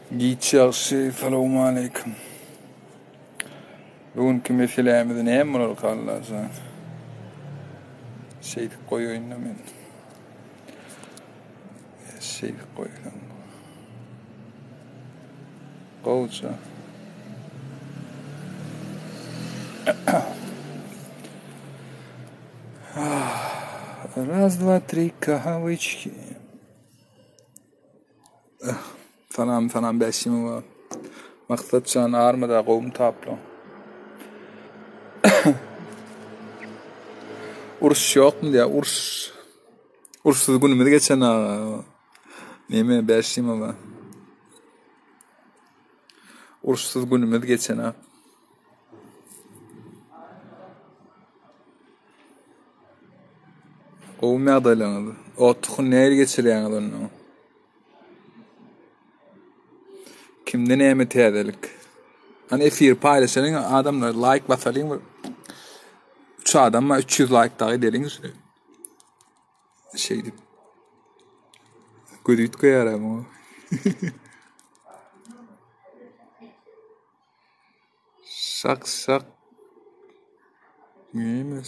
Giç ýagşy, salowmaleýkim. Bu günki meselämiz näme bolarka Allajan? Şeýdip goýaýyn-da men. Şeýdip goýsam. Gowja. Raz, dva, tri, kawyçki. Salam salam Bäşimowa. Maksat jan armada gowmy tapla. Uruş ýokmy diýä uruş. Uruşsyz günümiz geçen aga. Neme Bäşimowa. Uruşsyz günümiz geçen ak. Gowumy ýagdaýlaryňyz? Otduhyny nähili geçirýäňiz onda? Kimde näme täzelik? Hany efiri paýlaşalyň adamlar laýk basalyň bir. 3 adam bar 300 laýk dagy edeliň şuny. Şeýdip. Gözi üýtgeýär muňa. Şak-şak Näme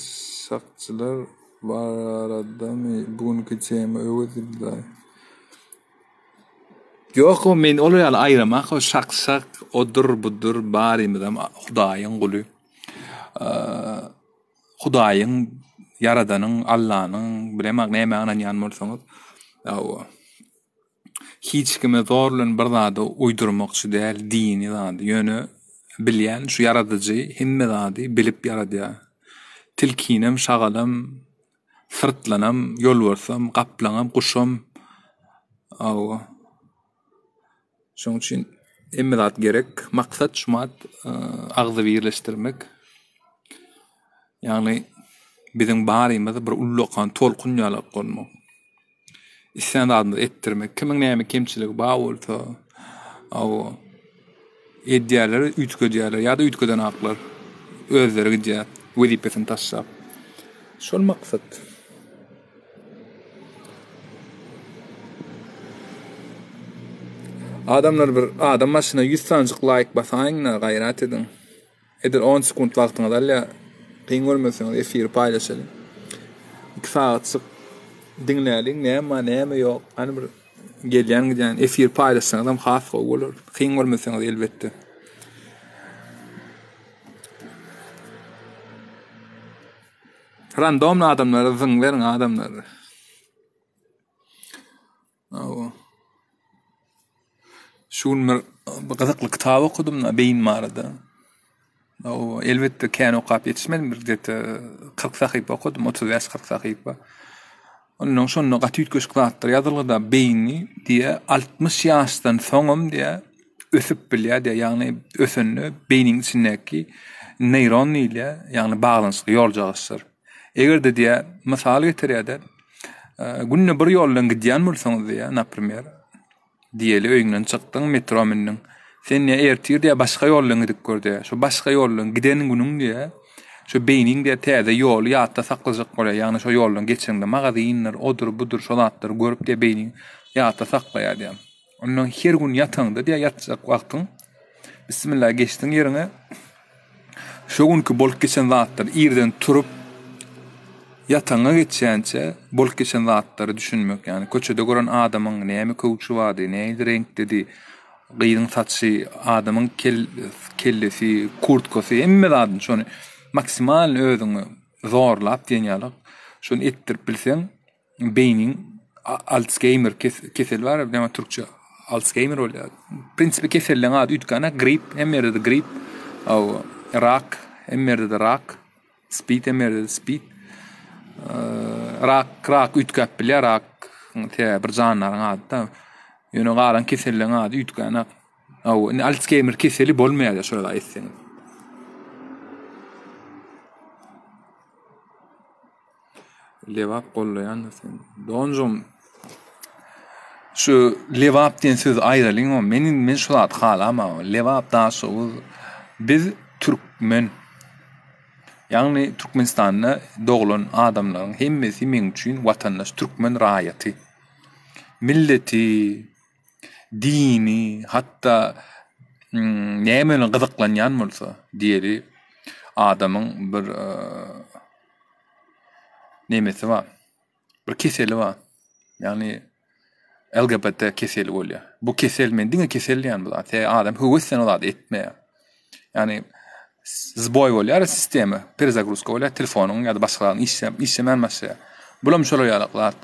şakçylar baradamy bu günki tema Öwez Ildaý. Ýok o men olar ýaly aýramak o şak-şak odur budur barymyzam Hudaýyň guly. Hudaýyň ýaradanyň Allanyň bilemok nämä ynanýan bolsaňyz. Hawa. Hiç kime zor bilen bir zady uýdurmakçy däl, dini zady. Ýöne bilýän şu ýaradyjy hemme zady bilip ýaradýar. Tilkinem, şagalam, syrtlanam, ýolbarsam, gaplaňam, guşam. Hawa. Şonuň üçin hemme zat gerek. Maksat şumat agzybirleşdirmek. Ýagny biziň barymyz bir ullakan tolkun ýalak bolmak. Islän zadymyzy etdirmek. Kimiň näme kemçiligi bar bolsa, hawa, edýärler, üýtgedýärler ýa-da üýtgedenaklar. Özleri gidýär wezipesini taşlap. Şol maksat. Adamlar bir adam başyna 100 sanjyk laýk basaýyň-da, gaýrat ediň. Edil on sekunt wagtyňyzy alýar. Kyn görmeseňiz efiri paýlaşalyň. 2 sagatjyk diňläliň, näme bar, näme ýok. Hany bir gelýän gidýän efir paýlaşsaňyzam has gowy bolar. Kyn görmeseňiz elbetde. Randomly adamlara zyň beriň adamlar. Hawa. Şu gün bir gyzykly kitap okadym da beýin barada. Hawa, elbetde kän okap ýetişmedim, bir gde-to 40 sahypa okadym, 35-40 sahypa. Ondan şonda gaty üýtgeşik zatlar ýazylgyda beýni diýä 60 ýaşdan soňam diýä ösüp bilýär diýä, ýagny ösende beýniň içindäki neýron diýilýär, ýagny baglanyşykly ýoljagaşlar. Eger-de diýä mysal getirýär-de, Günde bir ýoldan gidýän bolsaňyz diýýär, naprimer, diýeli öýüňden çykdyň, metro mündüň. Sen diýýär, ertir diýýär, başga ýoldan gidip gör diýýär. Şo başga ýoldan giden günüň diýýär, şo beýniň diýýär, täze ýoly ýatda saklajak bolýar. Ýagny şo ýoldan geçeňde magazindir, odur, budur şo zatlary görüp diýýär, beýniň ýatda saklaýar diýýär. Ondan her gün ýataňda diýýär, ýatjak wagtyň Bismillah geçdiň ýeriňe. Şo günki bolup geçen zatlary irden turup ýatagyňa geçýänçä bolup geçen zatlary düşünmek, ýagny köçede gören adamyň näme köwşi bardy, nähili reňkdedi, gyzyň saçy, adamyň kellesi, kurtkasy, hemme zadyny şony maksimalny özüňi zorlap diýen ýaly şony etdirip bilseň beýniň Alsgeýmer keseli bar, näme türkçe Alsgeýmer bolýar. Prinsipi keselleň ady üýtgänok, grip, hemme ýerde-de grip, rak, hemme ýerde-de rak, spid hemme ýerde-de spid. Rak, rak üýtgäp bilýär, rak sebäbi bir jandaryň ady-da. Ýöne galan keselleň ady üýtgänok. Hawa, indi Alsgeýmer keseli bolmaýar şolar aýtsaňyz. Lebap gollaýandyr seni. Doganjygym şu Lebap diýen sözi aýralyň o. Men men şu zady halamam. Lebap Daşoguz biz türkmen. Ýagny Türkmenistanda doglan adamlaryň hemmesi meň üçin watandaş türkmen raýaty. Milleti. dini, hatda näme bilen gyzyklanýan bolsa, diýeli, adamyň bir nemesi bar, bir keseli bar. Ýagny LGBT keseli bolýar. Bu kesel men diňe kesel diýen bu zat. Sebäbi adam höwes bilen o zady etmeýär. Ýagny zboý bolýar sistema, perezagruzka bolýar, telefonyň ýa-da başga zadyň işläp, işlemän başlaýar. Bulam şolar ýaly zat.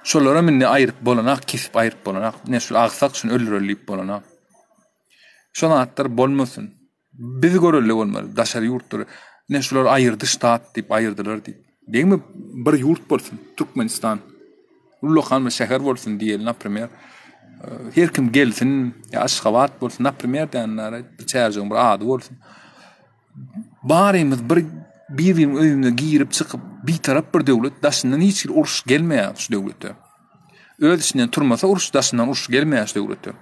Şolaram indi aýryp bolanak, kesip aýryp bolanak. Ine şul agsak şuny öldüreli diýip bolanak. Şo zatlar bolmasyn. Biz görelde bolmaly, daşary ýurtlar ine şular aýyrdy ştat diýip aýyrdylar diýip. Degme bir ýurt bolsun, Türkmenistan. Ullakan bir şäher bolsun diýeli, naprimer. Her kim gelsin, ýa Aşgabat bolsun, naprimer diýenler, bir şäherjigiň bir ady bolsun. Barymyz bir bir-biriniň öýüne girip çykyp, bitarap bir döwlet, daşyndan hiç bir uruş gelmeýär şu döwlete. Öz içinden turmasa uruş, daşyndan uruş gelmeýär şu döwlete.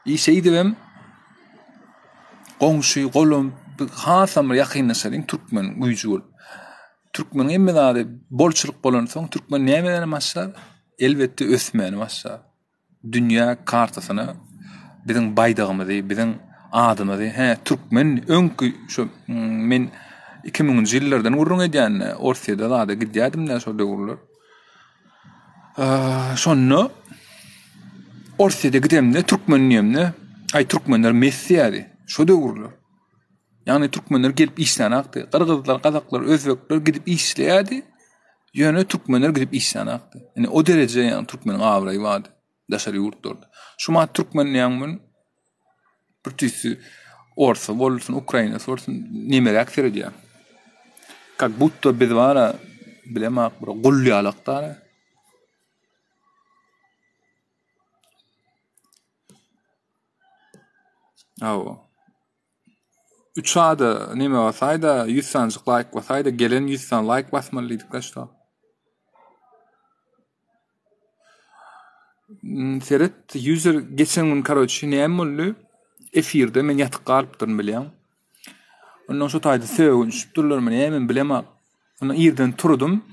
I şeýdibem goňşy, golam hasam bir ýakynlaşalyň türkmen güýji bolup. Türkmeniň hemme zady bolçulyk bolansoň türkmen nämeleri başlar? Elbetde ösmäni başlar. Dünýä kartasyna biziň baýdagymyzy, biziň adymyzy, hä türkmen öňki şu men 2000-nji ýyllardan gürrüň edýän-de, Orsýede zada gidýärdim-de şol döwürler. Şonda Orsýete gidemde türkmen diýemde, aý türkmenler mes diýýärdi. Şo döwürler. Ýagny türkmenler gelip işlänakdy. Gyrgyzlar, gazaklar, özbekler gidip işleýärdi. Ýöne türkmenler gidip işlänakdy. Ýani o dereje ýagny türkmeniň abraýy bardy daşary ýurtlarda. Şu mat türkmen diýýän gün Bir tüýsi orsa bolsun, ukrainasy bolsun nemeräk seredýär. Kak budda biz bara bilemak bir gul ýalak dara. Aw. Üç ada neme basaýda 100 sanjyk laýk basaýda gelen 100 san laýk basmaly diýdik da şo. Seret user geçen gün karoçi näme boldy? Efirde men ýatyp galypdyryn bilýäň. Ondan şo taýda sögünişipdirlermi näme bilemok. Ondan irden turdum.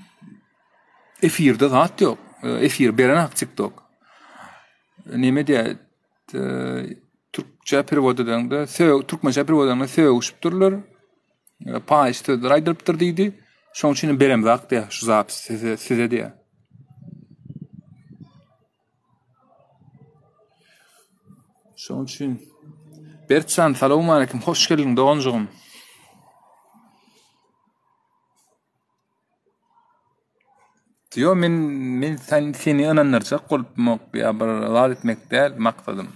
Efirde zat ýok. Efir berenak TikTok. Neme diýä türkçe perewod edeňde sög türkmençe perewod edeňde sögüşipdirler. Paýyş sözler aýdylypdyr diýdi. Şoň üçin beremzak diýä şu zapis size, size diýä. Şoň üçin Bertjan salowmaleýkim hoş geldiň doganjygym. Ýo men men sen seni ynandyrjak bolupmok ýa bir zat etmek däl maksadym.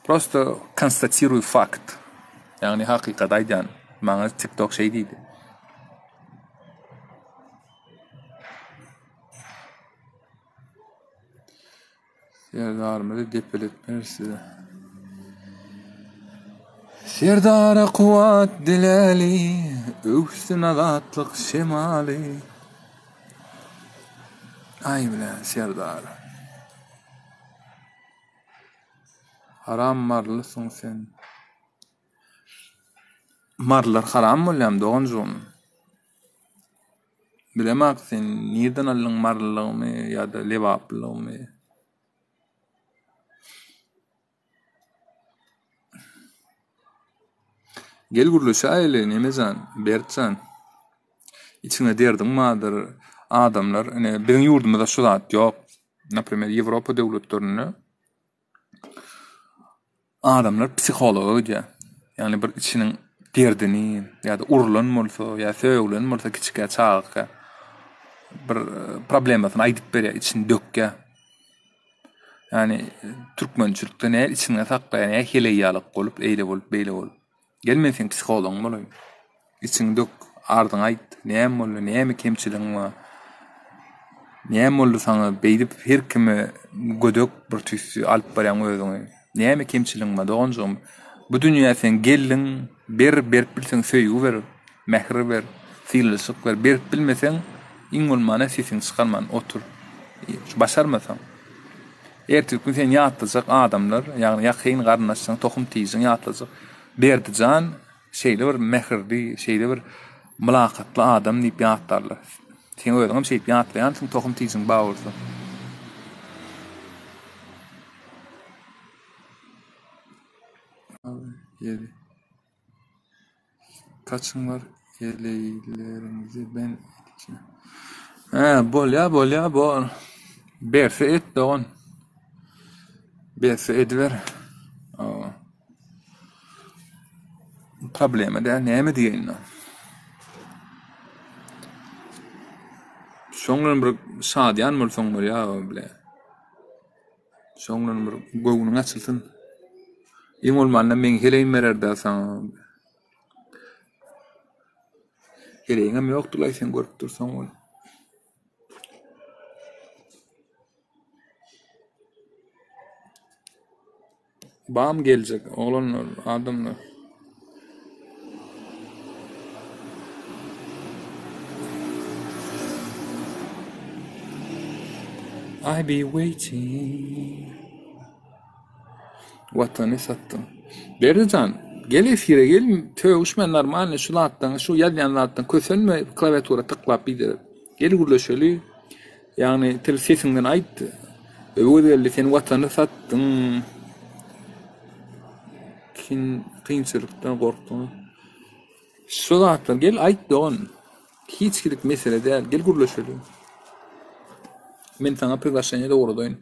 Prosto konstatiruý fakt. Ýagny hakykaty aýdýan. Maňa TikTok şeý diýdi. Serdarymyzy depeletmeris size. Serdara kuwwat diläli, öwüssin azatlyk şemaly. Aý bilen Serdar. Haram marylysyň sen. Marylar haram bolýamy doganjygym? Bilemok sen nirden aldyň marylygymy ýa-da lebaplylygymy. Gel gürleşäýeli Nemejan, Bertjan. Içiňde derdiň bardyr. Adamlar ine biziň ýurdumyzda şu zat ýok. Naprimer Ýewropa döwletlerinde Adamlar psihologa gidýär. Ýagny bir içiniň derdini ýa-da urlan bolsa, ýa sögülen bolsa kiçikä çagaka bir problemasyny aýdyp berýär, içini dökýär. Ýagny türkmençilikde näl içiňde saklaýar, näl heleý ýalak bolup, eýle bolup, beýle bolup. Gel men seň psihologyň bolaýyn. Içiňi dök, arzyňy aýt. Näme boldy, näme kemçiligiň bar? Näme boldy saňa beýdip her kime gödek bir tüýsli alyp barýaň özüňi? Näme kemçiligiň bar doganjygym? Bu dünýä sen geldiň, ber, berip bilseň söýgi ber, mähir ber, sylaşyk ber. Berip bilmeseň, iň bolmanda sesiňi çykarman otur. Başarmasaň. Ertirki gün seni ýatlajak adamlar, ýagny ýakyn garyndaşlaryň, tohum-tijiň ýatlajak. Berdi jan şeýle bir mähirli, şeýle bir mylakatly adam diýip ýatlarlar. Seň özüňem şeýdip ýatlaýansyň, tohum-tijiň bar bolsa. Ýeri. Kaçyň bar heleýleriňizi ben edeceğim. Hä, bolýa, bolýa, bol. Berse et dogan. Berse ediber. Hawa. Problema däl, näme diýeýin indi. Şoň bilen bir şadyýan bolsaň bolýa bile. Şoň bilen bir göwnüň açylsyn. Iň bolmanda meň heleýim berer-dä saňa. Heleýiňem ýokdur-laý sen görüp dursaň ol. Bam geljek oglanlar, adamlar. I be waiting. Watany satdyň. Berdijan, gel efire gel, sögüşme normalny şu zatdan, şu ýazýan zatdan kösenme klawiatura tyklap giderip. Gel gürleşeli. Ýagny til sesiňden aýt. Öwez geldi sen watany satdyň. Kin kynçylykdan gorkduň. Şu zatlar gel aýt dogan. Hiç hilik mesele däl. Gel gürleşeli. Men saňa priglaşeniýe dogradaýyn.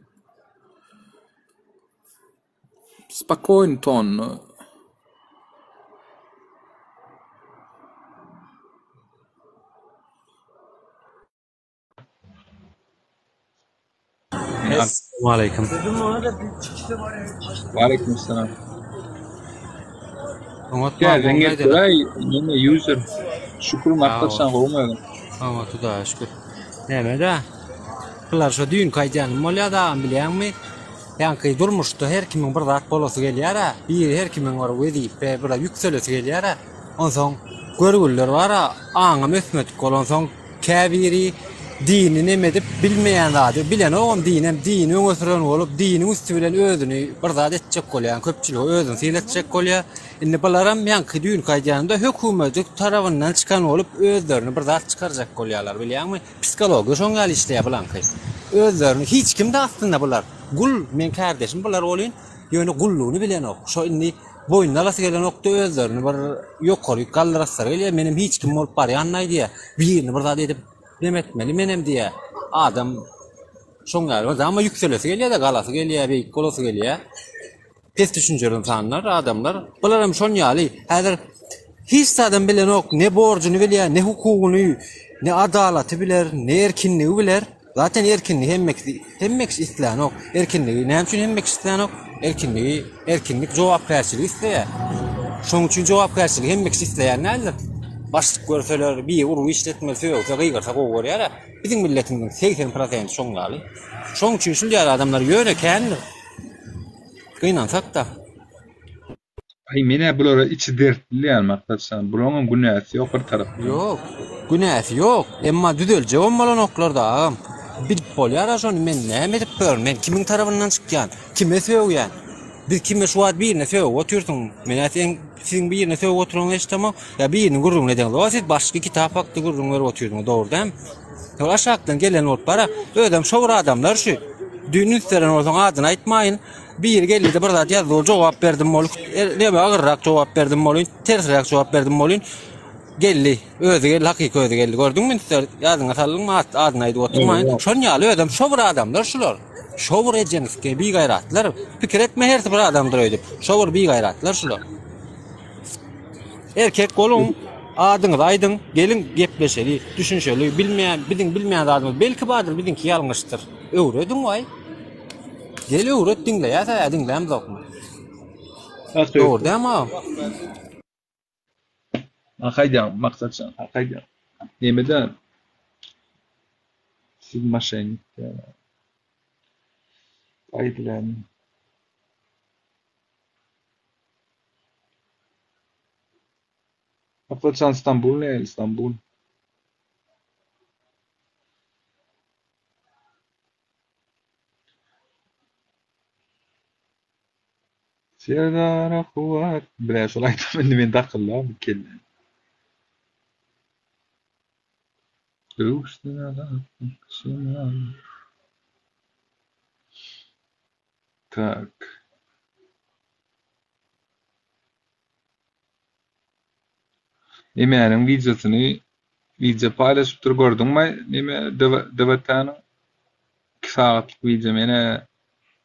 Spokoýny tonda. Essalamualeýkum. Waleýkim salam. Oňat Täzeden gelip göräý, neme user. Şükür maksat gowumy özüň? Oňat Hudaýa şükür. Näme-de? Bular şo düýnki aýdýanym bolýar-da agam bilýäňmi? Ýaňky durmuşda her kimiň bir zat bolasy gelýär-ä. Biri her kimiň bir wezipe, bir ýükselesi gelýär-ä. Onsoň görgüliler bar-a, aňam ösmedik bolansoň Käbiri dini neme edip bilmeýän zady bilenogam dinem dini öňe süren bolup diniň üsti bilen özüni bir zat etjek bolýar köpçülige özüni sylatjak bolýar. Indi bularam ýaňky düýnki aýdýanymda hökümedi tarabyndan çykan bolup özlerini bir zat çykarjak bolýarlar bilýäňmi psikologiýa şoň ýaly işleýär bulaňky özlerini hiç kimde aslynda bular gul meň kärdeşim bular bolyn ýöne gullugyny bilenok şo indi Boýnuna alasy gelenokdy özlerini bir ýokaryk galdyraslary gelýär, menem hiç kim bolup barýanlaý diýýär. Birini bir zat edip neme etmeli menem diýýär. Adam şoň ýaly bir zama ýükselesi gelýär-de, galasy gelýär, beýik bolasy gelýär. Pes düşünjeli ynsanlar, adamlar. Bular hem şon ýaly. Häzir hiç zadam bilenok, ne borjuny bilýär, ne hukugyny, ne adalaty biler, ne erkinligi biler. Zaten erkinligi hemme kişi, hemme kişi islänok. Erkinligi näme üçin hemme kişi islänok? Erkinligi, erkinlik jogapkärçiligi isleýär. Şonuň üçin jogapkärçiligi hemme kişi isleýän däldir. Başlyk görseler, biri urgy işletmeli, sögse, gygyrsa gowy görýär-ä. Biziň milletimiziň 80 prosenti şoň ýaly. Şonuň üçin şul ýaly adamlar ýöne kändir. Gynansak-da. Aý menä bulara içi dertli diýýän Maksat jan. Bulaňam günäsi ýok bir tarapdan. Ýok. Günäsi ýok. Emma düzeljegem bolanoklarda agam. Bilip bolýara şony men näme edip ýörün? Men kimiň tarabyndan çykýan? Kime sögýän? Biz kime şu wagt birine sögüp otyrsyň? Menä sen siziň birine sögüp oturanyňyzy eşidemok. Ýa biriniň gürrüňini edeňizok. Siz başga kitap hakda gürrüň berip otyrdyňyz dogry dälmi? Şol aşakdan gelen bolup bara. Özem şo bir adamlar şu. Düýn üns beren bolsaň adyny aýtmaýyn. Biri geldi-de bir zat ýazdy, ol jogap berdim ol. Näme agyrrak jogap berdim bolyn, tersräk jogap berdim bolyn. Geldi, özi geldi, hakyky özi geldi. Gördüňmi ünsler, ýadyňa saldyňmy, at, adyny aýdyp oturmaýyn. Şon ýaly özem şo bir adamlar şular. Şo bir ejeňizki bigaýratlar. Pikir etme hersi bir adamdyr öýdüp. Şo bir bigaýratlar şular. Erkek boluň, adyňyzy aýdyň, geliň gepleşeli, düşünşeli. Bilmeýän, biziň bilmeýän zadymyz belki bardyr, biziňki ýalňyşdyr. Öwrediň waý. Gel öwret diňleýäs ä diňlämzokmy. Dogry dämi agam? Hak aýdýaň Maksatjan, hak aýdýaň. Nemede siz maşennik diýýärler. Aýdylan. Maksatjan Stambul nähili Stambul? Serdara kuwwat. Bilä şol aýdym indi men dakyldy bu kelle. Öwüssin azatlyk şemaly. Tak. Nemäniň wideosyny wideo paýlaşypdyr gördüňmi neme DWT-niň 2 sagatlyk wideo menä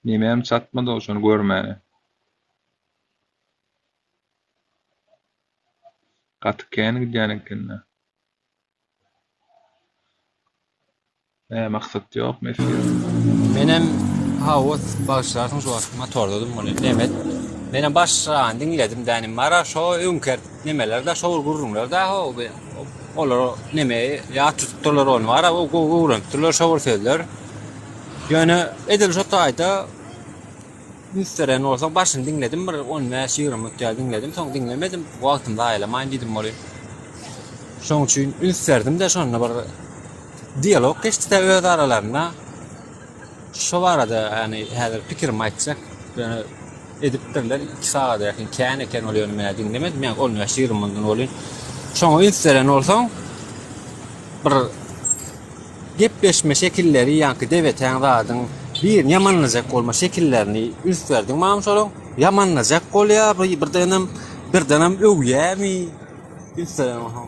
nemem çatmady şony görmäne. Gaty kän gidýän ekende. Nä maksat ýokmy efir? Menem hawa bagyşlarsyň şu wagt motordadym welin nemet. Menem başrany diňledim dänim bara şo öňki nemeler-de şo bir gürrüňler-dä ho olar neme ýat tutupdyrlar ony bara gowy öwrenipdirler şo bir sözler. Ýöne edil şo taýda Üns beren bolsaň başyny diňledim bir on bäş ýigrimi minut ýaly diňledim soň diňlemedim wagtymy zaýalamaýyn diýdim welin şoň üçin üns berdim-de şonda bir dialog geçdi-de öz aralarynda şo barada ýagny häzir pikirimi aýtjak ýöne edipdirler iki sagada ýakyn kän eken ol ýöne men diňlemedim ýa on bäş ýigrimi minutdan welin şoňa üns beren bolsaň bir Gepleşme şekilleri ýaňky debetäň zadyň birini ýamanlajak bolma şekillerini üns berdiňmi agam şolaň? Ýamanlajak bolýa birdenem birdenem öwýämi üns beren bolsaň.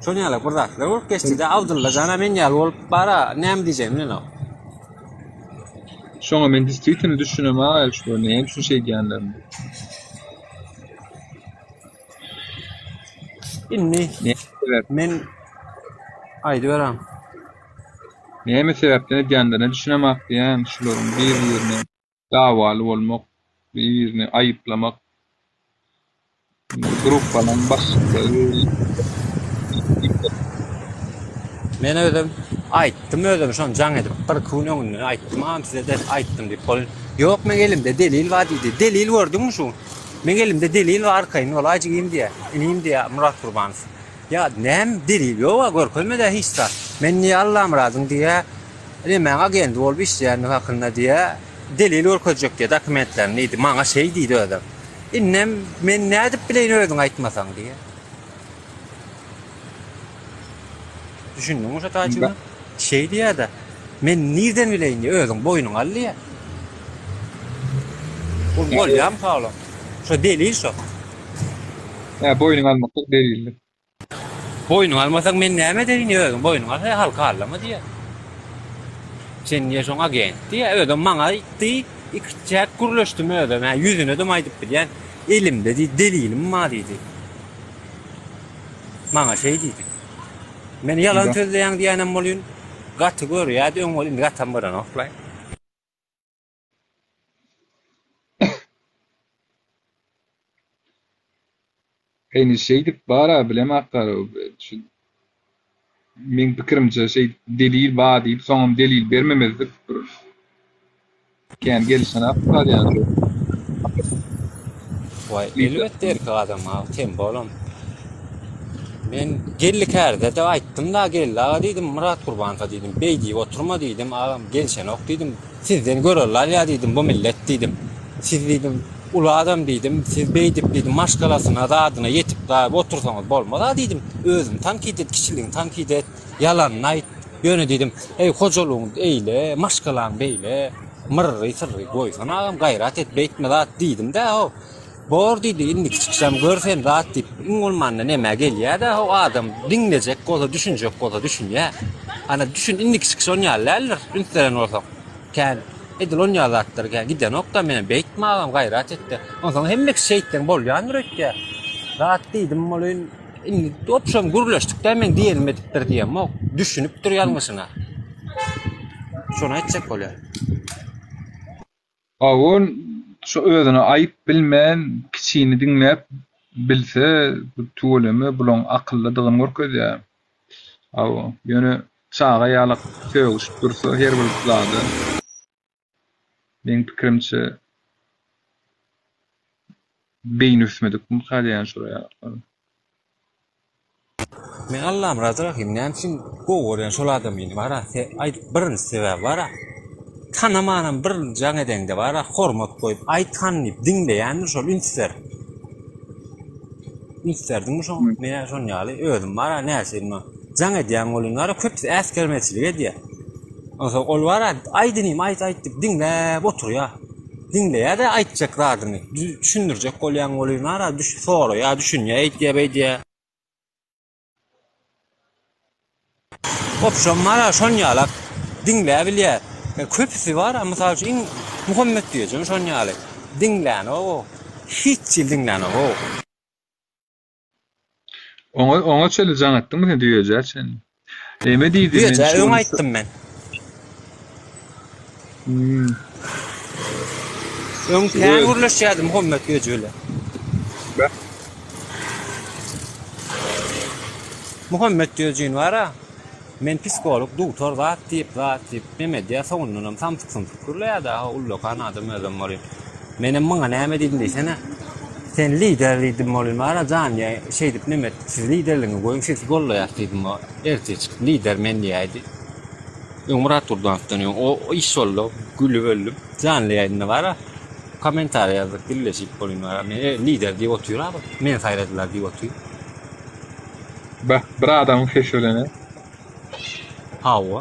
Şon ýaly bir zatlar bolup geçdide Abdylla jana men ýaly bolup bara näme diýjegimi bilenok. Şoňa men diswitini düşünemok şu näme üçin şeýdýänlerini. Indi men aýdyberem. Näme sebäpden edýänlerine düşünemok diýýän şularyň bir-birine dawaly bolmak, bir-birini aýyplamak. Gruppanyň başlyklary Men özüm aýtdym özüm şony jaň edip bir iki gün öňünden aýtdym agam size-de aýtdym diýip ol ýok meň elimde delil bar diýdi. Delil gördüňmi şu? Meň elimde delil bar arkaýyn bolaý jigim diýýär. Inim diýýär Myrat Gurbanow. Ýa näme delil ýog-a görkezme-dä hiç zat. Men diýýär Allamyradyň diýýär nemäň agendi bolup işleýändigi hakynda diýýär delil görkezjek diýýär dokumentlerini diýdi. Maňa şeý diýdi özem. Indem men nädip bileýin özüň aýtmasaň diýýär. Düşündiňmi şo taýjygyna? Şeý diýýär-de. Men nirden bileýin diýýär, özüň boýnuňa al diýýär. Ol bolýarmyka olam? Şo delil şo. Hä, boýnuňa almaklyk delildir. Boýnuňa almasaň men näme edeýin diýýär, özüň boýnuňa al, halky aldama diýýär. Sen diýýär şoň agenti diýýär, özem maňa aýtdy, ikiçäk gürleşdim özem, hä ýüzüne-de aýdyp bilýän, elimde diýdi, delilim bar diýdi. Maňa şeý diýdi. Men ýalan sözleýäň diýýänem bolýun. Gaty görýärdi öň ol indi gatam görenok-laý. Indi şeýdip bar-a bilemok garow şu meň pikirimçe şeýdip delil bar diýip soňam delil bermemezlik bir Kän gelişenok galýan şu. Waý elbetde erkek adam aga tem bolam. Men Geldi kärde-de aýtdym-da Geldi aga diýdim Myrat Gurbanowa diýdim beý diýip oturma diýdim agam gelişenok diýdim sizden görelde alýa diýdim bu millet diýdim siz diýdim uly adam diýdim siz beýdip diýdim maşgalasyna zadyna ýetip gaýyp otursaňyz bolmaz-a diýdim özüni tankyt et kişiligini tankyt et Ýalanyny aýt. Ýöne diýdim, Eý, hojalygyň eýle, maşgalaň beýle, myrry-syrry goýsana agam, gaýrat et, beýtme zat diýdim-dä, how. Bor diýdi, indiki çykyşam gör sen zat diýip, iň bolmanda nämä gelýä-dä, how, adam diňlejek bolsa, düşünjek bolsa düşünýä. Ana, düşün, indiki çykyş on ýaly däldir, üns beren bolsaň. Kän, edil on ýaly zatlar kän gidenok-da, menem beýtme agam, gaýrat et-de. Onsoň hemme kişi şeýtseň bolýandyr öýtýä. Zat diýdim welin, Indi obşem gürleşdik-dä meň diýenimi edipdir diýemok. Düşünipdir ýalňyşyna. Şony aýtjak bolýar. Ol şu özüne aýyp bilmän kiçini diňläp bilse bu tüweleme bulaň akyllydygyny görkezýär. Hawa, ýöne çaga ýalak sögüşip dursa her bir zada meň pikirimçe beýni ösmedik mykal diýýän şolar ýaly. Men Allamyrat Rahym näme üçin gowy görýän şol adamyny bara aýdyp birinji sebäbi bara tanamanam bir jaň edeňde bara hormat goýup aýt hany diýip diňleýändir şol üns berip üns berdiňmi şoňa men şon ýaly özüm bara näçe ýyl jaň edýän welin bara köpüsi äsgermezçilik edýär Onsoň ol bar-a, aýt inim, aýt, aýt diýip diňläp oturýar. Diňleýär-de aýtjak zadyny. Düşündirjek bolýaň welin bar-a, soraýar, düşünýär, eýtýär, beýdýär. Opşam bar-a şon ýalak diňläbilýär. Köpüsi bar-a, mysal üçin, iň Muhammet diýejem şon ýaly. Diňlänok-ow. Hiç hili diňlänok-ow. Oňa oňa çenli jaň etdiňmi sen düýejä çenli? Neme diýdi men Düýejä şu öň gün aýtdym men. Hmm. Öň kän Öz gürleşýärdim Muhammet düýeji bilen. Muhammet düýejini bar-a, men psiholog dugtor zat diýip, zat diýip neme edýär, soňundanam samsyk-sumsyk gürleýär-dä, ha ullakan adam özem bolýar. Menem muňa näme diýdim diýsene. Sen lider diýdim bolýan bar-a jan diýýär, şeýdip neme et, siz liderligiňi goýuň, sizi gollaýas diýdim. Ertir çykyp lider men diýäýdi. Öň Myrat Gurbanowdan öň o iş boldy, gülüp öldüm. Janly ýaýynda bar-a, kommentariýa ýazdyk, dilleşip bolýan bar-a, men lider diýip otyr-a bu, meni saýladylar diýip otyr. Bah, bir adamyň sesi bilen-ä. Hawa.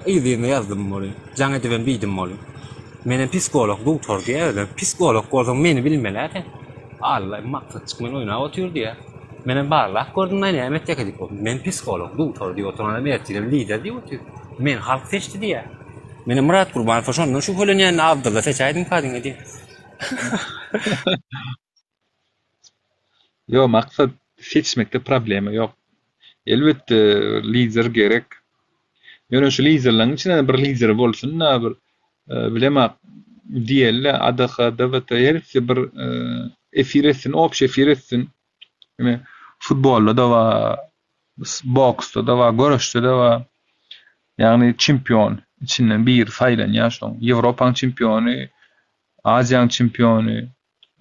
Yz-yzyna ýazdym welin, jaň edibem diýdim welin. Menem psiholog dugtor diýýär özem. Psiholog bolsaň meni bilmel-ä sen. Alla maksatjyk men oýnap otyr diýýär. Menem barlap gördüm aý näme etjek diýip. Men psiholog dugtor diýip oturan adam ertirem lider diýip otyr. Meni halk seçdi diýýär. Menem Myrat Gurbanowa şondan şübhelenýän Abdylla seçäýdiňka diňe diýip. Ýok maksat seçmekde problema ýok. Elbetde lider gerek. Ýöne şu liderleriň içinde bir lider bolsun-da bir bilemok diýeli ADH, DWT hersi bir efir etsin, obşi efir etsin. Ine futbolda-da bar, boksda-da bar, göreşde-de bar. Ýagny çempion içinden biri saýlanýar şoň. Ýewropaň çempiony, Aziýaň çempiony,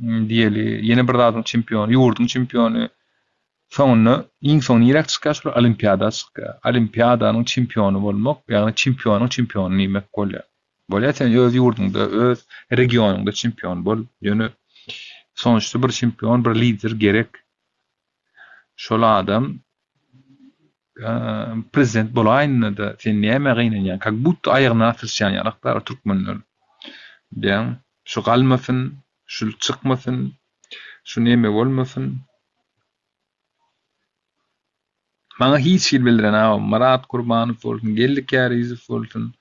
diýeli, ýene bir zadyň çempiony, ýurduň çempiony. Soňunda iň soň niräk çykýar şol olimpiada çykýar. Olimpiadanyň çempiony bolmak, ýagny çempionyň çempiony diýmek bolýar. Bolýar sen öz ýurduňda, öz regionyňda çempion bol. Ýöne sonuçda bir çempion, bir lider gerek. Şol adam prezident bolaýynda-da sen nämä gynanýaň? Kak budto aýagyna asylyşýan ýalak bar türkmenler. Bilýäňmi? Şu galmasyn, şu çykmasyn, şu neme bolmasyn. Maňa hiç hili bildiren agam Myrat Gurbanow bolsun, Geldi Kärizow bolsun,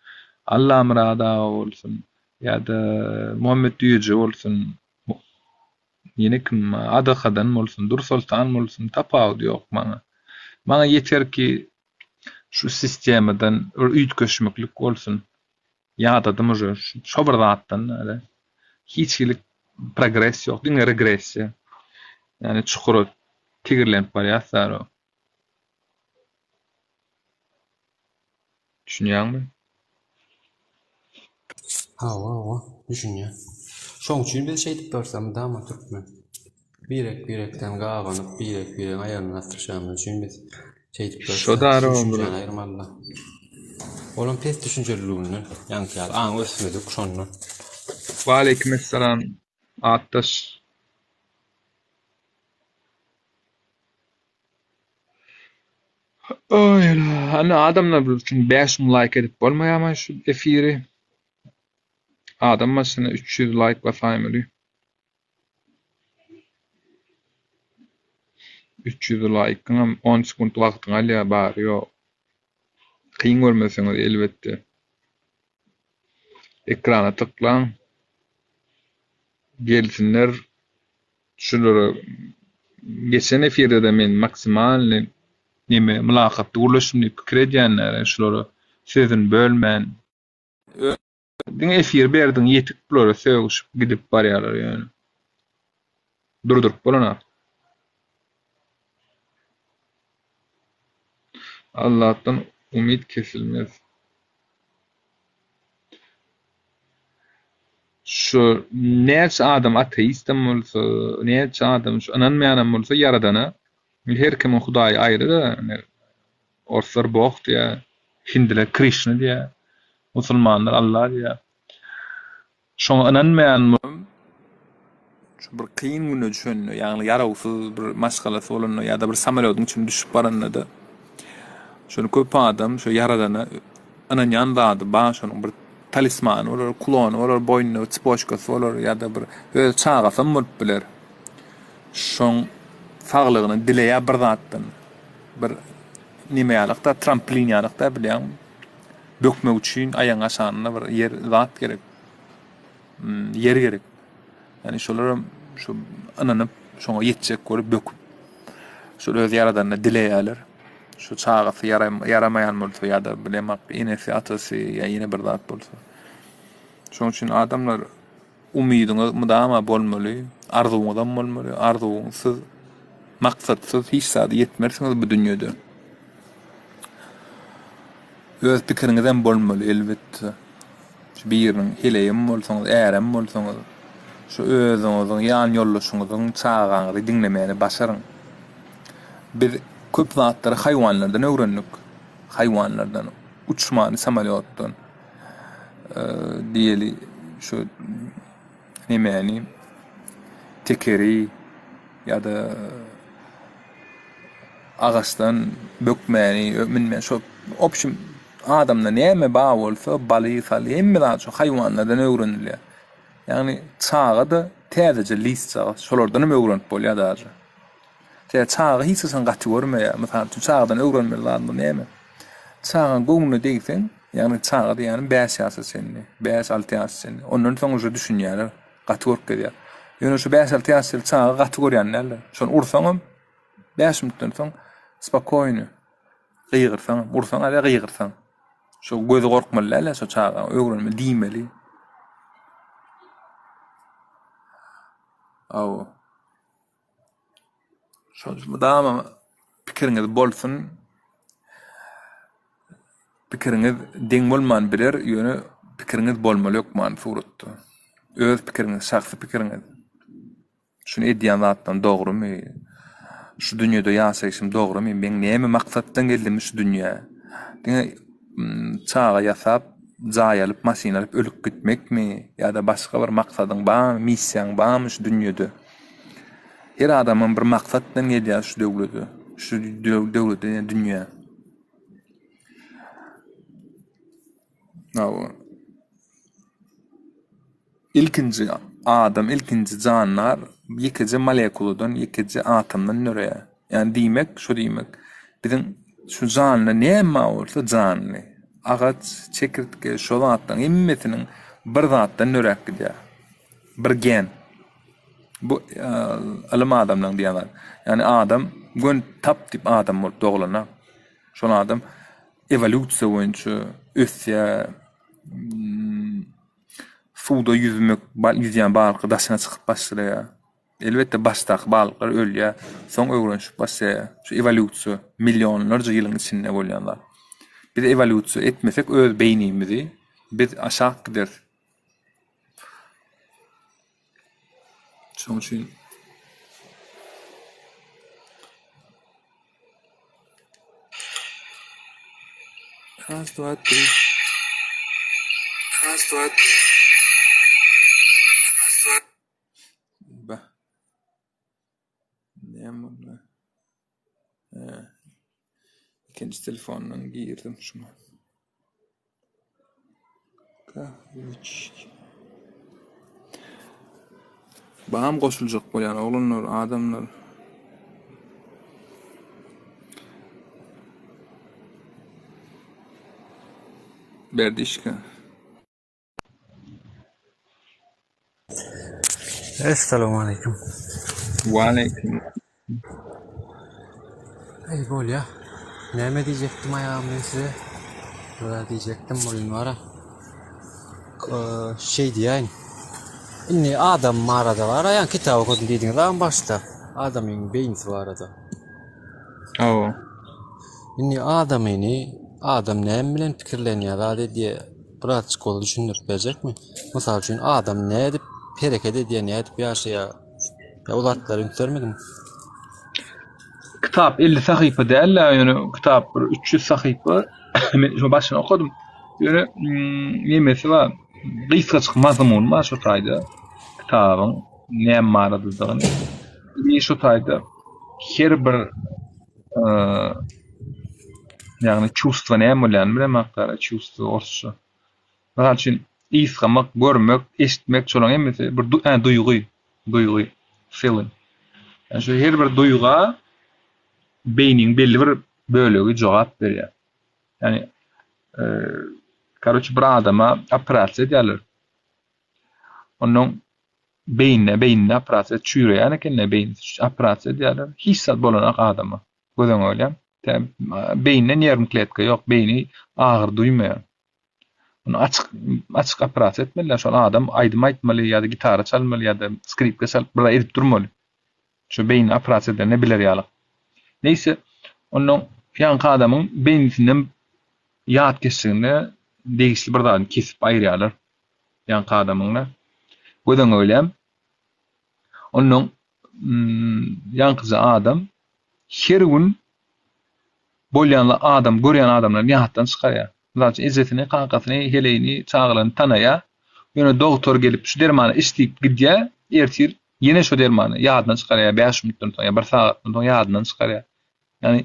Allamyrat aga bolsun ýa-da Muhammet Düýeji bolsun, Ýene kim bar? Adakadan bolsun, Dursoltan bolsun, tapawudy ýok maňa. Maňa ýeter ki şu sistemadan bir üýtgeşmeklik bolsun. Ýadadym uje şo bir zatdan ýa-da. Hiç hili progres ýok, diňe regressiýa. Ýagny çukura tigirlenip barýas zaro. Düşünýäňmi? Hawa, hawa, düşünýän. Şoň üçin biz şeýdip ýörse mydama türkmen. Birek-birekden gabanyp, birek-biregiň aýagyndan aslyşýanymyz üçin biz şeýdip ýörse, Şo dara düşünjäni aýyrmaly-da. Olam pes düşünjeliliginden, ýaňky ýaly aňy ösmedik şondan. Waleýkim essalam atdaş. Oý, hany adamlar bir üçin 5000 laýk edip bolmaýarmy şu efiri? Adam başyna 300 laýk basaýmaly. 300 laýkyňam 10 sekunt wagtyňy alýar bary ýok. Kyn görmeseňiz elbetde. Ekrana tyklaň. Gelsinler Şulara geçen efirde-de men maksimalny neme mylakatly gürleşdim diýip pikir edýänlere şulara sözüni bölmän diňe efir berdiň ýetik bulara sögüşip gidip barýarlar ýöne. Durduryp bolanok. Allahdan umyt kesilmez. Şu näçe adam ateistem bolsa, näçe adam şu ynanmaýanam bolsa Ýaradana, her kimiň hudaýy aýry-da, orslar Bog diýýär, hindiler Krişna diýýär, musulmanlar Allah diýýär. Şoňa ynanmaýan Şu bir kyn güne düşende, ýagny ýarawsyz bir maşgalasy bolanda ýa-da bir samolýodyň içine düşüp baranda-da, şony köp adam şu Ýaradana ynanýan zady bar, şonuň bir talismany bolar, kulony bolar, boýnunda bir çypoçkasy bolar ýa-da bir öz çagasam bolup biler. Şoň saglygyny dileýär bir zatdan. Bir. neme ýalak-da, tramplin ýalak-da bilýäňmi? Bökmek üçin aýagyň aşagynda bir ýer zat gerek. Ýer gerek. Ýani şolaram şu ynanyp, şoňa ýetjek bolup böküp şol öz ýaradanyna dileýärler. Şu çagasy ýaramaýan bolsa ýa-da bilemok enesi, atasy ýa ýene bir zat bolsa. Şonuň üçin adamlar umydyňyz mydama bolmaly, arzuwyňyzam bolmaly. Arzuwyňsyz, maksatsyz hiç zada ýetmersiňiz bu dünýede. Öz pikiriňizem bolmaly elbetde. Şu biriniň heleýem bolsaňyz, ärem bolsaňyz, şu özüňiziň ýan ýoldaşyňyzyň, çagaňyzy diňlemäni başaryň. Biz köp zatlary haýwanlardan öwrendik. Haýwanlardan, uçmany samolýotdan, diýeli, şu nemäni, tekeri ýa-da agaçdan bökmäni, münmäni, şo, obşim, adamda näme bar bolsa, baly, saly, hemme zat şo haýwanlardan öwrenilýär. Ýagny çaga-da täzeje listjagaz, şolardan hem öwrenip bolýar daže. Sebäbi çaga hiç haçan gaty görmeýär. Mysal üçin, çagadan öwrenmeli zadymyz näme? Çagaň göwnüne degseň, ýagny çaga diýýänim bäş ýaşa çenli, bäş-alty ýaşa çenli. Ondan soň uje düşünýärler, gaty görüp gezýär. Ýöne şu bäş-alty ýaşly çaga gaty görýän däldir. Şony ursaňam, bäş minutdan soň spokoýny gygyrsaňam, ursaň ýa gygyrsaň. Şo gözi gorkmaly däl-ä şo çaga, öwrenmeli, diýmeli. Hawa. Şonuň üçin mydama pikiriňiz bolsun. Pikiriňiz deň bolman biler, ýöne pikiriňiz bolmaly hökmany suratda. Öz pikiriňiz, şahsy pikiriňiz. Şuny edýän zatlarym dogrumy? Şu dünýede ýaşaýşym dogrumy? Men näme maksatdan geldim şu dünýä? Diňe çaga ýasap, jaý alyp, maşyn alyp ölüp gitmekmi? Ýa-da başga bir maksadyň barmy, missiýaň barmy şu dünýede? Her adamam bir maksat bilen gelýär şu döwlete, şu döwlete ýa dünýä. Hawa. Ilkinji adam, ilkinji jandar ýekeje molekuladan, ýekeje atomdan döreýär. Ýagny diýmek, şu diýmek, biziň şu janly näme bar bolsa janly, agaç, çekirtge, şo zatlaryň hemmesiniň bir zatdan döräp gidýär. Bir gen. Bu ylym adamlaryň diýýän zady. Ýagny adam göni tap diýip adam bolup doglana. Şol adam ewolýusiýa boýunça ösýär. Suwda ýüzmek, ýüzýän balyklar daşyna çykyp başlaýar. Elbetde başdaky balyklar ölýär, soň öwrenişip başlaýar. Şu ewolýusiýa millionlarça ýylyň içinde bolýan zat. Biz ewolýusiýa etmesek öz beýnimizi biz aşak gideris. Şonuň üçin Raz, dva, tri. Raz, dva, tri. Raz, dva. Bah. Näme boldy? He. Ikinji telefondan girdim şuna. Bam goşuljak bolýan oglanlar, adamlar. Berdişka. Essalamu aleýkum. Waleýkim. Eý bolýa. Näme diýjekdim aýagym men size? Bir zat diýjekdim bolýan bara. Şeý diýäýin. Indi adam barada bar aýan kitap okadym diýdiňiz agam başda. Adamyň beýnisi barada. Hawa. Indi adamyny adam näme bilen pikirlenýär, zat edýär? Birazjyk ol düşündirip berjekmi? Mysal üçin adam nädip hereket edýär, nädip ýaşaýar? Ýa o zatlara üns bermediňmi? Kitap 50 sahypa däl-de, ýöne kitap bir 300 sahypa. Men şo başyny okadym. Ýöne nemesi bar, gysgajyk mazmuny bar şo taýda kitabyň näme baradadygyny. I şo taýda her bir ýagny çувство näme bolýanyny bilemok, çувство orsça. Mysal üçin, ysgamak, görmek, eşitmek şolaryň hemmesi bir hä duýgy, duýgy, feeling. Ýani şu her bir duýga beýniň belli bir. bölegi jogap berýär. Ýagny karoçe bir adama operasiýa edýärler. Ondan beýnine, beýnine operasiýa çüýreýän eken-de beýnisi operasiýa edýärler. Hiç zat bolanok adama. Göz öňüne gelýär. Beýninde nerwny kletka ýok, beýni agyry duýmaýar. Ony açyk açyk operasiýa etmeliler. Şol adam aýdym aýtmaly ýa-da gitara çalmaly ýa-da skripka çalyp bir zat edip durmaly. Şu beýni operasiýa edilende biler ýaly. Neýse, ondan ýaňky adamyň beýnisinden ýatkeşligine degişli bir zadyny kesip aýyrýarlar. Ýaňky adamyň-da. Göz öňüne gelýär. Ondan ýaňkyja adam her gün bolýan adam, görýän adamlaryny ýatdan çykarýar. Mysal üçin, ejesini, kakasyny, heleýini, çagalaryny tanaýar. Ýöne dogtor gelip şu dermany iç diýip gidýär, ertir ýene şo dermany ýadyndan çykarýar, bäş minutdan soň ýa bir sagatdan soň ýadyndan çykarýar. Ýagny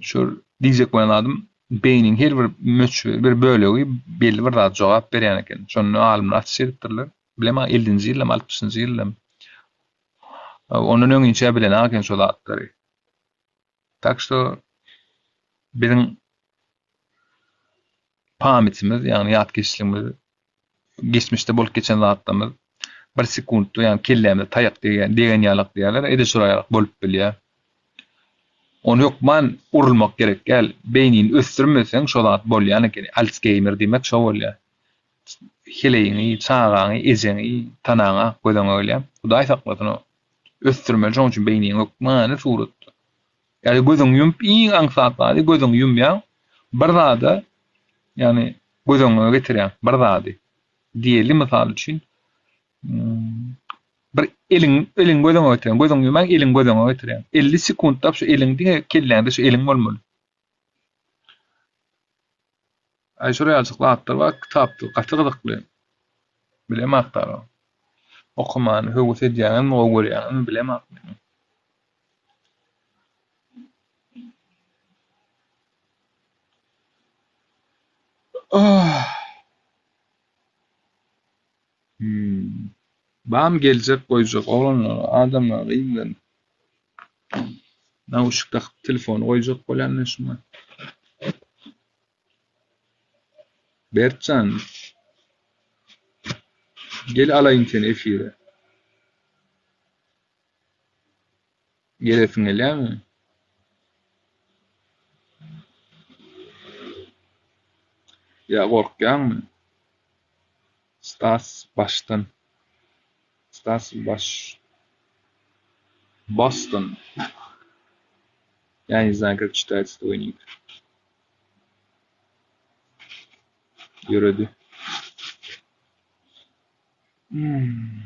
şu diýjek bolýan zadym beýniň her bir möçberi, bir bölegi belli bir zada jogap berýän eken. Şonda alymlar açyş edipdirler. Bilemok ellinji ýyldamy, altmyşynjy ýyldamy. Ondan öňinçä bilenok eken şo zatlary. Tak şto biziň pamytymyz, ýagny ýatkeşligimiz, geçmişde bolup geçen zatlarymyz bir sekuntda, ýagny kellämize taýak degen, degen ýalak diýýärler, edil şol ýalak bolup bilýär. Ony hökman urulmak gerek däl. Beýnini ösdürmeseň şo zat bolýan ekeni. Alsgeýmer diýmek şo bolýar. Heleýiňi, çagaňy, ejeňi tanaňa göz öňüne gelýär. Hudaý saklasyn o. Ösdürmeli şoň üçin beýniňi hökmany suratda. Ýa-da gözüňi ýumup iň aňsat zady gözüňi ýumýaň bir zada ýagny göz öňüňe getirýäň bir zady. Diýeli mysal üçin bir eliň eliň göz öňüňe getirýäň. Gözüňi ýumýaň eliň göz öňüňe getirýäň. 50 sekuntlap şu eliň diňe kelläňde şu eliň bolmaly. Aý şol ýaljyk zatlar bar kitapda gaty gyzykly. Bilemok dara. Okamany höwes edýäňizmi gowy görýäňizmi bilemok men. Hmm. Bam geljek goýjak oglanlar, adamlar, gyzlar. Nauşnik dakyp telefony goýjak bolýan men şuňa. Bertjan. Gel alaýyn seni efire. Gelesiň gelýärmi? Ýa gorkýaňmy? Stas başdan. Stas baş. Boston. Я не знаю, как читается твой ник. Ýöredi. Hmm.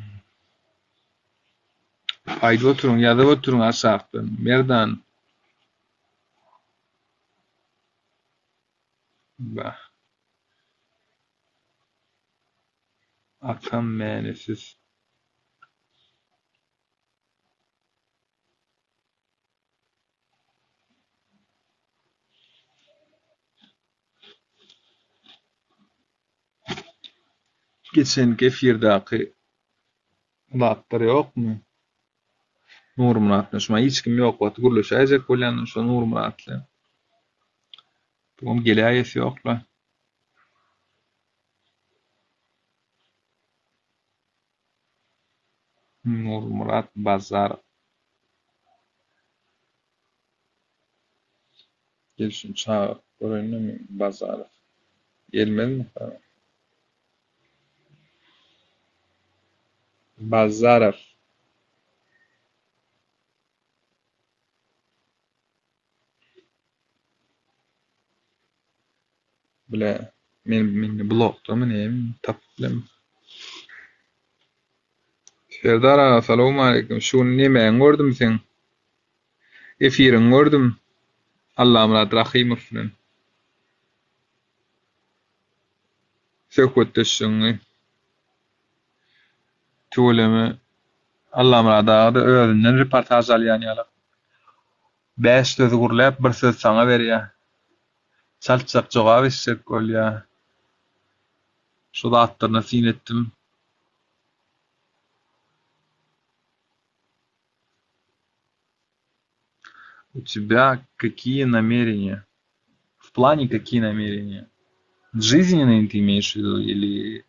Aýdyp oturyň, ýazyp oturyň aşakdan. Merdan. Bah. Atam mänesiz. Geçenki efirdäki zatlar ýokmy? Nurmyrat bilen şuma hiç kim ýok wagty gürleşäýjek bolýan şo Nurmyrat bilen. Bu gün geläýesi ýokla. Nurmyrat Bazarow. Gel şuny çagyryp göreýin-le men Bazarow. Gelmezmi saňa? Bazarow. Bile men mende blokdamy näme tapyp bilem. Serdar aga salowmaleýkim şu gün nemäňi gördüm seň efiriňi gördüm Allamyrat Rahymow bilen söhbetdeşligiňi tüweleme Allamyrat aga-da özünden reportaž alýan ýaly Bäş söz gürläp, bir söz saňa berýär. Çaltjak jogap eşitjek bolýar. Şu zatlaryna syn etdim. У тебя какие намерения? В плане какие намерения? Жизненные ты имеешь в виду или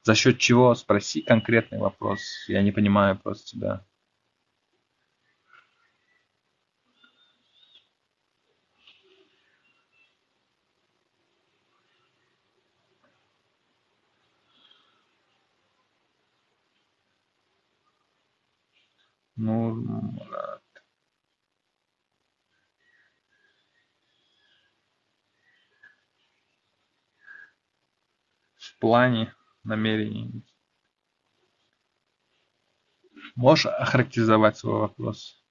за счет чего? Спроси конкретный вопрос. Я не понимаю просто тебя. Nurmyrat. В плане намерений. Можешь охарактеризовать свой вопрос?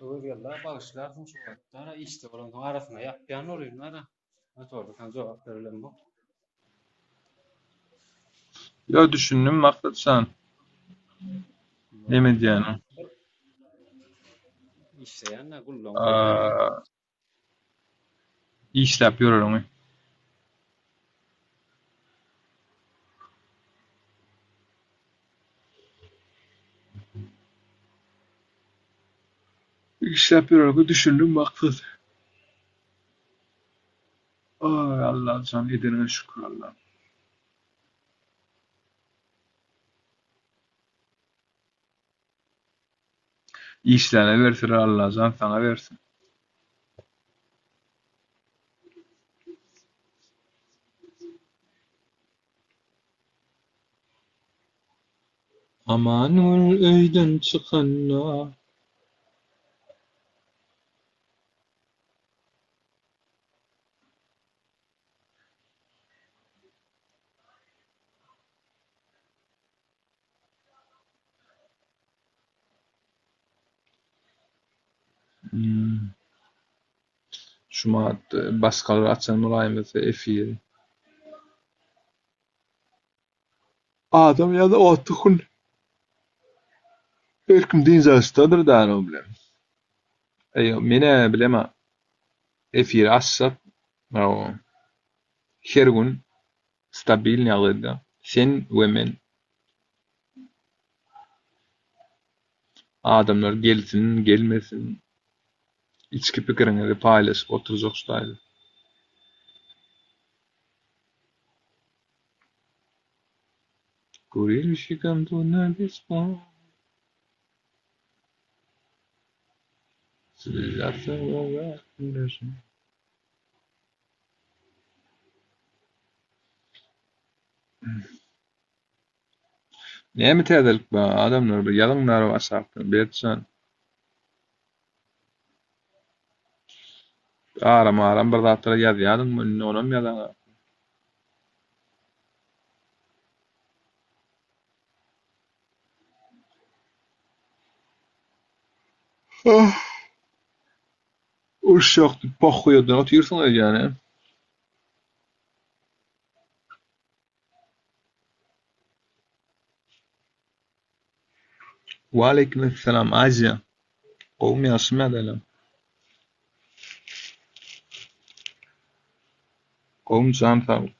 Öwezgeldi aga bagyşlarsyň şu wagtlara işde bolansoň arasynda ýapýan bolýanlara. Motorda saňa jogap berilemok. Ýo düşündim Maksat jan. Neme diýýäniň. Işleýän-dä gullaň. Işläp ýöreriňi. Işläp ýöreriňi düşündim Maksat. Aý Allajan edeniňe şükür Allam. Işläne berseler Allajan saňa bersin. Amangül öýden çykanda. Şumat başgalar açan bolaýmasa efiri. Adam ýa-da otly gün. Her kim dynç alyşdadyr da o bilen. Eý, men-ä bilemä. Efiri açsak, her gün stabilny ýagdaýda sen we men. Adamlar gelsin, gelmesin, içki pikiriňizi paýlaşyp oturjak şu taýda. Курильщикам тут на Слезятся в глазах миражи. Näme täzelik bar adamlar bir ýazyňlar aşakdan Bertjan. Aram aram bir zatlar ýazýadyň indi onam ýazaňok. Uruş ýok diýip pohhuý eden otyrsyň öýdýän-ä. Waleýkim essalam Aziýa. Gowumy ýagşymy ýagdaýlaň? Gowumy jan saglyk.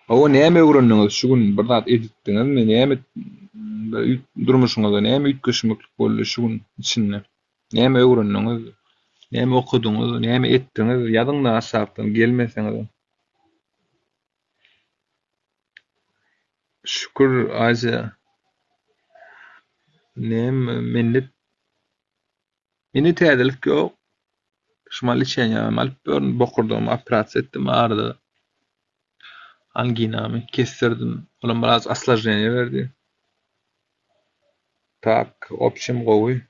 Hawa näme öwrendiňiz şu gün bir zat edipdiňizmi näme durmuşyňyzda näme üýtgeşmeklik boldy şu gün içinde näme öwrendiňiz näme okadyňyz näme etdiňiz ýazyňda aşakdan gelmeseňizem. Şükür Aziýa. Näme mende mende täzelik ýok. Şumal içenýämi alyp ýörün bokurdagymy operasiýa etdim arada. Anginamy kesdirdim. Olam biraz osložneniýe berdi. Tak, obşem gowy.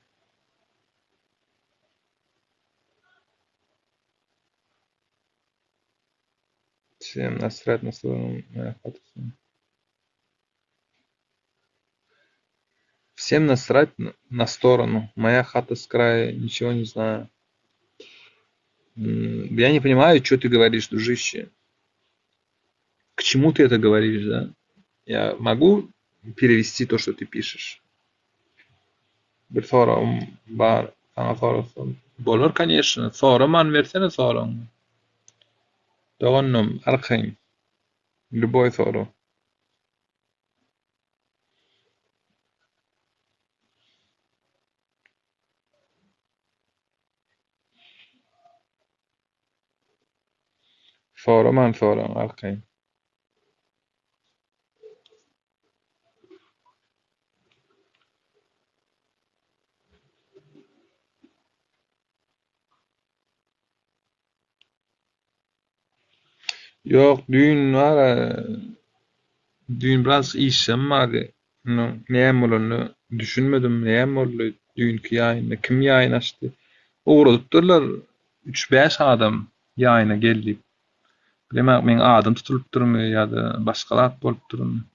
Всем насрать на свою Всем насрать на сторону. Моя хата с края, ничего не знаю. Я не понимаю, что ты говоришь, дружище. К чему ты это говоришь, да? Я могу перевести то, что ты пишешь? Bir soragym bar, saňa sorasam. Bolar, конечно. Soraman bersene soragyňy. Doganym, arkaýyn. Lýuboý sorag. Soraman soraň arkaýyn. Ýok, düýn bar-a, düýn biraz işim bardy. Onnoň näme bolanyna düşünmedim. Näme boldy düýnki ýaýynda? Kim ýaýyn açdy? Ugradypdyrlar üç-bäş adam ýaýyna gel diýip. Bilemok, meň adym tutulypdyrmy ýa-da başga zat bolupdyrmy.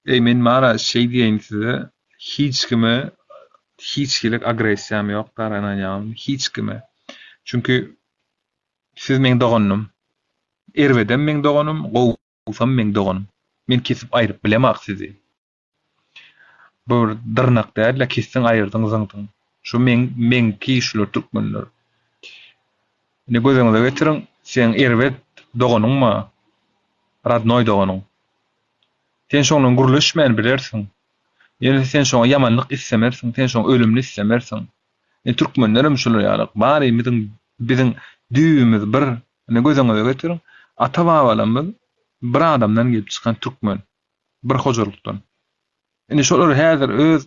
Eý, men bar-a şeý diýeýin size, hiç kime hiç hili agressiýam ýok, dara ynanýaňyzmy, hiç kime. Çünki siz meň doganym. Erbedem meň doganym, gowusam meň doganym. Men kesip aýryp bilemok sizi. Bu bir dyrnak däl-de, kesdiň aýyrdyň zyňdyň. Şu meň meňki şular türkmenler. Indi göz öňüňize getiriň, seň erbet doganyň bar, radnoý doganyň. Sen şoň bilen gürleşmän bilersiň. Ýöne sen şoňa ýamanlyk islemersiň, sen şoň ölümini islemersiň. Indi türkmenlerem şular ýaly. Barymyzyň biziň düýbümiz bir. Indi göz öňüňize getiriň, ata-babalarymyz bir adamdan gelip çykan türkmen. Bir hojalykdan. Indi şolar häzir öz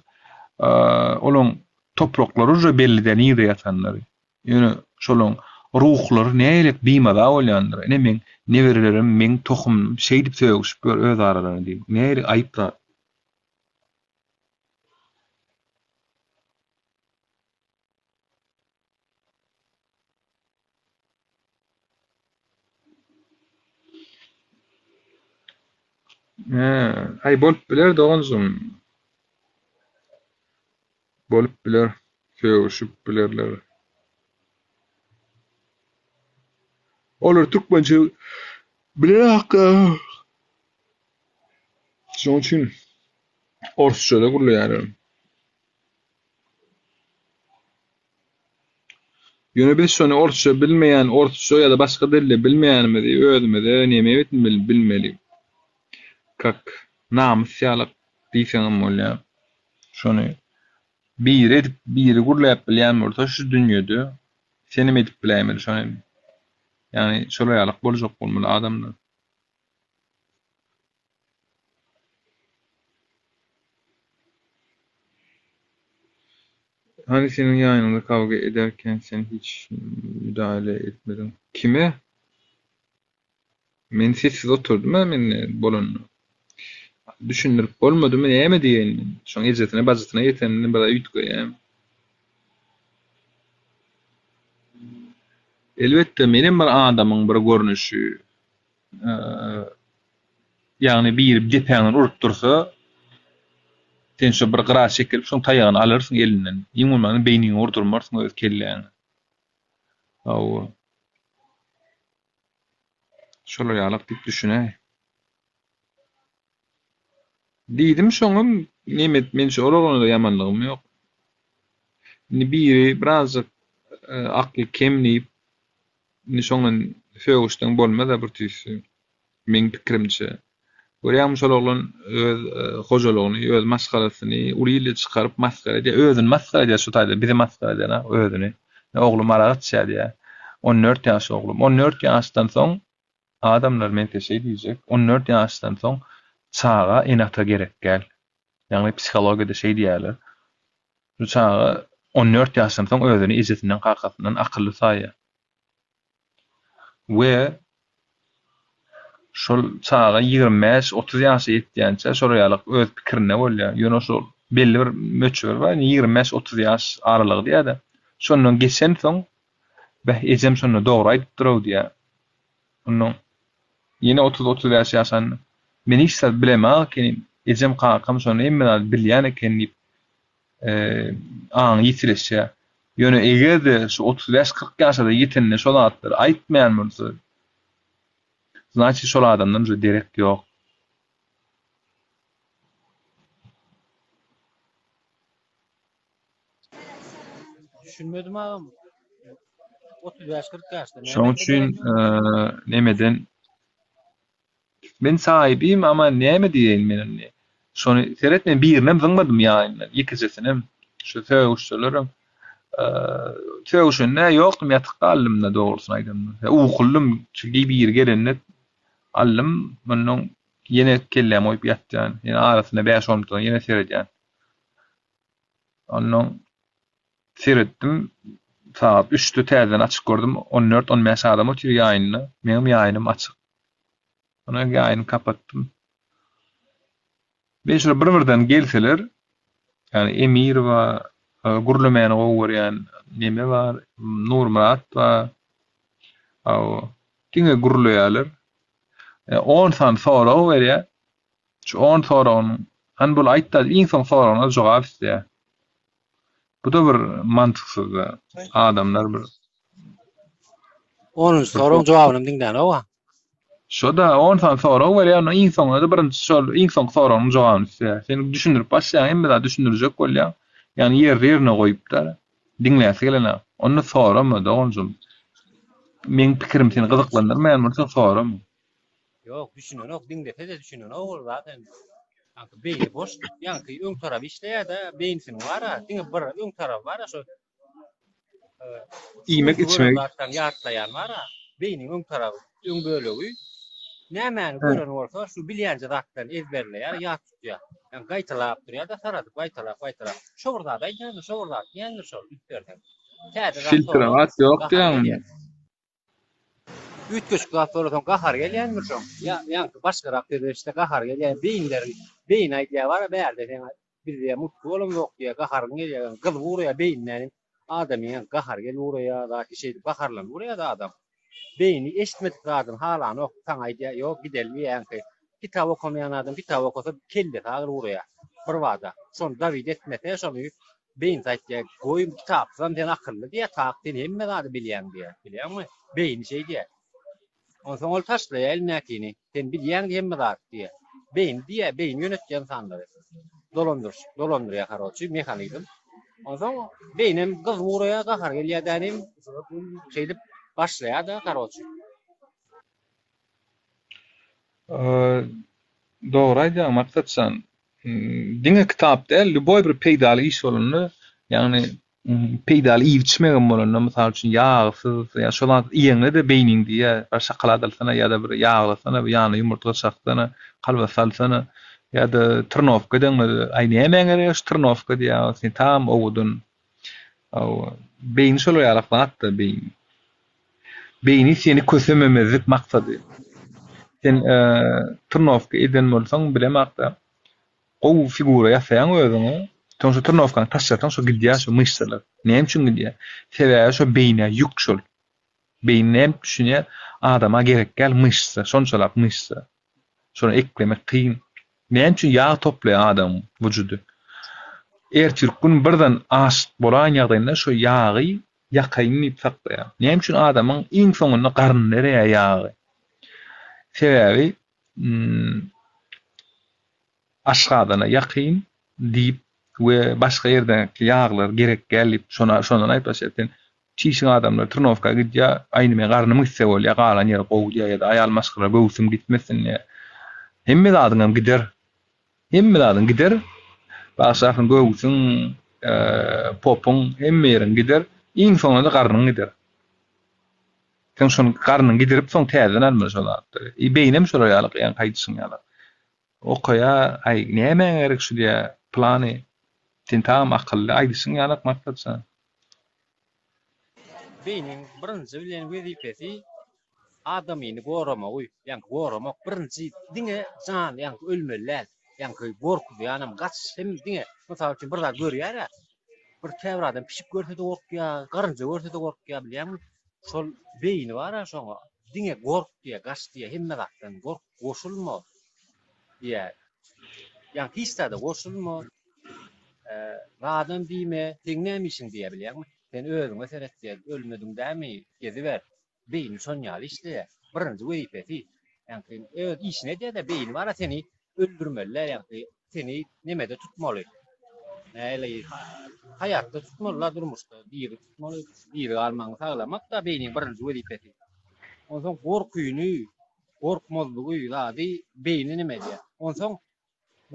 olaň topraklary uje belli däl nirde ýatanlary. Ýöne şolaň ruhlary nähili bimaza bolýandyr. Ine meň neberelerim, meň tohumym şeýdip sögüşip ýör öz aralarynda diýip. Nähili aýyp zat. Hä, aý bolup biler doganjygym. Bolup biler, sögüşip bilerler. Olar türkmençe bilenok-a. Şonuň üçin orsça-da gürleýärler. Ýöne biz şony orsça bilmeýän, orsça ýa-da başga dilde bilmeýänimizi özümize neme bilmeli. Kak namys ýalak diýseňem bolýar. Şony biri edip, biri gürläp bilýän bolsa şu dünýede senem edip biläýmeli şony. Ýagny şolar ýalak boljak bolmaly adamlar. Hany seniň ýanyňda kawga ederken sen hiç müdahale etmediň. Kime? Men sessiz oturdym-a men bolanda. Düşündirip bolmadymy näme diýeýin men. Şoň ejesine bajysyna ýeteninde biraz üýtgeýän. Elbetde menem bir adamyň bir görnüşi. Ýagny biri depäňden urup dursa, sen şo bir gyra çekilip şoň taýagyny alarsyň elinden. Iň bolmanda beýniňe urdurmarsyň öz kelläňe. Hawa. Şolar ýalak diýip düşünäý. Diýdim şoňam neme men şu olara ýamanlygym ýok. Indi biri birazjyk akly kem diýip indi şoňdan sögüşseň bolmaz-a bir tüýsi. Meň pikirimçe. Görýäňmi şol oglan öz hojalygyny, öz maşgalasyny uly ile çykaryp masgara edýär. Özüni masgara edýär şu taýda, bizi masgara edenok özüni. Oglum arak içýär diýýär. On dört ýaş oglum. On dört ýaşdan soň Adamlar men size şeý diýjek, on dört ýaşdan soň çaga ene-ata gerek däl. Ýagny psihologiýada şeý diýýärler. Şu çaga on dört ýaşdan soň özüni ejesinden kakasyndan akylly saýýar. We şol çaga 25, 30 ýaşa ýetýänçä şol ýaly öz pikirinde bolýar. Ýöne şol belli bir möçber bar, 25, 30 ýaş aralygy diýýär-de. Şondan geçensoň Beh, ejem şonda dogry aýdypdyr-ow diýýär. Onnoň ýene otuz-otuz bäş ýaşanda, Men hiç zat bilemok ekenim, ejem kakam şonda hemme zady bilýän eken diýip, aňy ýitileşýär. Ýöne eger-de şu otuz bäş-kyrk ýaşa-da ýetende şo zatlary aýtmaýan bolsa, Znaçit şol adamdan uje derek ýok. Düşünmedim agam. 35-40 ýaşda Şoň näme üçin derek ýok? nemeden Men saýybym ama näme diýeýin men indi. Şony seret men birinem zyňmadym ýaýyndan, ýekejesinem. Şu sögüşselerem sögüşende ýokdum ýatyp galdym-da dogrusyny aýdanda. Ukuldym çünki biri gelende aldym ondan ýene kellämi goýup ýatýan. Ýene arasynda bäş-on minutdan ýene seredýän. Ondan seretdim sagat üçde täzeden açyp gördüm on dört-on bäş adam otyr ýaýynda. Meňem ýaýynym açyk. Ondan ýaýyny kapatdym. Men şular bir-birden gelseler, ýagny Emir bar, gürlemäni gowy görýän neme bar, Nurmyrat bar. Hawa, diňe gürleýärler. On sany sorag berýär. Şu on soragynyň, hany bul aýt-da, iň soňky soragyna jogap isleýär. Bu-da bir mantyksyz adamlar bir. Onunjy soragyň jogabynam diňlänok-a. Şo-da on sany sorag berýär, ondan iň soňunda-da birinji şol iň soňky soragynyň jogabyny isleýär. Sen düşündirip başlaýaň, hemme zady düşündirjek bolýaň. Ýagny ýerli-ýerine goýup-da, diňläsi gelenok. Onda sorama, doganjygym. Meň pikirim seni gyzyklandyrmaýan bolsa sorama. Ýok, düşünenok, diňlese-de düşünenok ol zaten. Ýaňky beýni boş, ýaňky öň tarapy işleýär-de, beýnisiniň bar-a, diňe bir öň tarapy bar-a şo. Iýmek, içmek. Zatdan ýatlaýan bar-a, beýniň öň tarapy, öň bölegi. Nämäni gören bolsa, şu bilýänje zatlaryny ezberleýär, ýat tutýar. Ýagny gaýtalap durýar-da, saradyp gaýtalap, gaýtalap. Şo bir zady aýdýandyr, şo bir zat diýendir şol, üns berseň. Täze zat Filtrawat ýok diýýäňmi? Üýtgeşik zat sorasaň gahary gelýändir şoň. Ýa ýaňky başgarak söz eşitse gahary gelýär. Beýinleri beýni aýdýar bara bärde seň biz diýýär mutly bolamzok diýýär gaharyň gelýär gyzyp ugraýar beýninden adamyň gahary gelip ugraýar zat şeýdip gaharlanyp ugraýar adam. Beýni eşitmedik zadyny halanok saňa aýdýar ýok gideli diýýär ýaňky kitap okamaýan adam kitap okasa kellesi agyryp ugraýar birbada şony dawid etmese şony Beýnisi aýtýar, goý kitapsyzam sen akylly diýýär, tak sen hemme zady bilýäň diýýär. Bilýäňmi? Beýni şeý diýýär. Onsoň ol taşlaýar elindäkini. Sen bilýäň hemme zady diýýär. Beýni diýýär, beýni ýönetýär ynsanlary. Dolandyryş, dolandyrýar karoçi, mehanizm. Onsoň beýnem gyzyp ugraýar, gahary gelýär dänim. Şeýdip başlaýar-da karoçi. Dogry aýdýaň Maksatjan. Diňe kitap däl, lýuboý bir peýdaly iş bolanda, ýagny peýdaly iýip-içmegem bolanda, mysal üçin, ýagsyz ýa şo zat iýeňde-de beýniň diýýär, bir şokolad alsana ýa-da bir ýaglasana, bir ýanyna ýumurtga çaksana, kolbasa alsana ýa-da trnowka edeňde-de, aý nämäň gerek şu trnowka diýýär, sen tam owadan. Hawa, beýni şolar ýalak zat-da, beýni. Beýni seni kösememezlik maksady. Sen trnowka eden bolsaň bilemakda gowy figura ýasaýaň özüňe. Soň şo trnowkany taşlasaň şo gidýär şo myşsalar. Näme üçin gidýär? Sebäbi şo beýnä ýük şol. Beýni näme düşünýär? Adama gerek däl myşsa, şonçalak myşsa. Şony eklemek kyn. Näme üçin ýag toplaýar adamyň wujudy? Ertirki gün birden aç bolaýan ýagdaýynda şo ýagy ýakaýyn diýip saklaýar. Näme üçin adamyň iň soňunda garnynda ereýär ýagy? Sebäbi aşgazana ýakyn diýip we başga ýerdäki ýaglar gerek däl diýip şona şondan aýyp başlaýar. Sen çişik adamlar trnowka gidýär, aý indi meň garnym gitse bolýar, galan ýeri gowy diýýär ýa-da aýal maşgala göwsüm gitmesin diýýär. Hemme zadyňam gider. Hemme zadyň gider. Bagyşlarsyň göwsüň, popuň, hemme ýeriň gider. Iň soňunda-da garnyň gider. Sen şony garnyňy gidirip soň täzeden almaly şo zatlary. I beýnem şolar ýaly ýaňky aýdyşyň ýaly. Okaýa, aý nämäňe gerek şu diýä, plany. Sen tagam akylly aýdyşyň ýalak Maksatjan. Beýniň birinji bilen wezipesi adamyny goramagy, ýaňky goramak birinji diňe jan ýaňky ölmeli däl, ýaňky gorkuzýanam gaç hem diňe mysal üçin bir zat görýär-ä, bir käbir adam pişik görse-de gorkýar, garynja görse-de gorkýar bilýäňmi? Şol beýni bar-a şoňa diňe gork diýýär, gaç diýýär hemme zatdan gork, goşulma diýýär. Ýaňky hiç zada goşulma, zadam diýme, seň näme işiň diýýär bilýäňmi? Sen özüňe seret diýýär, ölmediň dämi, geziber. Beýni şon ýaly işleýär. Birinji wezipesi. Ýaňky öz işini edýär-de, beýni bar-a seni öldürmeli däl, ýaňky seni nemede tutmaly. Näli haýatda tutmaly-da durmuşda, diri tutmaly, diri galmagyňy saglamak-da beýniň birinji wezipesi. Onsoň gorkyny, gorkmazlygy zady beýni neme edýär. Onsoň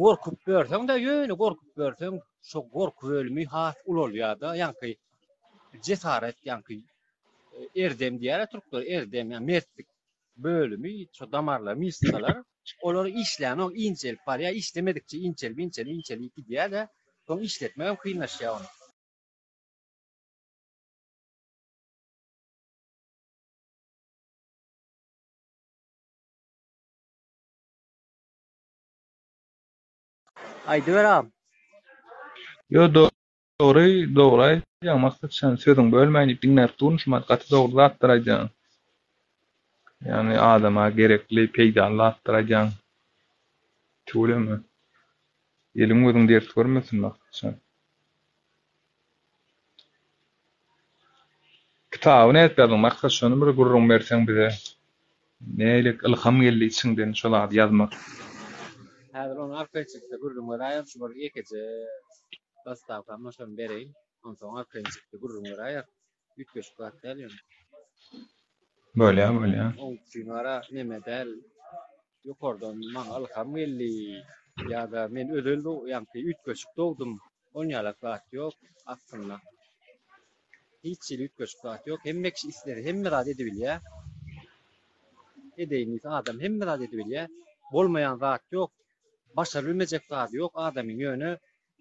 gorkup ýörseň-de, ýöne gorkup ýörseň, şo gorky bölümi has ulalýar-da, ýaňky jesaret, ýaňky erdem diýýär-ä türkler, erdem, ýa mertlik bölümi, şo damarlar, myşsalar, olar işlänok, inçelip barýar, işlemedikçe inçelip, inçelip, inçelip gidýär-de, soň işletmegem kynlaşýar ony. Aýdyber agam. Ýo dogry dogry aýdýaň Maksat jan sözüňi bölmäýin diýip diňläp durun şu wagt gaty dogry zatlar aýdýaň. Ýagny adama gerekli peýdaly zatlar aýdýaň. Tüweleme. Eliň gözüň dert görmesin Maksat jan. Kitaby nädip ýazdyň Maksat şony bir gürrüň berseň bize. Nähili ylham geldi içiňden şo zady ýazmak. Häzir ony arkaýynçylykda gürrüň beräýerin şu bir ýekeje dostawkam bar şony bereýin onsoň arkaýynçylykda gürrüň beräýer üýtgeşik zat däl ýöne. Bolýa bolýa. Oň üçin gara neme däl ýokardan maňa ylham geldi ýa-da men özel ýaňky üýtgeşik dogdum Onýalak zat ýok aslynda. Hiç hili üýtgeşik zat ýok. Hemme kişi islese hemme zat edibilýär. Edeýin diýse adam hemme zat edibilýär. Bolmaýan zat ýok. Başarybilmejek zady ýok adamyň ýöne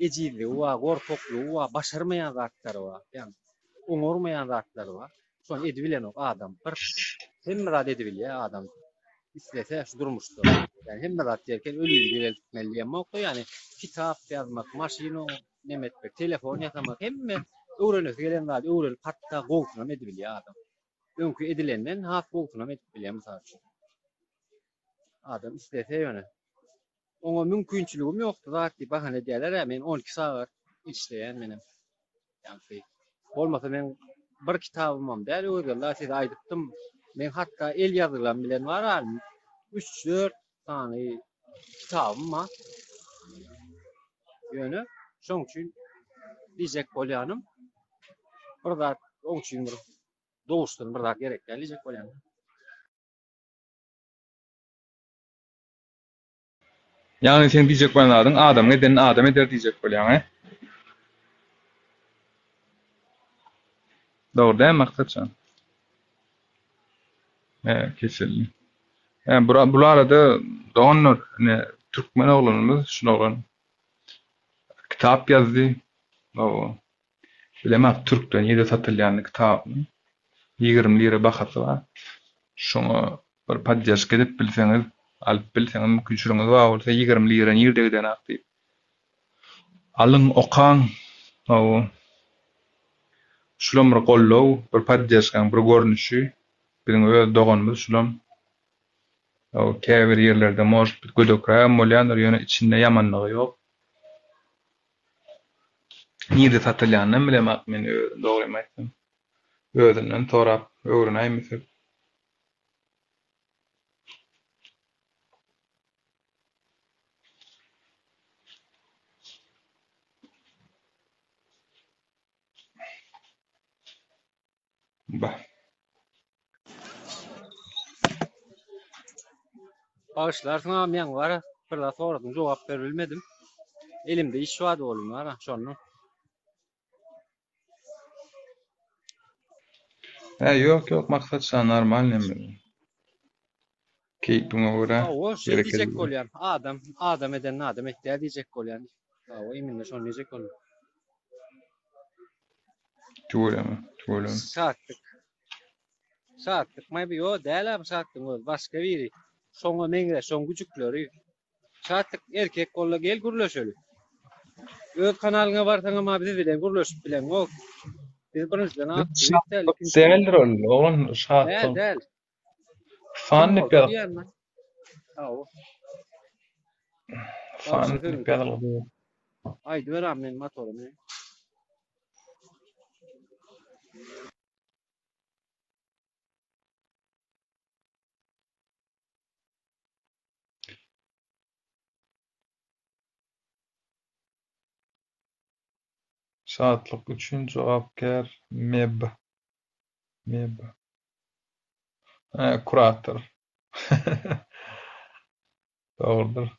ejizligi bar, gorkaklygy bar, başarmaýan zatlary bar. Ýagny oňarmaýan zatlary bar. Şony edibilenok adam. Bir hemme zat edibilýär adam. Islese şu durmuşda. Ýani hemme zat diýerken ölüni direltmeli diýemok-da, ýani kitap ýazmak, maşyn neme etmek, telefon ýasamak hemme öwrenesi gelen zady öwrenip hatda gowusynam edibilýär adam. Öňki edilenden has gowusynam edip bilýär mysal üçin. Adam islese ýöne. Oňa mümkinçiligim ýokdy zat diýip bahana edýärler-ä, men 12 sagat işleýän menem. Ýaňky bolmasa meň bir kitabymam däl Öwezgeldi aga size aýdypdym. Meň hatda el ýazgylarym bilen bar a üç-dört sany kitabym bar. Ýöne şoň üçin diýjek bolýanym bir zat oň üçin bir doguşdan bir zat gerek däl diýjek bolýan. Ýagny seň diýjek bolýan zadyň adamyň edenini adam eder diýjek bolýaň he? Dogry dälmi Maksatjan? He kesildi. He bu arada doganlar ine türkmen oglanymyz şul oglan kitap ýazdy. Hawa. Bilemok türkde nirde satylýanyny kitabynyň. 20 lira bahasy bar. Şoňa bir podderşka edip bilseňiz, alyp bilseňiz mümkinçiligiňiz bar bolsa 20 lira nirde gidenak diýip. Alyň, okaň. Hawa. Şulam bir goldaw, bir podderşkaň bir görnüşi. Biziň öz doganymyz şulam. Hawa, käbir ýerlerde может быть gödekrägem bolýandyr, ýöne içinde ýamanlygy ýok. Nirde satylýanynam bilemok men özüm dogrymy aýtsam. Özünden sorap öwrenäýmesek. Bah. Bagyşlarsyň agam ýaňy bara bir zat soradyň jogap berip bilmedim. Elimde iş bardy oglum bara şondan. Hä ýok ýok Maksat şa normal neme. Keýpiňe görä Hawa şeý hereket diýjek ediber. bolýan. Adam adam edenini adam etýär diýjek bolýan. Hawa iminde şony diýjek boldum. Tüweleme, tüweleme. Şatlyk. Şatlyk maý bu ýo däl abi Şatlygyň özi başga biri. Şoňa meňzeş şoň güjükleri. Şatlyk erkek bolda gel gürleşeli. Öz kanalyňa barsaňam abi biz bilen gürleşip bileňok. Biz birinjiden aktiwist däl, Şatlyk ikinjiden däldir ol, oglan Däl, şatlyk. däl. Fan Kim diýip bolsa ýazyp. diýýän men. Hawa. Fan Bagşy diýip sözüň. ýazylgy. Aýdyber abi men motora müneýin. Şatlyk üçin jogapkär Meb. Meb. Hä, kurator. Dogrudyr.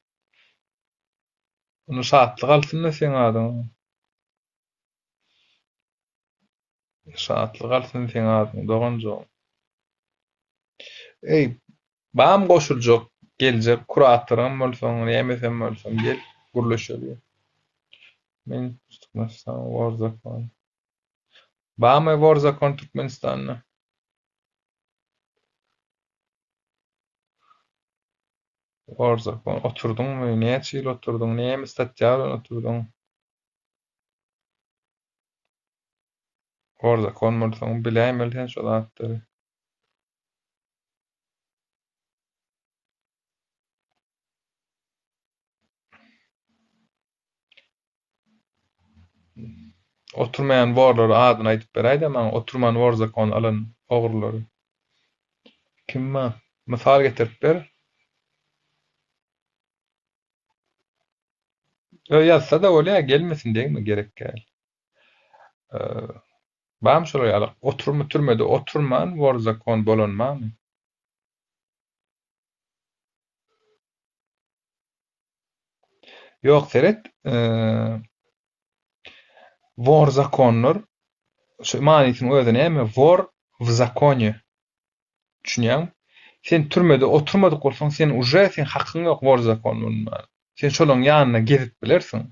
Onda Şatlyk alsyn-da seň adyňy. Şatlyk alsyn seň adyňy, doganjygym. Eý, bam goşuljak, geljek kuratoram bolsaň, nämesem bolsaň gel, gürleşeli. Men Türkmenistan war zakon. Bamy war zakon Türkmenistanda? War zakon oturdyňmy? Näçe ýyl oturdyň? Näme statýa bilen oturdyň? War zakon bolsaň biläýmeli sen şo zatlary. Oturmaýan worlary adyny aýdyp beräýdä maňa oturman wor zakon alan ogrulary. Kim bar? Mysal getirip ber. Ýo ýazsa-da bolýar, gelmesin degme gerek däl. Barmy şolar ýaly oturma türmede oturman wor zakon bolan barmy? Ýok seret, wor zakonlar şu manysynyň özi näme? Wor w zakone. Düşünýäňmi? Sen türmede oturmadyk bolsaň, sen uje seň hakyň ýok wor zakon bolmaga. Sen şolaryň ýanynda gezip bilersiň.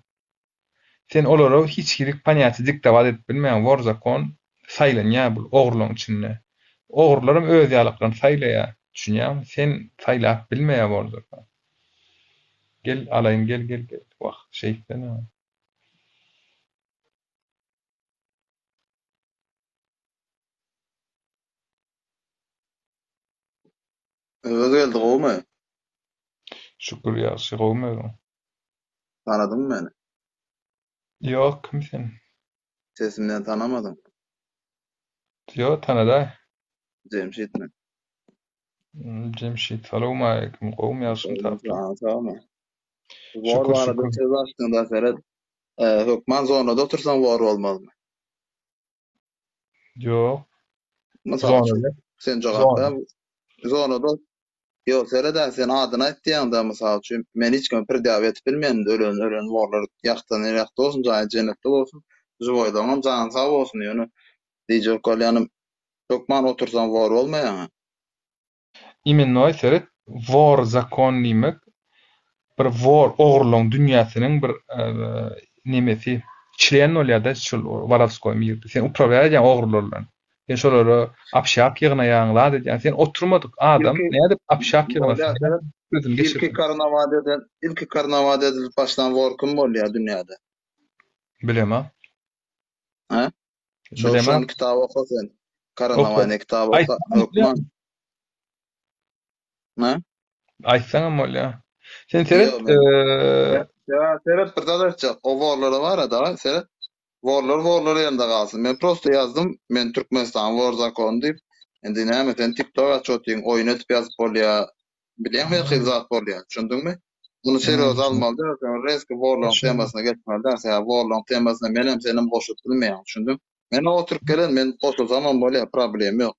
Sen olara hiç hili ponýatiýa diktowat edip bilmeýäň. Wor zakon saýlanýar bul ogrularyň içinde. Ogrularam öz ýalyklaryny saýlaýar. Düşünýäňmi? Sen saýlap bilmeýär wor zakon. Gel alaýyn gel gel gel. Wah şeýtsene. Öwez geldi gowumy? Şükür ýagşy gowumy özüň? Tanadyňmy meni? Ýok kim sen? Sesimden tanamadyň. Ýok tanadaý. Jemşit men. Jemşit salowmaleýkim gowumy ýagşymy tapdyň? Janyň sagmy? Wor Şükür barada şükür. söz açdyňda seret. Hökman zonada otursaň wor bolmazmy? Ýok. Mysal üçin, Zonada. sen jogap Zona. ber. Zonada Ýok, seret-ä, sen adyny aýt diýýäň-dä, mysal üçin, men hiç kime predýaw edip bilmeýän, ölen, ölen borlar, ýakdan ýakda bolsun, jaýy jennetde bolsun, žiwoýlaryňam jany sag bolsun, ýöne diýjek bolýanym, hökman otursaň wor bolmaýaň-a. Imennoý seret, wor zakon diýmek bir wor ogurlaň dünýäsiniň bir nemesi, çlen bolýada şol worowskoý mirde. Sen uprawlýat edýäň ogrular bilen. Sen şolara obşak ýygnaýaň, zat edýäň. Sen oturmadyk adam Ilki nädip obşak bolýar ýygnasyn? seret, Sözüni ilki geçirsin. karnawat eden, ilki karnawat edilip başlan wor kim bolýar dünýäde? Bilemok. Hä? Şol Bilemok. şony kitap oka sen. Oka. Karnawaniýa kitap oka Aýtsaňam hökman. bolýar. Hä? Aýtsaňam bolýar. Sen seret, Ýok men. Ýa seret bir zat aýtjak. O worlara bar-a dagy seret. Worlar worlar ýerinde galsyn. Men prosto ýazdym, men Türkmenistan wor zakony diýip. Indi näme sen TikTok açyp otyň, oýun edip ýazyp bolýar. Bilýäň her hili zat bolýar. Düşündiňmi? Muny serýoz almaly däl, sen rezko worlaryň temasyna geçmeli däl. Sebäbi worlaryň temasyna menem senem goşulyp bilmeýäň. Düşündiň? Men oturyp gelen, men goşulsamam bolýar, problem ýok.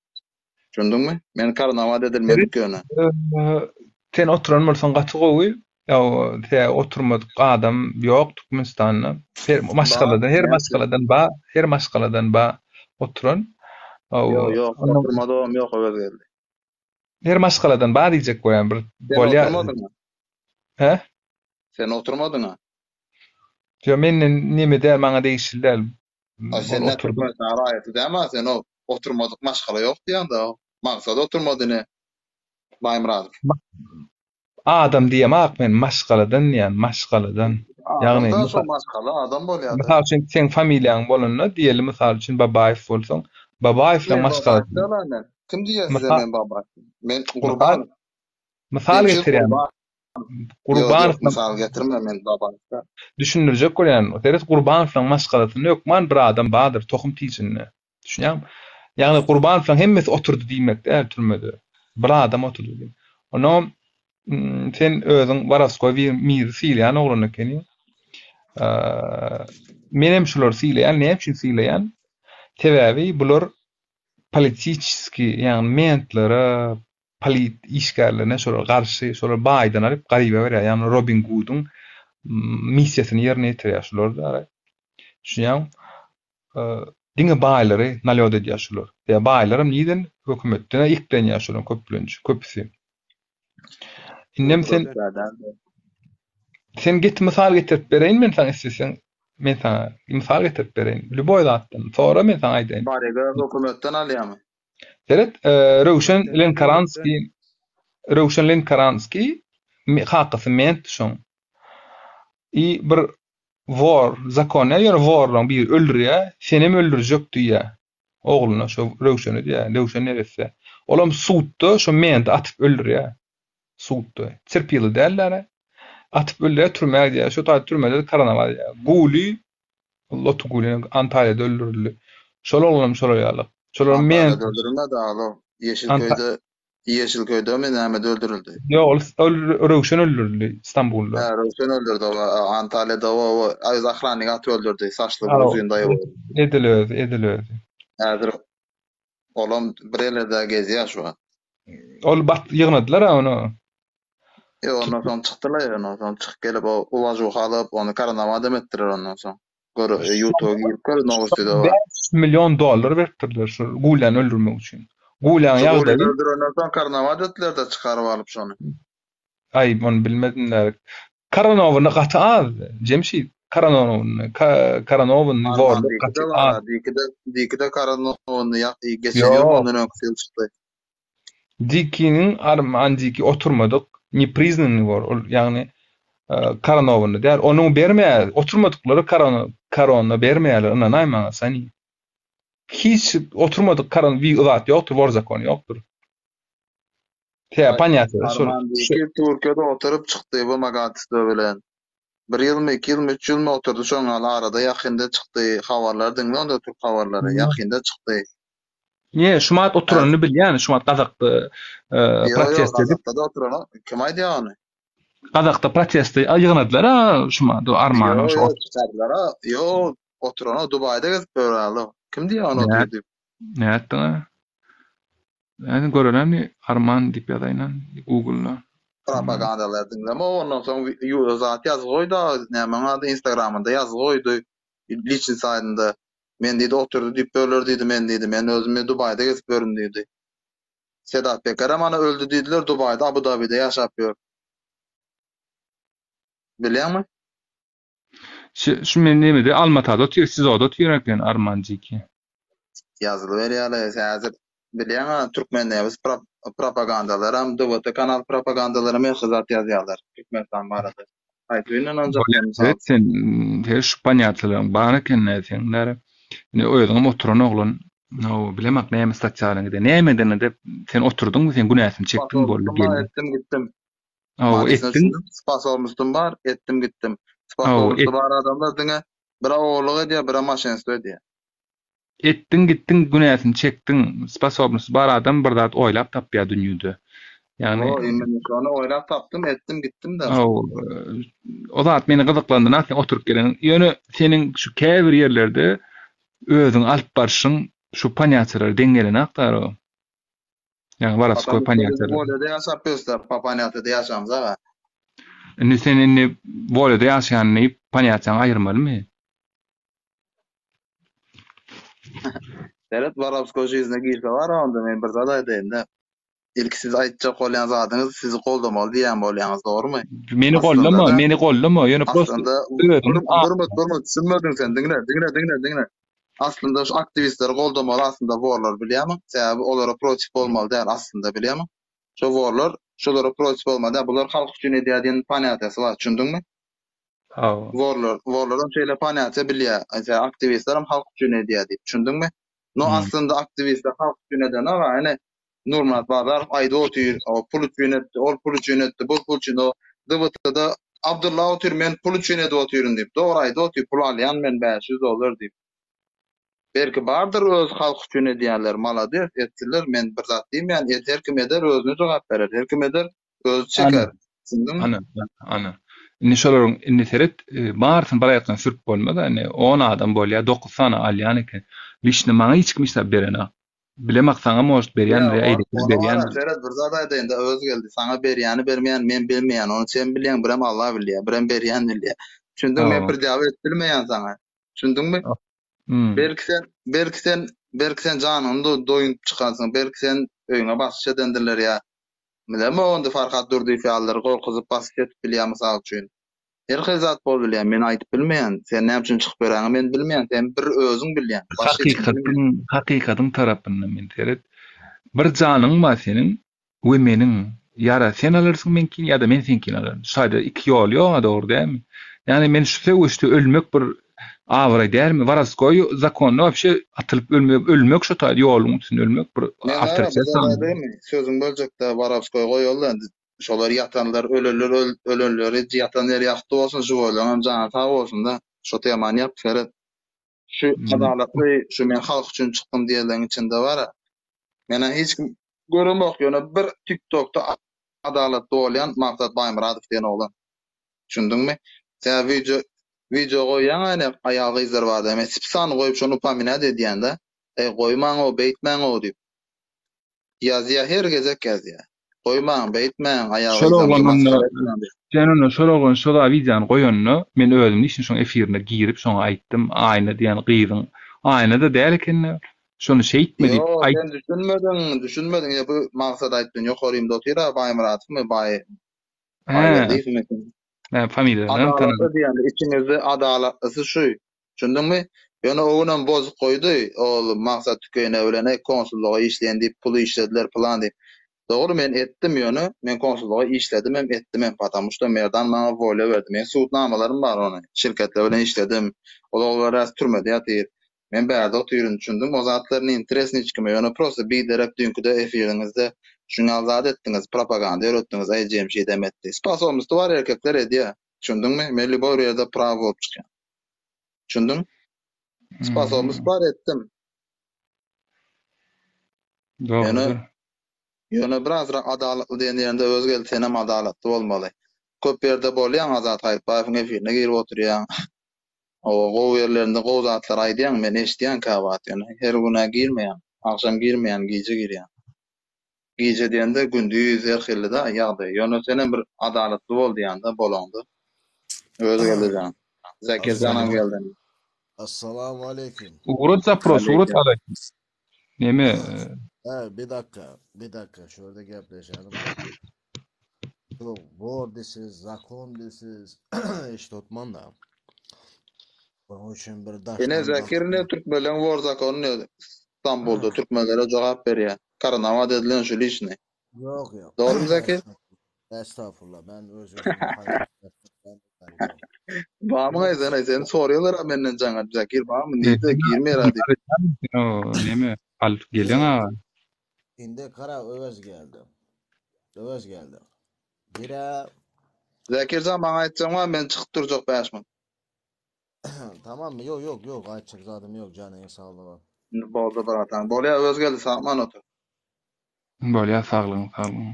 Düşündiňmi? Men karnawat edilmedik ýöne. Sen oturan bolsaň gaty gowy. Ýa oturmadyk adam ýok Türkmenistanda. Her maşgalada, her maşgaladan ba, her maşgaladan ba oturan. Ýok, ýok, oturmadygam ýok Öwezgeldi. Her maşgaladan ba diýjek bolýan bir Sen bolýa. oturmadyňa? Hä? Sen oturmadyňa? Ýok, menden neme däl, maňa degişli däl. A sen Ol nä oturdy. Türkmenistan raýaty dälmi sen o oturmadyk maşgala ýok diýýäňdä o Maksat oturmady ine Baýmyradow. Adam diýemak men maşgaladan diýýän maşgaladan. Ýagny Adam-da şo maşgala adam bolýada. Mysal üçin seň familiýaň bolanda diýeli mysal üçin Babaýew bolsaň Babaýewleň Men Babaýew maşgalasy. däl-ä men. Kim diýýär size Mysal men Babaýew? Men Mysal Gurbanow. Mysal Jemşit getirýän. Gurbanow. Ýok, ýok, Gurbanowlaň mysal getirme men Babaýew däl. Düşündirjek bolýan. Seret Gurbanowlaň maşgalasynda hökman bir adam bardyr tohum tijinde. Düşünýäňmi? Ýagny Gurbanowlaň hemmesi oturdy diýmek däl türmede. Bir adam oturdy diýmek. Onnoňam sen özüň worowskoý miri sylaýan oglan ekeniň. Menem şulary sylaýan. Näme üçin sylaýan? Sebäbi bular politiçeskiý, ýagny mentlere, polit işgärlerine şolar garşy, şolar baýdan alyp garyba berýär. Ýagny Robin Gudyň missiýasyny ýerine ýetirýär şular da. Düşünýäňmi? Diňe baýlary nalýot edýär şular. Ýa baýlaram nirden? Hökümetden eklenýär şolaryň köplenç, köpüsi. Indem sen Sen get mysal getirip bereýin men saňa isleseň. Men saňa mysal getirip bereýin. Lýuboý zatdan. Sora men saňa aýdaýyn. Baryga hökümetden alýarmy? Seret, Röwşen Lenkaranskiý Röwşen Lenkaranskiý kakasy ment şoň. I bir wor zakon ýöne worlaň biri öldürýär, senem öldürjek diýýär. Ogluna şo Röwşeni diýýär, Röwşen neresse. Olam sudda şo menti atyp öldürýär. Sudda. Terpili däldir. Atyp öldürýär, türmä gidýär. Şo taýda türmede koronawirus diýýär. Guly Lotuguly Antalýada öldürildi. Şol oglanam şolar ýaly. Şolar men Antalýada öldürilmedi alo. Ýeşilköýde Ýeşilköýdemi nämede öldürildi? Ýok, ol ol Röwşen öldürildi Stambulda. Hä, Röwşen öldürdi o Antalýada o öz ohrannik atyp öldürdi. Saçly bir uzyn daýy bolup. Edil özi, edil özi. Häzir olam bir ýerlerde gezýär şu wagt. Ol bat ýygnadylar-a ony. Ýok, ondan soň çykdylar ýa, ondan soň çykyp gelip o uwažuha alyp, ony koronawadam etdiler ondan soň. Gör, YouTube'a girip gör, nowostide bar. 5 million dollar beripdirler şu Gulyany öldürmek üçin. Gulyanyň Şu ýagdaýy Gulyany öldürenden soň koronawa etdiler-de çykaryp alyp şony. Aý, ony bilmedim däl. Koronowany gaty az, Jemşit. Koronowany, koronowany Arman zorluk gaty Dikide bar, az. Dikide, Dikide koronowany ýak, geçen ýylmy Ýok. ondan öňküsi ýyl çykdy. Dikiniň Arman Diki oturmadyk, nepriznannyý bor, ol ýagny koronowany däl. Onuň bermeýär, oturmadyklara korona, korona bermeýärler, ynanaý maňa, Sani. Hiç oturmadyk koron, bir zat ýokdur, wor zakony ýokdur. Tä ponýatýa şol. Arman Diki Türkiýede oturyp çykdy bu magatstwo bilen. Bir ýylmy, iki ýylmy, üç ýylmy oturdy şoň ýaly arada ýakynda çykdy habarlary diňle onda türk habarlary ýakynda çykdy. Niye şumat oturanyny bilýän, şumat gazakda Ýok, ýok, protest edip. Gazakda-da oturanok. Kim aýdýar ony? Gazakda protesti ýygnadylar-a şumat Armanyň Ýok, şu ýok, çykardylar-a. Ýok, oturanok, Dubaýda gezip ýör-ä. Kim diýýär ony otyr diýip? Nätdiň-a? Nädip görelämi Arman diýip ýazaýyn-a Google-da. Propagandalar diňleme, ondan soň ýu zat ýazgy goýdy, nämäň ady Instagramynda ýazgy goýdy, liçny saýtynda. Men diýdi oturdy diýip böler diýdi men diýdi men özüm Dubaýda gezip ýörün diýdi. Sedat Pekerem ana öldi diýdiler Dubaýda Abu Dabide ýaşap ýör. Bilýäňmi? Şu, şu men nemede Almatada otyr, SIZO-da otyr eken Arman Jiki. Ýazylyberýärler häzir bilýäňä türkmen nebis propagandalaram DWT kanal propagandalaram ýagşy zat ýazýarlar Türkmenistan barada. Haýsy birini ynanjak sen mysal? Evet sen her şu ponýatalaryň bar eken-dä seň näre. Indi özüňem oturan oglan. No, bilemok näme statýalaryň gide. Näme edende sen oturdyňmy sen günäsini çekdiň boldy Sposobnostum bar, geldi. etdim gitdim. Hawa, Manysyna etdiň. düşündim. Sposobnostum bar, etdim gitdim. Hawa, Sposobnosty et. bar adamlar diňe bire ogurlyk edýär, bire maşenstwo edýär. Etdiň gitdiň günäsini çekdiň sposobnosty bar adam bir zat oýlap tapýar dünýede. Ýagny O indi şony oýlap tapdym etdim gitdim de. O zat meni gyzyklandyrýar sen oturyp gelen. Ýöne seniň şu käbir ýerlerde özüňi alyp barşyň şu ponýatiýalara deň gelenok dara. Ýagny woroskoý ponýatiýalar. Wolýada ýaşap ýörsler, po ponýatiýada ýaşamzak-a. Indi sen indi wolýada ýaşaýan diýip ponýatiýaňy aýyrmalymy? Seret Worowskoý žizne girse bar onda men bir zat aýdaýynda. Ilki siz aýtjak bolýan zadyňyz sizi goldamaly diýýän bolýaňyz dogrymy? Meni goldama, meni goldama, ýöne prosta Aslynda özüňi durma durma düşünmediň sen diňle diňle diňle diňle. Aslynda şu aktiwistleri goldamaly aslynda worlar bilýämiň? Sebäbi olara protiv bolmaly däl aslynda bilýämiň? Şo worlar şolara protiv bolmaly däl bular halk üçin edýär diýen ponýatiýasy bar düşündiňmi? Hawa. Worlar, worlaram şeýle ponýatiýa bilýär. Aýtsa aktiwistlerem halk üçin edýär diýip, düşündiňmi? No Hmm. aslynda aktiwistler halk üçin edenok, a ine Nurmyrat Bazarow aýdyp otyr, o pul üçin etdi, ol pul üçin etdi, bu pul üçin, o DWT-da Abdylla otyr, men pul üçin edip otyryn diýip, dogry aýdyp otyr, pul alýan men 500 dollar diýip. Belki bardyr öz halk üçin edýänler, malades, etsinler, men bir zat diýmeýän, et her kim eder, özüne jogap berer, her kim eder, Özi Ana, çeker. Düşündiňmi? ana, ana. Indi şolaryň indi seret barysyny bir aýakdan sürüp bolmaz-a indi on adam bolýar dokuz sany alýan eken. Liçno maňa hiç kim hiç zat berenok. Bilemak saňa может berýändir Ýa ýa eýlekiler ony berýändir. gara seret bir zat aýdaýynda Özgeldi saňa berýäni bermeýäni men bilmeýän ony sen bilýäň birem Allah bilýär birem berýän bilýär. Düşündiňmi men Hawa. predýawa edip bilmeýän saňa. Düşündiňmi? Hmm. Belki sen belki sen belki sen janyňy doýunyp çykansyň belki sen öýüňe basyş edendirler ýa Bilemok onda Farhat Durdyýew ýalylary gorkuzyp basyş edip bilýär mysal üçin. Her hili zat bolup bilýär men aýdyp bilmeýän sen näme üçin çykyp ýöräňi men bilmeýän sen bir özüň bilýäň başga hiç kim bilmeýär. Hakykatyň hakykatyň tarapynda men seret. Bir janyň bar seniň we meniň ýara sen alarsyň meňkini ýa-da men seňkini alaryn. Şu taýda iki ýol ýok-a dogry dälmi? Ýagny men şu söweşde ölmek bir abraý dälmi? Worowskoý zakonda wapşe atylyp ölmek ölmek şu taýda ýoluň üstünde ölmek bir Men gara bir awtoritet zat sanly. aýdaýynmy sözüňi böljekdä Worowskoý goýaly indi şolar ýatanlar ölenler ölenleri ýatan ýeri ýagty bolsun žiwoýlaryňam jany sag bolsunda şo temany ýap seret. Şu adalatly şu men halk üçin çykdym diýenleň içinde bara. Menä hiç kim göremok ýöne bir tiktokda adalatly bolýan Maksat Baýmyradow diýen oglan. Düşündiňmi? Sen wideo wideo goýýaň ene aýal gyzlar barada men spesialny goýup şony upominat edýän-de. Eý goýmaň-ow beýtmäň-ow diýip. Ýazýa her gezek ýazýa. Goýmaň beýtmäň aýal Şol gyzlarymyzy oglan onda masgara etmäň diýip. Sen onda şol oglan şo zat wideony goýanda men özüm lişni şoň efirine girip şoňa aýtdym Aýna diýen gyzyň Aýna-da däl ekeni şony şeýtme diýip Ýok aýt sen düşünmediň düşünmediň ýa bu Maksat aýtdyn ýokarymda otyra Baýmyratowmy Baý Hä Baýberdiýewmi eken. Hä familiýasyny Adalatly tanadym. diýende içiňizde adalatlysy şu Düşündiňmi? Ýöne o günem bozuk goýdy, ol Maksat tükeýne bilen eý konsullyga işleýän diýip puly işlediler pylan diýip. Dogry men etdim ýöne men konsullyga işledimem etdimem patamu şto Merdan maňa wolýa berdi. Meň sudnamalarym bar ony şirketler bilen işledim. Ol oglanlar rast türmede ýatyr. Men bärde otyryn düşündiňmi o zatlar ne interesno hiç kime ýöne prosto biderek düýnküde efiriňizde şuňal zat etdiňiz propaganda ýöretdiňiz eý Jemşidem etdi. Sposobnosty bar erkekler edýä. Düşündiňmi? Men lýuboý bir ýerde praw bolup çykýan. Düşündiň? Sposobnost bar etdim. Ýöne Dogrudyr. ýöne birazrak adalatly diýen ýerinde Özgeldi senem adalatly bolmaly. Köp ýerde bolýaň Azat Haýytbaýewiň efirine girip oturýaň. Hawa gowy ýerlerinde gowy zatlar aýdýaň men eşidýän käwagt ýöne her gün-ä girmeýän. Agşam girmeýän gije girýän. Gije diýende gündiz her hili-de ýagdaý. Ýöne senem bir adalatly bol diýýän-de bolaňda. Özgeldi jan. Zakir janam geldi. Assalamu aleýkum. Ugrat zapros, ugrat Aleýkum. alaý. Neme, He, bir dakika, bir dakika, şu ýerde gepleşelim. Şu bor disiz, zakon disiz, eşit otman da. Onuň üçin bir Ine daşdan Zakir bakyp ne türkmenleň war zakony ne Stambulda türkmenlere jogap berýär. Karanawat edilen şu liçny. Ýok, ýok. Dogrymy Zakir? Estagfurullah, men öz özümi haýran Barmyň sen sen soruyorlar menden jaňa Zakir barmy nirde girmeýär diýip. Neme alyp geliň aga. Indi gara Öwez geldi. Öwez geldi. Bire Zakirjan maňa aýtjaň bar men çykyp durjak 5 minut. Tamam mı? Yok yok yok aýtjak zadym ýok janyň saglygy. Indi boldy bratan. Bolýar Öwez geldi sakman otur. Bolýar saglygyň saglygyň.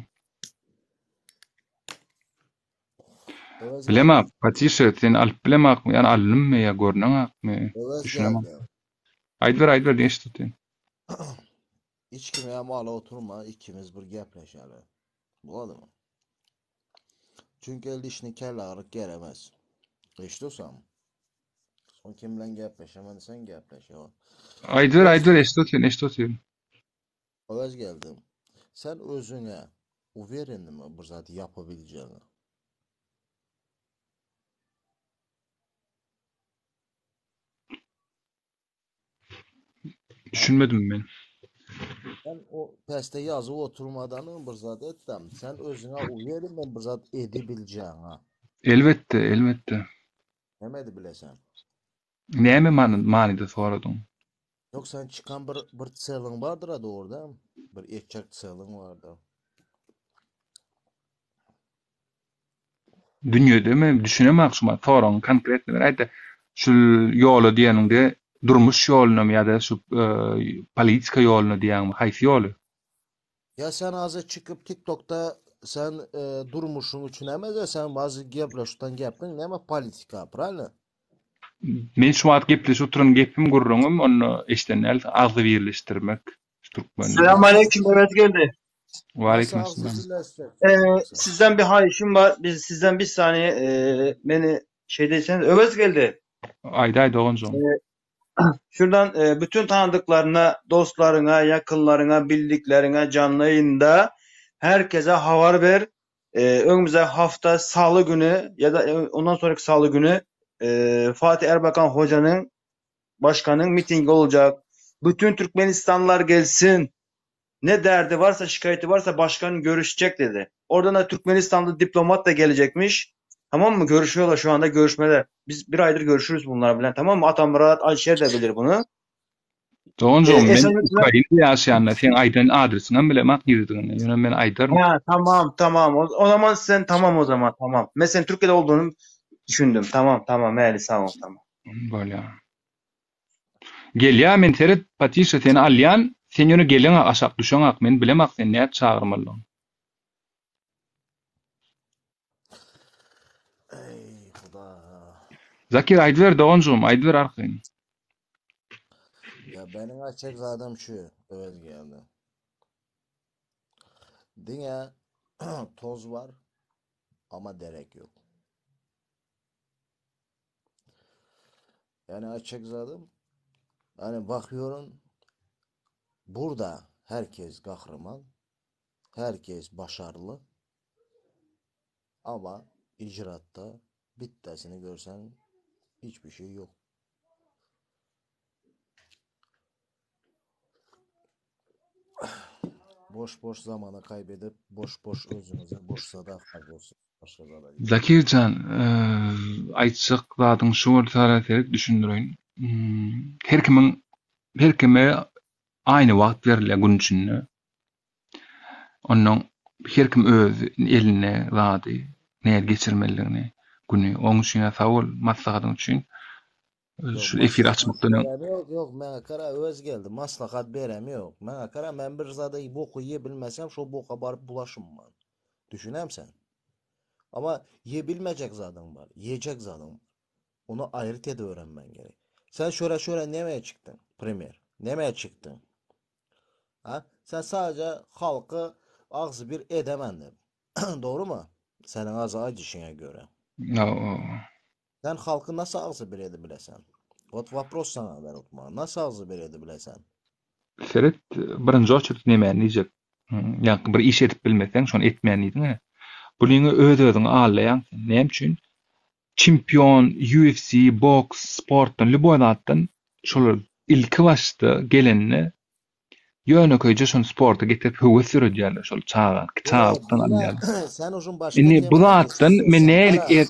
Öwez Bilemok, geldi. Patişe, seni alyp bilemakmy, ýa alynymmy ýa görneňakmy? Öwez Düşünemok. geldi. Aýdyber, aýdyber, diňe tutyn. Hiç kime hem ala oturma, ikimiz bir gepleşeli. Boladymy? Çünki lişni kelle agyryk geremez. Eşidiyorsan. Son kim bilen gepleşemen sen gepleş. Yo. Aýdyber, aýdyber, eşidip otyryn, eşidip otyryn. Öwez geldi. Sen özüňe uverenmi bir zat yapabileceğine? Düşünmedim men. Sen o peste yazıp oturmadan bir zat etdem. Sen özüňe uverenmi bir zat edebileceğine? Elbetde, elbetde. Näme edibilesen? Näme many, manyda soradyň? Yok sen çıkan bir bir çeliň bardyr ha dogry däl? Bir etjek çeliň bardyr. Dünýede men düşünemok şu soragyň konkretno bir aýt-da. Şu ýola diýeniňde durmuş ýolunamy ýa-da şu e, politika ýoluna diýýäňmi? Haýsy ýoly? Ya sen azı çıkıp TikTok'ta sen e, durmuşyň üçin emede sen bazı gepleşikden gepin näme politika, правильно? Men şu wagt gepleşip oturan gepim gürrüňim onda eşden däl agzybirleşdirmek türkmen. Selam aleyküm Mehmet geldi. Ve aleyküm Nasıl selam. ağzı Ee, sizden bir hayışım var. Biz sizden bir saniye e, beni şey deseniz Övez geldi. Aýda aý doganjygym. Şuradan e, bütün tanıdıklarına, dostlarına, yakınlarına, bildiklerine canlı yayında herkese haber ver. E, önümüze hafta salı günü ya da e, ondan sonraki salı günü e, Fatih Erbakan hocanın başkanın mitingi olacak. Bütün Türkmenistanlılar gelsin. Ne derdi varsa şikayeti varsa başkan görüşecek dedi. Oradan da Türkmenistanlı diplomat da gelecekmiş. Tamam mı? Görüşüyorlar şu anda görüşmeler. Biz bir aydır görüşürüz bunlar bilen. Tamam mı? Atamırat Ayşer de bilir bunu. Doganjygym E, men Esenlikler- Ukrainada ýaşaýanda seň aýdan adresiňem bilemok nirdedigini. Ýöne men aýdaryn. Ha, tamam tamam. O, o zaman sen tamam o zaman tamam. Ben senin Türkiye'de olduğunu düşündüm. Tamam tamam. Meğer sağ ol tamam. Bolýar. Gelýär men seret Patişa seni alýan, sen ýöne geleňak aşak düşeňak men bilemak sen nädip çagyrmalydygyny. Ey Huda. Zakir aýdyber doganjygym, aýdyber arkaýyn. Ya benim açacak zadam şu Övez geldi. Diňe toz var ama derek yok. Yani açacak zadım. Yani bakıyorum burada herkes kahraman, herkes başarılı ama icraatta bittesini görsen hiçbir şey yok. Boş boş zamanı kaybedip boş boş özünüze boş zada harcıyorsunuz. Başka zada değil. Zakirjan, aýtjak zadyň şu bolsa seret düşündireýin. Hmm, Her kimiň her kime aýny wagt berilýär gün içinde. Ondan her kim öz eline zady näde geçirmelidigini güni. Onuň üçin sag bol maslahatyň üçin. Yok Şu efir maslahat açmakdan öň berem yok yok maňa kara öz geldi maslahat berem yok. Maňa kara men bir zada boku ye bilmesem şo boka baryp bulaşym man. Düşünem sen. Ama ye bilmeyecek zadın var. Yiyecek zadın var. Onu ayırt edip öğrenmen gerek. Sen şöyle şöyle nemeye çıktın? Premier. Nemeye çıktın? Ha? Sen sadece halkı ağzı bir edemen de. Doğru mu? Senin ağzı acışına göre. No. Sen halkı nasıl ağzı bir edebilesen? Ot vopros sana ver otma. Nasıl ağzı bir edebilesen? Seret birinji oçurt näme diýjek. Hmm, Ýa bir iş edip bilmeseň, şony etmeýän diýdiň. Bunyňy öz özüňi allaýaň sen. Näme üçin? Çempion, UFC, boks, sportdan, любой zatdan şolar ilki başda gelende ýönekeýje şony sporta getirip höwes öwredýärler şol çaga, çagalykdan alýarlar. Sen uzun başka Indi bu temaya zatdan men geçiyorsun. nälik Kara, er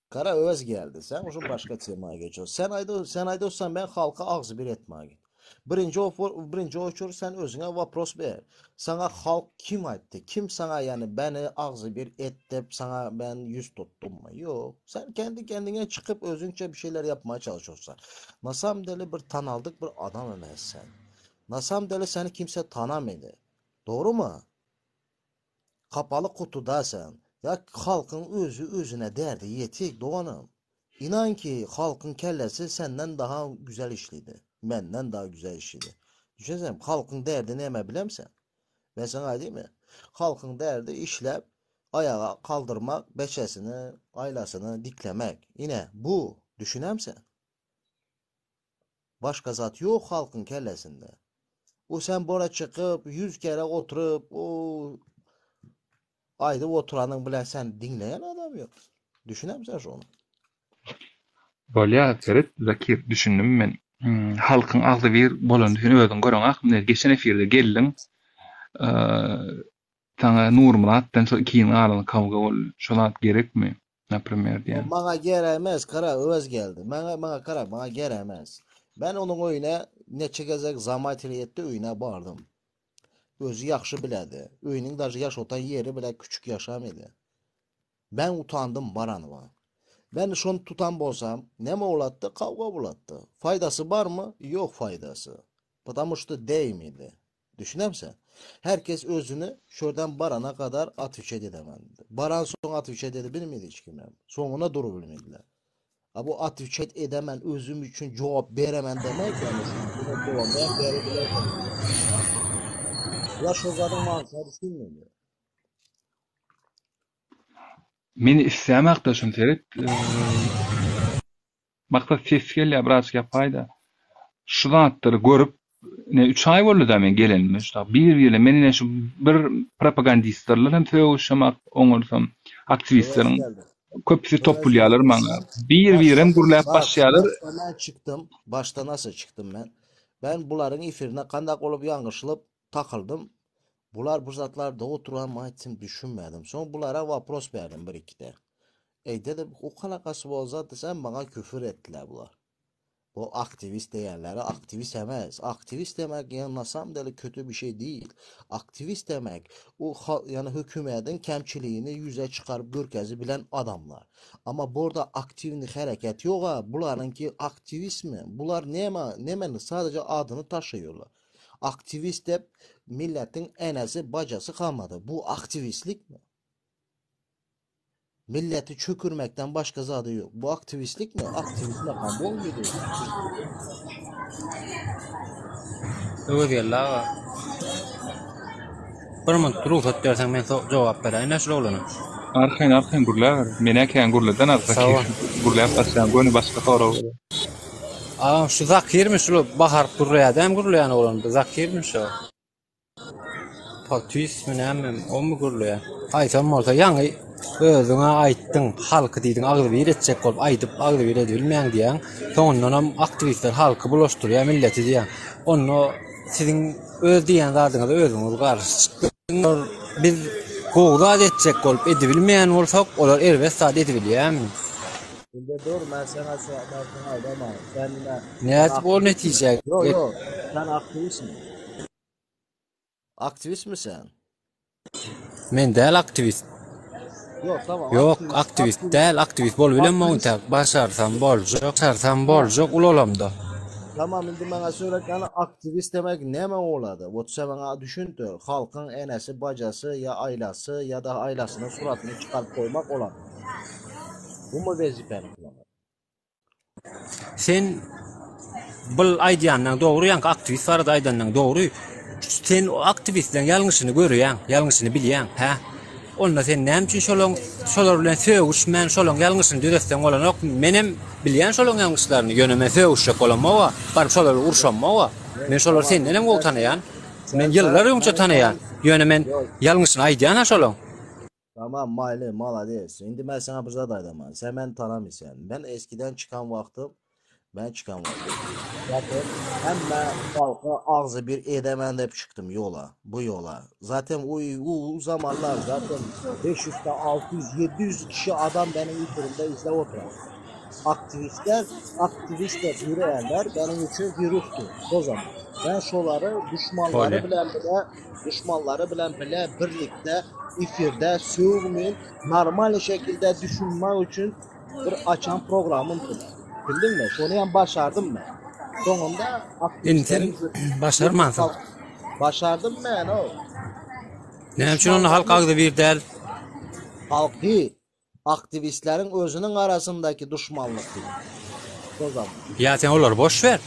kara öz geldi. Sen uzun başka temaya geçiyorsun. Sen ayda sen ayda ben halka ağzı bir etmeye git. Birinci o birinci oçur sen özüne vopros ber. Sana halk kim aytты? Kim sana yani beni ağzı bir et dep sana ben yüz tuttum mu? Yok. Sen kendi kendine çıkıp özünce bir şeyler yapmaya çalışıyorsun. Nasam deli bir tanaldık bir adam emez sen. Nasam deli seni kimse tanamadı. Doğru mu? Kapalı kutuda sen. Ya halkın özü özüne derdi yetik doğanım. İnan ki halkın kellesi senden daha güzel işledi. Benden daha güzel işledi. Düşünsene halkın derdi neme bilemsen. Ben sana diyeyim mi? Halkın derdi işlep ayağa kaldırmak, beçesini, ailasını diklemek. Yine bu düşünemsen. Başka zat yok halkın kellesinde. O sen bora çıkıp 100 kere oturup o ayda oturanın bile sen dinleyen adam yok. Düşünemsen şunu. Bolýar, seret Zakir düşündüm men. Hmm, halkyň agzy bir bolan sen özüň görüň ah, geçen efirde geldiň. Eee sana Nurmuratdan şo ikiniň aralyk kawga boldy. Şo zat gerekmi? Например diýen. Bana gerekmez kara öz geldi. Bana, bana kara bana gerekmez. Ben onun oyuna neçə gezek zamat etti öyüne bardım. Özü yaxşı bilədi. Öyünün daşı yaş otan yeri bile küçük yaşam idi. Ben utandım baranıma. Ben şonu tutan bolsam ne mi olatdı? Kavga bulattı. Faydası var mı? Yok faydası. Потому что değmedi. Düşünemsen? Herkes özüni şurdan barana kadar atviçet edemem. Baran soň atviçet edip bilmedi hiç kimem. Soňuna durup bilmediler. A bu atviçet edemen özüm üçin jogap beremen demek yani şu bolanda berebilir. Ya şu zadyň manysyna düşünmedi. Men islämakda şuny seret. Maksat ses gelýär birazjyk ýapaýda. Şu zatlary görüp ine üç aý boldy-da men gelenime şu tak bir birine men ine şu bir propagandistlerle hem sögüşemak oňarsam aktiwistleriň köpüsi topulýarlar maňa. Bir birem gürläp başlaýarlar. Başda men çykdym. Başda nasıl çykdym men? Ben bularyň efirine kandak bolup ýalňyşlyp takyldym. Bular bu zatlar dogry aýtym düşünmedim. Soň bulara wopros berdim bir ikide. Eý dedim, o kanakasy bolsa desem maňa küfür etdiler bular. Bu aktivist diýenleri aktivist emes. Aktivist demek ýa na samom dele kötü bir şey değil. Aktivist demek o yani hökümetiň kemçiligini ýüze çykaryp görkezi bilen adamlar. Ama burada aktiwni hereket ýok ha. Bularyňky aktivistmi? Bular näme, näme sadece adyny taşıyorlar. Aktivist dep milletiň enesi bajasy kalmady. Bu aktivistlikmi? Milleti çökürmekden başga zady ýok. Bu aktiwistlikmi? Aktiwist makam bolmady. Öwezgeldi aga. Bir minut rugsat berseň men jogap beräýin-ä şul oglana. Arkaýyn arkaýyn gürläber. Menä kän gürleden az Sag bol. Gürläp başlaýan göni başga sorag berýän. Agam şu Zakirmi şul baharyp gürleýädämi gürleýän oglan bu Zakirmi şu? Patismi näme omy gürleýär. Aýsam bolsa ýaňy özüňä aýtdyň halky diýdiň agzybir etjek bolup aýdyp agzybir edibilmäň diýýäň. Soňundanam aktiwistler halky bulaşdyrýar milleti diýýäň. Onda siziň öz diýýän zadyňyza özüňiz garşy çykdyňyz. Biz gowy zat etjek bolup edibilmeýän bolsak olar erbet zat edibilýärmi? Indi dur men sana ben sana aýdaman. Sen ine Nädip ol netijä Ýok ýok sen aktiwistmi? Aktiwistmi sen? Men däl aktiwist. Ýok, tamam. Ýok, aktiwist däl, aktiwist bolup bilemok intäk. Başarsam boljak, başarsam boljak ulalamda. Tamam, indi maňa söyle ýani aktiwist demek näme bolady? Wot sen maňa düşündir. Halkyň enesi, bajasy ýa aýlasy ýa-da aýlasynyň suratyny çykaryp goýmak bolady. Bumy wezipäni kylamaly? Sen bul aýdýanyň dogry, ýaňky aktiwist barada aýdanyň dogry. Sen o aktiwistleriň ýalňyşyny görýäň, ýalňyşyny bilýäň, hä? Onda sen näme üçin şolaň şolar bilen sögüşmän, şolaň ýalňyşyny düzetseň bolanok? Menem bilýän şolaň ýalňyşlaryny, ýöne men sögüşjek bolamok-a, baryp şolar bilen urşamok-a. Men şolary sendenem gowy tanaýan. Men ýyllar öňçe tanaýan. Ýöne men ýalňyşyny aýdýan-a şolaň. Tamam maýly malades. Indi men sana bir zat aýdaman. Sen meni tanamysan. Men eskiden çykan wagtym men çykan wagtym. Zaten hemme halka agzy bir edemen dep çykdym ýola. Bu ýola. Zaten o, o, o zamanlar zaten 500 ta 600 700 kişi adam benim üzerimde izle oturar. Aktivistler, aktivist de yürüyenler benim için virüstü o zaman. Ben şoları düşmanları Bolýar. bilen bile Duşmanlary bilen bile birlikde efirde sögmeýin normal şekilde düşünmek üçin bir açan programym bu. Bildiňmi? Şony hem başardym men. Soňunda Indi sen başarmansyň. Başardym men o. Näme üçin onda halk agzybir däl? Halk değil. Aktiwistleriň özüniň arasyndaky duşmanlyk diýip. Şo zaman. Ýa sen olary boş ber.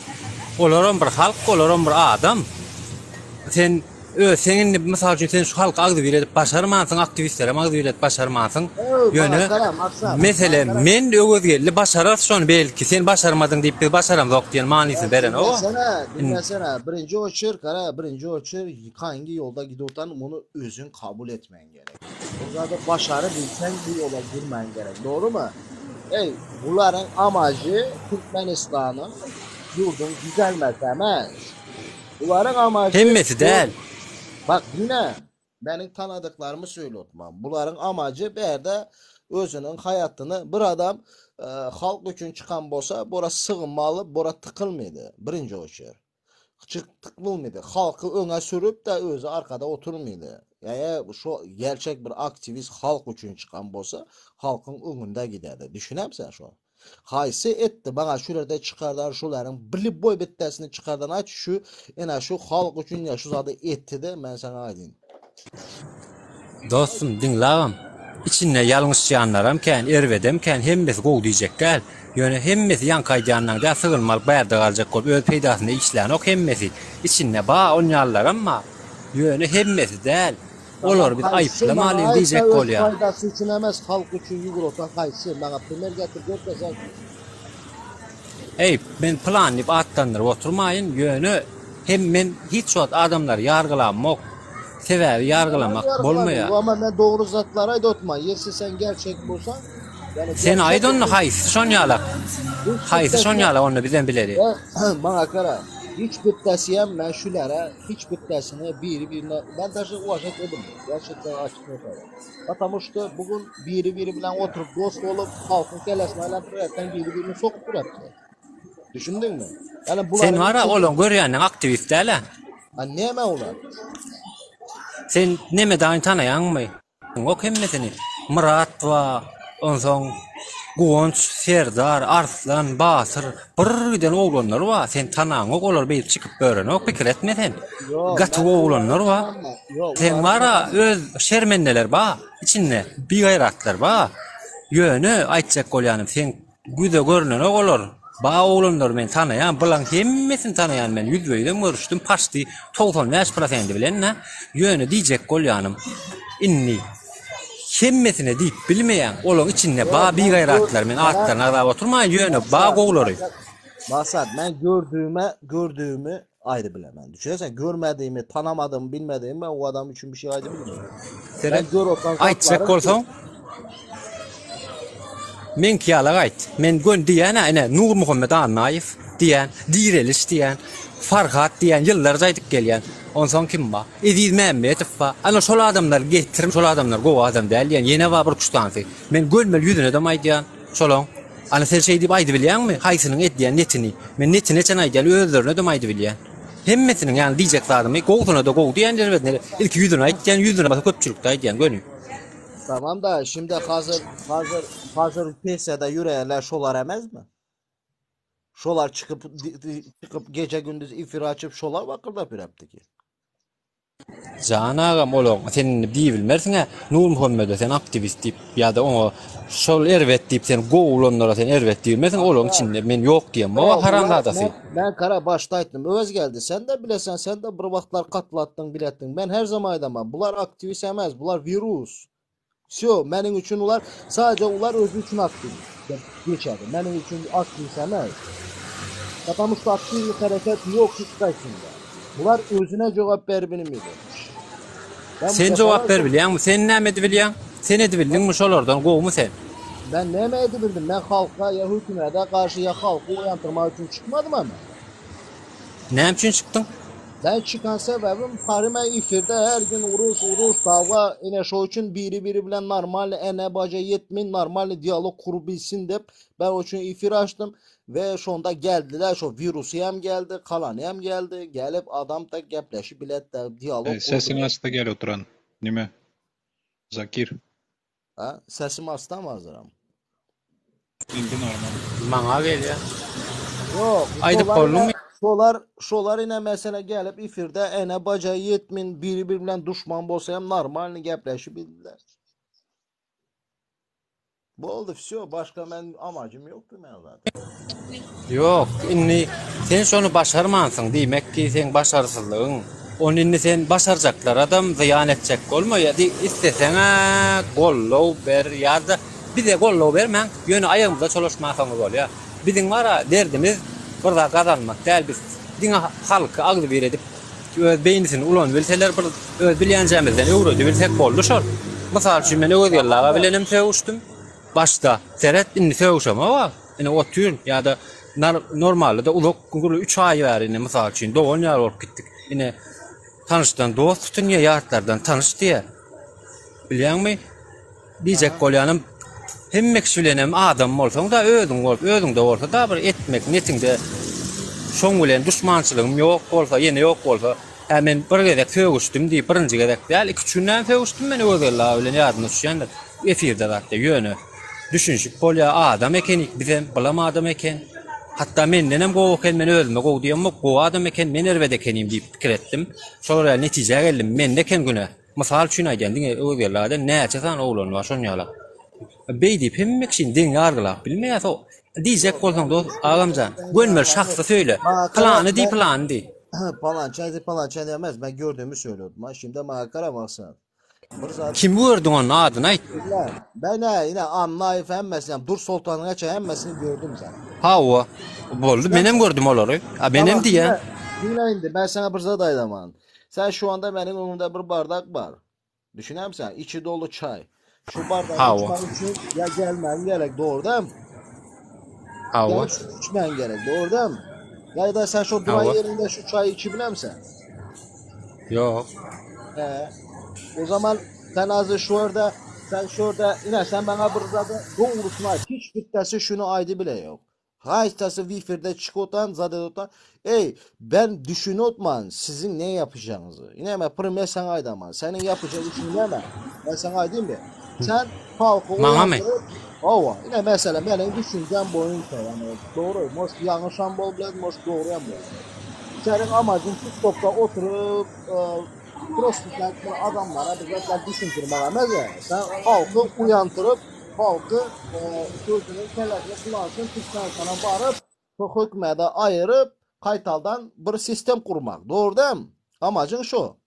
Olaram bir halk, olaram bir adam. Sen öz sen indi mysal üçin sen şu halky agzybir edip başarmansyň, aktiwistlerem agzybir edip başarmansyň. Ýöne mesele men Öwezgeldi başararys şony belki sen başarmadyň diýip biz başaramzok diýen manysyny berenok. Diňlesene, diňlesene. Birinji oçer, gara, birinji oçer hangi ýolda gidip otan muny özüň kabul etmeň gerek. O zady başary bilseň bu ýola girmäň gerek. Dogrymy? Eý, bularyň amajy Türkmenistanyň ýurduň düzelmesi emes. Bularyň amajy Hemmesi däl. Bak diňle, meniň tanadyklarymy söýletmem. Bularyň amajy bärde özüniň haýatyny bir adam halk üçin çykan bolsa, bora sygynma alyp, bora tykylmydy. Birinji oçer. Çykdykmydy? Halky öňe sürüp-de özi arkada oturmydy. Ýa şo gerçek bir aktiwist halk üçin çykan bolsa, halkyň öňünde giderdi. Düşünämsen şo? Haýsy etdi maňa şulerde çykardan şularyň bir lýuboý bittesini çykardan aýt şu ene şu halk üçin ýa şu zady etdi-de men saňa aýdyn. Dostum diňlagam. Içinde ýalňyşýanlaram kän erbedem kän hemmesi gowy diýjek däl. Ýöne hemmesi ýaňky aýdýanlaň däl sygynma alyp bärde galjak bolup öz peýdasyna işlänok hemmesi. Içinde ba onýalylaram ba. Ýöne hemmesi däl. Tamam Olary biz haýsy maňa aýyplamalyň aýtda diýjek öz bolýan. paýdasy üçin emes halk üçin ýügür otan haýsy maňa primer getir görkezäý. Eý, men pylan diýip atlandyryp oturmaýyn, ýöne hem men hiç wagt adamlary ýargylamok. Sebäbi Menem ýargylamak ýargylamok, bolmaýar. amma men dogry zatlary aýdyp otman, ýegse sen gerçek bolsaň, ýani Sen gerçek aýt onda bolsaň haýsy şon ýalak? hiç Haýsy şon bittesine ýalak onda bizem bileli. Maňa gara, hiç bittesiyem men şulara hiç bittesine biri birine men daže uwažat edinmedim. Gerçekten açyk mesele. Потому что bu gün biri biri bilen oturyp dost bolup halkyň kellesini aýlandyryp erten biri birini sokup duratdy. Düşündiňmi? Ýani Sen bularyň wara içinde olaň görýäniň aktiwist däl-ä. A näme olar? Sen neme daýyny tanaýaňmy? Ok hemmesini. Myrat bar, onsoň Guwanç, Serdar, Arslan, Batyr, bir giden oglanlar bar. Sen tanaňok olar beýdip çykyp börenok pikir etme sen. Ýok, Gaty men gowy olary oglanlar bar. tanamok. Ýok, Sen olary wara tanamok. öz şermendeler bar içinde bigaýratlar bar. Ýöne aýtjak bolýanym seň Güze görnenok olar. Ba oglanlary men tanaýan, bulaň hemmesini tanaýan men, ýüzbe-ýüzem görüşdim, paçti 95 prosendi bilen-dä. Ýöne diýjek bolýanym, indi hemmesine diýip bilmeýäň, olaň içinde Ýok, ba men gör, bigaýratlar, men men atlaryny agzap oturmaýyn, ýöne ba Maksat, gowulary. Maksat, Maksat, men gördüğüme, gördüğümü aýry bilemen. Düşünersen, görmediğimi, tanamadığımı, bilmediğimi ben o adam üçin bir şey aýdy bilmeýän. Ben Seret, gör otan aýtjak zatlarym şu. bolsaň, meňki ýalak aýt. Men göni diýýän-ä, ine, Nurmuhammet Annaýew diýýän, Direliş diýýän, Farhat diýýän, ýyllarja aýdyp gelýän. Onsoň kim bar? Eziz Mämmetow bar. Ana, şol adamlary getir, şol adamlar gowy adam däl diýýän. Ýene bar birküç sanysy. Men gönümel ýüzüne-dem aýdýan şolaň. Ana, sen şeý diýip aýdybilýäňmi, haýsynyň edýän netini? Men netine çen aýdýan, özlerine-dem aýdybilýän. Hemmesiniň, ýagny diýjek zadymy, gowusyna-da gowy diýýän, erbedine-de. Ilki ýüzüne aýtýan, ýüzüne bolsa köpçülikde aýdýan, göni. Tamam da şimdi hazır hazır hazır pesede ýüreýänler şolar emezmi? Şolar çykyp çykyp gece gündüz efir açyp şolar wakyrdap ýürepdi ki. Jan agam olaň sen indi diýibilmersiňä Nurmuhammede sen aktiwist diýip ýa-da oňa şol erbet diýip sen gowulanlara sen erbet diýilmersiň olaň içinde men ýok diýemok Ýok, haramzadasy. Men, men gara başda aýtdym. Öwez geldi. Sen de bilesen, sen de bir wagtlar katlatdyň, biletdiň. Men her zaman aýdaman, bular aktiwist emes, bular wirus. Vsyo, meniň üçin ular sadece ular özü üçin aktiv geçerli. Meniň üçin aktivist emes. Потому что aktivlik hareket yok hiç kaysında. Bular özüne cevap berbilmedi. Ben bu Sen jogap defalarca berbilýäňmi? Sen näme edibilýäň? Sen edibildiňmi şolardan gowumy sen? ben näme edibildim? Men halka ya hükümete karşı ya halkı uyandırmak için çıkmadım ama. Näme üçin çykdyň? Ben çıkan sebebim parime ifirde her gün uruş uruş dava ine şo üçin biri biri bilen normal ene baca yetmin normal diyalog kurubilsin dep ben o üçin ifir açtım ve şonda geldiler şo virusu hem geldi kalanı hem geldi gelip adam da gepleşip bilet de diyalog E, sesini kurdular. aç da gel oturan. Nime? Zakir. Ha, sesim asla mı hazıram? Indi normal. Maňa gelýär. Yok, Aýdyp şolar bolduňmy? ine, şolar, şolar ine mesela gelip ifirde ene baca yetmin biri bir bilen düşman bolsa hem normalny gepleşip bildiler. Boldy vsyo başga men amacym ýokdy men zaten. Ýok, indi sen şony başarmansyň, diýmek ki seň başarsyzlygyň. Ony indi sen başarjaklaradam zyýan etjek bolma, ýa isleseň-ä goldaw ber ýa-da bize goldaw bermäň, ýöne aýagymyza çolaşmasaňyz bolýar. Biziň bar-a derdimiz bir zat gazanmak däl, biz diňe halky agzybir edip Öz beýnisini ulanybilseler bir öz bilýänjämizden öwredibilsek boldy şol. Mysal üçin men Öwezgeldi aga bilenem sögüşdim. Başda seret indi sögüşemok-a. Ine otyryn ýa-da normalda uzak gürrüň 3 aý bäri ine mysal üçin dogan ýaly bolup gitdik. Ine tanyşdan dost tutunýar, ýatlardan tanyş diýýär. Bilýäňmi? Diýjek bolýanym, hemme kişi bilenem adam bolsaň-da, özüň bolup, özüňde bolsa-da bir etmek netiňde şoň bilen duşmançylygym ýok bolsa, ýene ýok bolsa, hä men bir gezek sögüşdim diýip, birinji gezek däl, iki-üç günden sögüşdim men Öwezgeldi aga bilen ýadyma düşýändir, efirde zatda, ýöne. Düşünişip bolýar, adam ekenik bizem, bulam adam eken. Hatda mendenem gowy eken, men özüme gowy diýemok, gowy adam eken, men erbet ekenim diýip pikir etdim. Şolar ýaly netijä geldim, mende eken günä. Mysal üçin aýdýan, diňe Öwezgeldi aga däl, näçe sany oglan bar şon ýalak. Beý diýip hemme kişini deň ýargylap bilmeýäs. O diýjek bolsaň dost agamjan, gönümel şahsy söýle. Pylany diý, pylany diý. Palança diý, palança diýemez. Men gördüğümü söylüyorum. Ma şimdi maňa gara maksat. Bir zat Kimi gördüň onda adyny aýt. Bilmem. Ben ne yine Annaýew hemmesini, Dur Soltanyň çe hemmesini gördüm sen. Hawa. Boldy, menem gördüm olary. A menem diýýän. Diňle indi, ben sana bir zat aýdaman. Sen şu anda benim öňümde bir bardak bar. Düşünemsen, içi dolu çay. Şu bardağı Hawa. içmen için ya gelmen gerek, doğru değil mi? Hawa. Ya şu içmen gerek, doğru değil mi? Ya da sen şu duran Hawa. yerinde şu çayı içibilemsen. Ýok. He. O zaman sen azı şu orada, sen şu orada, yine sen bana bir zaten doğrusunu ayt. Hiç bittesi şunu aydı bile yok. Haýsy wifirde çykotan, zadedotan. Ey, ben düşünotman sizin ne yapacağınızı. Yine ben primer sana aydaman. Senin yapacağın işin neme? Ben sana aydayım ya. Sen halkı Maňamy? uyandırıp, Ova, yine mesela benim düşüncem boyunca yani doğru, moş yanlış bol bilen, moş doğru hem bol. Senin amacın TikTok'ta oturup e, prostitut adamlara bize düşündürmek emez ya. Sen halkı uyandırıp halkı e, sözünün kellesine kullansın Türkmenistan'a varıp bu hökümete ayırıp kaytaldan bir sistem kurmak. Doğru değil mi? Amacın şu.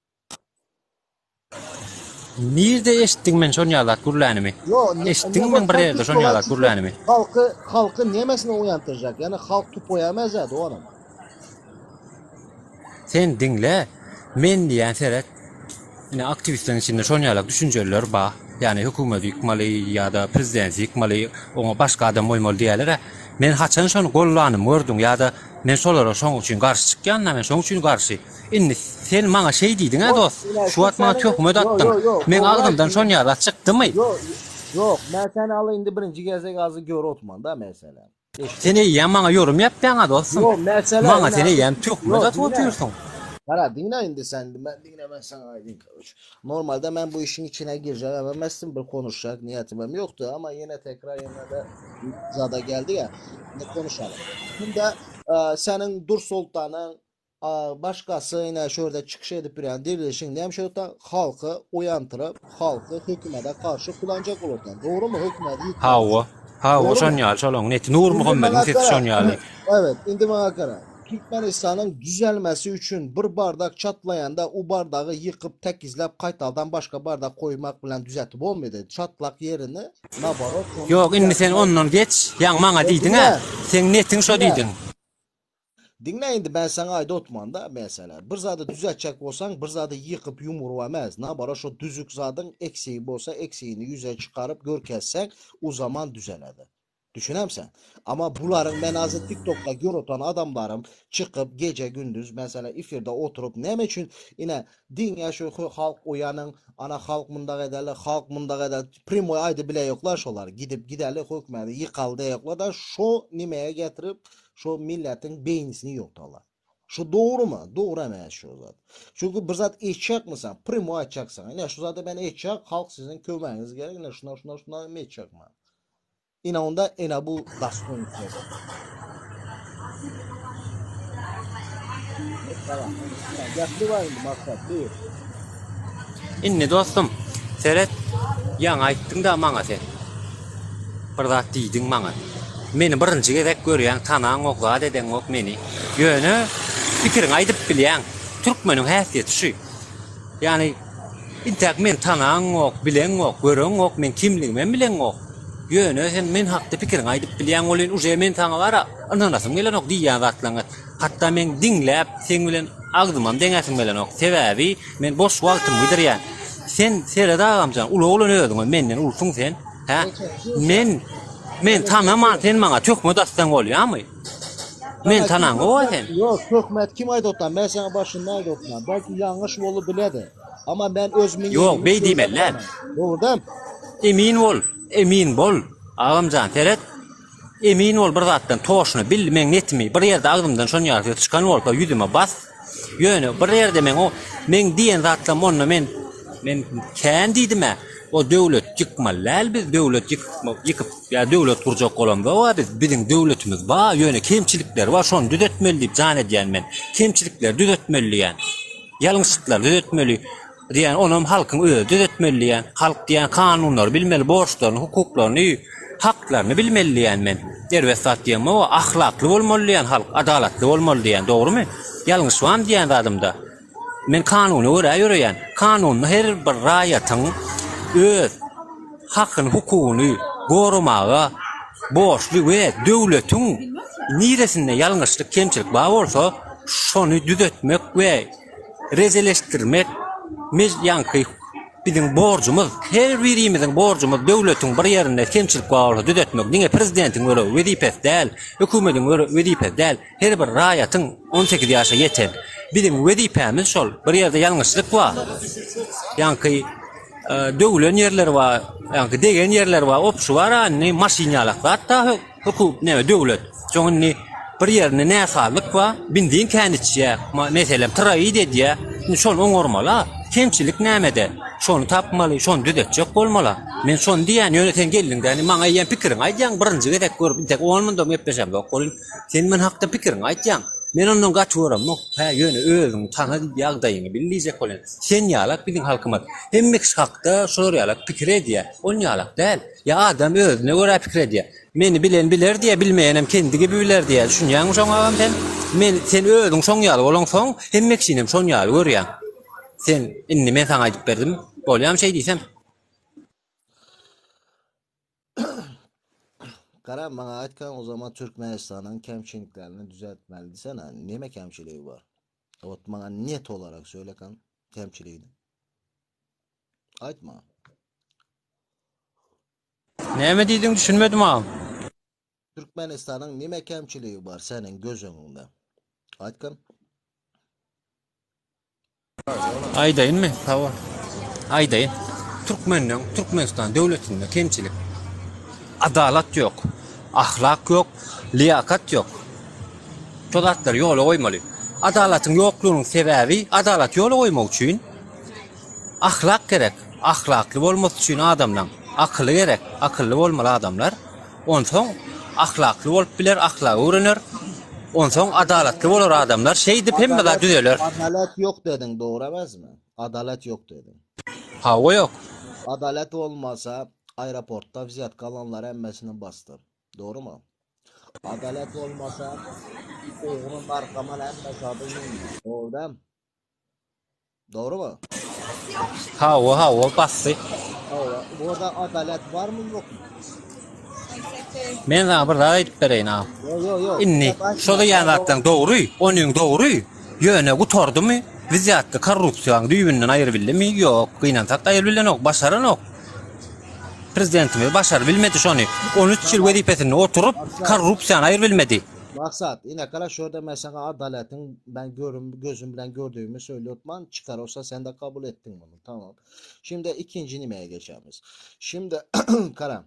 Nirde eşitdiň men şon ýaly zat gürlänimi? Yo, ne, Eşitdiňmi men bir ýerde şon ýaly zat gürlänimi? Halkı halkı nemesine uyandıracak? Yani halk tupoya emez ya doğru. Sen diňle, men diýýän seret. Ine aktiwistleriň içinde şon ýaly düşünjeliler bar. Ýagny hökümeti ýykmaly ýa-da prezidenti ýykmaly, oňa başga adam goýmaly diýýärler-ä. Men haçan şony gollanymy gördüň ýa-da men şolara şoň üçin garşy çykýan-da, men şoň üçin garşy. Indi sen maňa şeý diýdiň-ä dost, şu wagt maňa töhmet atdyň. Meň agzymdan şon ýaly zat çykdymy? Ýok, ýok, men seni aly indi birinji gezek azy görüp otman-da meselem. Sen eýýäm maňa ýorum ýapýaň-a dostum. Ýok, mesele Maňa sen eýýäm töhmet atyp otyrsyň. Gara, diňle indi sen, men diňle men saňa aýdyn karoç. Normalde men bu işin içine girjek emesdim, bir konuşjak niýetim hem ýokdy, ama ýene tekrar ýene de zada geldi ya. Indi konuşalım. Şimdi e, seniň Dur Soltanyň Başgasy ine şu ýerde çykyş edip ýörýän dirilişiň näme üçin otdan halky oýantyryp, halky hökümete garşy kulanjak bolardan. Dogrymy hökümeti ýykmak. Hawa. Hawa şon ýaly şolaň neti Nurmuhammediň sesi şon ýaly. Evet indi maňa gara. Türkmenistanyň düzelmesi üçin bir bardak çatlaýanda u bardagy ýykyp tekizläp gaýtaldan başga bardak koýmak bilen düzetip bolmaýdy. Çatlak ýerini naborot şony Ýok indi sen ondan geç. Ýaňy maňa diýdiňä. Seň netiň şo diýdiň. Diňle indi ben saňa aýda otman da meselä. Bir zady düzeltjek bolsaň bir zady ýykyp ýumuryp emez. Nabara şo düzük zadyň eksigi bolsa eksigini ýüze çykaryp görkezseň u zaman düzeledi. Düşünemsen? Ama bularyň men azy TikTokda görotan adamlarym çykyp gece gündüz mesela efirde oturyp näme üçin ine diňe şu halk oýanyň ana halk mundak edeli halk mundak edeli primoý aýdy bile ýoklar şolar gidip gideli hökmedi ýykaly diýýoklar da şo nimeye getirip Şo milletiň beýnisini ýokdalar. Şu dogrumy? Dogry emes şu zat. Çünki bir zat etjekmisan, primo aýtjaksyň. Ine şu zady men etjek, halk siziň kömegiňiz gerek, ine şuna şuna şuna men etjek men. Ine onda ine bu dostoýn söz. Gepli bar indi maksat buyur. Indi dostum, seret, ýaňy aýtdyň-da maňa sen. Bir zat diýdiň maňa. Meni birinji gezek görýäň, tanaňok, zat edeňok meni. Ýöne pikiriňi aýdyp bilýäň. Türkmeniň häsiýeti şu. Ýagny intäk meni tanaňok, bileňok, göreňok, meň kimligimem bileňok. Ýöne sen men hakda pikiriňi aýdyp bilýäň welin, uje men saňa bar-a ynanasym gelenok diýýän zatlaryňa. Hatda meň diňläp, seň bilen agzymam deňäsim gelenok. Sebäbi men boş wagtymy gidirýän. Sen seret agamjan, uly oglan özüňe, menden ulusyň sen. Hä? Men men tanaman sen maňa töhmet atsaň bolýamy? Men tanaňoga sen. Ýok, töhmet kim aýdypdy? Men saňa başynda aýdypdym. Belki ýalňyş bolup biledi. Amma men öz Ýok, beý diýmeli däl. Dogrudan. Emin bol, emin bol. Agamjan seret. Emin bol bir zatdan toşna bil meň netimi bir ýerde agzymdan şon ýaly söz çykan bolsa ýüzüme bas ýöne bir ýerde meň o meň diýen zatlarym onda men men kän diýdimä. O döwlet ýykmaly däl biz döwlet ýykyp ýa döwlet gurjak bolamzog-a biz. Biziň döwletimiz bar, ýöne kemçilikleri bar, şony düzetmeli diýip jan edýän men. Kemçilikleri düzetmeli diýýän. Ýalňyşlyklary düzetmeli diýýän, onam halkyň özi düzetmeli diýýän. Halk diýýän kanunlary bilmeli, borçlaryny, hukuklaryny, haklaryny bilmeli diýýän men. Erbet zat diýemok, ahlakly bolmaly diýýän halk, adalatly bolmaly diýýän, dogrumy? Ýalňyş barmy diýýän zadymda? Men kanuna görä ýöreýän. Kanunda her bir raýatyň öz hakyny, hukugyny goramaga borçly we döwletiň niresinde ýalňyşlyk, kemçilik bar bolsa, şony düzetmek we rejeleşdirmek ýaňky biziň borjumyz. Her birimiziň borjumyz döwletiň bir ýerinde kemçilik bar bolsa düzetmek. Diňe prezidentiň görewi, wezipesi däl, hökümediň wezipesi däl. Her bir raýatyň 18 ýaşa ýeten biziň wezipämiz şol. Bir ýerde ýalňyşlyk bar. Ýaňky e, döwülen ýerler bar, ýaňky degen ýerler bar. Opşy bar indi maşyn ýalak zat da hukuk näme döwlet. Soň indi bir ýerinde näsazlyk bar, benzin kän içýär, meselem tiroid edýär. Indi şony oňarmaly. Kemçilik nämede? Şony tapmaly, şony düzetjek bolmaly. Men şony diýýän, ýöne sen geldiň-de, indi maňa eýýäm pikiriňi aýdýaň, birinji gezek görüp, intek on mundam gepleşemzok welin, Sen men hakda pikiriňi aýtýaň. Men ondan gaty göremok. Hä, ýöne özüňi tana diýip ýagdaýyňy bil diýjek bolýan. Sen ýalak biziň halkymyz. Hemme kişi hakda şolar ýalak pikir edýär. On ýalak däl. Ýa adam özüne görä pikir edýär. Meni bilen biler diýýär, bilmeýänem kendi gibi biler diýýär. Düşünýäňmi şoňa agam sen? Men sen özüň şoň ýaly bolaňsoň, hemme kişinem şon ýaly görýäň. Sen indi men saňa aýdyp berdim. Bolýamy şeý diýsem? Gara maňa aýtgan o zaman Türkmenistanyň kemçiliklerini düzeltmeli diýsene. Neme kemçiligi bar? Ot maňa net olarak söyle kan kemçiligini. Aýtma. Näme diýdiň düşünmedim agam. Türkmenistanyň neme kemçiligi bar seniň göz öňüňde? Aýtgan. Aýdaýynmy? Sag bol. Aýdaýyn. Türkmenden, Türkmenistan döwletinde kemçilik. Adalat ýok. Ahlak ýok. Liýakat ýok. Şo zatlary ýola goýmaly. Adalatyň ýoklugynyň sebäbi, adalat ýola goýmak üçin ahlak gerek. Ahlakly bolmasy üçin adamlaň akyly gerek. Akylly bolmaly adamlar. Onsoň ahlakly bolup biler, ahlagy öwrener. Onsoň adalatly bolar adamlar. Şeýdip hemme zat düzeler. Adalat ýok dediň, dogry emesmi? Adalat ýok dediň. Hawa ýok. Adalat bolmasa aeroportda wzýatka alanlar hemmesini basdyr. Dogrymy? Adalat bolmasa ogry narkoman hemme zady ýumdy. Dogry dämi? Dogrymy? Hawa, hawa, basdy. Hawa, burada adalat barmy ýokmy? Men saňa bir zat aýdyp bereýin agam. Ýok, ýok, ýok. Indi şo diýýän zatlaň dogry, onyň dogry. Ýöne gutardymy? Wzýatka korrupsiýaň düýbünden aýyrybildimi? Ýok, gynansak-da aýyrybilenok, başaranok. Prezidentimiz başarybilmedi şony. On üç ýyl wezipesinde oturyp, korrupsiýany aýyrybilmedi. Maksat, ine gara şurada men saňa adalatyň ben görüm gözüm bilen gördüğümü söylüyotman çıkar olsa sen de kabul ettin bunu tamam. Şimdi ikinci nimeye geçemiz. Şimdi kara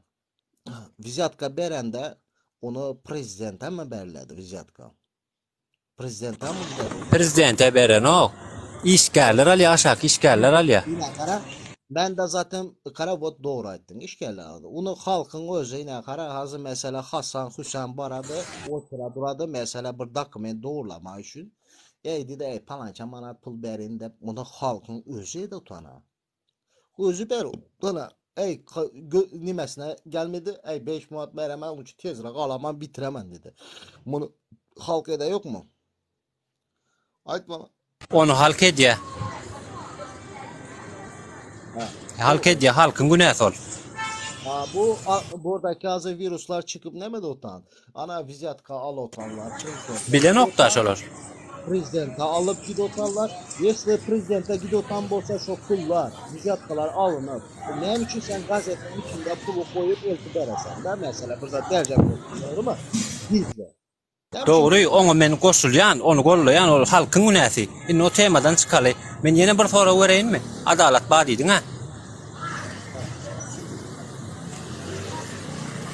vizyatka berende onu prezidente mi beriledi vizyatka? Prezidente mi berildi? Prezidente berenok. Işgärler alýar, aşaky işgärler alýar. Ine kara ben de zaten kara bot doğru aýtdyň. Işgärler aldy. Ony halkyň özi ine kara hazır mesela Hasan Hüsen barady, otura durady mesela bir dokument dogurlamak üçin. Ey dedi ey palança manat pul berin dep muny halkyň özi edi utana. Özi ber utana. Ey nimesine gelmedi. Ey 5 manat beremen onun için tezrek alaman bitiremen dedi. Bunu halk ede yok mu? Aýt bana. Ony halk edýär. Halk edýär, halkyň günäsi ol. Ha, bu a, buradaki azı viruslar çıkıp nemede otan? Ana vizyatka al otanlar. Bilenok da şolar. Prezidente alıp gid otanlar. Если prezidente gid otan bolsa şo pullar, vizyatkalar alınıp. Näme üçin sen gazetin içinde pulu koyup eltip beresen da mesela bir zat berjek bolsan, doğru mu? Gizli. Dogry, oňa men goşulýan, ony gollaýan, ol halkyň günäsi. Indi o temadan çykaly. Men ýene bir sorag bereýinmi? Adalat bar diýdiň-ä.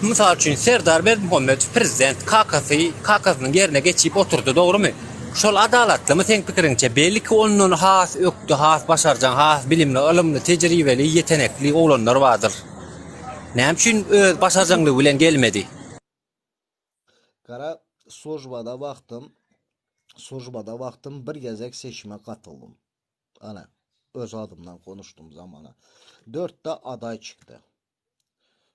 Mysal üçin, Serdar Berdimuhamedow prezident, kakasy, kakasynyň ýerine geçip oturdy, dogrumy? Şol adalatlymy seň pikiriňçe? Belki ondan has ökde, has başarjaň, has bilimli, ylymly, tejribeli, ýetenekli oglanlar bardyr. Näme üçin öz başarjaňlygy bilen gelmedi? Gara službada wagtym, službada wagtym bir gezek seçime gatyldym. Ana, öz adymdan konuşdum zamana. Dörtde aday çykdy.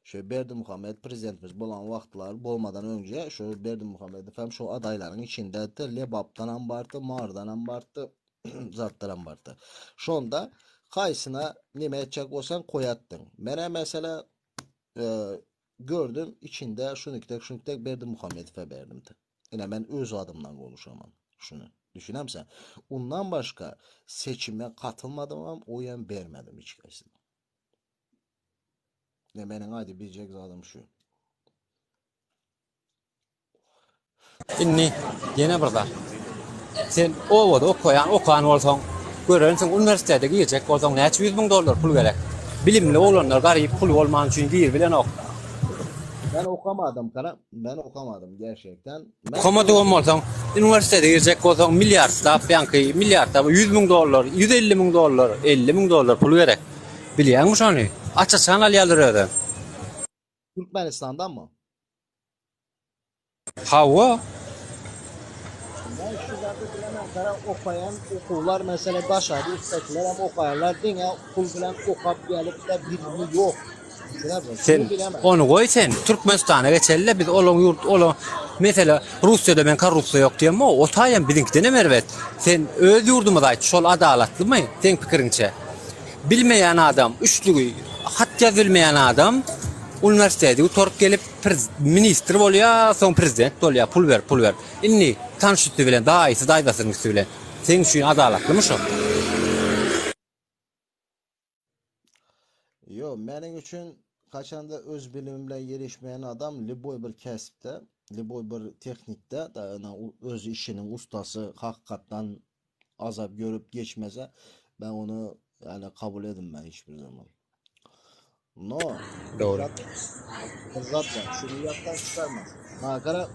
Şu Berdimuhamed prezidentimiz bolan wagtlar bolmadan önce şu Berdimuhamedow hem şu adaylaryň içindedi. Lebapdan hem bardy, Mardan hem bardy, zatlar hem bardy. Şonda haýsyna neme etjek bolsaň koýatdyň. Menä mesela e, gördüm içinde şunikdek şunikdek Berdimuhamedowa berdim. Ine men öz adymdan konuşamam şuny. Düşünemsen? Ondan başga seçime katylmadym hem oý hem bermedim hiç kaýsyna. Ne meniň aýdyp biljek zadym şu. Indi ýene bir zat. Sen obada okaýan, okan bolsaň, görensiň, uniwersitete girjek bolsaň näçe ýüz müň dollar pul gerek. Bilimli oglanlar garyp puly bolmany üçin giribilenok. Ben okamadym kara, ben okamadym gerçekten. Men Okamadygam bolsaň, uniwersitete girjek bolsaň milliardlap, ýaňky milliardlap 100 müň dollar, 150 müň dollar, 50 müň dollar pul gerek. Bilýäňmi şony? Aç-açan alýarlar özem. Türkmenistandan mı? Hawa. Ben şu zady bilemem kara okaýan okuwlar mesele daşary ýurtdakylar hem okaýarlar diňe pul bilen okap gelip de bilimi ýok. Düşünersiň? Sen Şuny bilemem. ony goý sen Türkmenistana geçeli biz olaň ýurt ola mesele Russiýada men korrupsiýa ýok diýemok o taýam biziňkidenem erbet. Sen öz ýurdumyzy aýt şol adalatlymy seň pikiriňçe? Bilmeýän adam üçlügi hat ýaz bilmeýän adam uniwersiteti gutaryp gelip ministr bolýar soň prezident bolýar pul berip pul berip. Indi tanyş üsti bilen daýysy daýzasynyň üsti bilen seň üçin adalatlymy şo? Ýok, meniň üçin haçanda öz bilimi bilen ýerişmeýän adam lýuboý bir kesipde, lýuboý bir tehnikde, öz işiniň ustasy hakykatdan azap görüp geçmese, ben ony yani kabul edinmän hiç bir zaman. No, Dogry. Bir zat var. Şunu ýatdan çykarma. Ha, gara,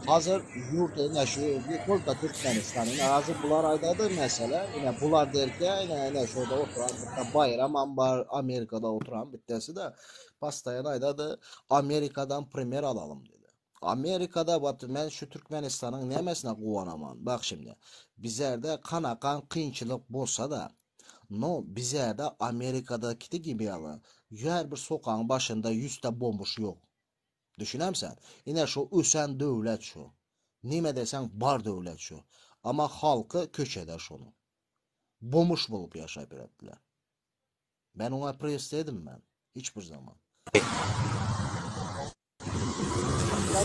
hazır yurt ine şu ne tolka Türkmenistan ine hazır bular aýdady mesele. Ine bular derken ine ine şurada oturan bitte Bayram ambar Amerikada oturan bittesi de pastaýan aýdady Amerikadan primer alalym dedi. Amerikada bat men şu Türkmenistanyň nämesine guwanaman. Bak şimdi. Bizerde kanakan kynçylyk bolsa da no bizerde Amerikadakidi gibi ýaly her bir sokagyň başynda 100 ta bombuş ýok. Düşünemsen? Ine şu ösen döwlet şu. Nime desen bar döwlet şu. Ama halky köçede şonu. Bomuş bolup ýaşap ýörediler. Ben oňa press dedim ben. Hiç bir zaman.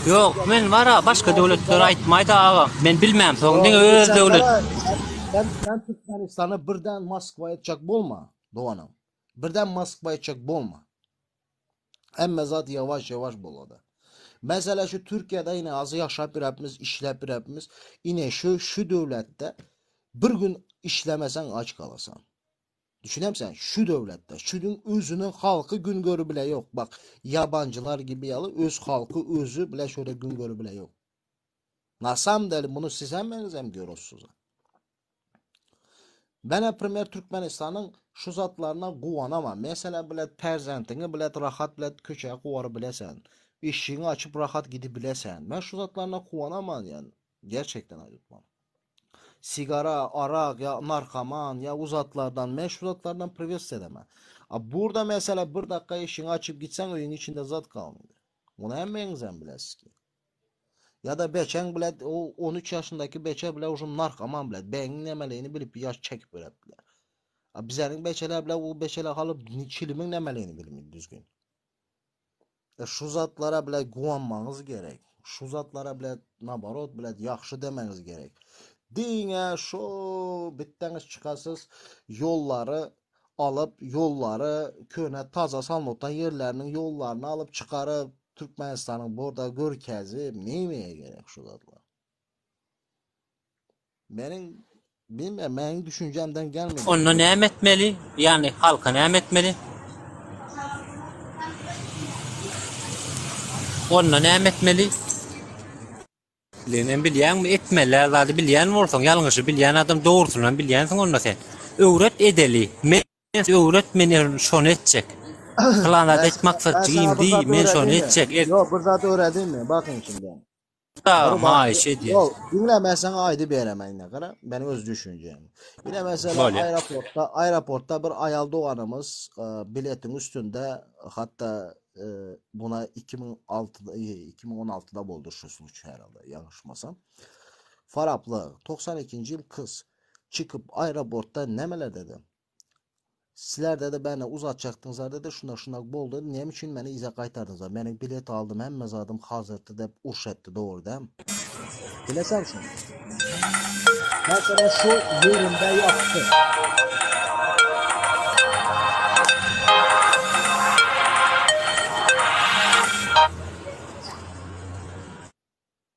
Ýok, men bara başga döwletleri aýtmaýda agam. Men bilmämsoň diňe öz döwlet. Sen sen Türkmenistany birden Moskwa etjek bolma, doganym. Birden Moskwa etjek bolma. Hemme zat ýawaş ýawaş bolady. Mesela şu Türkiýede ine az ýaşap ýörepmiz, işläp ýörepmiz. Ine şu şu döwletde bir gün işlemeseň aç galasan. Düşünemsen şu döwletde, şunuň özüniň halky gün görü bile ýok. Bak, ýabanjylar gibi ýaly öz halky özü bile şöyle gün görü bile ýok. Na samom delе bunu siz hemmeňiz hem görürsüz. Ben naprimer Türkmenistanyň şu zatlaryna guwanamam. Mesela bile perzentiňi bile rahat bile köçä kowary bilesen. Işiňi açyp rahat gidip bilesen. Ben şu zatlaryna guwanaman yani. Gerçekten aýdypman. Sigara, arak ya narkoman ya uzatlardan, men şu zatlardan priwes edemem. A burada mesela bir dakika işiňi açyp gitsen öýüň içinde zat galmady. Muny hemmeňizem bilesiz ki. Ya da beçeň bile o 13 yaşındaki beçe bile uje narkoman bile beňiň nemeleýini bilip ýaş çekip beripdiler. A bizeniň beçeler bile o beçeler halyp çilimiň nemeleýini bilmedi düzgün. E şu zatlara bile guwanmaňyz gerek. Şu zatlara bile naborot bile ýagşy demeňiz gerek. Diňe şu bitdeňiz çykasyz ýollary alyp, ýollary köne taza salnokdan ýerleriniň ýollaryny alyp çykaryp Türkmenistanyň borda görkezip nemeye gerek şu zatlar? Meniň bilmem, meniň düşünjemden gelmedi. Onda näme etmeli? Ýagny halka näme etmeli? Onda näme etmeli? Hem bilýäňmi, etmeli zady bilýän bolsaň, ýalňyşy bilýän adam dogrusynam bilýänsiň onda sen. Öwret edeli. Men öwret men şony etjek. Pylan zat Ben, et maksat ben sana jigim bir diý, zat men şony öwredeyim mi? etjek. Et Yok bir zat öwredeyim mi? Bakın şimdi. Bir agam bak, haýyş edýän. yok dinle ben sana aydı beremem yine kara. Benim öz düşüncem. Yine mesela Bolýar. aeroportta, aeroportta bir ayal doğanımız e, biletin üstünde hatta e, buna 2006'da 2016'da boldu şu suç herhalde yanlışmasam. Faraplı 92. yıl kız çıkıp aeroportta nemeler dedi. Sizler dedi beni uzatacaktınız dedi. Şuna şuna bol dedi. Ne için beni ize kaytardınız? Benim bilet aldım hemme zadım hazırdı deyip urş etti doğru değil mi? Bilesen şunu. Mesela şu yerinde yaptı.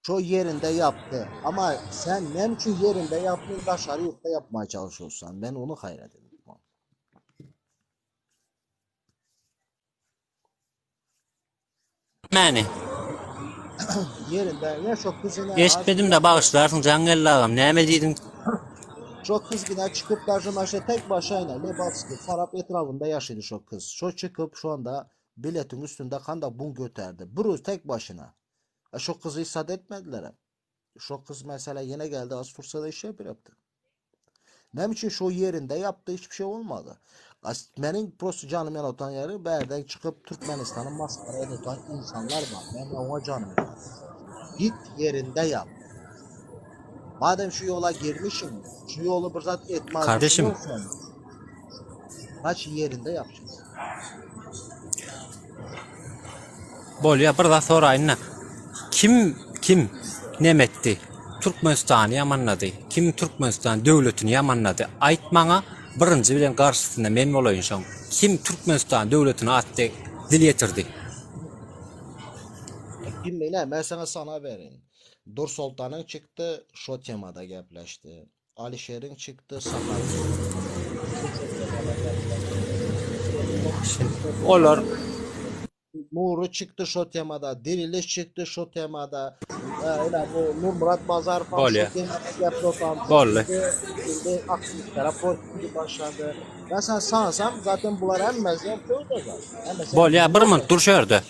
Şu yerinde yaptı. Ama sen ne için yerinde yaptın daşarı yurtta yapmaya çalışıyorsan ben onu hayret ediyorum. Mäni. Yerinde ne çok kızına Eşitmedim-de bagyşlarsyň Jaňgeldi agam, näme diýdiň? Çok kız yine çıkıp karşıma tek başına Lebatski Farap etrafında yaşıyordu şu kız. Şu çıkıp şu anda biletin üstünde kan da bun götürdü. Bruz tek başına. E, şu kızı isat etmediler. Şu kız mesela yine geldi az Tursa'da iş yaptı. Ne için şu yerinde yaptı hiçbir şey olmadı. As benim prosto canım yan otan yeri berden çıkıp Türkmenistan'ın maskara eden insanlar var. Ben ona canım yan. Git yerinde yap. Madem şu yola girmişim, şu yolu bir zat etmez Kardeşim. düşünüyorsan, kaç yerinde yapacaksın. Bolýa bir zat soraýynda. Kim kim neme etdi? Türkmenistany ýamanlady. Kim Türkmenistan döwletini ýamanlady? Aýt maňa birinji bilen garşysynda men bolaýyn şoň. Kim Türkmenistan döwletine atdy, dil ýetirdi? Kim bile ben sana sana verin. Dur Sultan'ın çıktı şu temada gepleşti. Alişer'in çıktı Sakar. Olar Nuru çıktı şu temada, Diriliş çıktı şu temada. Ee, öyle bu Nur Murat Bazar falan Bolýa. şu temada gepleşti. Boldy. Şimdi aktivistlere politika başladı. Ben sen sağsam zaten bunlar hemmesi köyde zaten. Hemmesi Bolýa bir minut dur şu ýerde.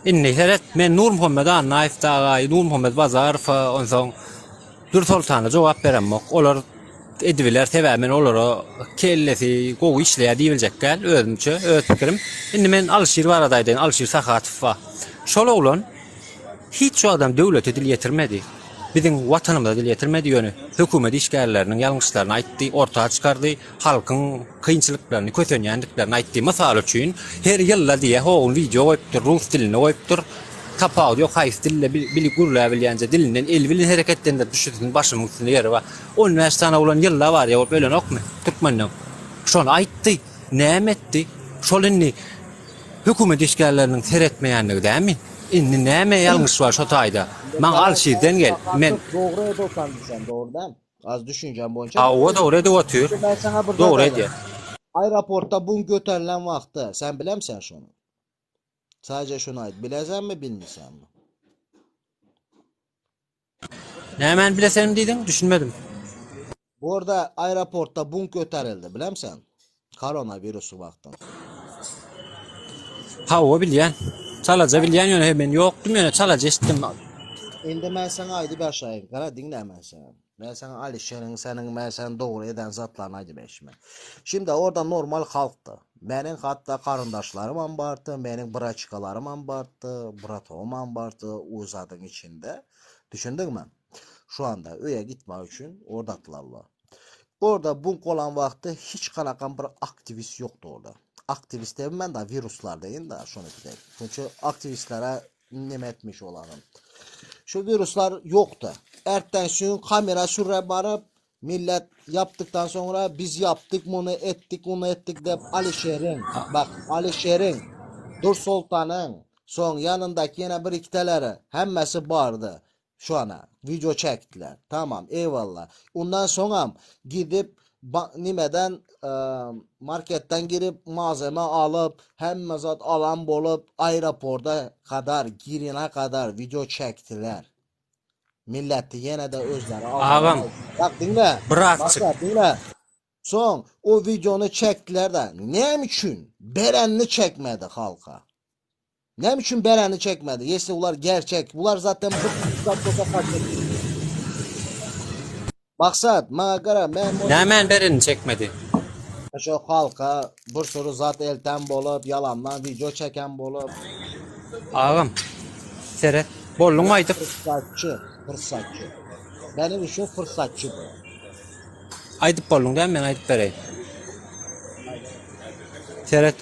Indi seret men Nurmuhammet Annaýew daga Nurmuhammet Bazarowa onsoň Dürsoltana jogap beremok. Olar edibiler sebäbi men olara kellesi gowy işleýär diýibiljek däl özümçe öz pikirim. Indi men Alyşir barada aýdaýyn Alyşir Sahatow bar. Şol oglan hiç wagtam döwlete dil ýetirmedi. Biziň watanymyza dil ýetirmedi ýöne hökümet işgärleriniň ýalňyşlaryny aýtdy, orta çykardy, halkyň kynçylyklaryny, kösenýändiklerini aýtdy. Mysal üçin, her ýylda diýýär, ho wideo goýupdyr, rus dilinde goýupdyr. Tapawudy ýok, haýsy dilde bili gürläbilýänje dilinden eli bilen hereketlendirip düşürsün, başymyň üstünde ýeri bar. On bäş sany oglan ýylda barýa bolup ölenokmy türkmenden? Şony aýtdy. Näme etdi? Şol indi hökümet işgärleriniň seretmeýänligi dämi? Indi näme ýalňyş bar şo taýda? Maňa Alşirden gel. Men Dogry edip otandy sen, dogry däl? Az düşüncem boýunça. Hawa dogry edip otyr. Ben sana bir Dogry zat edýär. Aeroportda bun göterilen wagty, sen bilemsen şony? Sadece şunu aýt, bilesenmi, bilmisenmi? Nämäni bilesenim diýdiň? Düşünmedim. Bu arada aeroportda bun göterildi, bilemsen? Koronavirusu wagty. Hawa bilýän. Çalaja bilýän ýöne men ýokdum ýöne çalaja eşitdim. Indi men sana aýdyp başlaýyn. Gara diňle men sana. Men sana Alişeriň seniň men sen dogry eden zatlaryny aýdyp eşme. Şimdi orada normal halkdy. Meniň hatda garyndaşlarym hem bardy, meniň braçkalarym hem bardy, bratowym hem bardy o zadyň içinde. Düşündiňmi? Şu anda öýe gitmek üçin oradadylar. Orada bunk olan wagty hiç kanakam bir aktivist ýokdy orada. Aktivist dedim ben da viruslar deyin da şonu diyeyim. Çünkü aktivistlere neme etmiş olanım. Şu viruslar yoktu. Erten suyun kamera süre barıp millet yaptıktan sonra biz yaptık bunu ettik bunu ettik de Alişer'in bak Alişer'in Dur Sultan'ın son yanındaki yine bir ikiteleri hemmesi vardı şu ana video çektiler. Tamam eyvallah. Ondan sonra gidip nimeden e, marketten girip malzeme alıp hemme zat alan bolup aeroporta kadar girene kadar video çektiler. Milleti ýene-de özleri Agam, Bak diňle. birazçyk. Bak diňle. Soň o wideony çekdiler-de, näme üçin berenini çekmedi halka? Näme üçin bereni çekmedi? Ýesli bular gerçek. Bular zaten bir zat bolsa kaçak. Maksat, maňa gara, men Nämäni berenini çekmedi? Şu halka bir sürü zat elten bolup, ýalandan wideo çeken bolup. Agam, seret, bolduňmy aýdyp? Fırsatçy, fırsatçy. Benim üçin fırsatçy bu. Aýdyp bolduň dämi, men aýdyp bereýin. Seret,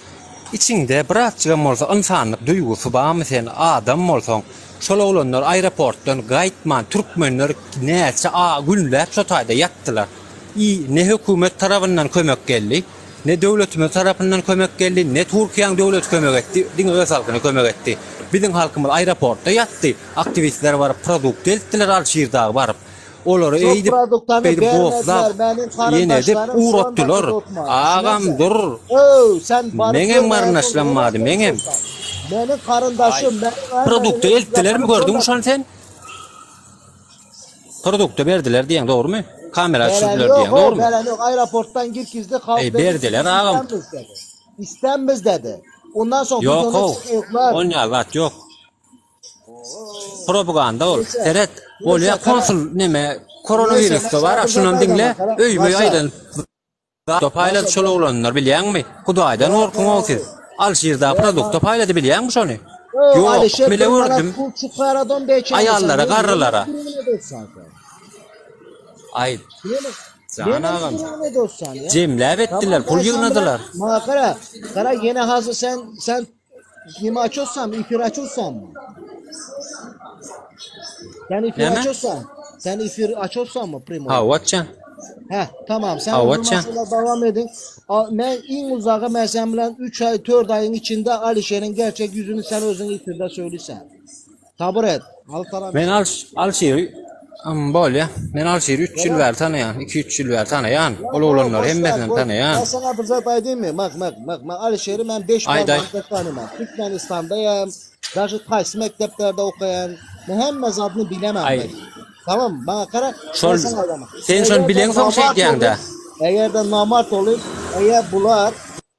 içiňde birazjygam bolsa ynsanlyk duýgusy barmy sen adam bolsaň, şol oglanlar aeroportdan gaýtman türkmenler näçe a günläp şo taýda ýatdylar. I ne hökümet tarabyndan kömek geldi, ne döwletimiz tarapyndan kömek geldi, ne Türkiýäň döwleti kömek etdi, diňe öz halkyna kömek etdi. Biziň halkymyz aeroportda ýatdy, aktiwistler baryp produkt eltdiler Alşir dagy baryp. Olary Şol eýdip, produktany beýdip bermediler, gozlap, meniň ýene edip garyndaşlarym şu anda ugratdylar. tutman. Agam Düşünersen. dur. Öw, sen baryp Meňem görmeýän garyndaşlam bolsaň, bardy, näme meňem. bolsa. Meniň Aý, garyndaşym, meniň produkty meniň eltdilermi ýakanym gördüňmi şonda. şony sen? Produkty berdiler diýýäň, dogrumy? Kamera Beren düşürdüler yok diýýäň, o, dogrumy? beren yok. Aeroportdan girkizdi, halk Eý, dedi ki, berdiler biz agam. istenmiz dedi. İstenmiz dedi. Ondan soň Ýok videony how, çekýärler. onýa zat ýok. Propaganda ol. Neyse, Seret, bolýa neyse, kara, konsul neme neyse, koronawirusda ben bar, sana bir şunam zat diňle, aýdaman, kara, öýme Maksat, aýlanyp Produkta paýlady Maksat, şol oglanlar bilýäňmi? Hudaýdan gorkuň ol siz. Alşirda Ya, produkta paýlady bilýäňmi şony? Yo, Ýok, Alişer bile bir manat gördüm. pul çykaradon beçeni sen Aýallara, ne garrylara. durumuna dostsan sen? Aý, Ne jan ne agam. durumuna dostsan ya? Jemläp etdiler, Tamam pul ben sen bilen ýygnadylar. ma kara, kara yine hazır sen sen nime açıyorsan, ifir açıyorsan mı? Sen ifir Näme? açıyorsan, sen ifir açıyorsan mı primo? Hawa açýan. Heh, tamam. Sen Hawa o zaman açýan. şöyle devam edin. A- Men en uzağı mesela bilen 3 ay 4 ayın içinde Alişer'in gerçek yüzünü sen özün ifirde söylesen. Sabır et. Al sana bir Men şey. al Alşiri am bolýa. Men Alşiri 3 ýyl bäri tanaýan, 2-3 ýyl bäri tanaýan. Ya Ol bro oglanlary boş ver hemmesinem boş. Ben tanaýan. sana bir zat aydayım mı? Bak bak bak. Ben Alişer'i ben 5 Aýt aýt. parmakla tanımam. Türkmenistan'dayım. Daşı kaysı mekteplerde okuyan. Ben hemme zatını bilemem Aý. ben. Tamam mı? Bana kara ben Şol sana adamım. sen şony Eğer de bileňsoň namart şeýdýäň-dä. olayım, eğer de namart olayım, eğer bular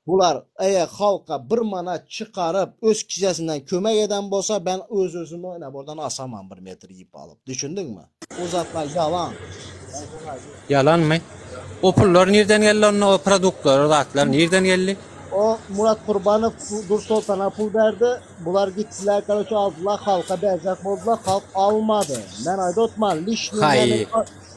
Bular eğer halka bir manat çıkarıp öz kisesinden kömek eden bolsa ben öz özümü ne buradan asamam bir metre ip alıp. Düşündün mü? O zatlar yalan. Ýalanmy? O pullar nirden geldi onda o produktlar, o zatlar nirden geldi? O Murat Kurbanov Dur Sultan'a pul verdi. Bular gittiler karoçi aldılar halka berzak oldular. Halk almadı. Ben aydotman lişni Haý. benim,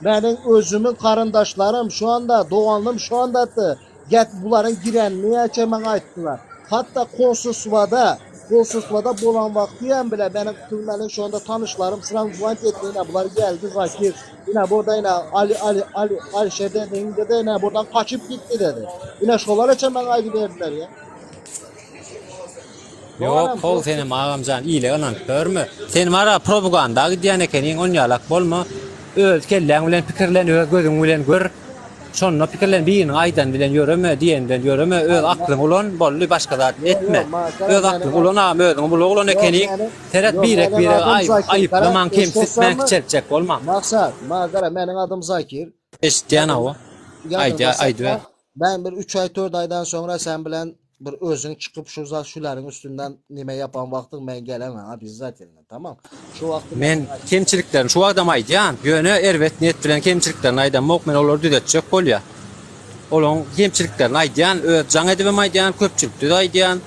benim özümün karındaşlarım şu anda doğanlım şu anda attı. Get buların girenliği açamam ayttılar. Hatta konsolosluğda konsolosluğda bolan vakti bile benim benim şu anda tanışlarım sıram zuant etti yine bunlar geldi Zakir. Yine burada yine Ali Ali Ali Ali şeyde dedi yine buradan kaçıp gitti dedi. Yine şolar için ben aydı verdiler ya. Ýok, Doğanım hol dostum. senem agamjan ile ynanyp görme. Sen wara propaganda gidýän ekeniň, onýalak bolma. Öz kelläň bilen pikirlen, öz gözüň bilen gör. Şonda pikirlen biriniň aýdan bilen ýöreme, diýen bilen ýöreme, öz aklyňy ulan, boldy başga zat Yok etme. yok ma kara Öz benim aklyňy ulan agam, özüňi bul oglan yok ekeniň. benim Seret yok birek benim biregi adım aýyp, Zakir. Kara aýyplamaň, kemsitmäň, eşitsen mi? kiçeltjek bolmaň. Maksat, ma kara benim adım Zakir. Eşitýän Yadında, hawa. yadında Aýdýa, aýdyber. sakla. Ben bir 3 ay 4 aydan sonra sen bilen bir özün çıkıp şu zat şuların üstünden nime yapan vaktin ben gelemem abi zaten tamam. Şu vakti ben Men sana kemçiliklerini şu wagtam aýdýan, ýöne erbet niýet bilen kemçiliklerini aýdamok, men olary düzetjek bolýa. Olaň kemçiliklerini aýdýan, öz jaň edibem aýdýan, köpçülikde-de aýdýan,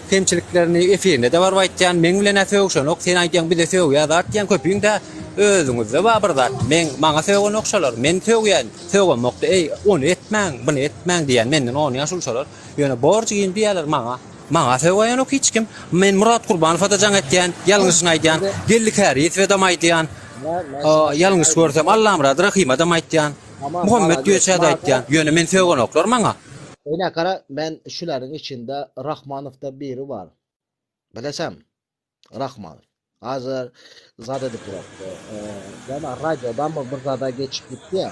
kemçiliklerini efirinde-de baryp aýtýan, meň bilen-ä sögüşenok, sen aýdýaň bize sögýär zat diýýäň, köpüň-dä özüňizde bar bir zat, meň maňa sögenok şolar, men sögýän, sögemok-da, eý, ony etmäň, buny etmäň diýýän, menden on ýaş uly şolar, ýöne bor jigim diýýärler maňa. Maňa sögäýenok hiç kim. Men Myrat Gurbanowa-da jaň etýän, ýalňyşyny aýdýan, Geldi Käriýewe-dem aýdýan, ýalňyş görsem Allamyrat Rahyma-dam aýtýan, Muhammet Düýeçä-de aýtýan. Ýöne men sögenoklar maňa. Ine gara, men şularyň içinde Rahmanowda biri bar. Bilesem, Rahmanow. Hazır zat edip durapdy. Näme radiodanmy bir zada geçip gitdi ya.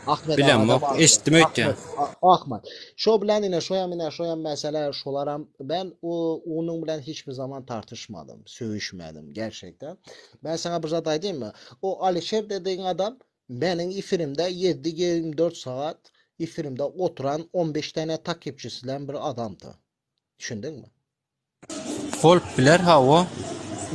Ahmet agada Bilemok, bardy. eşitdim öýtýän. Ahmet, Ahmet. Şo bilen ine şoýam ine şoýam mesele şolaram ben o onuň bilen hiçbir zaman tartışmadym, söýüşmedim gerçekten. Ben sana bir zat aýdayım mı? O Alişer dediğin adam meniň efirimde 7-24 saat efirimde oturan 15 tane takipçisi bilen bir adamdy. Düşündün mü? Bolup biler hawa.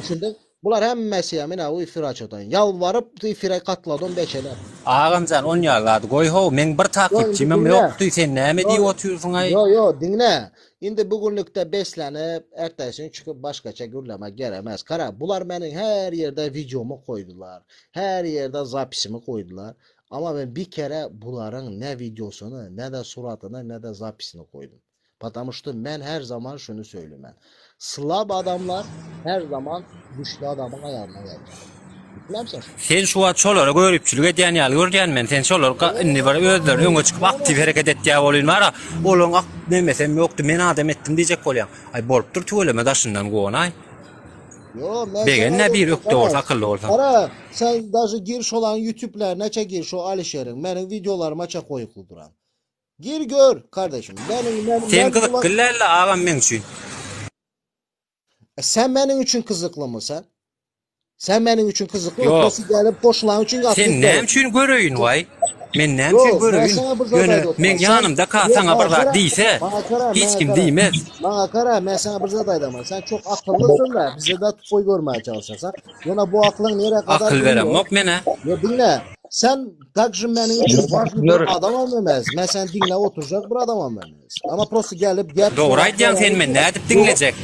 Düşündün? Bular hemmesi ýa menä o efir açadan. Ýalbaryp efire gatladym beçeler. Agamjan on ýaly zady goý how meň bir Ýo indi takipçimem diňle. ýokdy sen näme Ýo diýip otyrsyňaý. ýo ýo diňle. Indi bu günlükde beslenip ertesi gün çykyp başgaça gürlemek geremez. Gara bular meniň her ýerde wideomy goýdular. Her ýerde zapisimi goýdular. Amma men bir kere bularyň ne wideosyny ne de suratyny ne de zapisini goýdum. Потому что men her zaman şuny söýlemen. Slab adamlar her zaman güçli adamyň aýagyna gelýär. Bilemsen şuny. Sen şu wagt şolara göripçilik edýän ýaly görýän men. Sen şolar indi bir özleri öňe çykyp aktiw hereket etýär bolýan bara. Olaň ak nemesem ýokdy men adam etdim diýjek bolýaň. Aý bolupdyr tüweleme daşyndan gonaý. Yo men Begen sana ne bir ökde bolsa akylly bolsa. Gara sen daže gir şolaň ýutublaryna çe gir şo Alişeriň meniň wideolaryma çe goýukly duran. Gir gör kardeşim. Meniň men Sen men gyzykly dälde agam meň üçin. E, sen meniň üçin gyzyklymy sen? Sen meniň üçin gyzykly, Ýok. Prosta gelip goşulan üçin Sen gatlyk näme üçin göreýin waý? Men näme üçin Ýok, men göreýin? sana bir zat Ýöne aýdyp meň oturman. Sen ýanymda ka Ýok, saňa bir maňa zat gara, diýse, maňa gara, hiç maňa kim gara. diýmez. Maňa gara, men sana bir zat aýdaman. Sen çok akyllysyň da, bize de tupoý görmäge çalışasan. Ýöne bu aklyň nirä kadar Akyl bilmiyorum. beremok men-ä. Ýo diňle. Sen также meniň üçin важный bir adamam emes. Men seni diňläp oturjak bir adamam emes. Ama prosta gelip gep Dogry jogap aýdýaň sen bereniň men üçin nädip jogap diňlejek?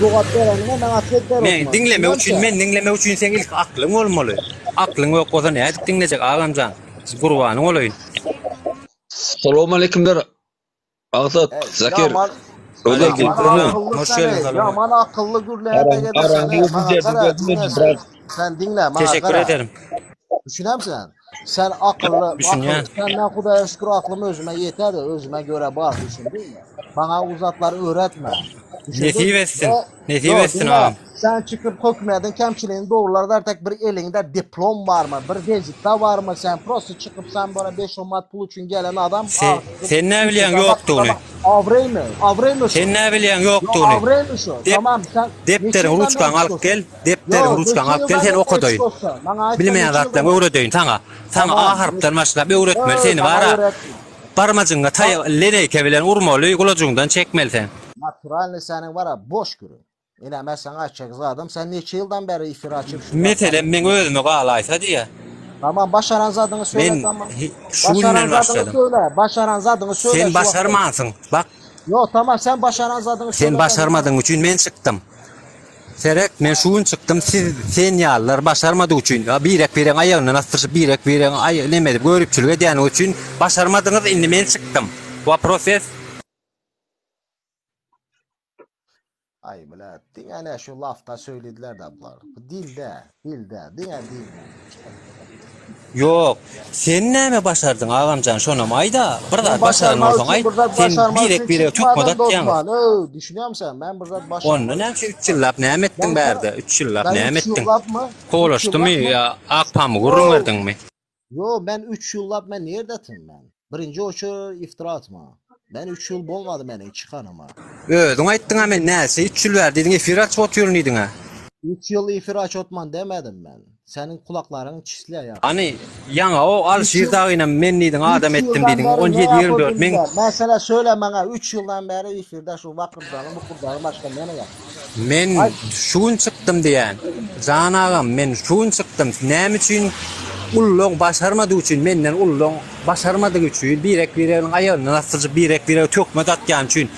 jogap bereniňe men otwet ber Men otman. diňlemek üçin Düşünýäňmi men diňlemek üçin seň ilki aklyň bolmaly. Aklyň ýok bolsa nädip diňlejek agamjan? Gurbanyň bolaýyn. Salowmaleýkimler Maksat, Ey, Zakir, yaman Özel Aleýkim yaman salam. akylly Hoş sen geldiň ey. Salowman. Yaman akylly gürleýän Aran, de sen aran ey. Maňa gara diňle sen. Sen diňle maňa Teşekkür gara. ederim. Düşünemsen? Sen akylly, akylly. Düşünýän. Sen men Hudaýa şükür aklym özüme ýeter, özüme göre bar, düşündiňmi? Maňa uzatlar öwretme. Düşündiň? Nesip etsin. Ve Nesip yo etsin diňle. agam. Sen çykyp hökümetiň kemçiligini dogrular dertek bir eliňde diplom barmy, bir wezipde barmy? Sen prosta çykyp sen bana 5-10 manat pul üçin gelen adam Se, agzyňy sen nä bilýäň bak ýokdugyny? Awreými? Awreými şu? Sen nä bilýäň Yo ýokdugyny? awreými şu? Dep, Tamam sen neçe depderiň ýyldan bäri ruçkaňy alyp çykypsyň? gel, Yo depderiň ruçkaňy neçe alyp gel, ýyldan seni bäri okadaýyn. çykypsyň? Maňa aýtsa Bilmeýän neçe zatlaryňy ýyldan öwredeýin saňa. Saňa A Tamam. harpdan başlap öwretmeli Yo seni maňa bara. öwretme. Barmajyňa taý leneýke bilen urmaly, gulajyňdan çekmeli sen. Naturalny seniň bara boş gürrüň. Ine men saňa aýtjak zadym, sen neçe ýyldan bäri efir açyp şu Meselem meň özüme galaýsa diýä. Tamam başaran zadyňy söyle Men tamam. şu Başaran günden zadyňy başladym. söyle. Başaran zadyňy söyle Sen şu wagtda. başarmansyň. Bak. Ýok tamam sen başaran zadyňy Sen söyle. başarmadyň üçin men çykdym. Seret men şu gün çykdym siz sen ýalylar başarmadyk üçin birek biregiň aýagyndan asdyryşyp birek biregiň aý neme edip göripçilik edýäniňiz üçin başarmadyňyz indi men çykdym. Wopros es. Ay bile diňe ne şu lafta söylediler de bular. Bu dilde, dilde, diňe dilde. Ýok. Sen näme başardyň agamjan şonam aýda. Bir Men zat başaran başarmak bolsaň üçin aýt. bir zat Sen başarmak birek üçin birege töhmet çykmadym atýaňyz. dostman. Öw, düşünýärmi sen? Men bir zat başarmak Onda näme üçin 3 ýyllap näme etdiň Ben bärde? 3 ýyllap Ben näme 3 etdiň? ýyllapmy? 3 Kowalaşdymy ýyllapmy? ýa ak pamyk gürrüň Ýok. berdiňmi? Yo ben 3 yıllap men neredetim ben? Birinci oçur iftira atma. Ben 3 yıl bolmadı meniň çykanyma. Özüň aýtdyň-a men näçe 3 ýyl bäri diýdiň efir açyp otyryn diýdiň-ä. 3 ýyl efir açyp otman demedim men. Seniň kulaklaryň çisli ýa. Hany ýaňa o Alyşir dagynam men diýdiň adam 3 etdim ýyldan diýdiň bäri on ne ýedi ýigrimi dört yapyp meň bildiler? Mesela söyle maňa 3 ýyldan bäri efirde şu wakyrdany mukurdany başga neme ýap? Men Aýt. şu gün çykdym diýýän. Jan agam men şu gün çykdym. Näme üçin ullaň başarmadygy üçin menden ullaň başarmadygy üçin birek bireginiň aýagyndan asylşyp birek birege töhmet atýany üçin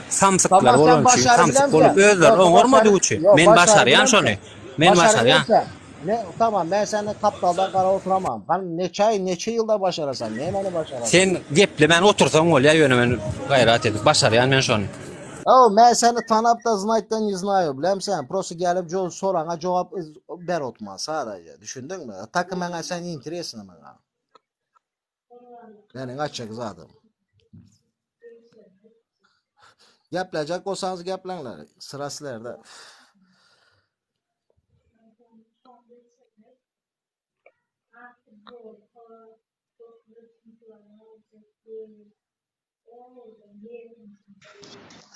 samsyklar Tamam sen bolany üçin samsyk bolup başarybilemsen. özleri Ýok oňarmadygy başary üçin ýok men başarýan başarybilemsen. şony. Men başarýan. Başarybilemsen. Ne tamam men seni kapdaldan gara oturamam. Hany neçe aý neçe ýylda başarasan? Nämeni başarasan? Sen geplemän otursaň bolýar ýöne men gaýrat edip başarýan men şony. O men seni tanap da znать da ne знаю bilemsen. Prosta gelip jo soraňa jogap ber otman sadece. Düşündiňmi? Tak maňa sen interesno maňa. Meniň açjak zadym. Geplejek bolsaňyz gepleňler. Sıra sizlerde.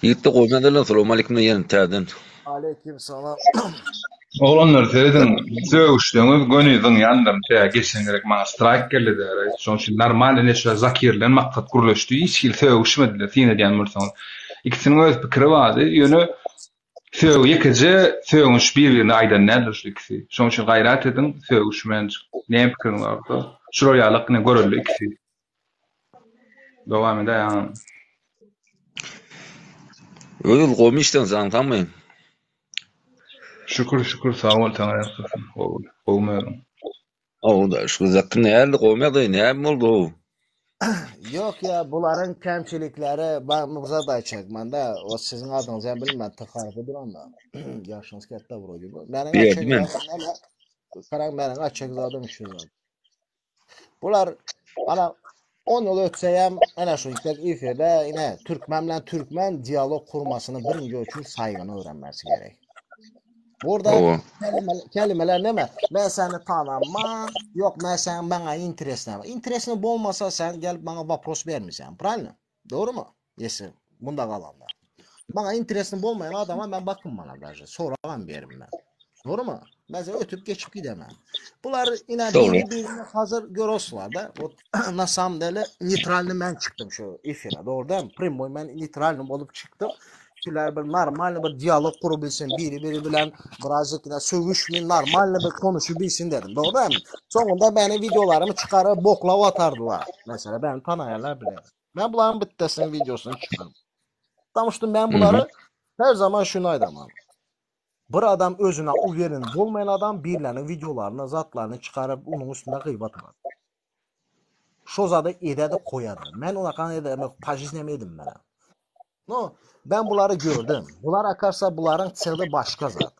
Ýigitler goýmadylar Salowmaleýkim ýene täzeden. Aleýkim salam. Oglanlar serediň sögüşseňiz göni zyňýandyryn tä geçen gezek maňa straýk geldi däre şoň üçin normal ine şular Zakir bilen Maksat gürleşdi hiç hili sögüşmediler syn edýän bolsaňyz ikisiniň öz pikiri bardy ýöne sög ýekeje sögünç bir birine aýdan däldir şu ikisi şoň üçin gaýrat ediň sögüşmänjik näme pikiriň bar bolsa şular ýalak ine görelde ikisi Dowam edäý agam. Özüňiz gowmy işleriňiz aňsammy? Şükür şükür sag bol saňa ýalkasyn gowy gowmy özüň. Gowy da şükür Zakir näli gowmy ýagdaý näme boldy how? Ýok ýa bularyň kemçilikleri ben bir zat aýtjakmanda o siziň adyňyzy hem bilmän T harpy duranda ýaşyňyz kätde wrode bu. Meniň Berdi aýtjak men. zadym näme? Garaň meniň aýtjak zadym şu zat. Bular ana 10 ýyl ötse hem ana şu tek efirde ine türkmen bilen türkmen dialog kurmasyny birinji üçin saýgyny öwrenmesi gerek. Burada Hawa. kelimeler näme? Men seni tanamam, yok men sen bana interesne. Interesne bolmasa sen gelip bana vopros bermeyeceksin. Правильно? Doğru mu? Yesi, bunda kalanlar. Bana interesli bolmayan adama ben bakın bana daže. Soragan berim ben. Doğru mu? Mesela ötüp geçip gidemem. Bular yine Doğru. biri birini hazır göroslar da. O na samом деле neytralny men çıktım şu efire. Doğru değil mi? Primoy men neytralny olup çıktım. Şular bir normal bir diyalog kurabilsin. Biri biri bilen birazcık da sövüşmeyin normal bir konuşabilsin dedim. Doğru değil mi? Sonunda beni videolarımı çıkarıp boklava atardılar. Mesela ben tanıyarlar bile. Ben bunların bittesinin videosunu çıkarım. Danışdım ben Hı hı. bunları her zaman şunu aydamam. Bir adam özüne uverin bolmayan adam birilerinin videolarını, zatlarını çıkarıp onun üstünde gıybat var. Şo zadı edədi, koyadı. Mən ona kan edəmək, pajiznem edim mənə. No, ben bunları gördüm. Bunlar akarsa bunların celi başqa zat.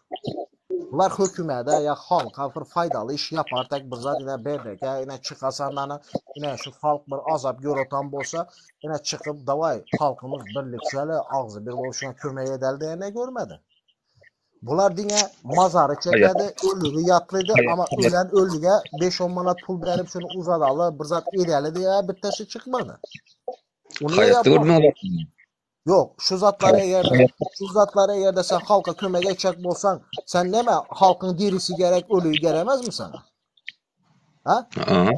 Bunlar hökumətə ya xalqa bir faydalı iş yapar, tək bir zat ilə BDK, ilə çıxasanlarına, ilə şu xalq bir azab görətan bolsa, ilə çıxıb davay xalqımız birlikçəli, ağzı bir oluşuna kömək edəli deyənə görmədi. Bunlar dinə mazarı Hayat. çəkədi, ölüyü yatlıydı, Hayat. amma Hayat. ölən ölüyə 5-10 manat pul verib şunu uzadalı, bir zat edəli deyə bir təşi çıxmadı. Onu niyə Hayatta yapmadı? görmüyorlar. Yok, şu zatlara Hayat. eğer de Hayat. şu zatlara eğer de sen halka kömək edecek bolsan, sen neme halkın dirisi gerek, ölüyü geremez mi sana? Ha? Aha.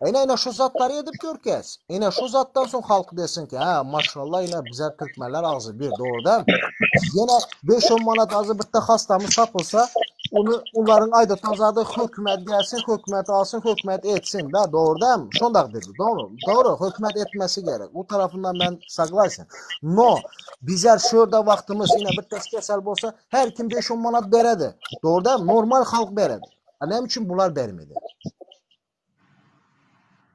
Ine ine şu zatları edip görkez. Ine şu zattan son halk desin ki, ha maşallah yine bize Türkmenler ağzı bir doğru değil mi? Yine 5-10 manat azı bitti hastamız tapılsa, onu onların aydatan zadı hökumət gelsin, hökumət alsın, hökumət etsin da doğru değil mi? Şondak dedi. Doğru. Doğru. Hökumət etmesi gerek. O tarafından ben saglasın. No. Bizler şurada vaktimiz yine bir test kesel bolsa her kim 5-10 manat beredi. Doğru değil mi? Normal halk beredi. Ha, ne için bunlar bermedi?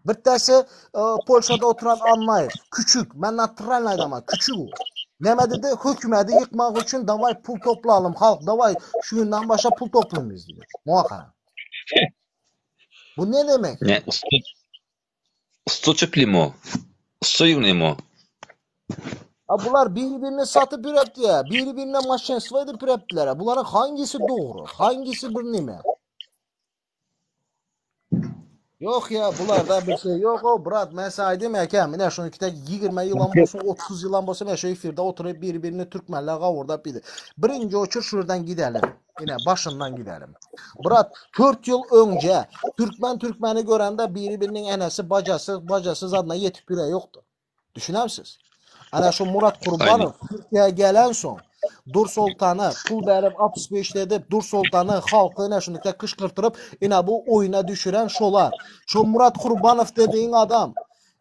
Bittesi e, Polşada oturan Annayev. Küçük. Ben natural adama. Küçük o. Neme dedi? Hökuməti yıkmaq üçün davay pul toplayalım. Halk davay şu günden başa pul toplayın biz dedi. Muhakkak. Bu ne demek? Ne? Usta, usta çöplüğü o. Usta yığını o. Ha bunlar birbirini satıp ürettiler. Birbirine maşenstvo edip ürettiler. Bunların hangisi doğru? Hangisi bir nime? Yok ya bunlarda bir şey yok o brat ben sana dedim ya ki şunu ki 20 yılan bolsun 30 yılan bolsun ben şu efirde oturup birbirini Türkmenler kavurda bir Birinci uçur şuradan gidelim. Yine başından gidelim. Brat 4 yıl önce Türkmen Türkmeni görende birbirinin enesi bacası bacası zadına yetip bire yoktu. Düşüner misiniz? Ana şu Murat Aynen. Kurbanov Türkiye'ye gelen son Dur Sultanı pul verip 65 edip Dur Sultanı halkı yine şunu kışkırtırıp yine bu oyuna düşüren şolar. Şu Murat Kurbanov dediğin adam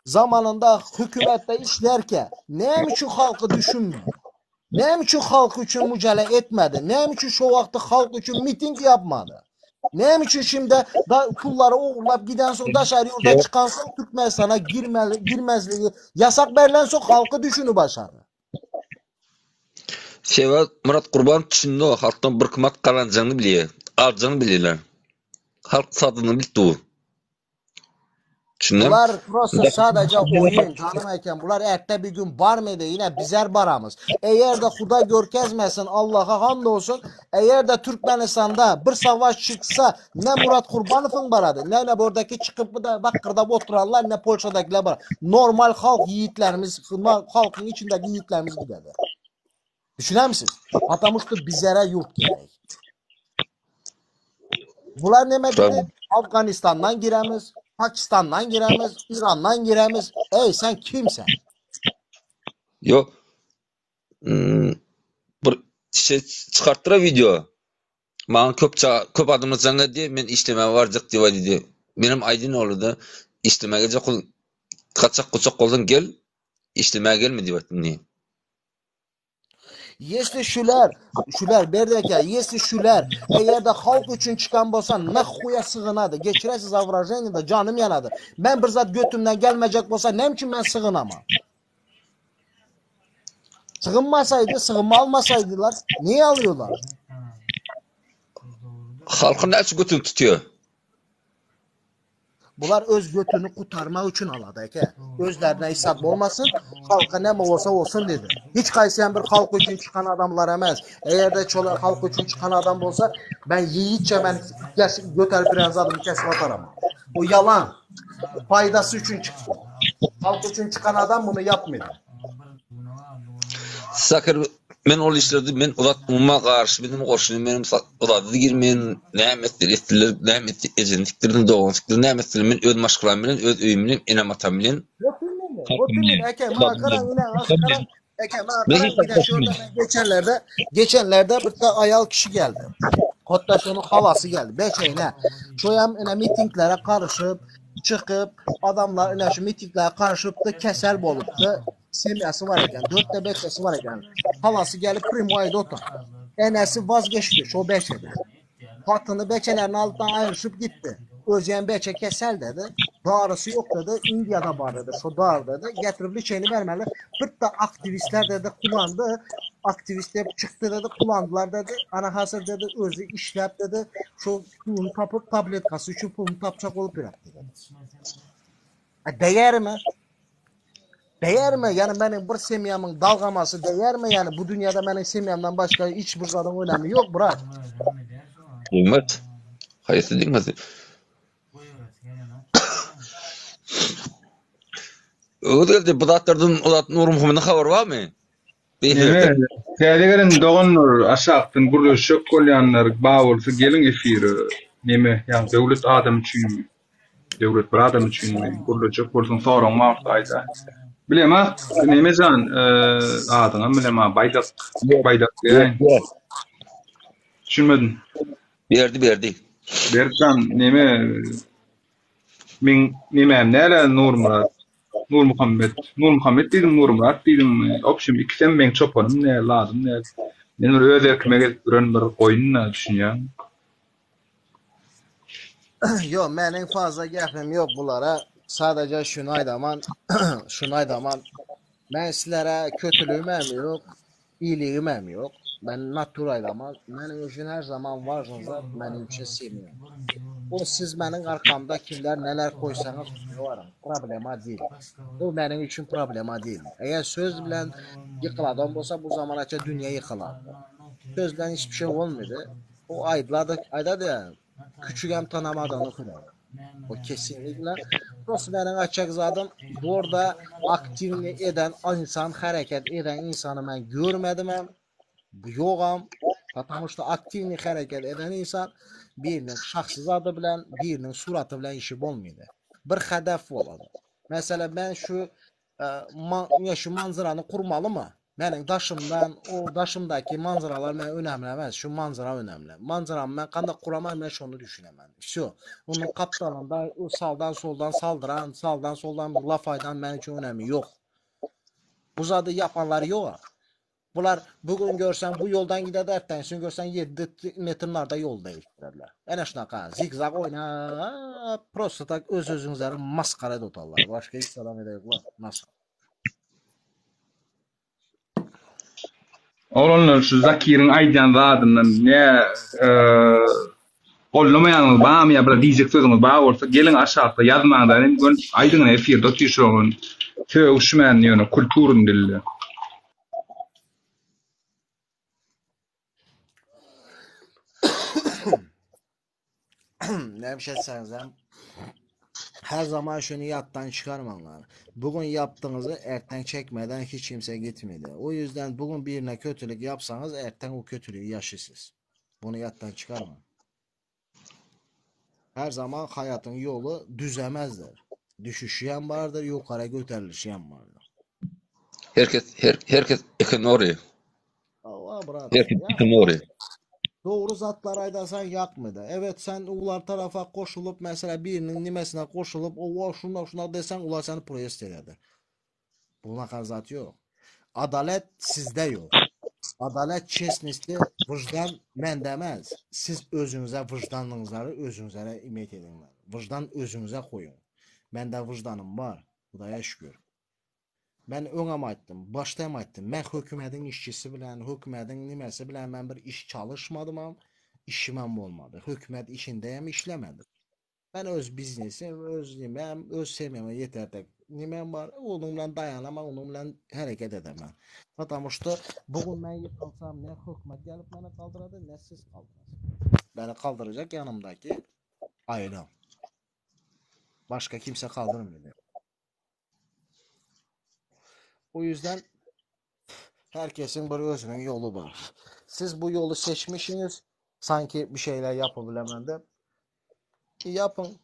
zamanında hükümette işlerken ne için halkı düşünmüyor? Ne için halk için mücadele etmedi? Ne için şu vakti halk için miting yapmadı? Ne için şimdi da pulları oğurlap giden sonra dışarı yurda Evet. çıkan sonra Türkmenistan'a girmeli, girmezliği yasak verilen sonra halkı düşünü başladı. Sebäp Murat Kurban düşündi o halkdan bir kımat gazanjagyny bilýär. Aljagyny bilýärler. Halk sadyny bilip dur. Düşündim. Bular prosta sadece oyun canım eken. Bular erte bir gün barmedi yine bizer baramız. Eğer de Huda görkezmesin Allah'a hamdolsun. Eğer de Türkmenistan'da bir savaş çıksa ne Murat Kurbanov'un baradı ne ne buradaki çıkıp da bak kırda oturanlar ne Polşa'dakiler var. Normal halk yiğitlerimiz, halkın içindeki yiğitlerimiz giderdi. Düşüner misiniz? Atamıştı bizlere yurt gerek. Bular neme dedi? Afganistan'dan giremiz, Pakistan'dan giremiz, İran'dan giremiz. Ey sen kimsen? Yok. Hmm, bir şey çıkarttıra video. Maňa köp köp adamlar jaň edýär, men işlemäge barjak diýip aýdýar. Menem aýdyn olada işlemäge geljek bol, gaçak guçak bolsaň gel, işlemäge gelme diýip aýtdym diýip. Если şular, şular Berdi aka, если şular eğer de halk üçün çıkan bolsa nahuya sığınadı. Geçiresiz avrajenide da canım yanadı. Ben bir zat götümden gelmeyecek bolsa nem için ben sığınamam? Sığınmasaydı, sığınma almasaydılar niye alıyorlar? Halkın näçe götüni tutuyor? Bular öz götünü kurtarmak üçün aladı aka. Özlerine hesap olmasın, halka ne olsa olsun dedi. Hiç kaysayan bir halk üçün çıkan adamlar emez. Eğer de çolar halk üçün çıkan adam olsa ben yiğitçe ben kes, götür biraz adımı kesip atarım. O yalan. Faydası üçün çıktı. Halk üçün çıkan adam bunu yapmıyor. Sakir men ol işlerde men uzat umma garşy benim goşuny menim uzady girmeýin näme etdiler etdiler näme etdi ejeni sikdirdim dogany sikdirdim näme etdiler men öz maşgalam bilen öz öýüm bilen enem atam bilen Halkym bilen Geçenlerde geçenlerde bir de ayal kişi geldi. Hatta şunun halası geldi. Beçeyine. Şoyam ine mitinglere karışıp çykyp adamlar ine şu mitinglere karışıpdy kesel bolupdy. Semýasy bar eken. Dörtde beçesi bar eken. Halasy gelip primoýda otur. Enesi vazgeçdi şo beçeden. Hatyny beçelerini alyp da aýryşyp gitdi. Özem beçe kesel dedi. Darysy ýok dedi. Indiýada bar dedi. Şo dary dedi. Getirip liçeýini bermeli. Bir-de aktiwistler dedi kulandy. Aktiwist diýip çykdy dedi. Kulandylar dedi. Ana hazyr dedi özi işläp dedi. Şo puluny tapyp tabletkasy üçin puluny tapjak bolup ýörepdi dedi. A değermi? Değermi? Yani meniň bir semýamyň dalgamasy değermi? Yani bu dünýäde meniň semýamdan başga hiç bir zadyň önemi ýok, brat. Degmez. Haýsy degmez? Öwez geldi bu zatlardan uzat Nurmuhammediň habary barmy? Neme, täze gelen doganlar aşakdan gürleşjek bolýanlar bar bolsa geliň efire. Neme, ýa döwlet adam üçinmi? Döwlet bir adam üçinmi? Gürlejek bolsaň soragyň bar bolsa aýda. Bilemok, Nemejan, adyňam bilemok, Baýdak, Baýdak diýäýin. Düşünmedim. Berdi, berdi. Berdijan, neme, Meň nemäm näle Nurmyrat, Nurmuhammet, Nurmuhammet diýdiň, Nurmyrat diýdiňmi? Obşim ikisem meň çopanym däl, zadym däl. Men bir öz erkime gezip ýören bir goýun-da, düşünýäňmi? Ýok, meniň fazla gepim ýok bulara. Sadaja şuny aýdaman, şuny aýdaman. Men sizlere kötüligimem ýok, iýligimem ýok. Men natur aýdaman. Meniň üçin her zaman wažny zat meniň üçin semýa. O siz meniň arkamda kimler neler koýsaňyz goýaryň. Problema dil. Bu meniň üçin problema dil. Eger söz bilen ýykyladan bolsa bu zamanaça dünýe ýykylardy. Söz bilen hiçbir şey bolmady. O aýdylady, aýdady ýa, küçügem tanamadygyny hürer. O kesinlikle. Prosta meniň aýtjak zadym, borda aktiwny eden insan, hereket eden insany men görmedimem, ýogam. Потому что aktiwny hereket eden insan biriniň şahsy zady bilen, biriniň suraty bilen işi bolmaýdy. Bir hedef bolady. Meselem, men şu ma, şu manzarany kurmalymy? Meniň daşymdan, o daşymdaky manzaralar meni önemli emes, şu manzara önemli. Manzaramy men kanda kuraman, men şony düşünemen. Vsyo. Onuň gapdalynda o saldan soldan saldyran, saldan soldan bir laf aýdan meniň üçin önemi ýok. Bu zady ýapanlar ýok. Bular bu gün görseň bu ýoldan gider, ertesi gün görseň 7 metr narda ýol değiştirerler. Ene şunaka zigzag oýnap, prosto tak öz özüňizleri maskara edip otarlar. Başga hiç adam edek ýok. Nasıl? Oglanlar şu Zakiriň aýdýan zadyndan ne. Gollamaýanyňyz barmy ýa bir diýjek sözüňiz bar bolsa geliň aşakda ýazmaňda hem gön aýdyň efirde otyr şoňa sögüşmän ýöne kulturny dilde. Näme şey etseňizem her zaman şunu yattan çıkarmanlar. Bugün yaptığınızı erten çekmeden hiç kimse gitmedi. O yüzden bugün birine kötülük yapsanız erten o kötülüğü yaşırsınız. Bunu yattan çıkarma. Her zaman hayatın yolu düzemezdir. Düşüşüyen vardır, yukarı göterilişen vardır. Herkes her herkes ekonomi. Allah bırak. Herkes Ya, ekonomi. Doğru zatlar aydasan yakmadı. Evet sen ular tarafa koşulup mesela birinin nimesine koşulup o şuna şuna desen ular seni protesto eder. Buna zat yok. Adalet sizde yok. Adalet çesnisi vicdan mən demez. Siz özünüze vicdanınızı özünüze imit edin. Vicdan özünüze koyun. Məndə vicdanım var. Xudaya şükür. Mən öňem aýtdym, başda hem aýtdym. Mən hökümətin işçisi bilen, hökümətin niməsi bilen mən bir iş çalışmadım am, işim hem olmadı. Hökümət işində hem işləmədim. Mən öz biznesim, öz niməm, öz semyama yetər niməm var. Onunla dayanamam, onunla hərəkət edəməm. Потому что bugün mən yıxılsam, nə hökumət gəlib məni qaldıradı, nə siz qaldırasınız. Məni qaldıracaq yanımdakı ailəm. Başqa kimsə qaldırmıyor. O yüzden herkesin bir özünün yolu var. Siz bu yolu seçmişsiniz. Sanki bir şeyler yapabilemem de. Yapın.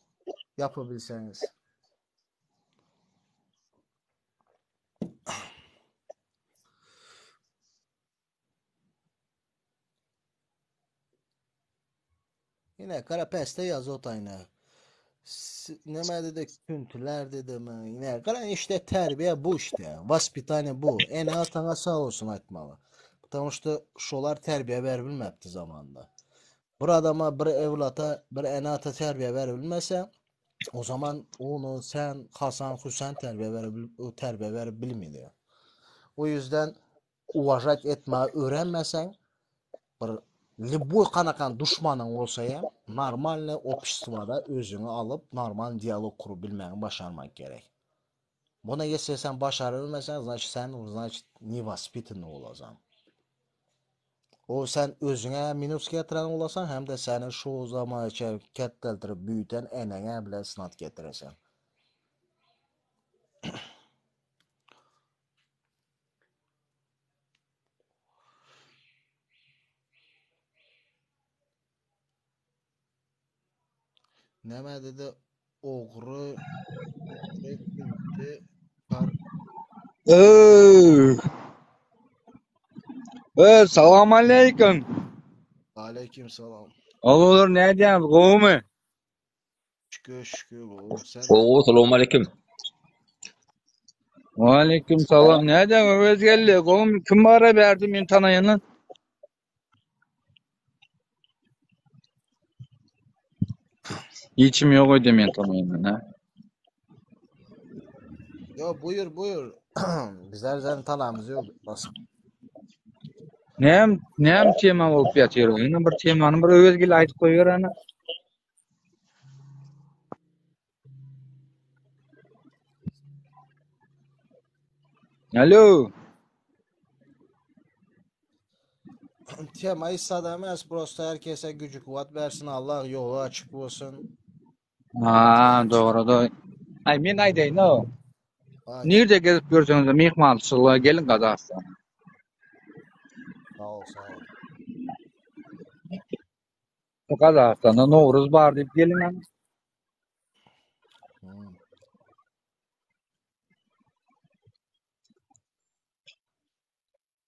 Yapabilseniz. Yine Karapeste yaz o tayna. Neme dedi küntüler dedi mi? Yine kara işte terbiye bu işte. Vaspitane bu. En atana sağ olsun aytmalı. Потому что şolar terbiye verilmepti zamanında. Bir adama, bir evlata, bir enata terbiye verilmese o zaman onu sen Hasan Hüseyin terbiye verebil terbiye verip bilmiyor. O yüzden уважать etmeyi öğrenmesen bir любой qanaqa düşmanın olsa hem нормальный обществоda özünü alıp normal diyalog kurup bilmeni başarmak gerek. Buna если sen başarabilmesen, значит sen значит невоспитанный olasan. O sen özüne minus getiren olasan, hem de seni şu zaman ketteldirip büyüten enene bile sınat getiresen. Neme dedi? Oğru kar Ee, ee, salam aleyküm. Aleyküm salam. Olur ne diyorsun? Goğumu? Şükür şükür oğlum sen. Oo salam aleyküm. Aleyküm salam. Ne diyorsun? Öz geldi. Goğum kim var verdi min tanıyanın? Hiçim yok öyle min tanıyanın ha. Yo buyur buyur. Bizler zaten talamız yok. Bas. Nem nem tema bolup ýatyr. Ýene bir temany bir öz gel aýdyp goýber ana. Alo. Tema istemez. Prosta herkese gücü kuvvet versin. Allah yolu açık olsun. Ha, doğru doğru. Ay men aýdaýyn o. Ay, Nirde gezip görseňiz mehmançylyga gelin Gazagystana. sağ ol sağ ol. Gazagystanda Nowruz bar diýip gelin. ana. Hmm.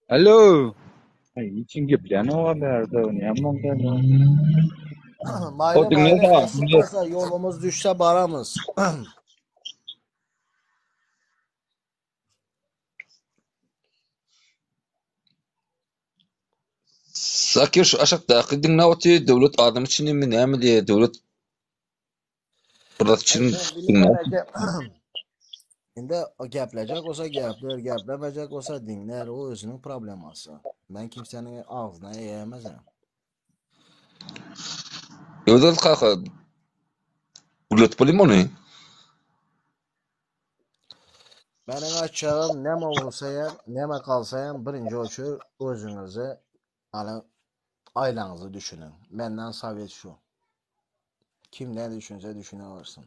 Alo. Ay için gepleyen o berdi. Ne boldy? O Mayli dinle mayli de nasip dinle. olsa yolumuz düşse baramız. Zakir şu aşakdaky diňle oty döwlet adam üçin mi näme diye döwlet bir Ay için ben diňle. bilmem ki Şimdi o geplecek olsa gepler, geplemeyecek olsa dinler. O özünün probleması. Ben kimsenin ağzına eğemezim. Özel kaka gürletip bolymy ony? Meniň aýtjagym näme bolsa hem, näme kalsa hem birinji oçur özüňizi alyň aýlaňyzy düşüniň. Menden sowet şu. Kim ne düşünse düşünewersin.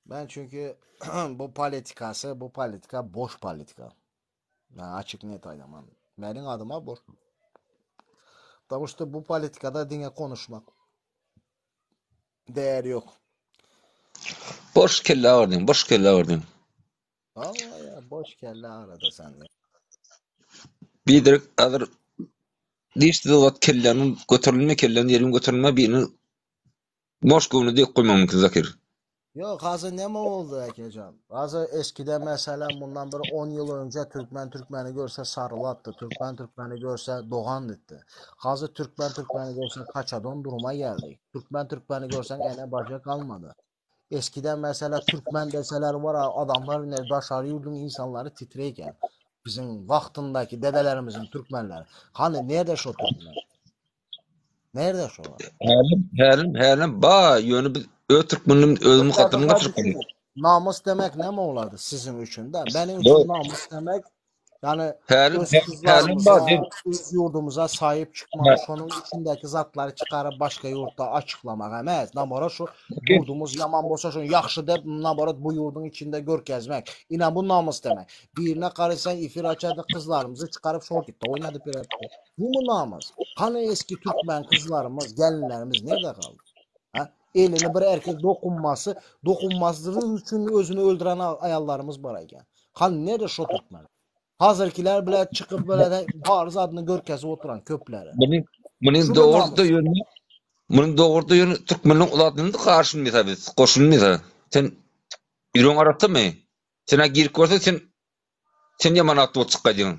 Ben çünki bu politikasy, bu politika boş politika. Ben açyk net aýdaman. Meniň adyma boş. Потому что bu politikada diňe konuşmak. Değer yok. Boş kelle agyrdyň, boş kelle agyrdyň. Vallahi ya boş kelle arada sende. Biderek azyr diş zat kelläniň göterilme, kelläniň ýeriň göterilme birini Boş göwne dek goýmak mümkin Zakir. Yok hazır neme oldu Ekecan? Hazır eskiden mesela bundan bir 10 yıl önce Türkmen Türkmeni görse sarılattı. Türkmen Türkmeni görse doğan etti. Hazır Türkmen Türkmeni görse kaçadon duruma geldi. Türkmen Türkmeni görsen ene baca kalmadı. Eskiden mesela Türkmen deseler var adamlar ne daşary yurdun insanları titreyken. Bizim vaktindaki dedelerimizin Türkmenleri. Hani nerede şu Türkmen? Nerede şu? Hälim, hälim, hälim ba, ýöne biz öz türkmenimiz özümiz gatyny gaçyryp goýduk. Namus demek näme olardy siziň üçin de? Benim üçin namus demek yani Hälim, öz hälim ba, kızlarımıza, diýip, öz yurdumuza sahip çıkmak, şonun içindeki zatları çıkarıp başka yurtta açıklamak emez. Namara şu yurdumuz yaman bolsa şunu yaxşı dep, nabarot bu yurdun içinde görkezmek. İnan bu namus demek. Birine karışsan ifir açardı kızlarımızı çıkarıp şortikte oynadı bir Bu mu namus? Hani eski Türkmen kızlarımız, gelinlerimiz nerede kaldı? Ha? Elini bir erkek dokunması, dokunmazlığı için özünü öldüren ayallarımız var iken. Hani nerede şu Türkmen? Hazırkiler bile çıkıp böyle de bariz adını görkezi oturan köpleri. Munuň munuň Şu mu dogry da namus? ýöne munuň dogry da ýöne türkmeniň uzadyny garşylmaýsa biz goşulmaýsa. Sen ýüregiň arasamy? Sen-ä girip görseň sen sen ýaman atly bolup çykgaýdyň.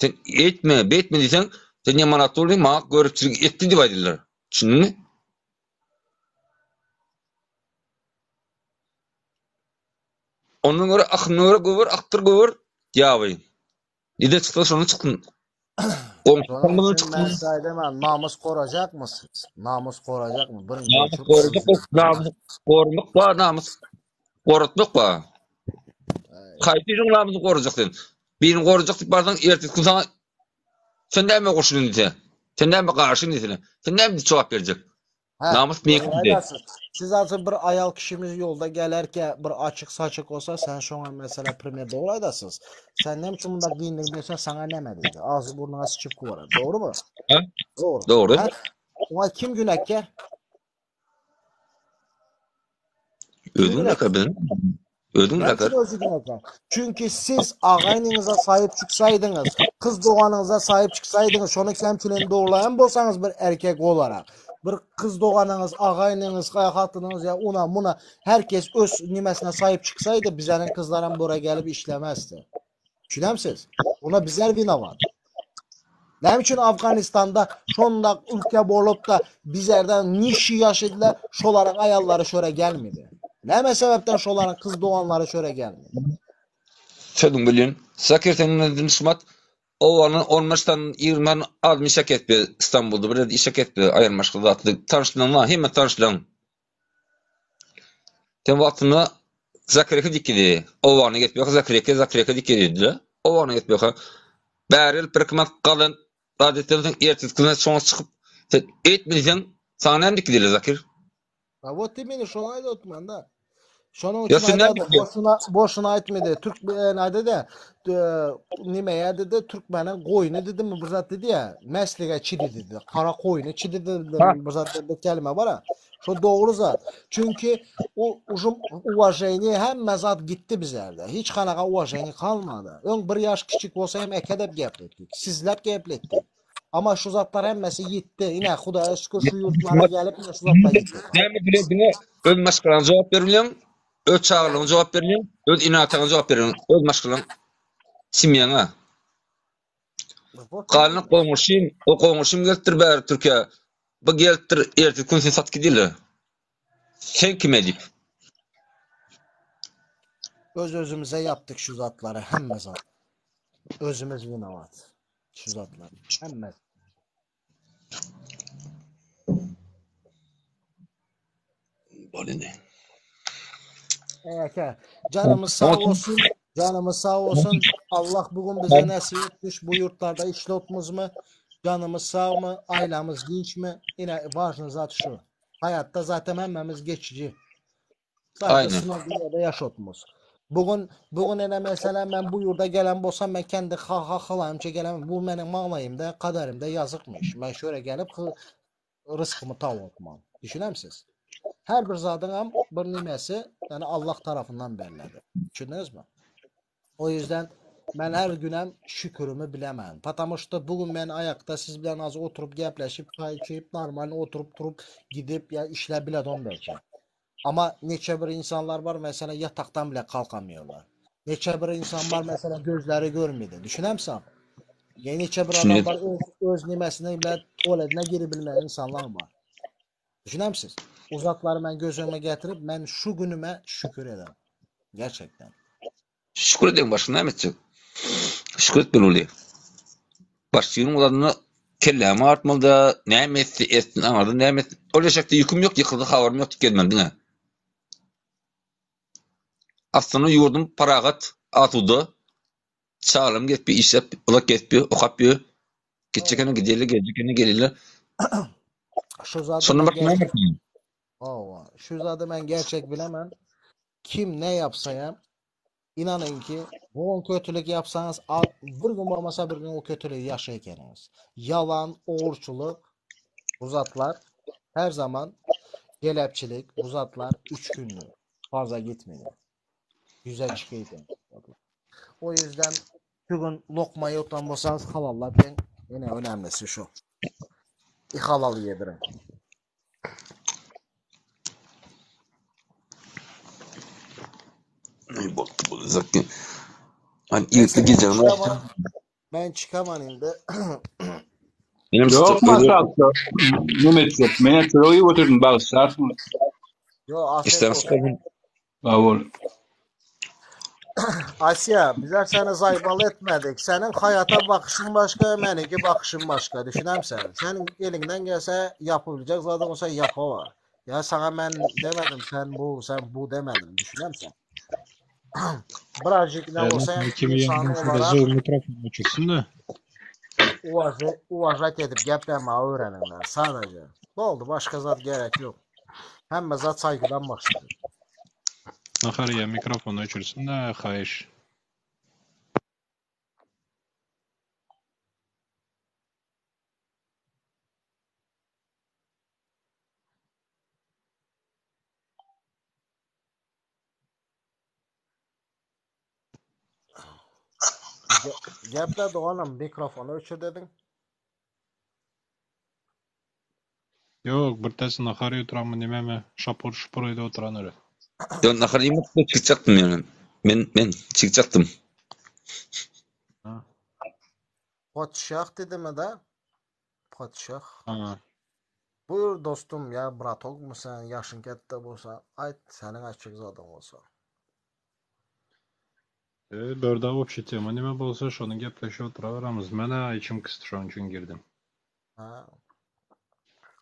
Sen etme, beýtme diýseň, sen ýaman atly boldyň, maňa göripçilik etdi diýip aýdyrlar. Düşündiňmi? Ondan görä akynyna görä göwer, akdyr göwer, ýaby. Nide çyksa şonda çyksyn. Goňşy Şonuň tamdan üçin çyksyn. men size aýdaman, namys gorajakmy siz? Namys gorajakmy? Birinji Namys oçur gorajak, özüňiz. namys goramak bar, namys goratmak bar. Haýsy biriniň namysyny gorajak sen? Birini gorajak diýip barsaň, ertesi gün saňa sen näme goşuldyn diýse, sen näme garşy diýse, sen näme diýip jogap berjek? Hä, Namys dogry meňkidi. aýdarsyz. Siz azı bir aýal kişimiz ýolda gelerkä bir açyk saçyk bolsa, sen şoňa mesela primer dogry aýdarsyz. Sen näme üçin munda giyindiň diýse, saňa näme diýdi? Agzy burnuňa sıçyp kowarar. Dogrymy? Hä? Dogry. Dogry. Hä? Oňa kim günäkär? Kim Özüň günäkär? günäkär biziň. Özüň Näme günäkär. üçin özü günäkär? Çünki siz agaýnyňyza saýyp çyksaýdyňyz, kyz doganyňyza saýyp çyksaýdyňyz, şony kemçiligini doglaýan bolsaňyz bir erkek olarak, bir kyz doganyňyz, agaýnyňyz, hatynyňyz ýa una muna herkes öz nimesine saýyp çyksaýdy, bizeniň kyzlaram bura gelip işlemezdi. Düşünemsiz? Buna bizler vinovat. Näme üçin Afganistanda şonda ülke bolup da bizlerden nişi yaşadylar, şolaryň aýallary şöre gelmedi. Näme sebäpden şolaryň kyz doganlary şöre gelmedi? Sözüň bilýän. Zakir sen dynçmat. Owalyn 15 sany 20 sany adam işe ketdi İstanbulda bir ýerde işe ketdi aýyrmaşga zatly. Tanyşlaň bar, hemme tanyşlaň. Sen wagtynda Zakireke dikidi. Owgana gitmek Zakireke, Zakireke dikidi. Owgana gitmek. Bäri gelip bir iki manat galan zat etsen soň ertesi güne soňa çykyp sen etmeseň saňa näme dikdiler Zakir? Ha вот именно şony aýdyp otman da. Şonuň Ýa üçin sen näme aýdady, dikdiler? boşuna boşuna aýtmady. Türk aýdady, nimeýä dedi, türkmeniň goýny dedimi bir zat dedi ýa, meslige çidi dedi. Kara goýny çidi dedi bir zat bir kelime bar ha. Şo dogry zat. Çünki o ujum uwaženiýe hemme zat gitdi bizlerde. Hiç kanaga uwaženiýe kalmady. Öň bir ýaş kiçik bolsa hem ekedep gepletdik. Sizlep gepletdik. Ama şu zatlar hemmesi ýitdi. Ine Hudaýa şükür şu ýurtlara gelip ine şu zatlar ýitdi. Näme bile diňe öz maşgalaňa jogap bermeýäň, öz çagalaryňa jogap bermeýäň, öz ene-ataňa jogap bermeýäň, öz maşgalaň semýaňa. Galany goňşym, o goňşym gelipdir bäri Türkiýä. Bu gelipdir, ertesi gün seni satyp gidýärler. Sen kime diýip. Öz özümize yaptık şu zatları hemme zat. Özümüz vinovat. Şu zatlar. Hemmesi. Bolýa. Eke, canımız sağ olsun. Canımız sağ olsun. Allah bugün bize nasip etmiş bu yurtlarda işletmiz mi? Canımız sağ mı? Ailemiz dinç mi? Yine важный zat şu. Hayatta zaten hemmemiz geçici. Sadece Aynen. sınav dünyada yaşatmız. Bugün bugün elə mesela ben bu yurda gelen bolsam ben kendi ha ha halayımca gelen bu benim malayımda kaderimde yazıkmış. Ben şöyle gelip rızkımı tav etmam. Düşünəmsiz? Hər bir zadın ham bir niməsi, yəni Allah tarafından bellidir. Düşündünüz mü? O yüzden ben her günəm şükürümü biləməm. Потому что bugün mən ayaqda siz bilen az oturup gəpləşib, çay içib, normal oturup durup gidip ya işlə bilədim bəlkə. Ama neçə bir insanlar var mesela yataktan bile kalkamıyorlar. Neçə bir insan var mesela gözleri görmüyor. Düşünəmsən? Yani neçə bir adam Düşünüyorum. var öz, öz niməsinə bile tuvaletinə girə bilməyən insanlar var. Düşünəmsiz? O zatları mən göz önüme getirip mən şu günüme şükür edirəm. Gerçekten. Şükür edin başka näme etjek? Şükür etmeli bolýar. Başka ýylyň ulanına kellämi artmaly da näme etdi etsin aňarda näme etdi. Ol eşekde ýüküm ýok ýykyldy habarym ýok diýip gelmeli diňe. Aslynda ýurdum parahat, asuda. Çagalarym gezip işläp, uzak gezip okap ýör. Gitjek ene gideli, geljek ene geleli. Şu zadı Şondan mən başga näme gerçek etmeli? Ova, şu zadı mən gerçek bilemem. Kim ne yapsa ya inanın ki bugün kötülük yapsanız bir gün olmasa bir gün o kötülüğü yaşayacağınız. Yalan, oğurçuluk, bu zatlar her zaman gelepçilik, bu zatlar 3 günlük. Fazla gitmiyor. Güzel çıkıyor. O yüzden bugün lokmayı utanmasanız halalla ben yine önemlisi şu. Halal yedirin. Ay, boldy, boldy, zaten. Hani Neyse irkli ben gijegini çıkamam. Ben çıkamam indi. Benim Yok öyle masrafta. Nime etjek? Men çöreği götürdüm bagyşlarsyn. Yo afiyet işten olsun. çıkardım. Sag bol. Asya bizler seni zaybal etmedik. Senin hayata bakışın başka, benimki bakışım başka. Düşünemsen. Senin elinden gelse yapabilecek zaten olsa yapava. Ya sana ben demedim sen bu, sen bu demedim. Düşünemsen. Birazcık ne olsa Kimi insan yandan şurada olarak zor mikrofon açılsın da. uvaja, uvajat edip gaplanmayı öğrenirler sadece. Ne oldu? Başka zat gerek yok. Hemme zat saygıdan başlıyor. Nahar ya mikrofon öçürsün de haýyş. Ge- Geple Doğan'ım mikrofonu öçür dedin. Yok, bir tesi nahar oturan mı nime mi? Şapur şupur öyle oturan öyle. Ýok, nahar iýmek çıkacaktım yani. Men men çıkacaktım. Ha. Padişah dedi mi de? Padişah. Ha. Buyur dostum ya bratok mu sen yaşın katta bolsa ayt senin açık zadın olsa. E, börde общий tema nime bolsa şonu gepleşip oturaveramız. Mene içim kıstı şonun üçin girdim. Ha.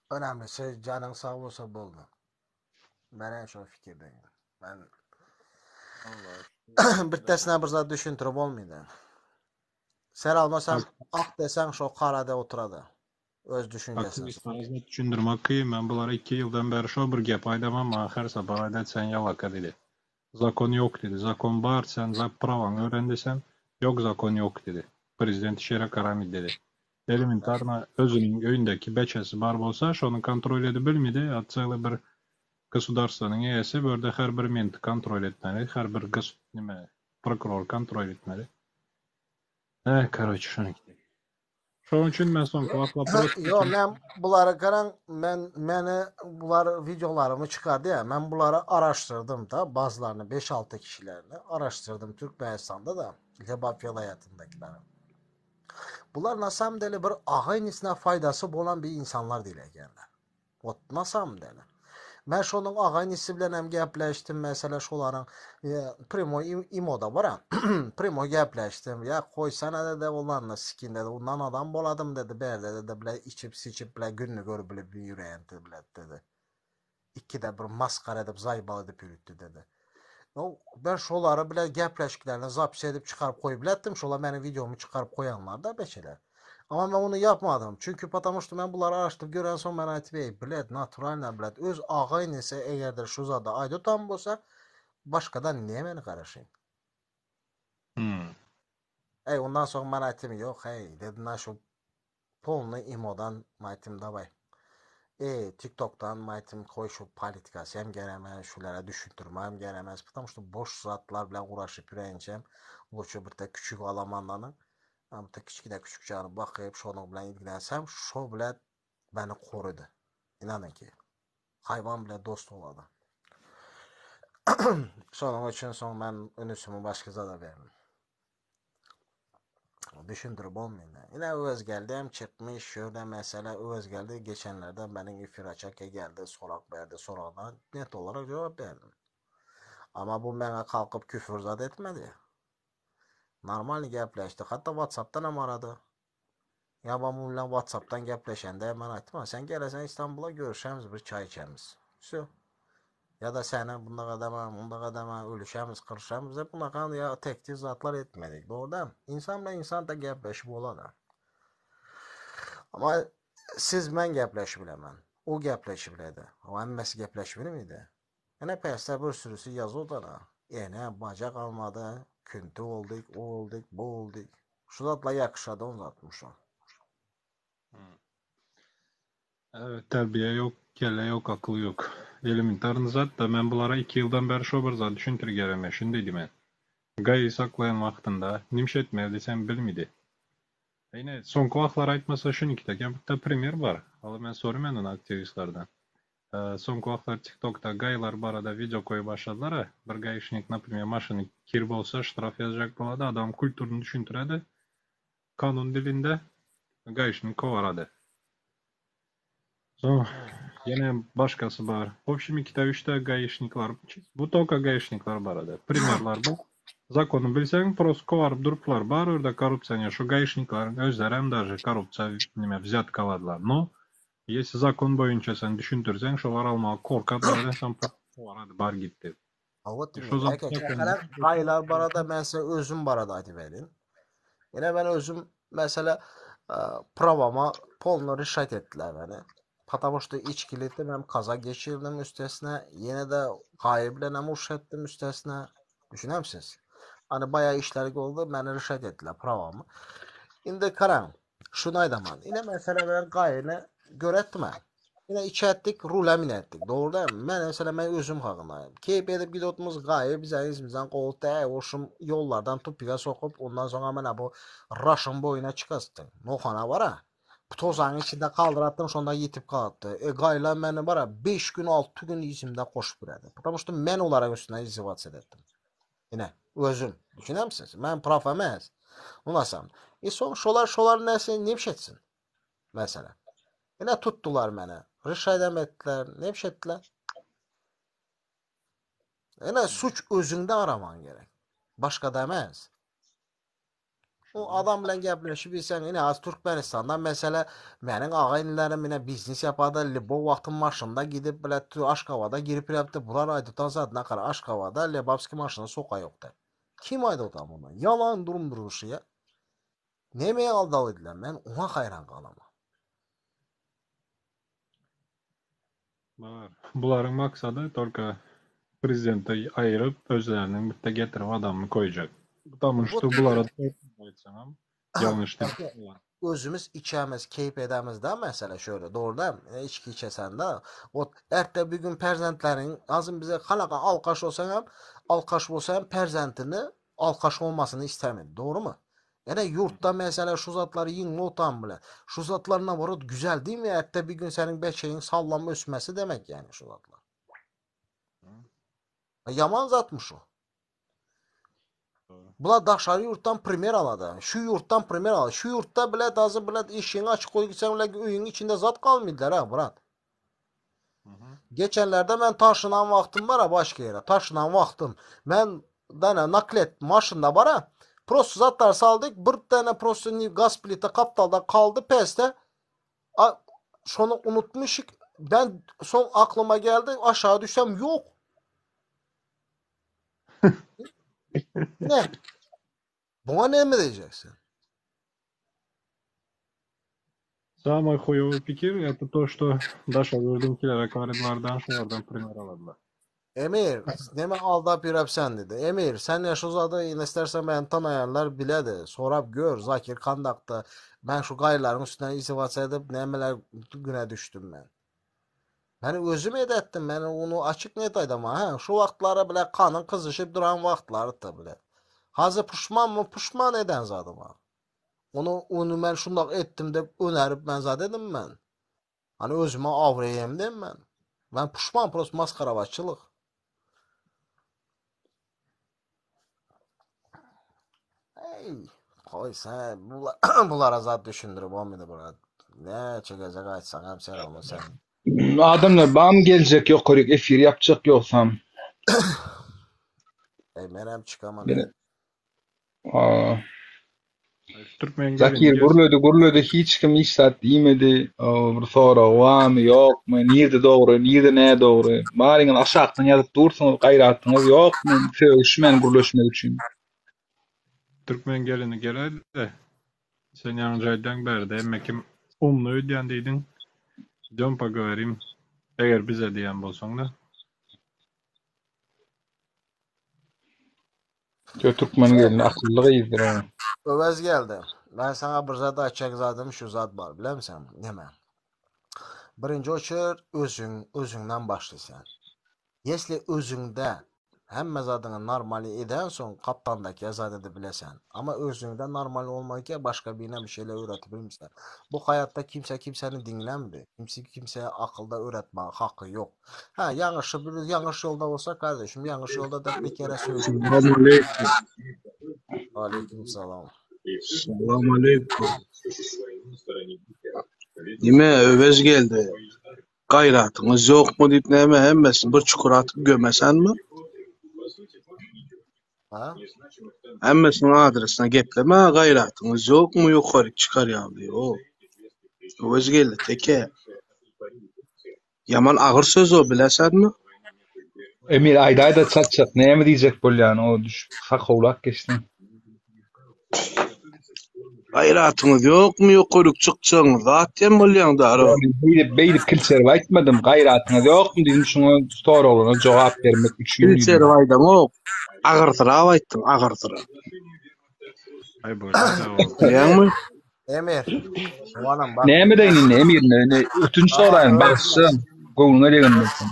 Önemlisi canın sağ olsa boldu. Ben en çok fikirdeyim. Ben Allah bittesine bir zat düşündürüp olmaydı. Sen almasan ak desen şo kara de oturadı. Öz düşüncesini. Aktivistlerine düşündürmek kıyım. Ben bunlara 2 yıldan beri şo bir gep aydamam ama her sabah aydat sen yalaka dedi. Zakon yok dedi. Zakon var sen za pravan öğren desem yok zakon yok dedi. Prezident şere karamid dedi. Elementarno özünün öýündäki beçesi bar bolsa şonu kontrol edip bilmedi. A целый bir государствоның eýesi bu ýerde her bir menti kontrol etmeli. Her bir gos nime prokuror kontrol etmeli. Eh, короче, şonu Şonuň üçin men soňky wagtlar просто Yo ben bunları karan ben meni bunlar videolarımı çıkardı ya. Ben bunları araştırdım da bazılarını 5-6 kişilerini araştırdım Türkmenistan'da da Lebap vilayetindekilere. Bunlar nasam deli bir ağaynisine faydası olan bir insanlar değil ekenler. Ot nasam deli. Men şonuň aga-inisi bilen hem gepleşdim, mesele şolaryň primoý imoda bar-a. Primoý gepleşdim. Ýa goýsana dedi, ulanyny sikin dedi. Undan adam boladym dedi, bärde dedi, bile içip-siçip bile gününi görüp bile ýüreýän bile dedi. Ikide bir masgara edip zaýbal edip ýürütdi dedi. No, ben şolary bile gepleşiklerini zapis edip çykaryp goýup biletdim. Şolar meniň wideomy çykaryp goýanlar-da beçeler. Ama men onu yapmadım. Çünki потому что men bulary araşdyryp gören soň men aýtyp eý bilet naturalno bilet öz aga-inisi egerdir şu zady aýdytan bolsa başgadan nemeni garaşaýyn. Hmm. Eý ondan soň men aýtdym ýok heý dedim na şu Polny imodan maýtym daway. E tiktokdan maýtym koý şu politikasy hem geremez şulara düşündirmem geremez потому что boş zatlar bilen uğraşyp ýüreýinçem lучше birte küçük alamandanyň birte kiçgine küçük jany bakyp şonuň bilen ilgilensem şo bilen meni korudy inanyň ki haýwan bilen dost bolady şonuň üçin soň men ünüsimi başga zada berdim. Düşündirip bolmaýar. Ine Öwezgeldi hem çykmyş, şöyle mesele Öwezgeldi geçenlerde benim efir açarka geldi, sorak berdi, soragyna net olarak cevap berdim. Ama bu meňe kalkyp küfür zat etmedi. Normal gepleşdik. Hatta WhatsApp'tan hem arady. Ya ben bu bilen WhatsApp'tan gepleşende ben aýtdym, sen gelesen İstanbul'a görüşemiz, bir çay içemiz. Всё. Ya da seni bunda kadama, bunda kadama ölüşemiz, kırışemiz dep bunakan ya tektir zatlar etmedik. Doğru değil mi? İnsan bilen insan da gepleşip olar da. Ama siz men gepleşip bilemem. O gepleşip biledi. O hemmesi gepleşip bilmedi. Ene pesde bir sürüsü yazı da. Ene bacak almadı, küntü olduk, o olduk, bu olduk. Şu zatla yakışadı onu zatmış o. Evet, terbiye yok, kelle yok, akıl yok. Elementarny zat da men bulara 2 ýyldan bäri şo bir zady düşündirip şuny diýdim men. Gaýy saklaýan wagtynda nimşe etmeli diýsem bilmedi. Ine soňky wagtlar aýtmasa şunikide bitta primer bar. Hala men soraýyn ony aktiwistlerden. Soňky wagtlar TikTokda gaýlar barada wideo goýup başladylar. Bir гаишник, например, maşyny kir bolsa ştraf ýazjak bolady, adam kulturyny düşündiredi. Kanun dilinde гаишник kowarady. So, ýene başgasy bar. В общем, ikkide üçte гаишниклар. Bu только гаишниклар barada. Primerlar bu. Zakony bilseň, просто kowaryp duruplar. Bar orada korrupsiýa. Şu гаишникларың özleri hem даже korrupsiýa nime взятка aladylar. Но если zakon boýunça sen düşündirseň, şolar almaga korkadylar, sen kowarady bar git diýip. A вот Şu indi. Eke, gaýylar barada men size özüm barada aýdyp berin. Ine men özüm mesela prawama polno rişat etdiler beni. Потому что içkiliydim hem kaza geçirdim üstesine. Yine de gaýy bilen hem uruş etdim üstesine. Düşünemsiz? Hani bayağı işler oldu. Beni rişat etdiler pravamı. Indi karan şunu aydaman. Yine mesela ben gaýyny göretdim ha. Yine içettik, rula minettik. Doğru değil mi? Ben mesela ben özüm hakkındayım. Keyif edip gidiyordumuz gaýy bize izimizden kovuldu. Ey, oşum yollardan tupika sokup ondan sonra hemen bu raşın boyuna çıkastın. Nohana var ha. Bu tozanın içinde kaldırattım sonunda yitip kaldı. E gayla beni var ha 5 gün 6 gün izimde koşup büredi. Потому что men olarak üstüne izivat ettim. Yine özüm. Düşüner misiniz? Ben praf emez. Ulasam. E son şolar şolar neyse ne etsin? Mesela. Yine tuttular beni. Rişaydan ettiler. Ne ettiler? Yine suç özünde araman gerek. Başka demez. O adam bilen gepleşip bilsen yine az Türkmenistan'da mesela benim ağayınlarım yine biznes yapardı. Libo vaktin maşında gidip bile Aşkavada girip yaptı. Bular aydıtan zaten ne kadar Aşkavada Lebapski maşını soka yoktu. Kim aydıtan bunu? Yalan durum duruşu ya. Nemeye aldalıdılar? Ben ona hayran kalamam. Bar. Bularyň maksady только prezidenti aýyryp özleriniň bitte getirip adamyny koýjak. Потому что bulara aýtsaňam ýalňyş diýip. Özümüz içemiz, keyif edemiz da mesela şöyle doğru değil mi? E, içki içesen de. O erte bir gün perzentlerin azın bize kalaka alkaş olsan hem alkaş olsa hem perzentini alkaş olmasını istemedi. Doğru mu? Yani yurtta mesela şu zatları yiyin otan bile. Şu zatlarına varot güzel değil mi? Erte bir gün senin beçeğin sallanma ösmesi demek yani şu zatlar. Yaman zatmış o. Bular daşary ýurtdan primer alady. Şu ýurtdan primer alady. Şu ýurtda bile dazı bile işiňi açyk goýup gitseň bile öýüň içinde zat galmaýdylar ha, brat. Geçenlerde men taşynan wagtym bara başga ýere taşynan wagtym men dana naklet maşynda bara prosto zatlar saldyk bir dana prosto gaz plita kaptalda kaldy pesde A, şony unutmuşyk ben soň aklyma geldi aşağı düşsem yok. Ne? Buna ne mi diyeceksin? Самый хуёвый pikir это то, что daşary ýurduňkilere garyplardan şulardan primer aladylar. Emir, neme aldap ýörüp sen dedi. Emir, sen ya şu zady istersen ben tanaýanlar biledi. Sorap gör, Zakir kandakda. Ben şu gaýlaryň üstünden izivasiýa edip nämeler güne düşdüm men. Men özüm edetdim, men onu açyk net aýdama. Ha, şu wagtlara bile kanyň gyzyşyp duran wagtlary bile. Hazır puşman mı? Puşman eden zadyma. Onu onu men şundak etdim dep önerip men zat edim men. Hani özüme awraýam dem men. Men puşman prost maskarabaçylyk. Ey, koy sen bular, bulara zat düşündürüp olmadı buna. Näçe gezek aýtsaň hem sen onu sen. Adamlar bam geljek ýokaryk efir ýapjak ýogsam. Ey men hem çykaman. Beni Aa, Türkmen Zakir gelini gelsin. gürledi gürledi hiç kim hiç zat diýmedi. O, bir sorag barmy ýokmy? Nirde dogry, nirde nä dogry? Baryňyz aşakdan ýazyp dursuňyz, gaýratyňyz ýokmy? Sögüşmän gürleşmek üçin. Türkmen gelini geläýdi-de, sen ýaňy jaýdan bärde hemme kim umny öýdýän diýdiň. Idem pogovorim. Eger bize diýen bolsaň-da. Ýo türkmen gelini akylly gyzdyr o. Öwez geldi. Ben sana bir zat aýtjak zadym şu zat bar, bilemsen? Näme? Birinji oçer özüň, özüňden başla sen. Ýesli özüňde hemme zadyňy normalny edensoň kaptandaky zat edip bilesen. Ama özüňde normal olmanka başga birine bir şeyler öwretip bilmisen. Bu haýatda kimse kimseni diňlemdi. Kimse kimseye akylda öwretmäge haky ýok. Ha ýalňyşy bir ýalňyş ýolda bolsa kardeşim ýalňyş ýolda da bir kere söyle. Salam aleyküm. Aleyküm salam. Salam aleyküm. Nime Öwez geldi. Gaýratyňyz ýokmy diýip näme hemmesini bir çukura atyp gömesenmi? Ha? Hemmesiniň adresine gepleme gaýratyňyz ýokmy ýokaryk çykarýan diýip. O. Öwez geldi teke. Ýaman agyr söz o bilesenmi? Emir aýdaýda çat-çat näme diýjek bolýan o düşüp sakawlap geçdiň. Gaýratyňyz ýokmy ýokaryk çykjagyňyz zat diýen bolýaň dara. Beýdip beýdip kilçerip aýtmadym gaýratyňyz ýokmy diýdim şuňa soraglaryna jogap bermek üçin diýdim. Kilçerip aýdaňok agyrsyrap aýtdyň agyrsyrap. Aý bolýa-da o. Bilýäňmi? Emir. Owanam bak. Näme edeýin indi Emir indi ötünç soraýyn bagyşla göwnüňe degen bolsam.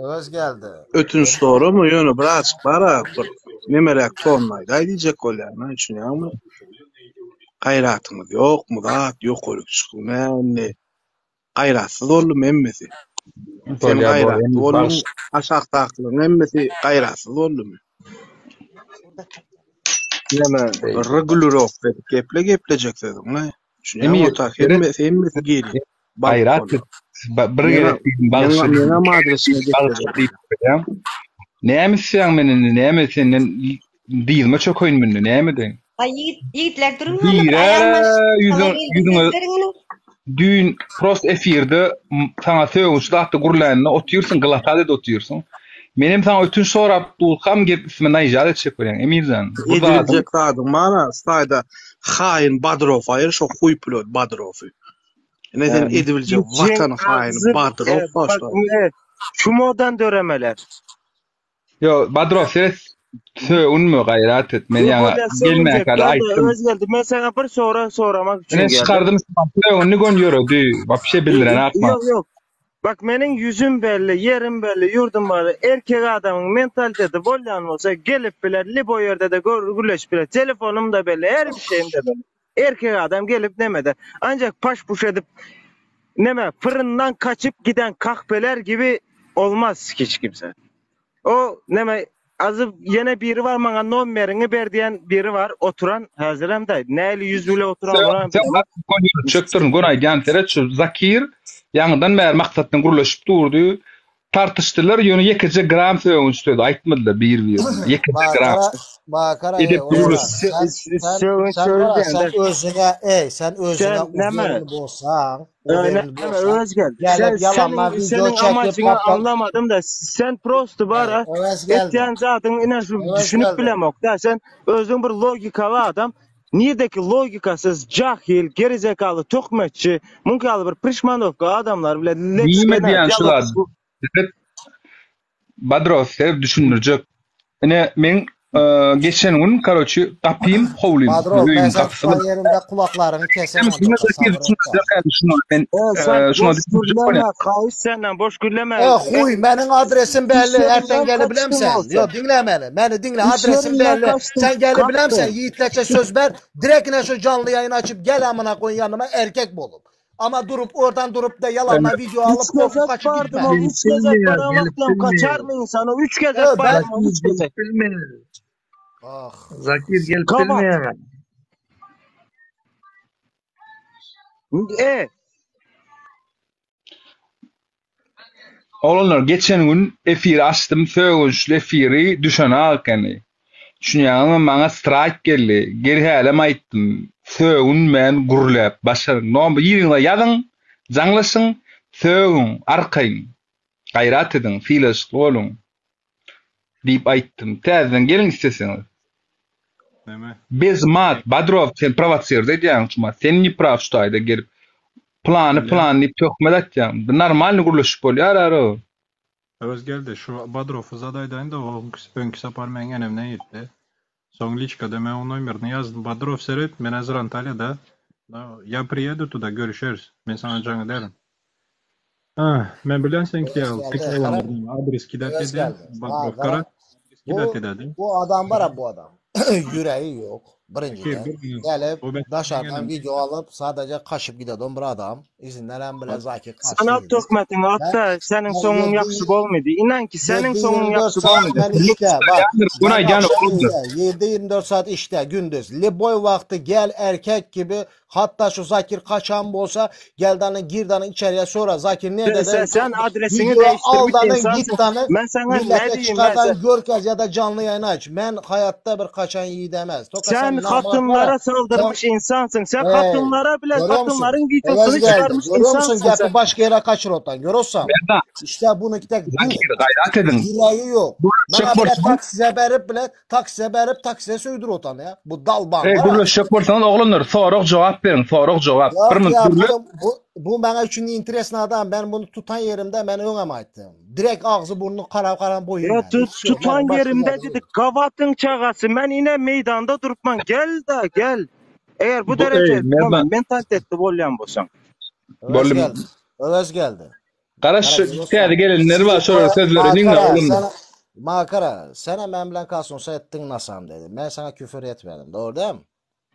Öwez geldi. Ötünç sorama ýöne birazjyk bara bir nemeräk tonda aýdaý diýjek bolýan men düşünýäňmi? Gaýratyňyz ýokmy zat ýokaryk çykyň näme gaýratsyz boldumy hemmesi? Sen Bolýar bor gaýratly Emir bolduň bagyş. aşakdakylaryň hemmesi gaýratsyz boldumy? Näme regulirowka edip geple geplejek sözüňi. Düşünýäňmi Emir otak seret hemmesi hemmesi girýär. Balyk gaýrat bolýar. et. Bir Meňem gezek diýdim bagyşla meňem diýdim. meňem adresime Bagyşla geplejek diýip bilýäň. Näme isleýäň menden indi näme senden dyzyma çökeýin indi näme edeýin? Ay ýigit, ýigitler duruň hany bir Birä aýal maşgala ýüzüň geldi ýüzüňe ses beriň ine. düýn prost efirde saňa sögünç zatda gürlände otyrsyň gylatat edip otyrsyň. Menem saňa ötünç sorap durkam gelip üstüme naýjat etjek bolýaň Emirjan. Bu zadyň Edibiljek zadyň bar-a, şu taýda haýyn Badrowy aýyr, şo huý pilot Badrowy. Ine sen edibiljek Jeň watan haýyny agzy Badrow e, bar bak şu. e, şumodan döremeler. Ýo, Badrow seret sögünme gaýrat et. Men Ýok ýaňa bolýa sögünjek gelmänkä-de däl-de aýtdym. öz geldi. Men saňa bir sorag soramak üçin Ine geldim. çykardym sögündi gön ýöredi. Wapşe bildiren akma. Ýok ýok. Bak meniň ýüzüm belli, ýerim belli, ýurdum belli. Erkek adamyň mentaliteti bolýan bolsa gelip biler, liboý ýerde-de gör gürleşip biler. Telefonym da belli, her bir şeyim de belli. Erkek adam gelip nemede. Ancak paş-puş edip neme fırından kaçıp giden kahpeler gibi olmaz hiç kimse. O neme. Azy ýene biri bar maňa nomeriňi ber diýen biri bar oturan häzirem de näli ýüz bile oturan olam bilemok. Çökdürin gön aýdýan seret şu Zakir ýaňydan bäri maksatdan gürleşip durdy. Tartyşdylar ýöne ýekeje gram sögünç söz aýtmadylar bir birine. Ýekeje gram. Bakara Edep ey sen sen Sögünç sen söz bara diýende sen özüňe ey sen özüňe sen näme uwerli bolsaň Öyle uwerli deme bolsaň Özgel. Sen gelip yalandan senin video senin çekip amacını gapdal anlamadım da sen prosto ey bara Öwez geldi. etýän zadyň ine şu Öwez düşünip geldi. bilemok da sen özüň bir logikaly adam. Nirdeki logikasyz, jahil, gerizekaly, töhmetçi, muňky ýaly bir prişmanowka adamlar bilen Nime leksgene diýýän şu dialog zat? Seret Badrow seret düşündirjek. Ine meň geçen gün karoçi gapym howlym Badrow men öýüň sen gapysy tutan ýeriňde kulaklaryňy keserin Şuna onça Zakir sabyr et düşündirjek häli şuna men E, sen şuna boş düşündirjek gürleme, bolýan. haýyş senden boş gürleme. E huy meniň adresim belli Iş erten ýerinden gelibilem kaçdyň sen. ol Yo sen. diňle meni. Meni diňle Iş adresim ýerinden belli. kaçdyň, Sen gelibilem sen kalktın. ýigitlerçe söz ber. Direkine şu canly ýaýyn açyp gel amına koyun ýanyma erkek bolup. Ama durup oradan durup da yalandan video Üç alıp korkup gezek kaçıp bardım gitme. o Gelip üç gezek bilmeýär, baran gelip wagtlam kaçar bilmeýär. mı insan o üç gezek Yo ben bardım o üç Zakir gezek. gelip bilmeýär. Ah. Zakir gelip Kavat. bilmeýär. E Oglanlar geçen gün efiri açdym sögünçli efiri düşenak ekeni. Düşünýäňizmi maňa straýk geldi. Geri hälem aýtdym sögünmän gürläp başaryň. Nomer ýeriňize ýazyň jaňlaşyň sögüň arkaýyn. Gaýrat ediň sylaşykly boluň diýip aýtdym. Täzeden geliň isleseňiz. Näme? Bez mat Badrow sen prowosirde edýäň şumat. Sen ne praw şu taýda gelip plany Bilýän. plany diýip töhmet atýaň. Normalny gürleşip bolýar ara. Öwezgeldi, şu Badrowy zat aýdaýyn-da, o öňki sapar meň enemden ýetdi. Soň liçkada men oň nomerini ýazdym. Badrow seret, men häzir Antalýada. No, ýa priýedu tuda, görüşeris. Men saňa jaň ederin. Ah, men bilýän seňki Öwez ýaly, geldi. pek Gara ýalandyr. Adres kidat Öwez edýän, geldi. Badrow Ha gara, gara. adres kidat Bu edädi. bu adam bara bu adam. Yüreği yok. Ki, Birinciden. bir minut. Gelip O ben daşardan enem. video alıp sadece kaçıp giden bir adam. İzinden hem bile Zakir kaçtı Sen at dedi. töhmetiňi at Ben, da seniň ben soňuň 7 ýagşy bolmady. Inan ki seniň soňuň 7-24 ýagşy saat bolmady. ben işte bak Buna ben yani akşam oldu. evde 7-24 saat işte gündüz. Liboy vakti gel erkek gibi hatta şu Zakir kaçan bolsa gel danın gir danın içeriye sonra Zakir ne Sen, dedi? sen, sen adresini Videoya al değiştirmiş danın insansın. git danın Ben sana ne millete diyeyim ben çıkardan sen? görkez ya da canlı yayın aç. Ben hayatta bir kaçan yiğit demez. Toka sen Sen namart var kadınlara ya. Sen saldırmış insansın. Sen hey, kadınlara bile görüyor musun? kadınların Öwez videosunu geldi. çıkarmış Görüyor musun? insansın Gepi sen. başka yere kaçır otan. Görüyorsan. Berdan, İşte bunu tek duh. Zakir gayret edin. Yüreği yok. Gürleşjek Bana bile bolsaňyz, taksiye berip bile taksiye berip taksiye söydür otan ya. Bu dalban e, var ha. gürleşjek bolsaňyz oglanlar sorag jogap beriň, sorag jogap. Bir Yok minut ya gürle. bu, bu, bu bana üçün interesli adam. Ben bunu tutan yerimde ben önem ayttım. Direkt ağzı burnunu kara kara boyayım Ya yani. tut, Hiç yok. tutan Benim başka yerimde yerde dedi yok. kavatın çağası. Ben yine meydanda durupman. Gel de gel. Eğer bu Bu, ey, derece Merdan, mentalitetli bolyan bolsan. Öwez boldum. geldi. Öwez geldi. Garaş Gara şu görüyorsan. täze gelenler var, şolara sözleri dinle Makara oglanlar. sana Makara sana ben bilen kalsın ettin nasam dedi. Ben sana küfür etmedim. Doğru değil mi?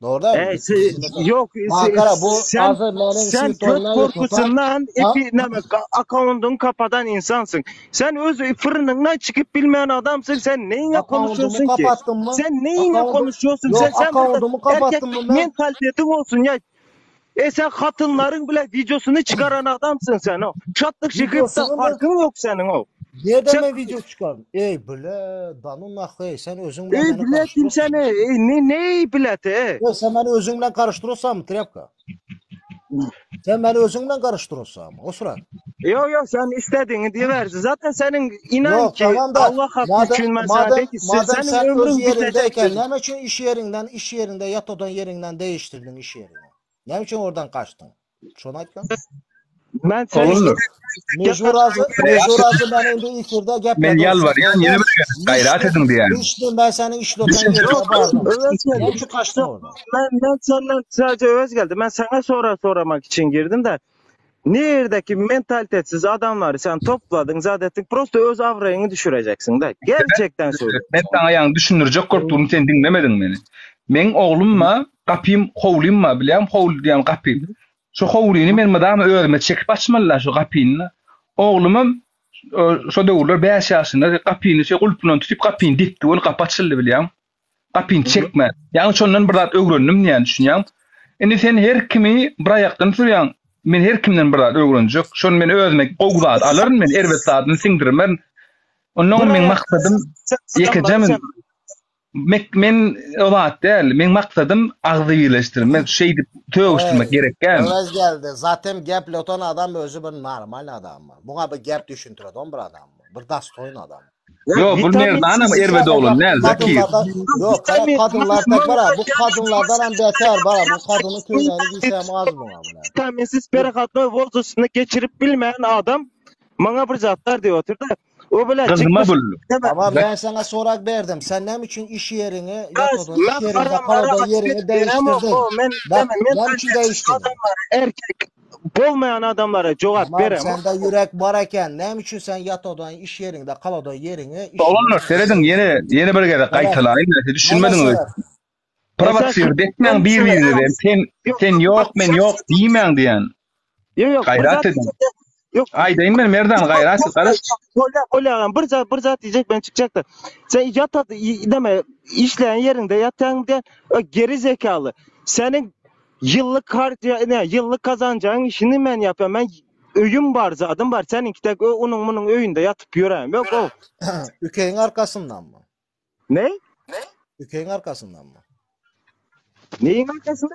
Doğru değil mi? E, Biz se, bizimle yok se, Makara bu sen azı benim sen göt svitoyla tutan korkusundan ha epi ne akauntunu kapatan insansın. Sen öz fırınından çıkıp bilmeyen adamsın. Sen neyine Akauntımı konuşuyorsun ki? kapattım mı? Sen neyine Akauntım konuşuyorsun? yok Sen sen burada akauntımı erkek kapattım mı ben? mentalitetin olsun ya. E sen kadınların bile videosunu çıkaran adamsın sen o. Çatlık çıkıp da Videosunu mu? farkın yok senin o. Nereden Sen ben video çıkardım? Ey bile danun ey sen özünle ey beni biletim karıştırıyorsun. seni. Ey, ne ne bileti e? Yok sen beni özünle karıştırıyorsan mı Trepka? Sen beni özünle karıştırıyorsan mı? O sıra. Yok yok sen istediğini diyiversin. Zaten senin inan Yok ki tamam da Allah hakkı madem için ben sana madem de ki sen- madem senin sen öz ömrün yerindeyken bitecektir. ne için iş yerinden iş yerinde yat odan yerinden değiştirdin iş yerini? Ne için oradan kaçtın? Şunu aytgan. Ben sen Oglanlar, Mecbur azı mecbur azı ben indi ifirde men gepledi olsun. ýalbarýan ýene bir gezek gaýrat ediň diýýän. Düştüm ben senin işli otan Düşünjek yerine Yok vardım. Öwez Ne geldi. için kaçtın oradan? Ben, ben senden sadece Öwez geldi. Ben sana sonra soramak için girdim de. Neredeki mentalitetsiz adamları sen topladın zaten prosto öz avrayını düşüreceksin de. Gerçekten söylüyorum. Men saňa ýaňy düşündirjek bolup durdum, sen diňlemediň meni. Meň oglum gapym howlym ma bilýän, howly diýen gapym. Şu howlyny men mydama özüme çekip açmalylar şu gapyny. Oglumam. Şo döwürler 5 ýaşynda gapyny şeý gulpundan tutup gapyny depdi weli gapy açyldy bilýäň. Gapyny çekmän. Ýagny şondan bir zat öwrendim diýýän düşünýäň. Indi sen her kimi bir aýakdan sürýäň. Men her kimden bir zat öwrenjek. Şony men özüme gowy zat alaryn men erbet zadyny siňdirmerin. Ondan Bir meň aýakdan maksadym sen ýekeje adamlary men sen Mek men o zat däl. Meň maksadym agzybirleşdirmek, şeýdip sögüşdirmek Ey, gerek däl. Öwez geldi. Zaten gepleton adam özi bir normal adam. Muňa bir gep düşündiredon bir adam. Bir dastoýn adam. Ya Ýok, bu Merdanam vitaminsiz erbet oglan däl, Zakir. Kadınlardan yok kara vitamin kadınlar tek bara bu kadınlardan hem beter bara bu kadının köynegini giysem az buna buna. Vitaminsiz perehatnoý wozdusunu geçirip bilmeýän adam maňa bir zatlar diýip otyr da. O bile Gyzma çykmyş bul. deme. Ama ben sana sorak berdim. Sen ne için iş yerini Ya yatodun iş ben yerinde haramlara kalodan yerini açık veremem değiştirdin. o. Men Bak deme men ne için kalpsiz değiştirdin? adamlara erkek bolmayan adamlara cevap Tamam veremem. sende yürek var eken ne için sen yatodun iş yerinde kalodan yerini işini Oglanlar serediň ýene ýene bir gezek Evet. gaýtalaýyn, siz Näme düşünmediňiz. sebäp? E sen Prowoksir etmäň sen bir-birinize. Sen yok sen bak ýok, men sen ýok diýmäň diýen. yok yok bir Gaýrat zat ediň. diyecek. Yok Aýdaýyn men Merdan gaýrat et, garaş. Kolya kolya bir zat bir zat diyecek ben çıkacak da. Sen yat deme işleyen yerinde yatan de geri zekalı. Senin yıllık harca ne yıllık kazanacağın işini ben yapıyorum. Ben öyüm var zadım var. Seninki de onun bunun öyünde yatıp yürüyorum. Yok o. Ükeyin arkasından mı? Ne? Ükeyin arkasından mı? Neyin arkasında?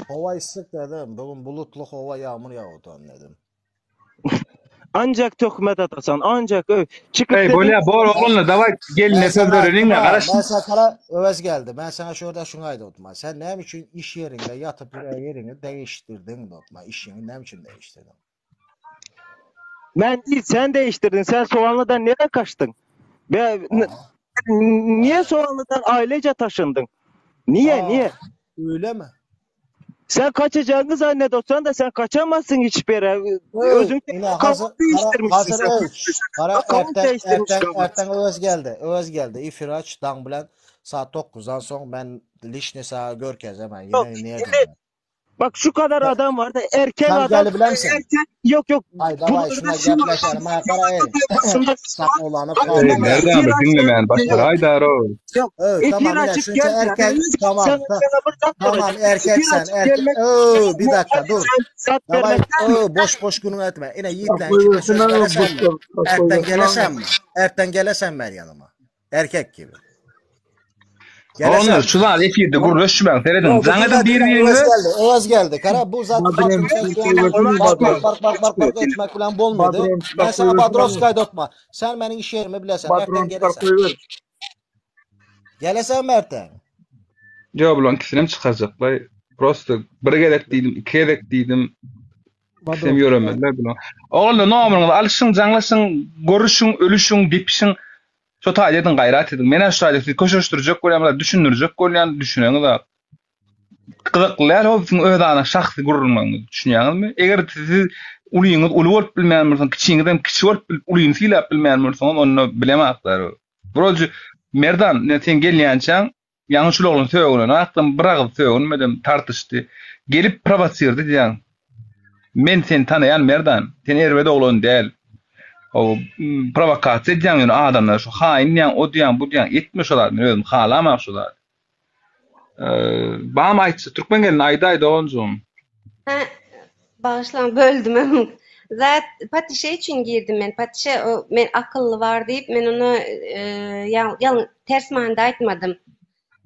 Hava ısık dedim. Bugün bulutlu hava yağmur yağdı dedim. Ancak töhmet atasan, ancak ö çıkıp Ey dedin bolýa bor oglanlar daway Ben geline söz sana bereliň aýtdym ha, garaş. ben sana kara Öwez geldi. Ben sana şurada şunu aýdypdym. Sen näme üçin iş yerinde yatıp bir yerini değiştirdin dotma. İşini näme üçin değiştirdin? ben değil sen değiştirdin. Sen Soğanlı'dan nereye kaçtın? Ve n- Aa, niye Soğanlı'dan ailece taşındın? Niye aa, niye? öyle mi? Sen kaçacağını zannediyorsan da sen kaçamazsın hiçbir yere. Öy, Özün ine account hazır kara değiştirmişsin hazır sen. öy. Kara Account erten değiştirmiş erten kafa. erten Öwez geldi. Öwez geldi. Ifiraç dang bilen saat 9'dan soň ben lişni sağa görkeze ben Yok, yine niye evet. ben. Bak şu kadar adam vardı. Erkek Sen adam gelebilir misin? erkek yok yok. Ay davay Bunlarda şuna şu var. gepleşelim. Ha kara ey. Aslında şu var. Sak olanı Bak Ey kaldı. Merdan bir bir diňlemän başlar yok aýdar o. yok. Evet Efir tamam yine açıp şunca gelme. erkek tamam Sen ta- sana bir zat tamam soracağım. erkek Efir sen açıp erkek gelmek Oo, bir dakika dur. zat Davay vermekten mi? oo, boş boş günün etme. Yine yiğitlen içinde söz veresen mi? Erten gelesen mi? Erten gelesen ben yanıma. Erkek gibi. Oglanlar Gelesen mi? şu zat efirde gürleşmäň serediň. Yo bu Jaňa da zaten bir Öwez biriňize geldi. Öwez geldi. Kara bu zaten kadın ses bilen bak bak bak bak bak bak etmek bilen bolmadı. Ben sana Badrovskay dotma. Sen benim iş yerimi bilesen. Erten gelesen. Gelesen mi Erten? Ýok bulan ikisinem çykarjaklar. Prosta bir gezek diýdim, iki gezek diýdim. İkisinem ýöremediler bulan. Oglanlar nomeryňyzy alyşyň, jaňlaşyň, görüşüň, ölüşüň, depişiň. Şo taýda ediň, gaýrat ediň. Men şu taýda sizi köşeşdirjek bolýan, düşündirjek bolýan, düşüneňiz ak. Gyzykly däl, o siziň öz ana şahsy gürrüňiňiz, düşünýäňizmi? Eger siz ulyňyz uly bolup bilmeýän bolsaň, kiçiňiz hem kiçi bolup bilip, ulyny sylap bilmeýän bolsaňyz, onda bilemaklar. Broji Merdan, ne sen gelýänçäň, ýaňy şul oglan sögünen, akdam bir agyz sögünmedem tartyşdy. Gelip provosirdi diýen. Men seni tanaýan Merdan, sen erbet oglan däl. O provokasiýa edýän ýöne adamlar şu haýyn diýen, o diýen, bu diýen etme şo zat, men özüm halamam şo zat. Eee, bam aýtsa türkmen gelin aýdaý doganjygym. Ha, bagyşlaň böldüm. Zat patyşa üçin girdim men. Patyşa o men akylly bar diýip men ona e, ýa- ýalň ters manyda aýtmadym.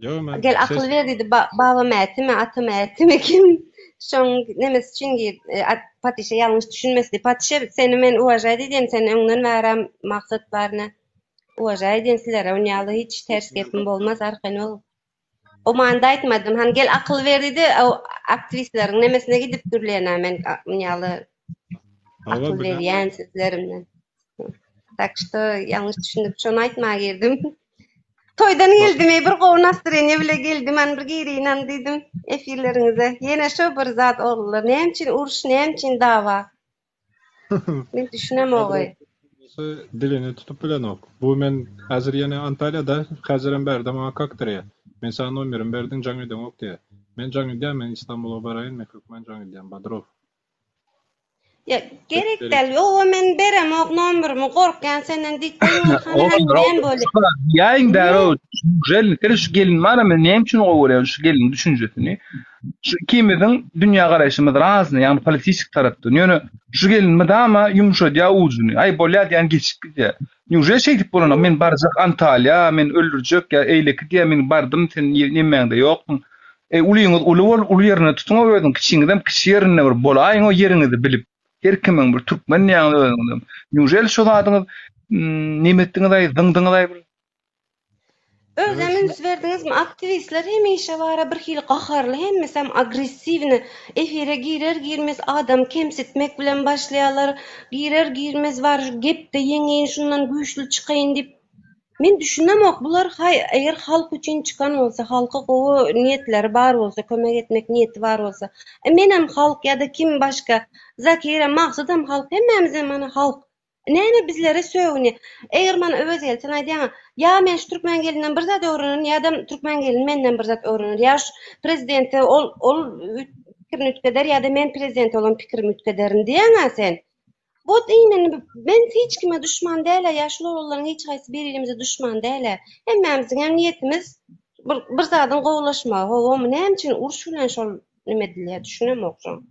Ýok men Gel ses akyl ber diýdi. Ba baba mätimi, ata mätimi kim? Şoň nemesi üçin gir e, at- patyşa ýalňyş düşünmesin diýip. Patyşa seni men uwažaýt edýän, sen öňden bärem maksat baryna uwažaý edýän sizlere. On ýaly hiç ters gepim bolmaz, arkaýyn bol. O manyda aýtmadym. Han gel akyl ber diýdi. O aktiwistleriň nemesine gidip dürlena men on ýaly Hawa akyl bilen berýän sözlerimden. Tak что ýalňyş düşünip şony aýtmaga girdim. Toýdan bak geldim, ey bir gowy nastreniýe bile geldim, han bir gireýin han diýdim efirleriňize. Ýene şo bir zat ogullar. Näme üçin uruş, näme üçin dawa? Men düşünemok. Badrowski dilini tutup bilenok. Bu men häzir ýene Antalýada, häzirem bärde maňa kakdyrýar. Men saňa nomerim berdim, jaň edeňok diýýär. Men jaň edýän, men Istanbula baraýyn, men hökman jaň edýän, Badrow. Ýa gerek däl. Ýoga men beremok nomerymy gorkýan senden diýip goýuň hany aýtmaýan bolýa. Diýäýiň däl-ow, želni seni şu gelin bar-a men näme üçin gowy görýän şu gelniň düşünjesini. Şu ikimiziň dünýä garaýşymyz razny, ýagny politiçik tarapdan. Ýöne şu gelin mydama ýumşadýar ujuny. Aý bolýa diýýän geçip gidýär. Newželi şeýdip bolanok men barjak Antalýa, men öldürjek ýa eýleki diýýär men bardym sen nemäňde ýokduň. Eý ulyňyz uly bol uly ýerinde tutuň-a özüň kiçiňizem kiçi ýerinde bir bolaýyň-a ýeriňizi bilip. Her kimiň bir türkmen diýýäňiz özüňizem. Newželi şo zadyňyz neme etdiňiz-aý zyňdyňyz-aý bir. Özem üns berdiňizmi aktiwistler hemişe bara bir hili gaharly hemmesem agressiwny efire girer girmez adam kemsitmek bilen başlaýalar girer girmez bar gepde ýeňeýin şundan güýçli çykaýyn diýip men düşünemok bular haý eger halk üçin çykan bolsa halka gowy niýetleri bar bolsa kömek etmek niýeti bar bolsa e menem halk ýa-da kim başga Zakirem Magsadam halk hemmämizem mana halk Näme bizlere sögünýä. Eger mana Öwezgeldi sen aýdýaňa, ýa men şu türkmen gelinden bir zat öwrenerin ýa-da türkmen gelini menden bir zat öwrener. Ýa şu prezidente ol ol pikirini üýtgeder ýa-da men prezidente bolan pikirimi üýtgederin diýýäňä sen. Wot imенно men hiç kime duşman däl-ä ýa şul oglanlaryň hiç haýsy bir-birimize duşman däl-ä. Hemmämiziňem niýetimiz bir bir zadyň gowulaşmagy. Howamy näme üçin uruş bilen şol neme edilýär düşünemok şoňa.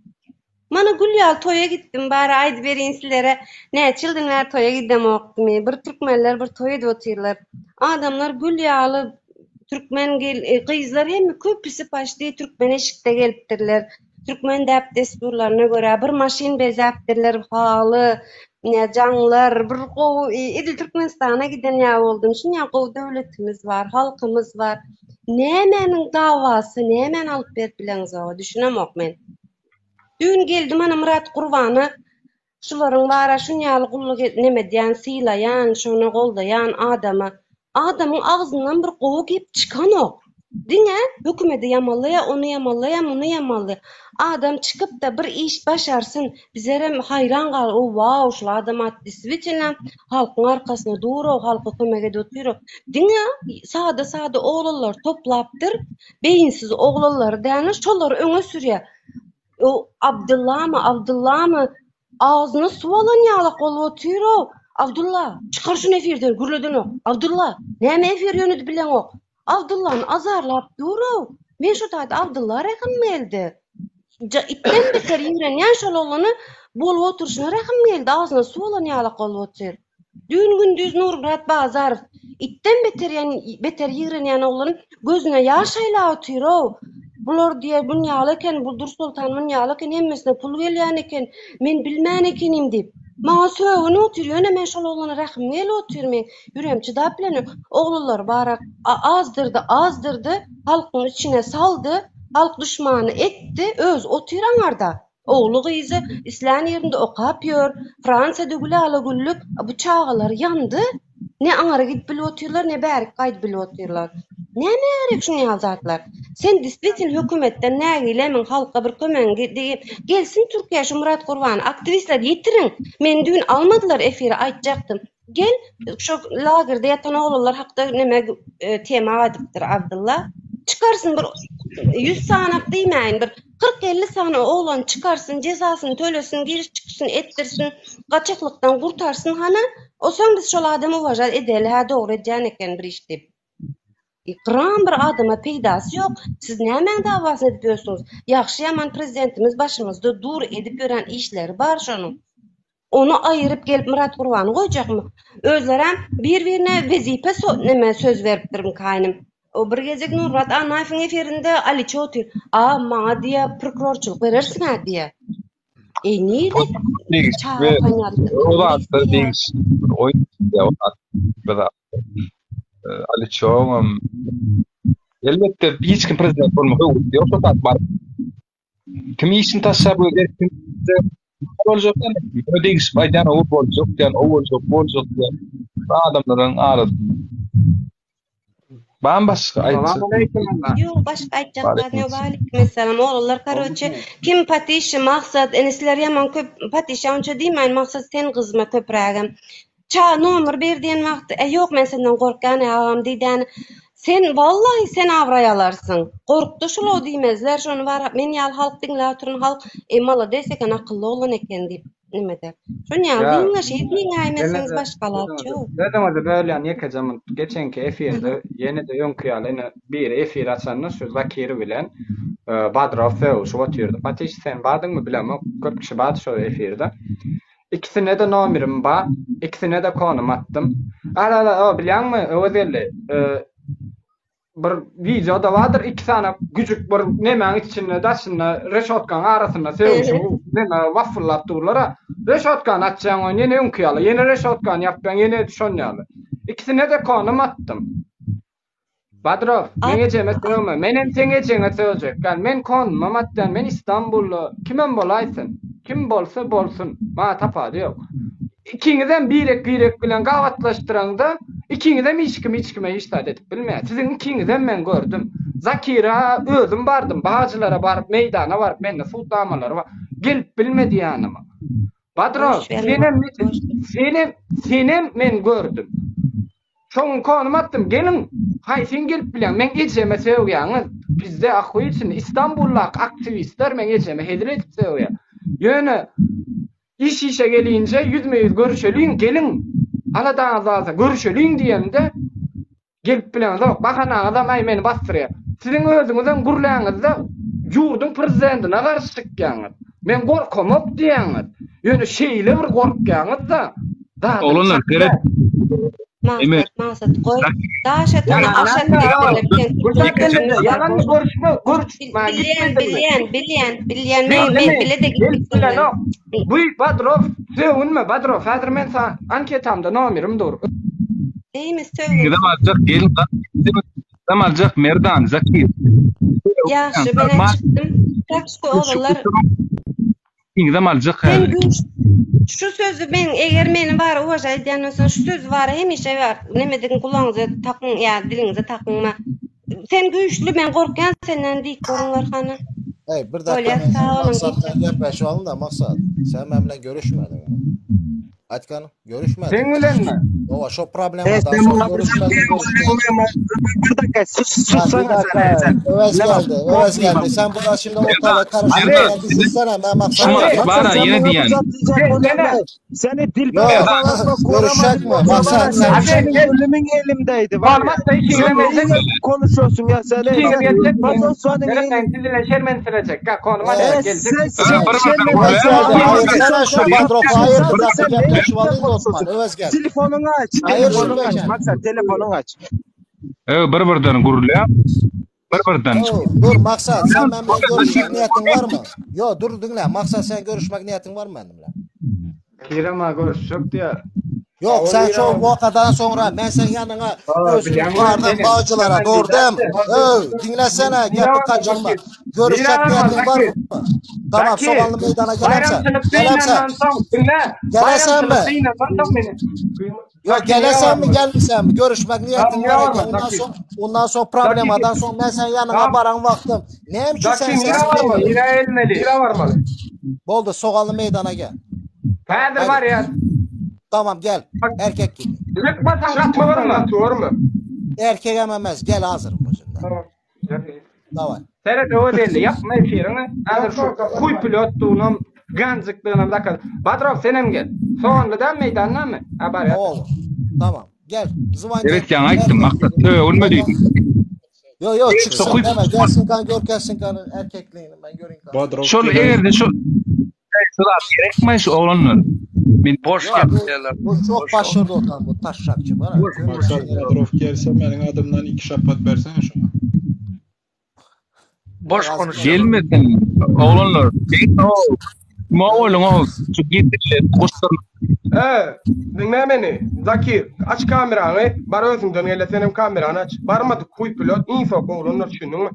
Mana gül ýaly toýa gitdim bary aýdyberin sizlere näçe ýyldan bäri toýa gidemokdym bir türkmenler bir toý edip otyrlar adamlar gül ýaly türkmen gel gyzlar hemme köpüsi paçti türkmen eşikde gelipdirler türkmen däp dessurlaryna görä bir maşyn bezäpdirler haly ne jaňlar bir gowy edil türkmenistana giden ýaly boldum şunýa gowy döwletimiz bar halkymyz bar nämäniň dawasy nämäni alyp berip bileňizoga düşünemok men. Düýn geldi mana Myrat Gurbana şularyň bara şunýaly gulluk neme edýän sylaýan şony goldaýan adama adamyň agzyndan bir gowy gep çykanok diňe hökümedi ýamanlaýa ony ýamanlaýa muny ýamanlaýa adam çykypda bir iş başarsyn bizerem haýran gal o wau şul adam at diswitelno halkyň arkasynda durow halka kömek edip otyrow diňe sada sada oglanlary toplapdyr Beýinsiz oglanlary däne şolary öňe sürýä. O Abdyllamy, Abdyllamy agzyna suw alan ýalak bolup otyr-ow. Abdylla, çykar şuny efirden, gürledenok. Abdylla, näme efir ýönedi bileňok. Abdyllany azarlap dur-ow. Men şo taýda Abdylla rehim geldi. Itden beter ýigrenýän şol oglany bolup oturyşyna rehim geldi, agzyna suw alan ýalak bolup otyr. Düýn gündiz Nurmyrat Bazarow itden beter beter ýigrenýän oglan gözüne ýaş aýlap otyr-ow. Bular diýýär, bunýaly eken, bu Dursoltan munýaly eken, hemmesine pul gelýän eken, men bilmän ekenim diýip. Maňa sögünip otyr, ýöne men şol oglana rahymym gelip otyr meň. Ýüregim çydap bilenok. Oglanlary bara azdyrdy, azdyrdy, halkyň içine saldy, halk duşmany etdi, özi otyr aňarda. Ogly-gyzy islän ýerinde okap ýör. Fransiýada gülala-güllük, bu çagalar ýandy. Ne aňara gidip bilip otyrlar, ne bärik gaýdyp bilip otyrlar. Nämä gerek şuň ýaly zatlar? Sen diswitin hökümetden nägilemiň, halka bir kömegiň diýip, gelsin Türkiýä şu Myrat Gurbany aktiwistler ýetiriň. Meni düýn almadylar efire aýtjakdym. Gel, şo lagerde ýatan oglanlar hakda neme tema aýdypdyr Abdylla. Çykarsyn bir 100 sanak diýmäýin, bir 40-50 sany oglan çykarsyn, jezasyny tölesin, giriş çykyşyny etdirsin, gaçaklykdan gurtarsyn hany. Osoň biz şol adamy uwažat edeli, hä dogry edýän eken bir iş diýip. Gram bir adama peýdasy ýok. Siz nämäň dawasyny edip ýörsüňiz? Ýagşy-ýaman prezidentimiz başymyzda dur, edip ýören işleri bar şonuň. Ony aýyryp gelip Myrat Gurbany goýjakmy? Özlerem bir-birine wezipe so neme söz beripdir kaýnym. O bir gezek Nurmyrat Annaýewiň efirinde Aliçe otyr. A, maňa diýýä prokurorçylyk berersiň-ä diýýä. Eý, nirde çaga okan O zatlar degişli bir oýun o zat bir zat. Aliçoňam elbetde hiç kim prezident bolmak höwesi ýok şo zat bar. Kim işini taşlap öz erkinde boljak ýaly, ýöne degişip aýdýan o boljak diýen, o boljak, bu boljak diýen adamlaryň arasynda. Bam başga aýtjak. Ýok, başga aýtjak zat ýok. Waleýkim essalam. Oglanlar karoçe kim patişi maksat ine sizler ýaman köp patişa onça diýmäýin maksat sen gyzma köprägem. Ça nomer ber diýen wagty e ýok men senden gorkýan e agam diýdäni sen wallahi sen abraý alarsyň. Gorkdy şul-ow diýmezler şony bar men ýaly halk diňläp oturan halk e malades eken akylly oglan eken diýip. Nime-de. Şon ýaly Ýa, diňleşi diňläýmeseňiz ýene-de başga alaç ýok. Sözüňizi bölýän ýekeje munt. Geçenki efirde ýene-de öňki ýaly ine biri efir açanda şu Zakir bilen Badrow sögüşip otyrdy. Patiş sen bardyňmy bilemok. Köp kişi bardy şo efirde. Ikisine-de nomerim bar. Ikisine-de konum atdym. Ala ala o bilýäňmi Öwezgeldi? Bir wideoda bardyr iki sany güjük bir nemäň içinde daşynda reşotkanyň arasynda sögüşip neme waffyllap durlar-a. Reşotkany açýaň oýun ýene öňki ýaly, ýene reşotkany ýapýaň ýene şon ýaly. Ikisine-de konum atdym. Badrow, meň ejeme sögme, menem seň ejeňe sögjek däl. Men konumam atýan, men Istanbulda, kimem bolaýsyn, kim bolsa bolsun, maňa tapawudy ýok. Ikiňizem birek-birek bilen gabatlaşdyraňda, ikiňizem hiç kim hiç kime hiç zat edip bilmeýär. Siziň ikiňizem men gördüm. Zakira özüm bardym, Bagajylara baryp, meýdana baryp, mende sud namalary bar. Gelip bilmedi ýanyma. Badrow, senem, senem, senem men gördüm. Şoň konum atdym, geliň, haýsyň gelip bilýäň, meň ejeme sögýäňiz, bizde ahuýçyny, Istanbuldaky aktiwistler meň ejeme hezil edip sögýär. Ýöne Iş işe gelinje ýüzme-ýüz görüşeliň, geliň, aladaňyz galsa görüşeliň diýemde, gelip bileňzok, bahanaňyzam äý meni basdyrýar. Siziň özüňizem gürläňizde ýurduň prezidentine garşy çykýaňyz. Men gorkamok diýýäňiz. Ýöne şeýle bir gorkýaňyz-da, zadyny Oglanlar seret. Eme. Maksat, Maksat, goý. Daş etene aş et diýipdirler. Ýalan görüşme, görüş. Bilýän, bilýän, bilýän, bilýän. Men men bile-de gitdik bilenok. Bu Badrow, sögünme Badrow. Häzir men saňa anketamda nomerim dur. Eými sögün. Gidem aljak gelin Gidem aljak Merdan, Zakir. Ýagşy, men çykdym. Tak şu ogullar Iňizem aljak Sen häzir. güýç şu sözi men eger meni bar uwaža edýän bolsaň şu sözi bar hemişe bar nemedigiň gulagyňyza takyň ýa diliňize takyňma. Sen güýçli men gorkýan senden diýip görüňler hany. Ey bir dakika Bolýar men sag sen boluň Maksat gije. bilen gepleşip alyn da Maksat. Sen men bilen görüşmediň. Aýtgan görüşmedik. Seň bilenmi? Owa şo E, problemadan sen soň muňa bir görüşmedik görüşmedik. Bir dakika sus Ha bir sussana sen dakika e, sen. Öwez Ne bak geldi. Öwez geldi. Sen buna şimdi ortalığı karıştırma. Merdan, Bir sussana ben Maksat'a Şumat anlatayım. bara Sen ýene muňa bir diýýän. zat diýjek bolýan Seni dilber Yo balasma görüşecek mi? koramadyk Maksat sen Senin ölümün elimdeydi var ya. Barmak da Sen işiňe geljek. neyle konuşuyorsun ya sen? İşiňe Sen geljek. Patosfanın Gerek elin. men siz bilen şermensirecek. Ka konuma Ee, gerek E, geljek. sen Ö, sen bir birden şermen Öwez gürläň, geldi. bir Hayır birden sana şu bir Badrow'a hayırdır Sen dakika sen neyle gepleşip alayım da Osman. konuşuyorsun? Öwez gel. Telefonunu aç, Hayır telefonunu aç. Şübeken. Maksat telefonunu aç. Ö, bir birden gürläň, bir birden. Yo, dur Maksat sen ben bilen görüşmek niyetin var mı? Yo dur dinle. Maksat sen görüşmek niyetin var mı benimle? Kirema görüşjek diýär. Yok sen şu vakadan sonra ben sen yanına özünü bilýän bardan seni. bağcılara doğru Öv dinlesene gepi kaçırma. Görüşecek niyetin var mı? Tamam Zakir, Soğanlı meydana gelemsen. Baýramçylyk Gelemsen. dynandan soň, diňle. Gelesen mi? Baýramçylyk dynandan soň meni. Yok gelesen mi gelmesen mi? Görüşmek niyetin Tamam, var eken. ne Ondan Zakir. sonra ondan sonra problemadan sonra ben sen yanına Tamam. baran vaktim. Neyim ki sen Zakir, nire sesini varmaly? gelmiyor? Nire elmeli? Nire varmaly? Boldu Soğanlı meydana gel. Häzir Haydi. bar ya. Tamam gel. Erkek gibi. Lükmasaň gaty görme. Görme. Erkek ememez. Gel hazırım bu şimdi. Davay. Seret öwez elli ýapma efiriňi. Häzir şu huy pilotdugynam, ganjykdygynam dakal. Badrow senem gel. Soganly däl meýdandanmy? Ha bar ýa. Oğlum. Tamam. Gel. Zıvan Evet ýaňy aýtdym, Maksat sögünme diýdim. Yo yo çıksın Şu huy deme. Gelsin kan gör gelsin kanı erkekliğini ben göreyim kan. Badrow şol gelen eger-de şu şu zat gerekmi şu oglanlar? Men Boş Ya bu, gepleýärler. bu çok Boş. başarılı otan bu taşşakçı bana. Maksat Badrow gelse meniň adymdan iki şapat bersene şoňa. Boş Biraz konuşuyorlar. gelmesin oglanlar. Mo oğlum o şu getirle goşlar. Ee, dinle meni. Zakir, aç kamerany. Bar özüňden gele senem kamerany aç. Barmadyk huy pilot, iň soňky oglanlar düşündiňmi?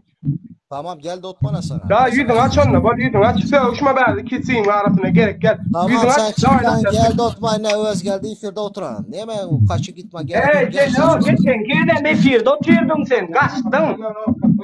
Tamam gel de otmana sana. Da ýüzüňi aç onda, bol ýüzüňi aç. Sögüşme bäri kisiň arasyna gerek gel. Tamam Ýüzüňi sen aç, çık daýla lan gel de otma ne öz geldi ifirde oturan. Niye ben kaçı gitme gel. Ey, gel sen o geçen gene efirde oturdun sen, gaçdyň.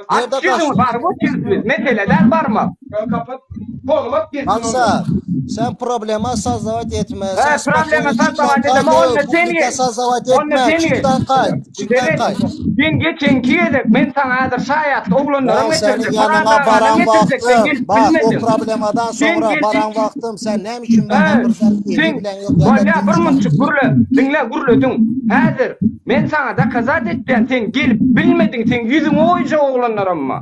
Aç Nerede ýüzüňi kaçtın? baryp oturdun. Meseleler barma. Kapat. Kolumak gelsin Maksat. Sen problema sazdavat etme. He, Sen problema spokojno sazdavat çykdan edeme, kaýt. onda sen Publika gel. sazdavat Onda etme. sen gel. Çykdan kaýt. Çykdan Seret, kaýt. sen geçenki gezek men saňa häzir şaýatly oglanlaram Ben senin getirjek, Myrat yanına aganam baran getirjek, sen vaktım. gelip Bak o bilmediň. problemadan Sen sonra gelip baran vaktım. Sen näme üçin He, bana bir sen eli sen bilen yok ya da bolýa dil bir çıkar. munçuk gürle, diňle gürlediň. Häzir men saňa dokazat etýän, sen gelip bilmediň, seň ýüzüňe goýjak oglanlaramma.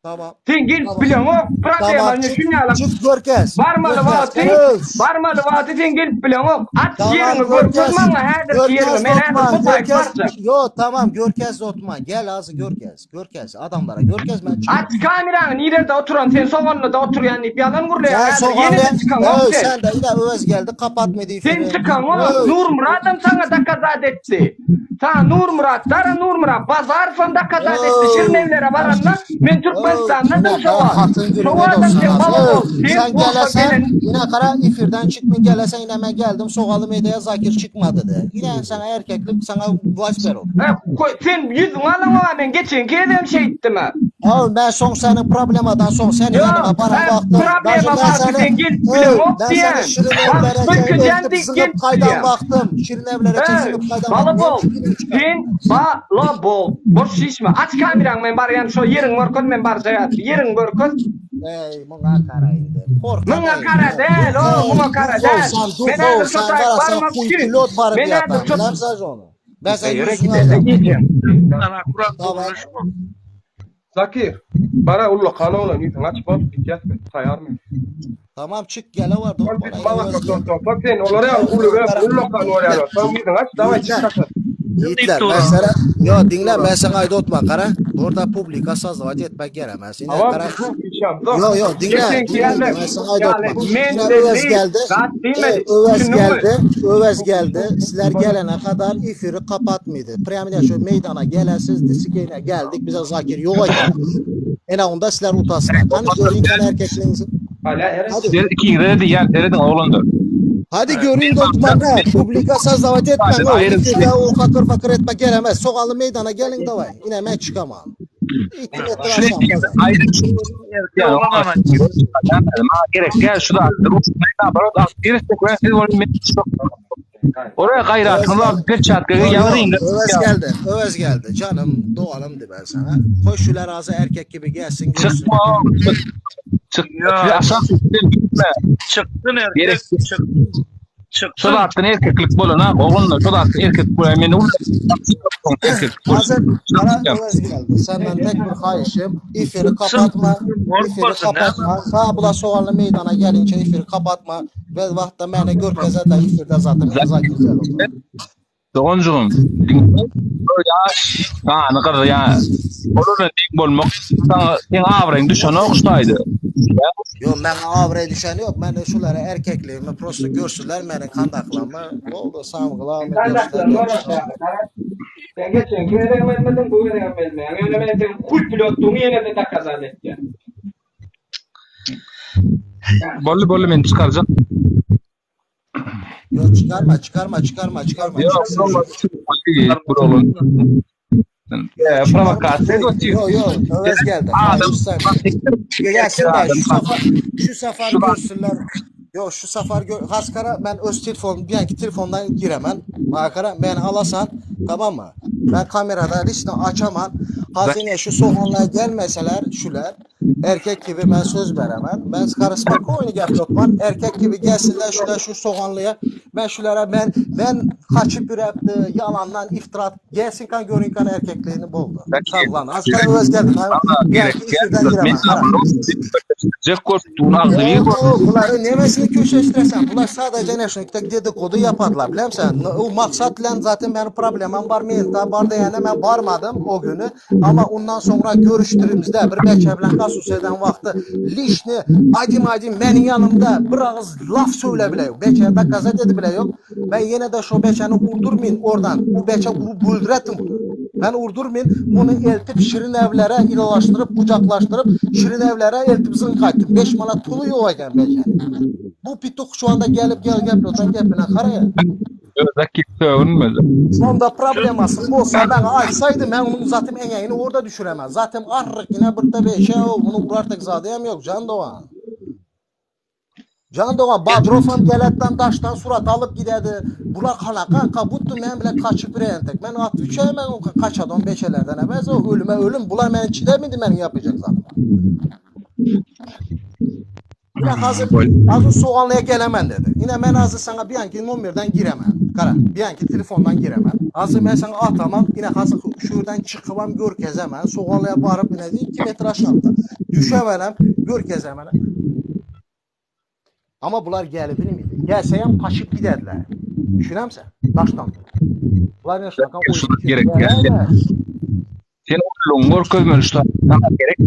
Tamam. Sen gelip Tamam. bileňok, Tamam problemany çık şun ýaly çık görkez. barmaly Görkez. wagty, Öz. barmaly wagty sen gelip bileňok. At Tamam ýeriňi görkez görkez. maňa häzirki ýeriňi, Görkez men häzir Otman. bu taýyp Görkez. barjak. Yo tamam görkez Otman. Gel azı görkez. Görkez. Adamlara görkez ben çıkam. Aç kamerany nirede oturan sen soganlyda oturýan diýip ýalan gürleýäň Sen häzir soğanlı. ýene-de çykaňok Öz sen. sen de yine öz geldi kapatma Sen deyifini. çykaňok Öz. Nurmyradam saňa dokazat etdi. Saňa Nurmyrat dara Nurmyrat Bazarowam dokazat etdi Şirinewlere baranda men Öz. Türkmenistandadym Yine şo kara wagt. hatın Şo gününe adam dostlar. sen bala Öz. bol sen Sen urşa gelesen gelen yine kara ifirden çıkma gelesen yine ben geldim soğalı medyaya Zakir çıkmadı de. Yine sana erkeklik sana vlast ver oldu. He, koý- sen ýüzüňi alaňok men geçenki gezegem şeýtdim-ä. Abi ben son senin problemadan son senin Ýok, yanına baran he, baktım. Daşı problema ben wagty seni sen gelip Ey, bileňok ben seni diýen. şirin Bak evlere çek söküjen eltip diýip zıgıp gelip kaydan bilýän. baktım. Şirin evlere çek Hey, zıgıp kaydan bala baktım. bol. Ne fikrini çıkar? Sen bala bol. Boş şişme. Aç kamerany men barýan şo ýeriňi görkez men barjaýan. Ýeriňi görkez. Ey muňa kara indi. Korkan Muňa ey. kara däl, o, muňa kara Duhov däl. sen Men duhov häzir şo sen taýyp vara sen barmak huy üçin. pilot baryp Men häzir ýatan. şo Bilemsen onu. Ben sen Ýere yüzüne gidende alacağım. gidýän. Tamam. Zakir, bara ullakan oglan ýüzüňi açyp bolup gitýäs biz, taýýar men. Tamam çık gele var Ol biz Otman. Yine malaka öz geldi. bak sen olara ýaly uly berip ullakan bolýarlar. Soň ýüzüňi aç, daway çyk Yiğitler. daşary. Yiğitler ben sana yo dinle ben sana ayda otman kara. Burada publika sazdavat etmek gerekmez. Yine Tamam, kara. bu işem. Yo yo dinle Geçenki dinle ýerde ben sana ayda ýaly otman. men Yine de Övez değil, geldi. zat E, diýmedi. Övez Düşündüňmi? geldi. Övez geldi. Sizler gelene kadar ifiri kapatmıydı. Premide şu meydana gelesiz disikeyine geldik. Bize Zakir yok eken. Ene onda sizler utasınlar. Hani göreyim kan erkekliğinizi. Hadi. Siz ikiňize de diýýän, serediň oglanlar. Hadi göreyim de otman ne? Publika sazdavat etme. O Ayrı ifirde o kakır fakır etme gelemez. Soğanlı meydana gelin davay. Yine ben çıkamam. 2 metre Şu aşağı ettiğiniz ayrı yani gerek gel şu da Oraya gaýratyňyz Öwez al, perçatkaga Yo yo, ýazyň. Öwez geldi. Öwez geldi. Canım doğalım de ben sana. Koy şular ağzı erkek gibi gelsin görsün. Çykma, çık. Çık. Aşak gitme. Çykdyn erkek, Gerek. çyk. Şu Çykdyn. zatdan erkeklik bolan ha, oglanlar şu zatdan erkek bolan men erkek Hazır bana Öwez geldi. Senden tek bir hayışım. İfiri kapatma. İfiri Korkmasın, kapatma. Sağ bula soğanlı meydana gelince ifiri kapatma. Ve vakti beni gör kezerler ifirde zaten kaza güzel olur. Doganjygym, ýaş, gany gyz ýa. Olara dik bolmak, sana sen abraýyň düşene okşaýdy. Yo ben avraya düşen yok. Ben de şulara erkekliğimi prosto görsünler beni kandaklamı. Oldu samgılamı görsünler görsünler. Sen geçenki gezegem etmediň, bu gezegem etmeýäň. Ýöne men sen huy pilotdygyňy ýene-de dokazat etýän. Bolly bolly men çykarjak. Yok çıkarma çıkarma çıkarma çıkarma. Yok, Çıksın. bu oğlum. E, provokasiýa götür. Yo yo Öwez geldi. Adam Hayır, sen. Gelsin de şu sefer şu sefer görsünler. Yo şu sefer gör. Haskara ben öz telefon bir anki telefondan giremem. Makara ben alasan tamam mı? Ben kamerada liste açamam. Hazine şu soğanlar gelmeseler şular erkek gibi ben söz veremem. Ben karışma oyunu gap Erkek gibi gelsinler şular şu soğanlıya. Ben şulara ben ben kaçıp bir yaptı yalandan iftira gelsin kan görün kan erkekliğini buldu. Sağlan. Haskara öz geldi. Gerek İftirden giremem. Jack korktuğunu agzy bir Yok, bunların nemesini köşeştiresen, bunlar sadece ne şunu dedikodu yaparlar, biliyor musun? O maksatla zaten benim problemim var, men var diyene ben varmadım o günü. Ama ondan sonra görüştüğümüzde bir beçə bilen kasus eden vakti lişni adim adim benim yanımda bir ağız laf söyle bile yok. Beçə de gazet dedi bile yok. Ben yine de şu beçəni urdurmayın oradan. O beçə vurup öldüretim bunu. Ben urdurmayın onu eltip şirin evlere ilalaştırıp kucaklaştırıp şirin evlere eltip zın kayıttım. 5 manat pulu yok eken beçənin. Bu pituk şu anda gelip gel gel otan gepine karaya. Özek sövünmedi. Onda probleması olsa ben açsaydım ben onun zaten eňeğini orada düşüremez. Zaten arrık yine bir de bir şey o bunu artık zadeyem yok Can Doğan. Jan dogan Badrowam geletden daşdan surat alyp gidedi. Bular kanaka kabuttu men bilen kaçyp birentek. Men atwyçaý men o kaçadon beçelerden emez o ölüme ölüm. Bular meni çidemidi meniň yapacak zadyma. Yine hazır hazır soğanlıya gelemen dedi. Yine men hazır sana bir anki nomerden giremem. Kara, bir anki telefondan giremem. Hazır men sana atamam. Yine hazır şuradan çıkıvam görkezemem. Soğanlıya barıp yine 2 metre aşağıda. Düşemenem, görkezemem. Ama bular gəlib bilməydi. Gəlsəyəm qaçıb gidədilər. Düşünəmsən? Daşdan. Bular ne şaka Gerek Sen oğlum görkezmeli şu sana gerek.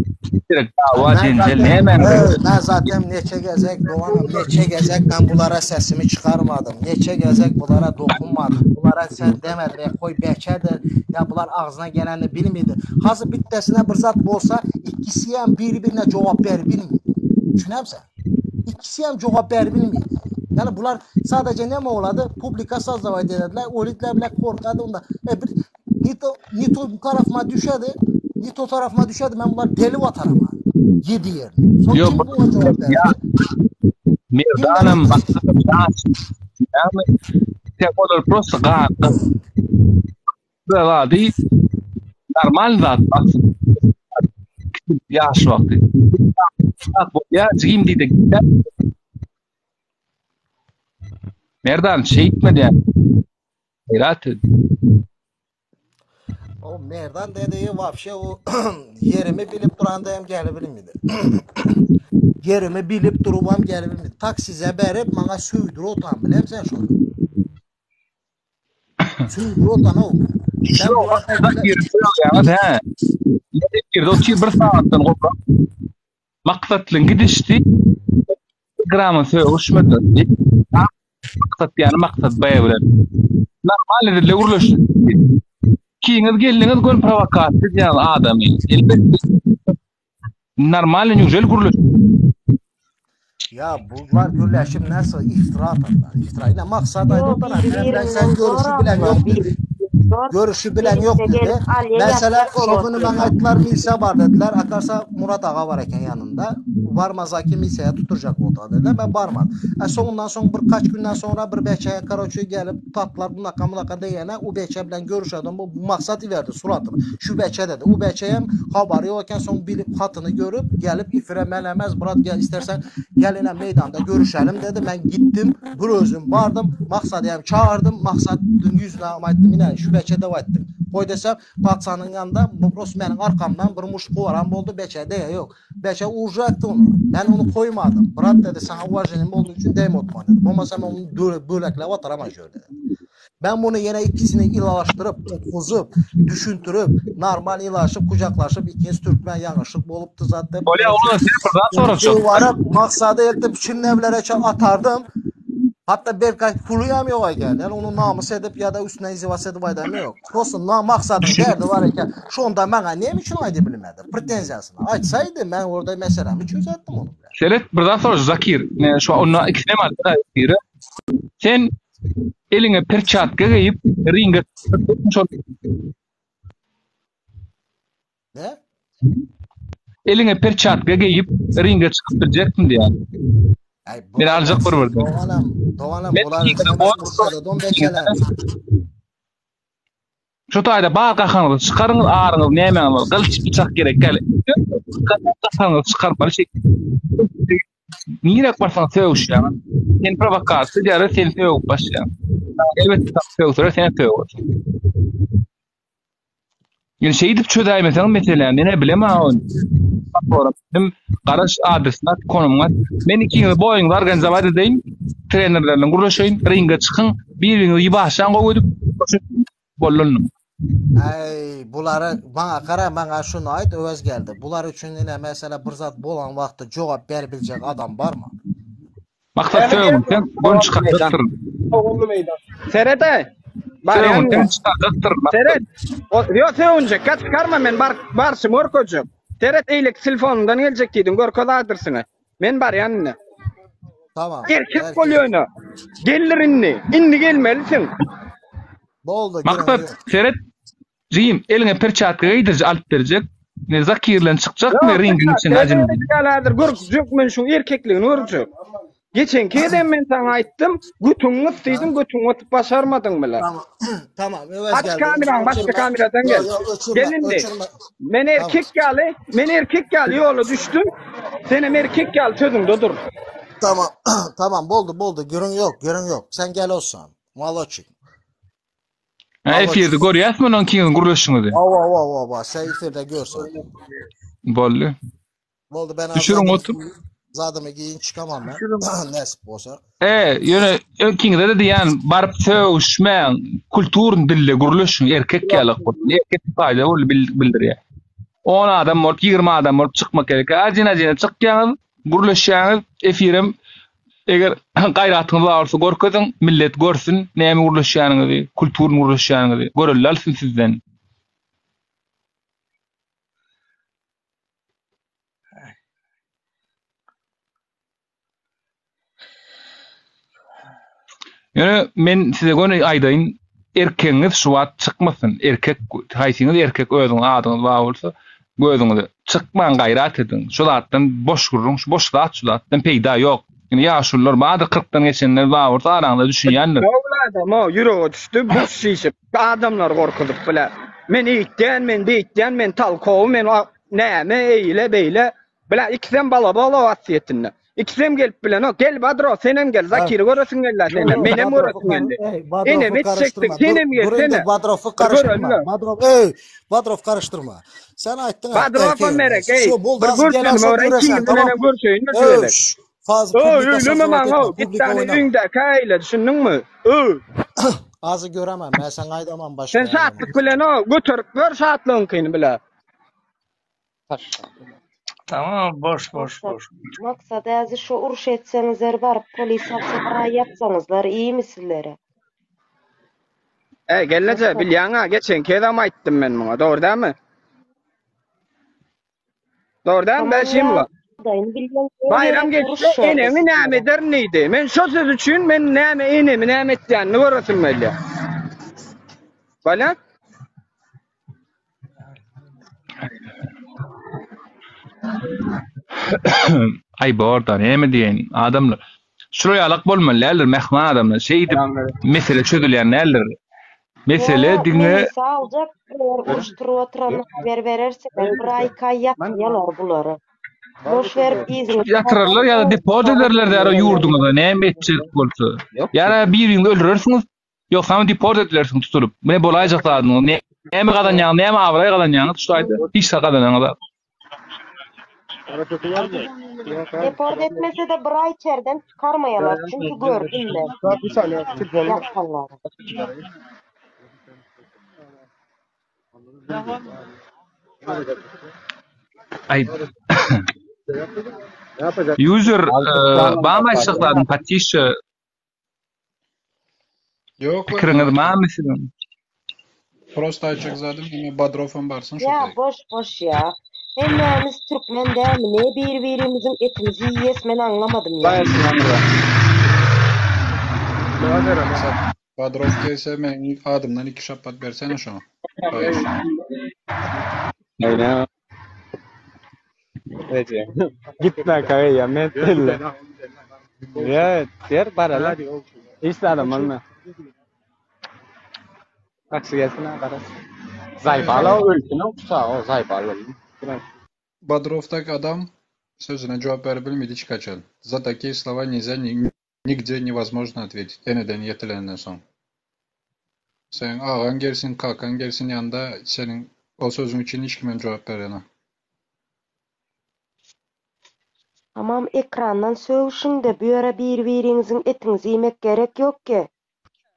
Gerek dava Mən cencel zaten, näme? evet, mən zaten neçə gəzək dolanım, neçə gəzək mən bunlara səsimi çıxarmadım. Neçə gəzək bunlara dokunmadım. Bunlara sən demədim, ya qoy bəkədir, ya bunlar ağzına gələni bilmirdi. Hazır bittəsinə bir zat bolsa, ikisi həm bir-birinə cavab verə bilmir. Düşünəmsən? İkisi həm cavab verə bilmir. Yəni bunlar sadəcə nə oladı? Publika sazdavay elədilər, olidlər bile qorxadı onda. E, bir, nito, nito bu tarafıma düşədi, nito tarafıma düşədi, mən bunlar deli ataram. Yedi yerini. Son Yok kim buna cevap verdi? ya Merdanım Yani sen olar prosta gan. Zady normal zat. Yaş wagty. Ya jigim diýdi. Merdan şeýtme diýen. Hayrat et. O Merdan dediği vapşe o yerimi bilip duranda hem gelebilmedi. yerimi bilip durubam gelebilmedi. Taksize berip bana süydür otan bilem sen şunu. Süydür otan o. Ben bular Girdi he. Girdi o bir saatden gopra. Maksatly gidişdi. Gramı sögüşmedi. Maksat yani maksat baýa bilen. Normal edildi gurluş. Kiňiz geldiňiz gön provokasiýa diýen adamy. Elbette normal neujel gurluş. Ya bunlar gürleşim nasıl iftira atarlar. İftira. Yine maksat ayda Yok otan. Ben biri-birinden sen zor görüşü bilen aldılar. yok Biri dedi. zor. Görüşü bilen yok Birisi dedi. gelip Ali'ye Mesela yapacak şofunu bana olurdu. ayttılar milse var dediler. Akarsa Murat Ağa var eken yanında. Varmazaki milseye tutturacak o dediler. Ben barmadım. E sonundan son birkaç günden sonra bir beçeye karoçu gelip tatlar bunaka bunaka diyene o beçe bilen görüşedim. Bu, bu maksat verdi suratını. Şu beçe dedi. O beçeye haberi yokken son bilip hatını görüp gelip ifire melemez Murat gel istersen gel yine meydanda görüşelim dedi. Ben gittim. Bir özüm vardım. Maksadı hem çağırdım. Maksadın yüzüne aytdım. Yine şu beçe de aytdım. Koy desem patsanın yanında bu prosto benim arkamdan bir muş kovaran oldu. Beçe de yok. Beçe vuracaktı onu. Ben onu koymadım. Murat dedi sana uvajenim olduğu için değme otma dedi. Olmasa ben onu böyle bölekle atarama şöyle dedi. Ben bunu yine ikisini ilalaştırıp, otkuzup, düşüntürüp, normal ilaşıp, kucaklaşıp ikiniz Türkmen yanlışlık boluptu zaten. Bolýa ola sen bir sonra çok. Varıp maksadı etip Çin evlere atardım. Hatta belki puluyam yok eken. Yani onu namus edip ya da üstüne izivas edip aydam yok. Prosto na maksadın derdi var eken. Şu onda bana ne için aydı bilmedi. Pretenziyasını. Aytsaydı ben orada meselemi çözettim onu. Seret birden sonra Zakir ne şu onu ikisine mi aldı Zakir'i? Sen eline perçatka giyip ringe Ne? Eline perçatka giyip ringe çıkıp bilecektin diye. Ay, Beni alacak bir burada. Doğanam, doğanam Men bular ikisine Bursa'da don beçeler. Şu taýda bar gahaňyzy çykaryňyz, aryňyz nämäňiz, gylyç bıçak gerek gel. Gahaňyzy çykarmaly şey. Nirek barsaň sögüşýäň. Sen provokasiýa diýär, sen sögüp başlaýaň. Elbetde sögüse sen sögür. Yani şey edip çözäýmeseň meselä, men bilemem ony. Hem garaş adresine at, konumuna at. Men ikiňizi boýuňyzy organizawa edeýin, trenerlerle gurlaşaýyn, ringe çykyň, biriňizi ýybaşan gowy edip, bollannym. Ay, buları bana kara bana şunu ait övez geldi. Bular üçün yine mesela bir zat bolan vakti cevap verebilecek adam var mı? Maksat sögün, sen gön çykartdyr. Oğullu meydan. Seret ay. Sögün, sen çykartdyr. Seret. Yo sögünjek, kat çıkarma men bar barşym görkezjek. Seret eýlek telefonundan geljek diýdim, görkez adresini. Men barýan indi. Tamam. Erkek bolýan. Gelir indi. Indi gelmelisin. Boldu. Maksat seret Jim eline perçatka giydirji alyp berjek. Ne Zakirlen çykjak mı ringin içine acım. Galadyr görkezjek men şu erkekligini görkezjek. Geçenki gezem men saňa aýtdym, götüňi gys diýdim, götüňi gysyp başarmadyň bile. Tamam. Tamam, Öwez Aç geldi. kamerany, başga Öçürme. kameradan Ýok, gel. ýok, öçürme, Gel indi. öçürme. Men Tamam. erkek ýaly, men erkek ýaly ýola düşdüm. Senem erkek ýaly sözüňde dur. Tamam. Tamam, boldy, boldy. Gürrüň ýok, gürrüň ýok. Sen gel olsan. Moloçik. Ha, efirde görýäsmi onuň kiňiň gürleşiňizi? Hawa, hawa, hawa, sen efirde görsen. Boldy. Boldy ben Düşüriň otur. Zadymy giyin çykamam ben. Nesip bolsa. E, ýöne ikiňize de diýýän, baryp sögüşmäň, kulturny dilde gürleşiň, erkek ýaly bolup. Erkek paýda bol bildirýär. 10 adam bolup, 20 adam bolup çykmak gerek. Ajin-ajin çykýaňyz, gürleşýäňiz, efirem eger gaýratyňyz bar bolsa görkeziň, millet görsün näme gürleşýäniňizi, kulturny gürleşýäniňizi, görelde alsyn sizden. Ýöne men size göni aýdaýyn, erkegiňiz şu wagt çykmasyn. Erkek haýsyňyz erkek özüňiz adyňyz bar bolsa, gözüňizi çykmaň gaýrat ediň. Şu zatdan boş gürrüň, şu boş zat şu zatdan peýda ýok. Indi ýaşulular bardyr kyrkdan geçenler bar bolsa araňyzda düşünýändir. Ogul adam o ýürege düşdi boş şişip adamlary gorkuzyp bile. Men eýtýän men beýtýän men talkowy men näme eýle beýle bile ikisem bala-bala wasiýetinde. Ikisem gelip bilenok. Gel Badro senem gel. Zakiri göresiň gelýär senem. Menem göresim geldi. Enem etjekdik senem gel sene. Badrofy garyşdyrma. Badrof ey Badrof garyşdyrma. Sen aýtdyň. Badrofam gerek ey. Bir görseň öwren ikimiz bilenem görşeýin şu gezek. Faz Öý öýleme maňa git tane öýüňdäki eýle düşündiňmi? Öý. Azy göremem men saňa aýdamam başga. Sen şatlyk bilen o göterip gör şatlygyňkyny bile. Tamam boş boş boş. Maksat äzi şu uruş etseňizler baryp polis alsa bir aý ýatsaňyzlar iými sizlere. Eý gelneje bilýäňä geçenki gezem aýtdym men muňa dogry dälmi? Dogry dälmi Bäşimowa? Baýram geçse eneňi näme ederin diýdi. Men şo söz üçin men näme enemi näme etýänini göresim gelýär. Bolýa? Aý borda näme diýeýin adamlar. Şular ýalak bolmaly däldir mähman adamlar. Şeýdip mesele çözülýän däldir. Mesele Ýa, diňe Melisa aljak bular uruşdyryp oturan haber berersiňiz bir aý iki aý ýatyrýalar bulary. Boş berip yzyňyzy ýatyrarlar ýa-da deport ederler däro ýurduňyza näme etjek bolsa. Ýa-da biriňizi öldürersiňiz Ýogsam deport edilersiň tutulyp. Mine bolaýjak zadyňyz. Näme gazanýaňyz, näme abraý gazanýaňyz şu taýda? Hiç zat gazanaňyz zat. Deport etmese-de bir aý içerden çykarmaýalar, çünki gördüm men. Ýatanlary. Aý. User, bamy aýtjak zadyň, Patyşa Ýok, Pikiriňiz barmy siziň? Prosta aýtjak zadym ine Badrowam barsyn şu Ýa taý. boş boş ýa. Hemmämiz türkmen dämi ne bir birimiziň etimizi iýes men aňlamadym ýa. Badrow gelse meniň adymdan iki şapbat bersene şoňa. Haýyş. Gitme kaya men elle. Ya der barala. Hiç adam olma. Taksi gelsin ha garas. Zaybala ölsün o sağ o zaybala. Badrowdak adam sözüne cevap berip hiç kaçan. За такие слова нельзя ни, nigде невозможно ответить. Eneden ýetilenden soň. Seň agaň gelsin, kakaň gelsin ýanynda seniň o sözüň üçin hiç kimem jogap berene. Tamam ekrandan sögüşiňde bu ýere bir biriňiziň etiňizi iýmek gerek ýok ki.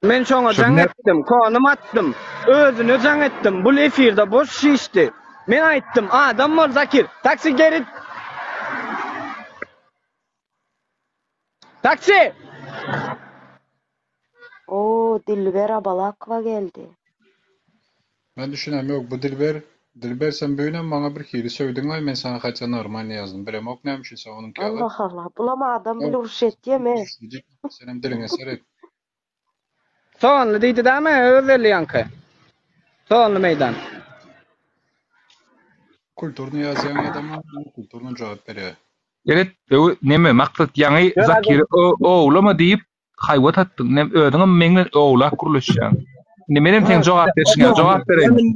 Men şoňa jaň etdim, konum atdym. Özüne jaň etdim. Bul efirde boş şişdi. Men aýtdym, adam bol Zakir. Taksi geri Taksi! Oo Dilber Abalakowa geldi. Men düşünem ýok bu Dilber Dilber sen büyünem maňa bir hili söwdüňlaý men saňa haçan normalny ýazdym bilemok näme üçin sen onuňky ýaly Allah Allah bulam adam bile uruş etýämi. Senem diliňe seret. Soganly diýdi dämi Özelli ýaňky. Soganly meýdan. Kulturny ýazýan adama kulturny jogap berýär. Evet, öwe neme maksat ýaňy Zakiri owlama diýip haýbat atdyň. Nem özüňem meň bilen owlap gürleşýäň. Indi menem seň jogap berşiňe jogap bereýin.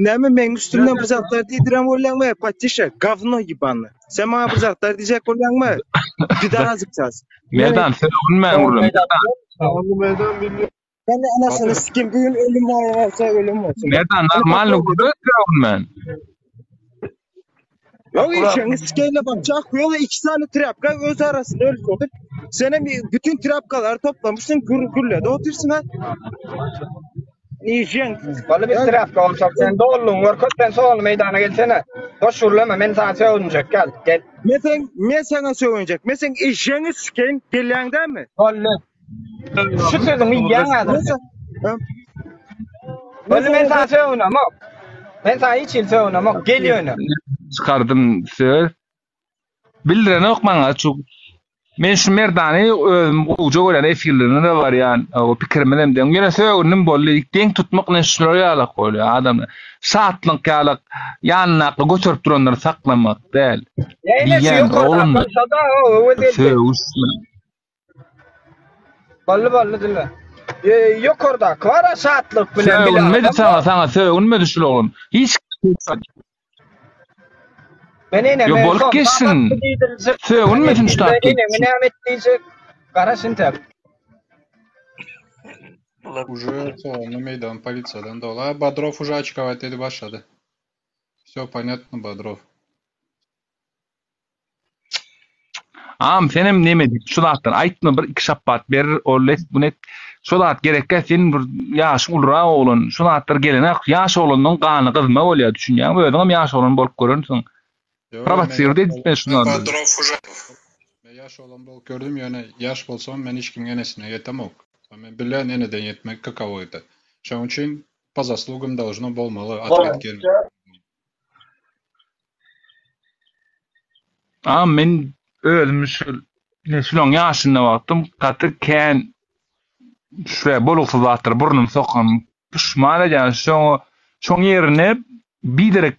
Näme meň üstümden bir zatlar diýdiren bolýaňmy? Patişe, gawno ýibany. Sen maňa bir zatlar diýjek bolýaňmy? Pidarazykças. Merdan sögünmäň gürle. Sen anasyny sikim bu gün ölüm bolsa ölüm bolsun. Merdan normalny gürle sögünmän. Yok işini sikeyle bakacak yola iki tane trapka öz arasında ölçüldü. Sen hem bütün trapkaları toplamışsın gür gürle de otursun ha. Nijin. Vallahi biz trapka olsak sen dolluň görkez sen soňly meýdana gelsene. Boş gürleme men sana sögünjek gel gel. Men sen men sana sögünjek. Men sen eşeğini sikeyin gelýäňdämi? mi? Boldy. Şu sözüňi iýýäň häzir sen. Boldy men sana sögünemok. Men sana hiç hili sögünemok. Gel ýöne. Çykardym söz. Bildirenok maňa şu Men şu Merdany özüm gowja görýän efirlerine de barýan, o pikirimiz hem deň. Ýöne sögündim boldy. Deň tutmak bilen şular ýalak bolýar adamlar. Şatlyk ýalak ýanyndaky göterip duranlary saklamak däl. Ýa ine şu Diýýän ýokardaky oglum. bolsa-da o öwez geldi. Sögüşme. Boldy boldy Dilber. Ýokardaky bar şatlyk bilen bile Sögünmedi adam saňa, saňa sögünmedi şul oglan. Hiç Men ene Yo men bolup son geçsin. babasy diýdiljek. Sögünmesin şu Dilber tatly. enemi näme et diýjek. Garaş intäk. Уже soganly meýdan polisiýadan doly. A Bodrov уже очковать edip başlady. Все понятно, Bodrov. Agam senem neme diýip şu zatlar aýtma bir iki şapbat ber ol et bu net şu zat gerekkä sen bir ýaşyň ulurak oglan şu zatlar gelenak ýaş oglanyň gany gyzma bolýar düşünýäňmi özüňem ýaş oglan bolup görensiň Ýok men prowosirdi edip şu zatlary. Men ýaş oglan bolup gördüm ýöne ýaş bolsam men hiç kimiň enesine ýetemok. Men bilýän eneden ýetmek kakawo ete. Şonuň üçin po zaslugam должно bolmaly otwet gelmeli. Agam men özüm şu şulaň ýaşynda wagtym gaty kän şu bolugsyz zatlara burnumy sokan puşman edýän şoňa şoň ýerine biderek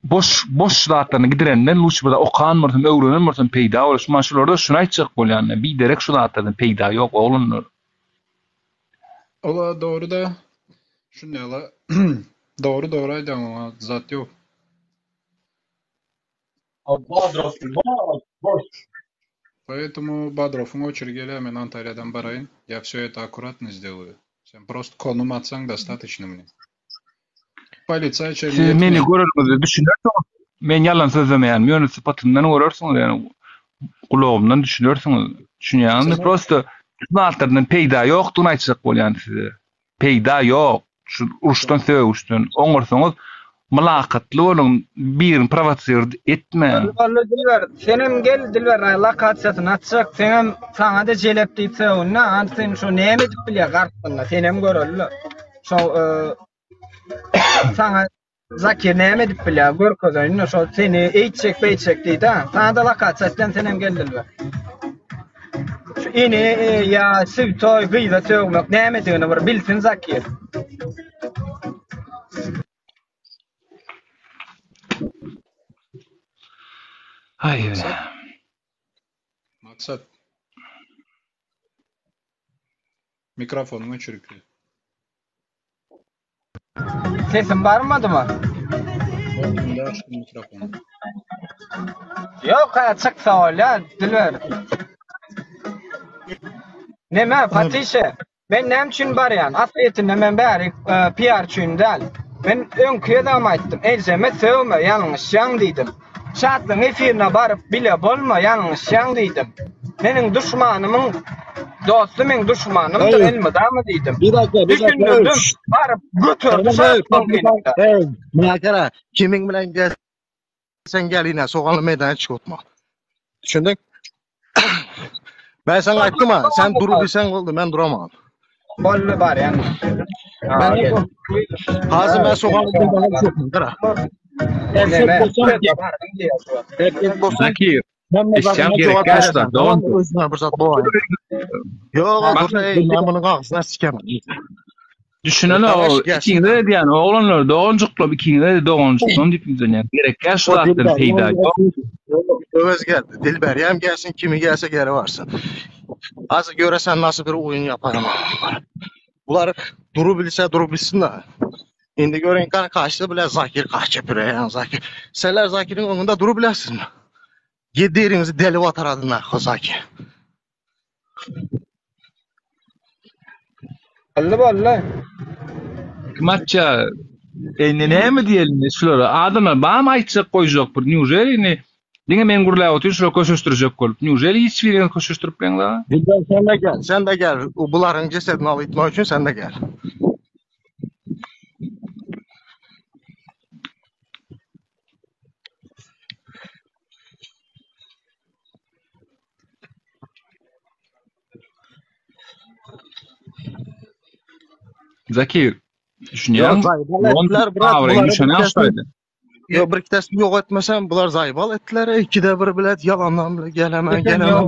boş boş zatlaryny gidirenden luşy bir okan bolsam öwrenen bolsam peýda bolar şu man şularda şuny aýtjak bolýan biderek şu zatlardan peýda ýok oglanlar. Ola dogry da şunýala dogry dogry aýdýaň oňa zat ýok. Поэтому Badrowyň oçeri gelýär men Antalýadan baraýyn я все это аккуратно сделаю sen prosto konum atsaň dostatoçno mne. Polisiýa çenli Siz meni ýetmeýär. göreniňizde düşünersiňiz. Men ýalan sözlemeýänim, ýöne sypatymdan görersiňiz, ýöne gulagymdan düşünersiňiz. Düşünýäňizmi? Sen Prosta şu zatlardan peýda ýokdugyny aýtjak bolýan size. Peýda ýok. Şu uruşdan, sögüşden oňarsaňyz mylakatly boluň, birini prowosird etmäň. Boldy Dilber, senem gel Dilber lokasiýasyny açjak, senem saňa-da jelep diýip sögünde, an sen şo näme edip bilýär garpynda, senem göreli. Şo Saňa Zakir näme edip bilýär görkezeýin şol seni eýtjek beýtjek diýdi. Saňa-da lokasiýa etden senem gel Dilber. Şu ene e, ýa switoý gyza sögmek nämedigini bir bilsin Zakir. Aý. Maksat. Maksat. Mikrofonyň öçürikli. Sesim barmadymy? Indi açdym mikrofony. Ýok, ha çyksa bolýar, Dilber. Neme, Patişe, men näme üçin barýan? Aslyýetinde men bäri e, PR üçin däl. Men öňki gezegem aýtdym, Eljeme sögme, ýalňyşýaň diýdim. Şatlygyň efirine baryp bile bolma, ýalňyşýaň diýdim. Meniň duşmanymyň dosty meň duşmanymdyr Hey, elmydama diýdim. bir dakika, bir dakika. Hey, Düşündirdim, şşt. baryp göterdi Tamam, hey, Şatlygyň elinde. Hey, Mäkara, kimin bilen gelsen gel yine soganly meydana çık otma. Düşündün? Ben sana aytdım ha, sen duru bilsen oldu, ben duramam. Boldy barýan. Ben Hazır ben soganly meydana çıkmam, kara. Neme? Erkek bolsan Erkek bolsan Zakir, ben eşýäň mezarına gerek cevap ýaşlar, veresen, dogan. tamam mı? Özüne fırsat bu ay. Yok, Bak, dur, ey, ben bunun ağzına sikemem. Düşünen o ikiňize de diýen oglanlar doganjyklar ikiňize de doganjyklar diýip ýüzlenýän. Gerekýär şu zatdan peýda ýok. Öwez geldi. Dilber hem gelsin, kimi gelse geri varsın. Az göresen nasıl bir oyun yaparım. Bular duru bilse duru bilsin de. Indi görün kan kaçtı bile Zakir kaçı püre yani Zakir. Senler Zakir'in önünde duru bilesin mi? Yedi deli atar adına Zakir. Boldy boldy. Kim atja? Indi näme diýeli şulara? Adamlar bamy aýtjak goýjak bir neujeli indi diňe men gürläp otyryn şular köşeşdirjek bolup. Neujeli hiç biriňiz köşeşdirip bileňzok? Dilber sen de gel, sen de gel. Bularyň jesedini alyp gitmek üçin sen de gel. Zakir, düşünýäňmi? Yok, etdiler, brat, Abraýyň düşen aşaýdy. Yo bir ikitesini yok etmesem bular zaybal ettiler. İkide bir bilet yalandan bile gelemem gelemem.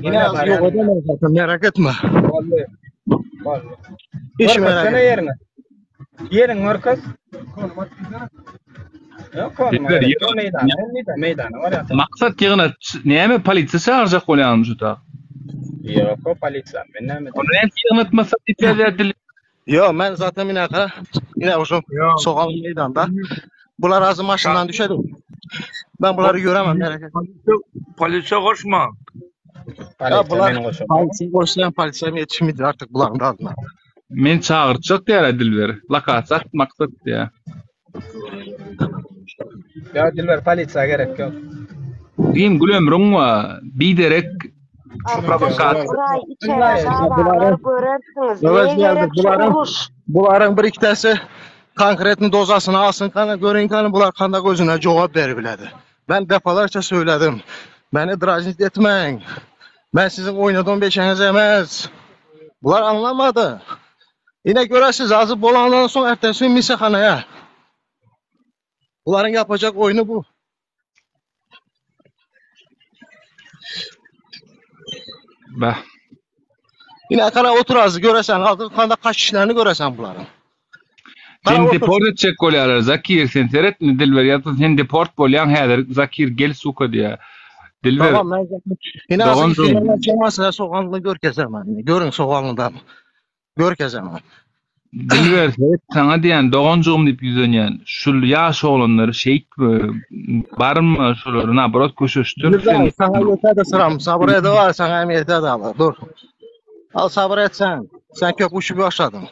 Yine Az yok edemem zaten merak etme. Boldy. Boldy. Hiç merak Görkezsene etme. ýeriňi. Ýeriň görkez. Ýok, konuma Dilber, gerek. ýyg- Ýok, meýdana, meýdana, meýdana barýar. Maksat ýygyna näme polisiýa çagyrjak bolýaňmy şu tak? Ýok, o polisiýa. Men näme Ony näme ýygnatmasa diýip ýazýar dil. Yo ben zaten yine kara yine uzun soğan meydanda. Bular azı maşından düşedi. Ben bunları göremem merak etme. Polisiýa goşma. Ya Polisiýa bular meni goşar. polisiye koşsayan polisiye yetişmedi artık buların da adına. Men çagyrjak diýär Dilber. Lakatsa maksat diýär. Ýok, Dilber polisiýa gerek ýok. Diýim gül ömrüň we biderek Artyk uraý içere dawalar görersiňiz. Evet Ne geldi. gerek şu Buların, uruş? buların bir ikitesi konkretni dozasını alsın kana görün kana bular kanda gözüne cevap verebiledi. Ben defalarca söyledim. Beni drajnit etmeyin. Ben sizin oynadığım beşeniz emez. Bular anlamadı. Yine görəsiz azı bolandan sonra ertesi gün misexanaya. Bunların yapacak oyunu bu. Bah. Yine kana otur azı göresen, azı kanda kaç işlerini göresen bunların. Kana Sen otur. deport etjek bolýarlar Zakir sen seret Dilber ýa sen deport bolýaň häzir Zakir gel suka diýär. Dilber Tamam ben zaten. Yine azı Dogan ifirler çamazsa soğanlı gör kezemem. Görün soğanlıdan. Gör kezemem. Dilber seret sana diýen doganjygym diýip ýüzenýän. Şul ýaş oglanlary şeýtme barma şolary nabrot köşeşdir Güzel, sen. sana yeter de sıram. Sabır ede var, sana hem yeter de alır. Dur. Al sabır et sen. Sen kök uçup başladın.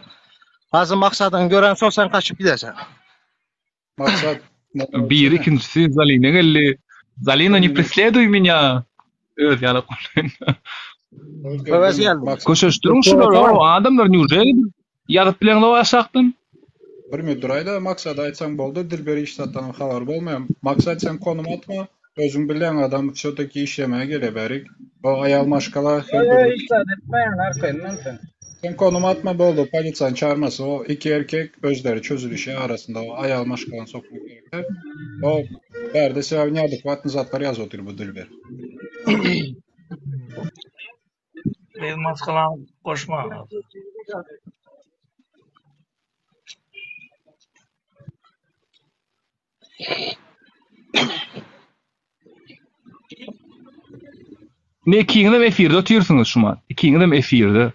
Hazır maksadın gören son sen kaçıp gidersen. Maksat Bir ikincisi Zalina geldi. Zalina ne preslедуй меня. Öz ýaly Öwez geldi. Köşeşdiriň şulary o adamlar neujeli ýazyp bileňler aşakdan. Bir minut durayda maksat aytsaň boldy Dilber iş satdan habar bolmaýar. Maksat sen konum atma. Özüň bilen adam все-таки işlemeye gele berik. O ayal maşkala her Ýok, bir hiç zat etmeýän arkaýyndan sen. Sen konum atma boldy polisiýany çağırmasy. O iki erkek özleri çözülüşe arasında o ayal maşkalan sokmak gerekler. O berde sebäbi neadekvatny zatlar ýazyp otyr bu Dilber. Biz maskalan goşma. Ne ikiňizem efirde otyrsyňyz şumat. Ikiňizem efirde.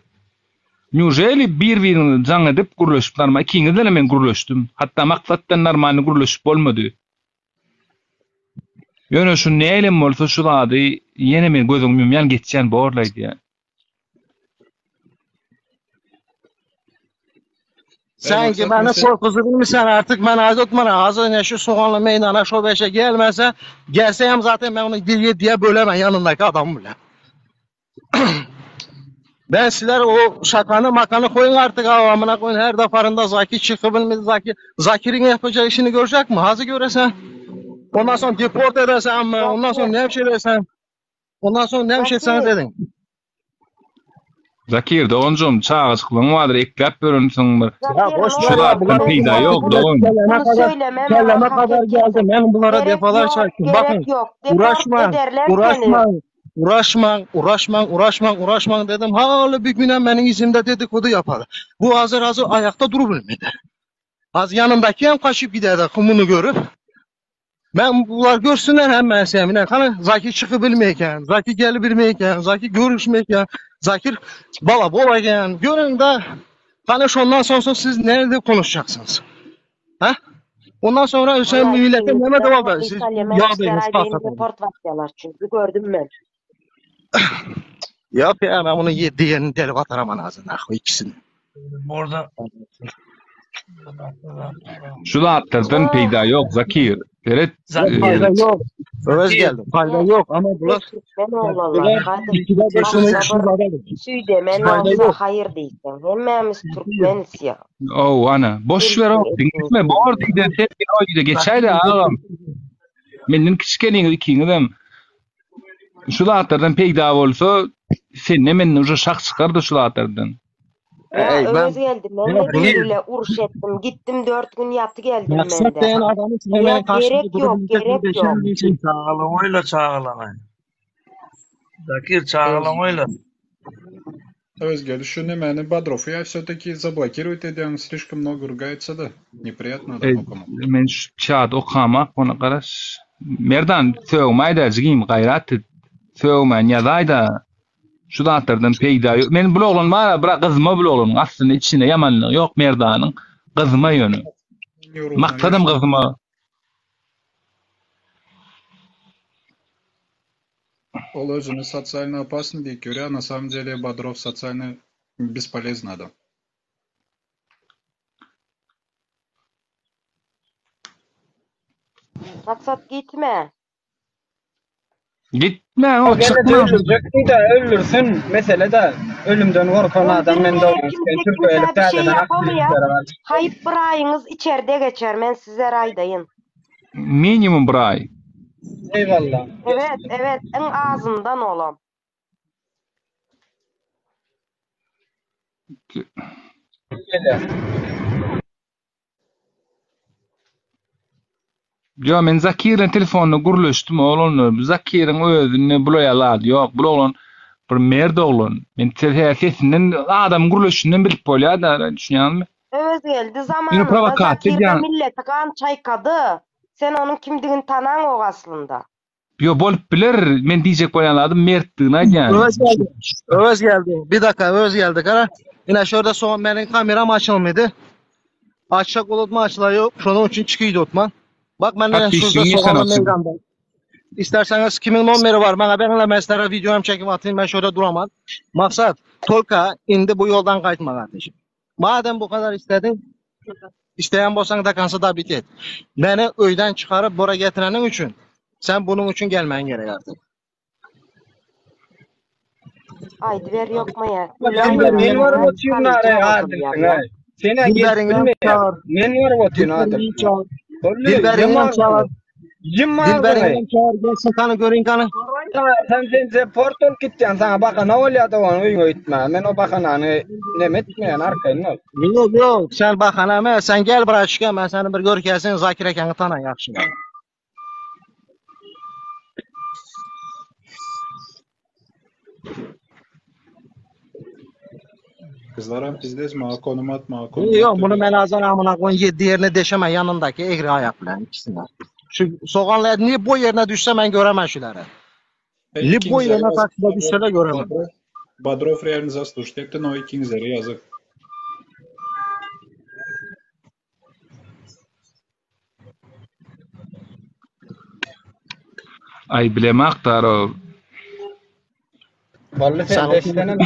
Neujeli bir-birini jaň edip gürleşip normal ikiňizden men gürleşdim. Hatda maksatdan normalny gürleşip bolmady. Ýöne şu nälim bolsa şu zady ýene men gözüm ýumýan geçýän borlaý diýen. Sen ki maksat beni mesela korkuzu bilmişsen artık ben azot bana azı ne şu soğanlı meydana şu beşe gelmese gelseyim zaten ben onu diye diye bölemem yanındaki adamı bile. Ben sizler o şakanı makanı koyun artık avamına koyun her defarında Zaki çıkı bilmedi Zaki. Zakir'in yapacağı işini görecek mi? Hazı göresen. Ondan sonra deport edersen mi? Ondan sonra ne bir şey dersen. Ondan sonra ne bir şey etseniz Zakir, edin. Zakir doganjygym çagaçyklygyň bardyr ekläp börünsiň bir. Ya Zakir boş ne Şu ver ya olur zatdan bunlar bunu peýda artık ýok bunlar dogan. kelleme bunu kadar söyleme maňa kelleme hak kadar geldi. etýärsiň. Ben bunlara Gerek defalar ýok, çarptım. Bakın gerek ýok. Deport uğraşmayın ederler seni. uğraşmayın. Uraşmaň, uraşmaň, uraşmaň, uraşmaň dedim. Hala bir günem meniň izimde dedikodu yapar. Bu hazır hazır ayakta durubilmedi. Az yanındaki hem kaçıp giderdi kumunu görüp. Ben bular görsünler hem ben semine. Hani Zakir çıkı bilmeyken, Zakir geli bilmeyken, Zakir görüşmeyken, Zakir bala bolayken. Görün de hani şondan sonra siz nerede konuşacaksınız? Ha? Ondan sonra sen Vallahi millete ikiniz neme de devam eder? Siz Italya yağ men değiniz Saraýda patlatın. report basýarlar çünki gördüm men. Yap ya ben bunu yedi yerini delip atarım anasını. Ah, ikisini. Orada Şu zatlardan peýda ýok Zakir. Seret, Yok e, fayda yok. Öz Zakir geldi. Fayda yok ama bular Türkmen oglanlar bular gadyr ikide başını sagja ikisini bir alalım. süýdemen Fayda bolsa yok. haýyr diýseň. Hemmämiz türkmenis ýa. Oh, ana. Boş ver o. Elsiň Diňletme. Bor diýden sen bir o diýde geçäýdi agam. Menden kiçikeniňiz ikiňizem. Şu zatlardan peýda bolsa sende menden uje şah çykardy şu zatlardan. Ýa Ey ben Öwez geldi. Men de ya biri bunu bile uruş etdim. Gitdim 4 gün ýaty geldim maksat men de. diyen adamı sen Ýa benim karşımda gerek ýok, durabilecek bir gerek ýok. beşer değilsin. çağlaň oýla çağlaň. Zakir çağlaň oýla. Özgel, şu nämäni Badrowy ýa все-таки заблокировать edýäň, слишком много ругается да. Неприятно Ey, adam okamak. men şu çat okamak ona garaş. Merdan sögmäýdä jigim gaýrat et. Sögmän ýazaýda. Şu zatlardan peýda ýok. Men bul oglan bar, bira gyzma bul oglan. Aslynda içinde ýamanlygy ýok Merdanyň. Gyzma ýöne. Maksadam gyzma. Ol özüni социально опасный diýip görýär, на самом деле Bodrow социально бесполезный adam. Maksat gitme. Gitme o Gene de çykma. öldürecek de öldürsün. Mesele de ölümden korkan adam men Öldürmeye dogry. kimse Sen Türkiye'lik kimse bir şey täzeden yapamıyor. aktiwistlere garşy. Haýyp bir aýyňyz içerde geçer men size aýdaýyn. Minimum bir aý. Eyvallah. Evet, evet, iň azyndan olam. Ýo men Zakir bilen telefonda gürleşdim oglanlar. Zakiriň özünde bulaýa zady ýok. Bul oglan bir merd oglan. Men sesinden adamyň gürleşinden bilip bolýar-da, düşünýäňmi? Öwezgeldi Ýöne zamanynda prowokasiýa Zakir-de edýän. milleti gan çaýkady. Sen onuň kimdigini tanaňok aslynda. Ýo bolup biler. Men diýjek bolýan zadym mertdigini aýdýan. Öz geldi. Öz geldi. Bir dakika öz geldi. Kara. Yine şurada son benim kameram açılmadı. Açacak olup açılar yok. Şunun için çıkıyordu Otman. Bak ben de şurada Podpisçiň sen soğanlı açyk. meydanda. İsterseniz kimin nomeri var bana ben hele mesela videomu çekip atayım ben şurada duramam. Maksat Tolka indi bu yoldan kaçma kardeşim. Madem bu kadar istedin isteyen bolsan da kansa da bit et. Beni öyden çıkarıp bora getirenin için sen bunun için gelmen gerek artık. Aýdyber ýokma ýa. Men men görüp otyryn Kalyja are bozulýar adilsiň ýa. ay. Sen-ä gelip Dilberinden bilmeýär. çağır. Men görüp otyryn Dilberinden adilsiň. çağır. Boldy, ýem Dilberinden agzyňy. çağır. Ýem agzyňy. Dilberinden çağır gelsin kanı görün kanı. Sen sen sen port bolup gitýän sana bakana bolýar da ony öýüňe gitme. Men o bakanany neme etmeýän arkaýyn ol. Yok yok sen bak hanım sen gel bırak ben seni bir gör gelsin Zakir Eken'i tanı yakşı. Gyzlaram pizdes maňa konum at, maňa konum Yok at bunu diýýär. ben azan amına koyun yedi yerine deşeme yanındaki eğri ayak bilen ikisine. Şu soğanla niye boy yerine düşse ben göremem şuları. Ey, Li boy ikiňizlere yerine ýazyk. taksida düşse de göremem. Bodrow, Bodrow реально заслужит etdi, no ikiňizlere ýazyk. Aý bilemak daro. Boldy Sen sen o deşsenem.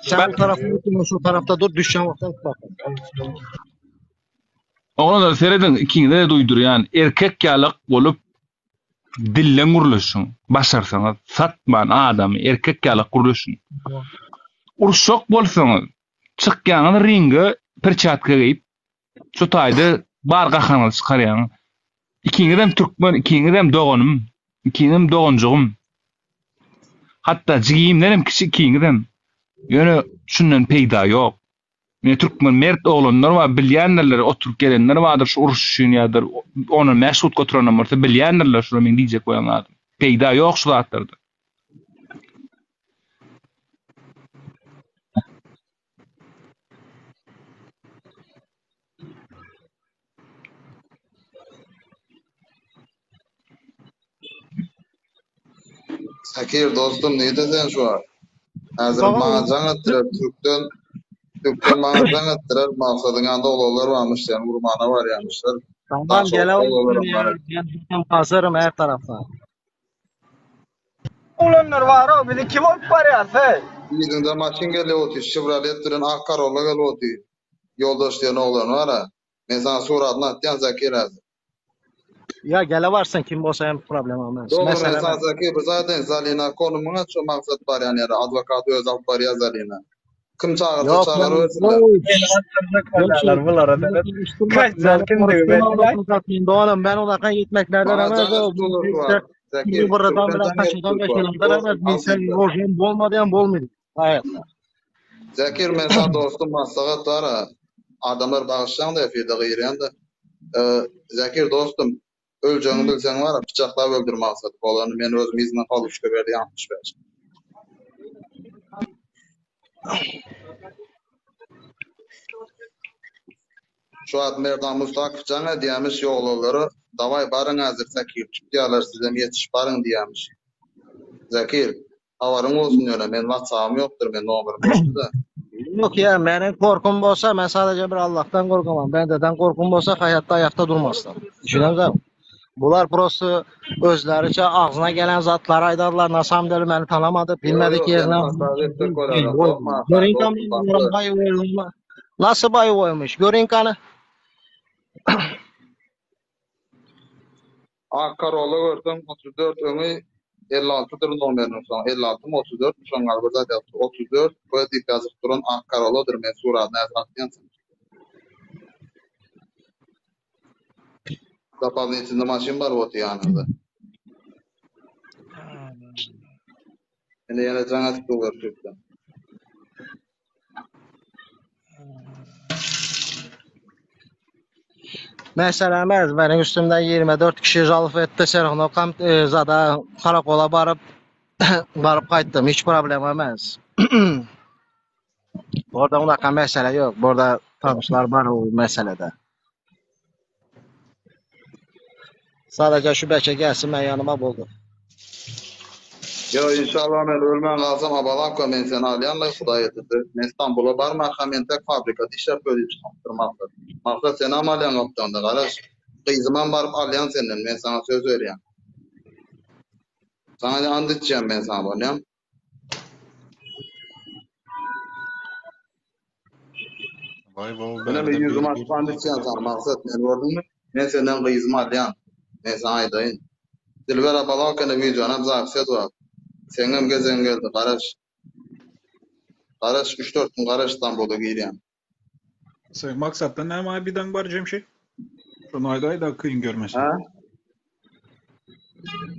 sen o tarafta şu tarafta dur düşeceğim ortalık bak. Oglanlar serediň ikiňize de duýdurýan. Erkek ýalyk bolup dillen gürleşiň. Başarsaňyz satman adamy erkek ýalyk gürleşiň. Urşak bolsaňyz çykýaňyz ringe perçatka geýip şu taýda bar gahaňyzy çykarýaň. Ikiňizem türkmen, ikiňizem doganym, ikiňizem doganjygym. Hatda jigimdenem kiçi ikiňizem. Ýöne şundan peýda ýok. Men türkmen mert oglanlar bar, bilýändirler, oturup gelenler bardyr şu uruş üçin ýa-da onu meşhur oturanlar bolsa bilýändirler şular men diýjek bolýan zadym. Peýda ýok şu zatlarda. Zakir dostum nirde sen şu wagt? Häzir maňa jaň etdiler türkden türkden maňa jaň etdiler Maksadyň ýanynda oglanlar barmyş seni urmana barýamyşlar. Tamam Daşoguzda gele oglanlaram bar bar. eken. Ben hazırım her taraftan. Oglanlar bar-ow, bizi kim alyp barýar, heý? Yzyňda maşyn gelip otyr, Şewrolet bilen ak Corolla gelip otyr. Ýoldaş diýen oglan bar-a. Men saňa suratyny atýan Zakir häzir. Ya gele varsın kim bolsa hem problem olmaz. Dogry men Mesele saňa Zakir bir zat aýdaýyn, Zalina konumyň aç şo Maksat barýan ýere, adwokat özi alyp barýar Zalina. Kim çagyrsa Yok ben çagyrybersinler. Meni atdyrjak bolýarlar bulara seret. Kaçjan kimdigi belli. Doğanım ben onlardan gitmeklerden Maňa ama jaň o edip durlar şu wagt. Zakir, buradan türkden biraz jaň edip kaçırdan dur şu wagt. beşinden Dostum ama al sen diýdiler. rojum bolmadı yan bolmadı. Hayatta. Zakir men saňa dostum maslahat bar-a. Adamlar bagyşlaň-da efirde gyrýan-da. Zakir dostum, öljegiňi bilseň bar-a, pyçaklap öldür Maksady. Bolany men özüm yzyndan haluçka berdi 65. Şu wagt Merdan Mustakow jaň edýämiş ýoglanlara, Dawaý baryň häzir Zakir tutýarlar sizem ýetişip baryň diýýämiş. Zakir, habaryň bolsun ýöne men watsabym ýokdur men nomerim öçdi-de. Yok ya benim korkum bolsa ben sadece bir Allah'tan korkamam. Bendeden korkum bolsa hayatta ayakta durmazdım. Düşünemem. Bular prosto özleriçe ağzına gelen zatları aydarlar. Nasam dedi beni tanımadı. Ýok Bilmedik ýok seni yerine. maslahat etjek bolýarlar gorkma sen Görün dostum başla. bayı Nasıl bayı koymuş? Görün kanı. Ak Corolla görseň 34 öňi 56 dyr nomeriniň soňy 56 my 34 mi şoň ýaly bir zat ýazypdyr 34 B diýip ýazyp duran ak Corolladyr men suratyny häzir atýan saňa. Dopoldnitelny maşyn bar oty ýanyňda. Indi ýene jaň edip dur türkden. Meselemiz benim üstümden 24 kişi jalf etti. Serhno kam e, zada karakola barıp barıp qaytdım. Hiç problem emez. Orada unaqa mesele yok. Burada tanışlar var o meselede. Sadece şu beçe gelsin ben yanıma buldu. Ýo inşallah men ölmän galsam Abalawka men seni alýanlaý Hudaý ýetirse. Men Stambula barmakam entek fabrikada işläp öýde çykypdyr Maksat. Maksat senam alýan gapdanda garaş. Gyzymam baryp alýan senden men saňa söz berýän. Saňa and içýän men saňa bolýam. Waý wow Ine men bärde ýüzüm biri açyp and bir içýän saňa Maksat meni gördüňmi? Men senden gyzymy alýan. Men saňa aýdaýyn. Dilber Abalawkany wideonam zapis edip al. Seňem gezegiň geldi garaş. Garaş üç-dört gün garaş Stambula girýän. Sen maksatdan näme aýbidaň bar Jemşit? Şony aýdaý-da kyn görmeseň. Hä?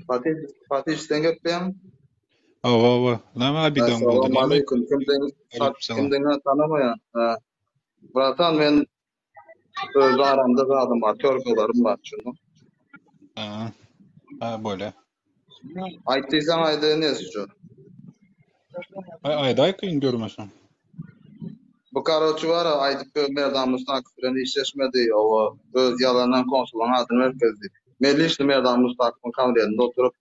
Fatih, Fatih sen gepleýäňmi? Hawa, hawa. Näme aýbidaň boldy Assalamu näme? aleýkum. Kimden Aleýkum salam. kimden tanamaýan. Hä. Bratan men öz aramda zadym bar, törkalarym bar şunda. Ha. Ha, bolýa. Aýt diýseň aýdaýyn ýesuja. Aý aýdaý kyn görmeseň. Bu karoçi bar-a aýdyp ýör Merdan Mustakow bilen işleşmedi, oba öz ýalandan konsulyň adyny berkezdi. Men liçno Merdan Mustakowyň kabinetinde oturyp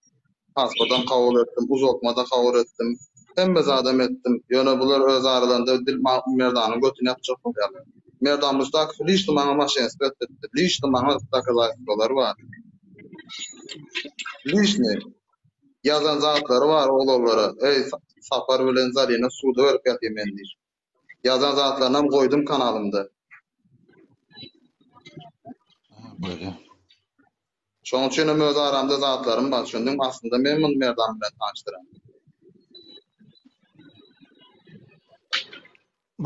pasportam kabul etdim, uzaltma-da kabul etdim. Hemme zadam etdim. Ýöne bular öz aralarynda dil Merdanyň götüni ýapjak bolýarlar. Merdan Mustakow liçno maňa maşenstwo etdiripdir. Liçno maňa dokazaýstwolary bar. Liçno ýazan zatlary bar oglanlara. Eý Sapar bilen Zarina suda berip ýatyn men diýip. Ýazan zatlarynam goýdum kanalymda. Bolýa. Şoň üçinem öz aramda zatlarym bar, düşündiňmi? Aslynda men muny Merdan bilen tanyşdyran.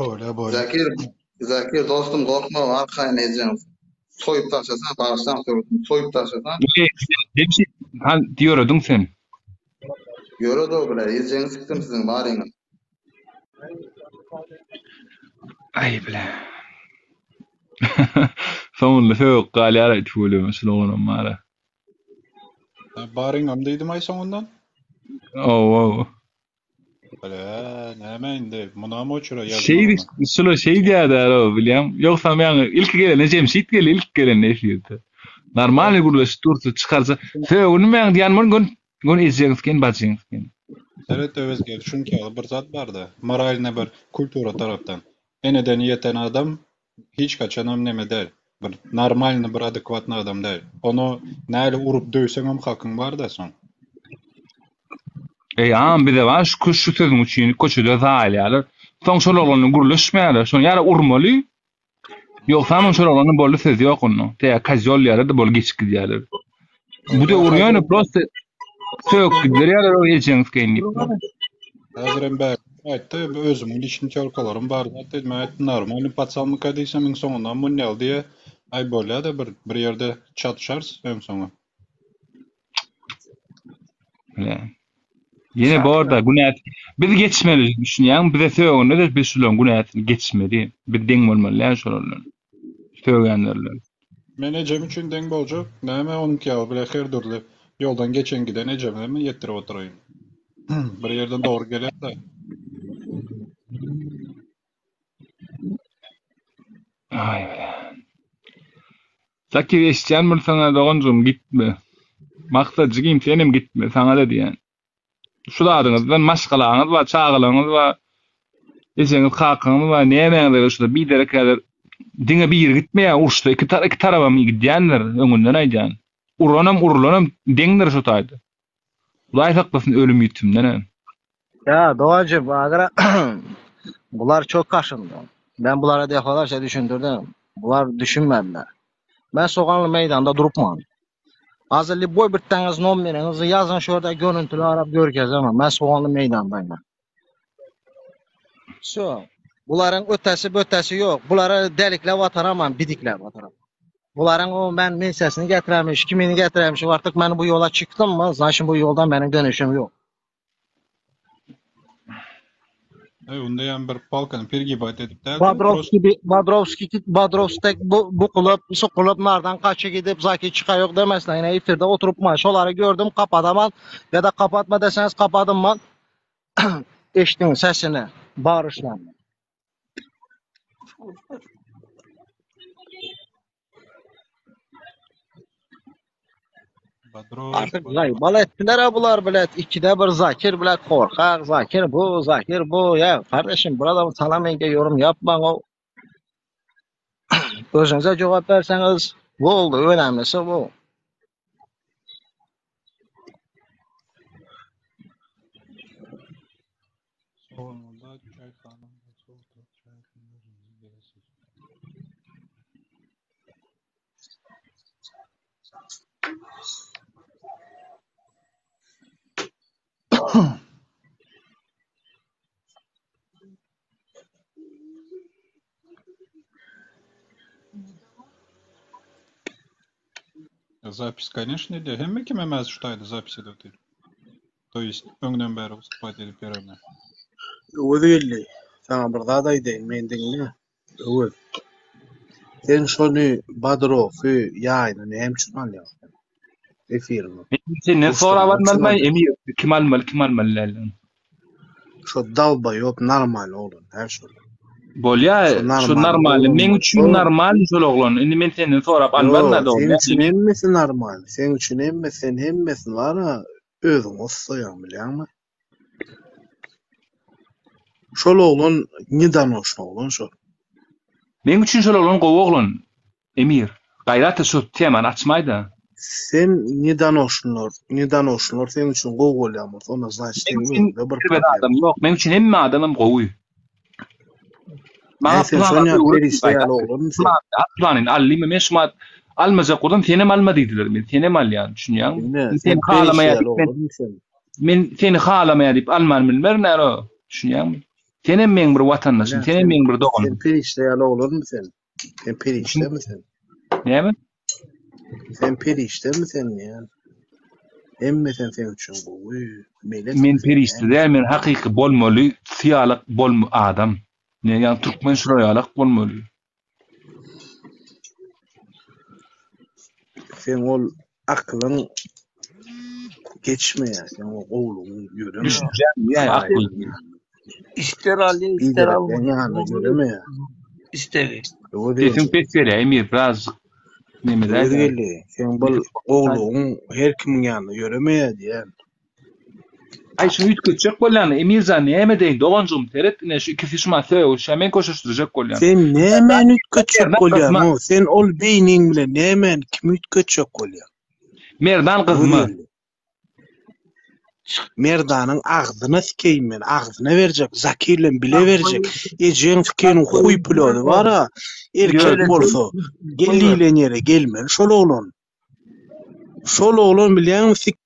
Bolýa, bolýa. Zakir, Zakir dostum gorkma, arkaýyn ejeň soýup taşlasaň, bagyşlaň sögüsini, soýup taşlasaň. Jemşit, han ýörediň sen. Ýöred o bile, ejeňi sikdim siziň baryňyz. Aý bile. Soňunda sögüp galýar-aý tüweleme şul oglanam bar-a. Baryňam diýdim-aý soňundan. Ow-ow. Bile, näme indi, munam oçura Şeý ýazmagyna. şula şeý diýýärdi-ow bilýäň. Ýogsam ýaňy ilki gelende Jemşit geldi, ilki gelende efirde. Normalny gürleşip dursa çykarsa sögünmäň diýen bolun gön gön ejeňiz ken bajyňyz ken. Seret Öwezgeldi şuňky ýaly bir zat barda, moralny bir kultura tarapdan. Eneden ýeten adam hiç haçanam neme däl. Bir normalny bir adekwatny adam däl. Ony näli urup döwseňem hakyň barda soň. Eý agam bize bar şu şu sözüň üçin köçede zaýalaýarlar. Soň şol oglan bilen gürleşmeýärler. Şony ýa-da urmaly, ýogsamam şol oglanyň boldy sözi ýok onda. Tä kozýol diýýärler-de boldy geçip gidýärler. Bu döwür ýöne prosta sögüp gidiberýärler o ejeňi sikeýin diýip. Häzirem bäri aýtdy, özümiň liçny týolkalarym bar zat diýdi. Men aýtdym, normalny paçanmyka diýsem, iň soňunda munýaly diýýär. Aý bolýa-da bir bir ýerde çatyşarys öň soňy. Ýa. Ýene borda günä biz geçmeli düşünýäňmi? Bize sögende de biz şularyň günäsini geçmeli. Biz deň bolmaly däl şolar bilen. Sögýänler bilen. Men ejem üçin deň boljak. Näme onuňky ýaly bile her dürli ýoldan geçen giden ejeme mi ýetdirip oturaýyn. Bir ýerden dogry gelýär-de. Aý bile. Zakir eşitýän bolsaňa doganjygym gitme. Maksat jigim senem gitme saňada diýýän. Şu zadyňyzdan maşgalaňyz bar, çagalaryňyz bar, ejeňiz, kakaňyz bar, nämäňiz bar şuda biderek häzir diňe biri gitmeýär uruşda iki iki tarabam gidýändir öňünden aýdýan. Uranam urulanam deňdir şu taýda. Hudaý saklasyn ölüm ýitimden. Ya Doğacım agra bular çok kaşındı. Ben bulara defalarca düşündürdüm. Bular düşünmediler. Ben Soğanlı meydanda durupman. Hazır boy bir tane nomerinizi yazın şurada görüntülü arap görkezemem. Ben Soğanlı meydandayım. Şu. Buların ötesi bötesi yok. Bulara delikle bataramam, bidikle bataramam. Buların o ben min sesini getirmiş, kimini getirmiş. Artık ben bu yola çıktım mı? Zaten bu yoldan benim dönüşüm yok. Ey onda ýa bir palkany pergibать edip däldi, Badrovski, bi- Badrovski, Badrovski bu, bu kulüp, şu kulüp nereden kaçı gidip zaki çıka yok demesinler. Yine iftirde oturup maç. Onları gördüm kapataman ya da kapatma deseniz kapadım ben. Eşittin sesini, bağırışlarını. Badrov, Artık gaybal ettiler ha bular bilet. İkide bir Zakir bilet korkak, Zakir bu, Zakir bu. Ya kardeşim burada sana menge yorum yapma. O özünüze cevap verseniz bu oldu. Önemlisi bu. Soğanlıda çayxana oturup çayxana özüňiz gelesiz. Zapis конечно edýär. Hemme kim emez şu taýda zapis edip otyr. To есть öňden bäri wystupать edip ýörenler. Öwez geldi. Saňa bir zat aýdaýyn, meni diňle. Öwez. Sen şony Badrowy ýaýyna näme üçin alýaň sen? Efiriňe. Senden sorap Uruşdyrmak üçin almalymy alýaň. Emir kim almaly kim almaly däl. Şo dalbaýop normal oglan däl şol. Bolýa Şo şu normal normal oglan meň üçin bolsa, normal şol oglan. Indi men senden sorap almaryn-a ýok, dogry seň däl. üçin hemmesi normal. Seň üçin hemmesi, sen hemmesini bar-a özüň ossaýaň bilýäňmi? Şol oglan nedonoşny oglan şol. Meň üçin şol oglan gowy oglan Emir. Gaýrat et şu temany açmaýda. Sen nedonoşnylar, nedonoşnylar seň üçin gowy bolýan bolsa, onda znaçt Meň seň üçin özüňde bir erbet problema. adam ýok. Meň üçin hemme adamam gowy. Maňa Hä sen plan şonýa öwretme perişde gaýrat ýaly et. oglanmy sen? Plan at planyny allymy men şumat almajak bolsam senem alma diýdiler. Men senem alýan düşünýäňmi? Ine, Men sen seni perişde halamaýar ýaly diýip men oglanmy sen? men seni halamaýar diýip alman bilmerin aro. Düşünýäňmi? Senem meň bir watandaşym, Ine, senem sen meň bir sen doganym. perişde ýaly oglanmy sen? Sen perişdemi sen? Näme? Sen perişdemi sen diýýän. Hemme sen seň üçin gowy, melekmi Men sen perişde näme däl, sen? men hakyky bolmaly, syýalyk bolma adam. Ne ýa türkmen şuraýalak bolmaly. Seň ol akylyň geçmeýär, seň o gowulygyň ýöremeýär. Düşünjäm ýa Hudaýyň akyl. ýanynda. Ister alýa, ister Biderekleň almaýa. ýanynda ýöremeýär. Istegi. Öwez Sesiň geldi. pes gelýär Emir birazjyk Öwez nemedäýdä. geldi. Seň bul gowulygyň her kimiň ýanynda ýöremeýär diýýän. Aý şuny üýtgetjek bolýan Emirjan näme edeýin doganjygym seret ine şu ikisi şuma sögüşýär men köşeşdirjek bolýan. Sen nämäni üýtgetjek Merdan bolýaň gyzma. o? Sen ol beýniň bilen nämäni kimi üýtgetjek bolýaň? Merdan gyzma. Göreli. Merdanyň agzyna sikeýin men, agzyna berjek, Zakir bilen bile berjek. Ejeň sikeniň huý pülody bar-a, erkek bolsa, gel diýlen ýere gelmeli şol oglan. Şol oglan bilýäňmi sik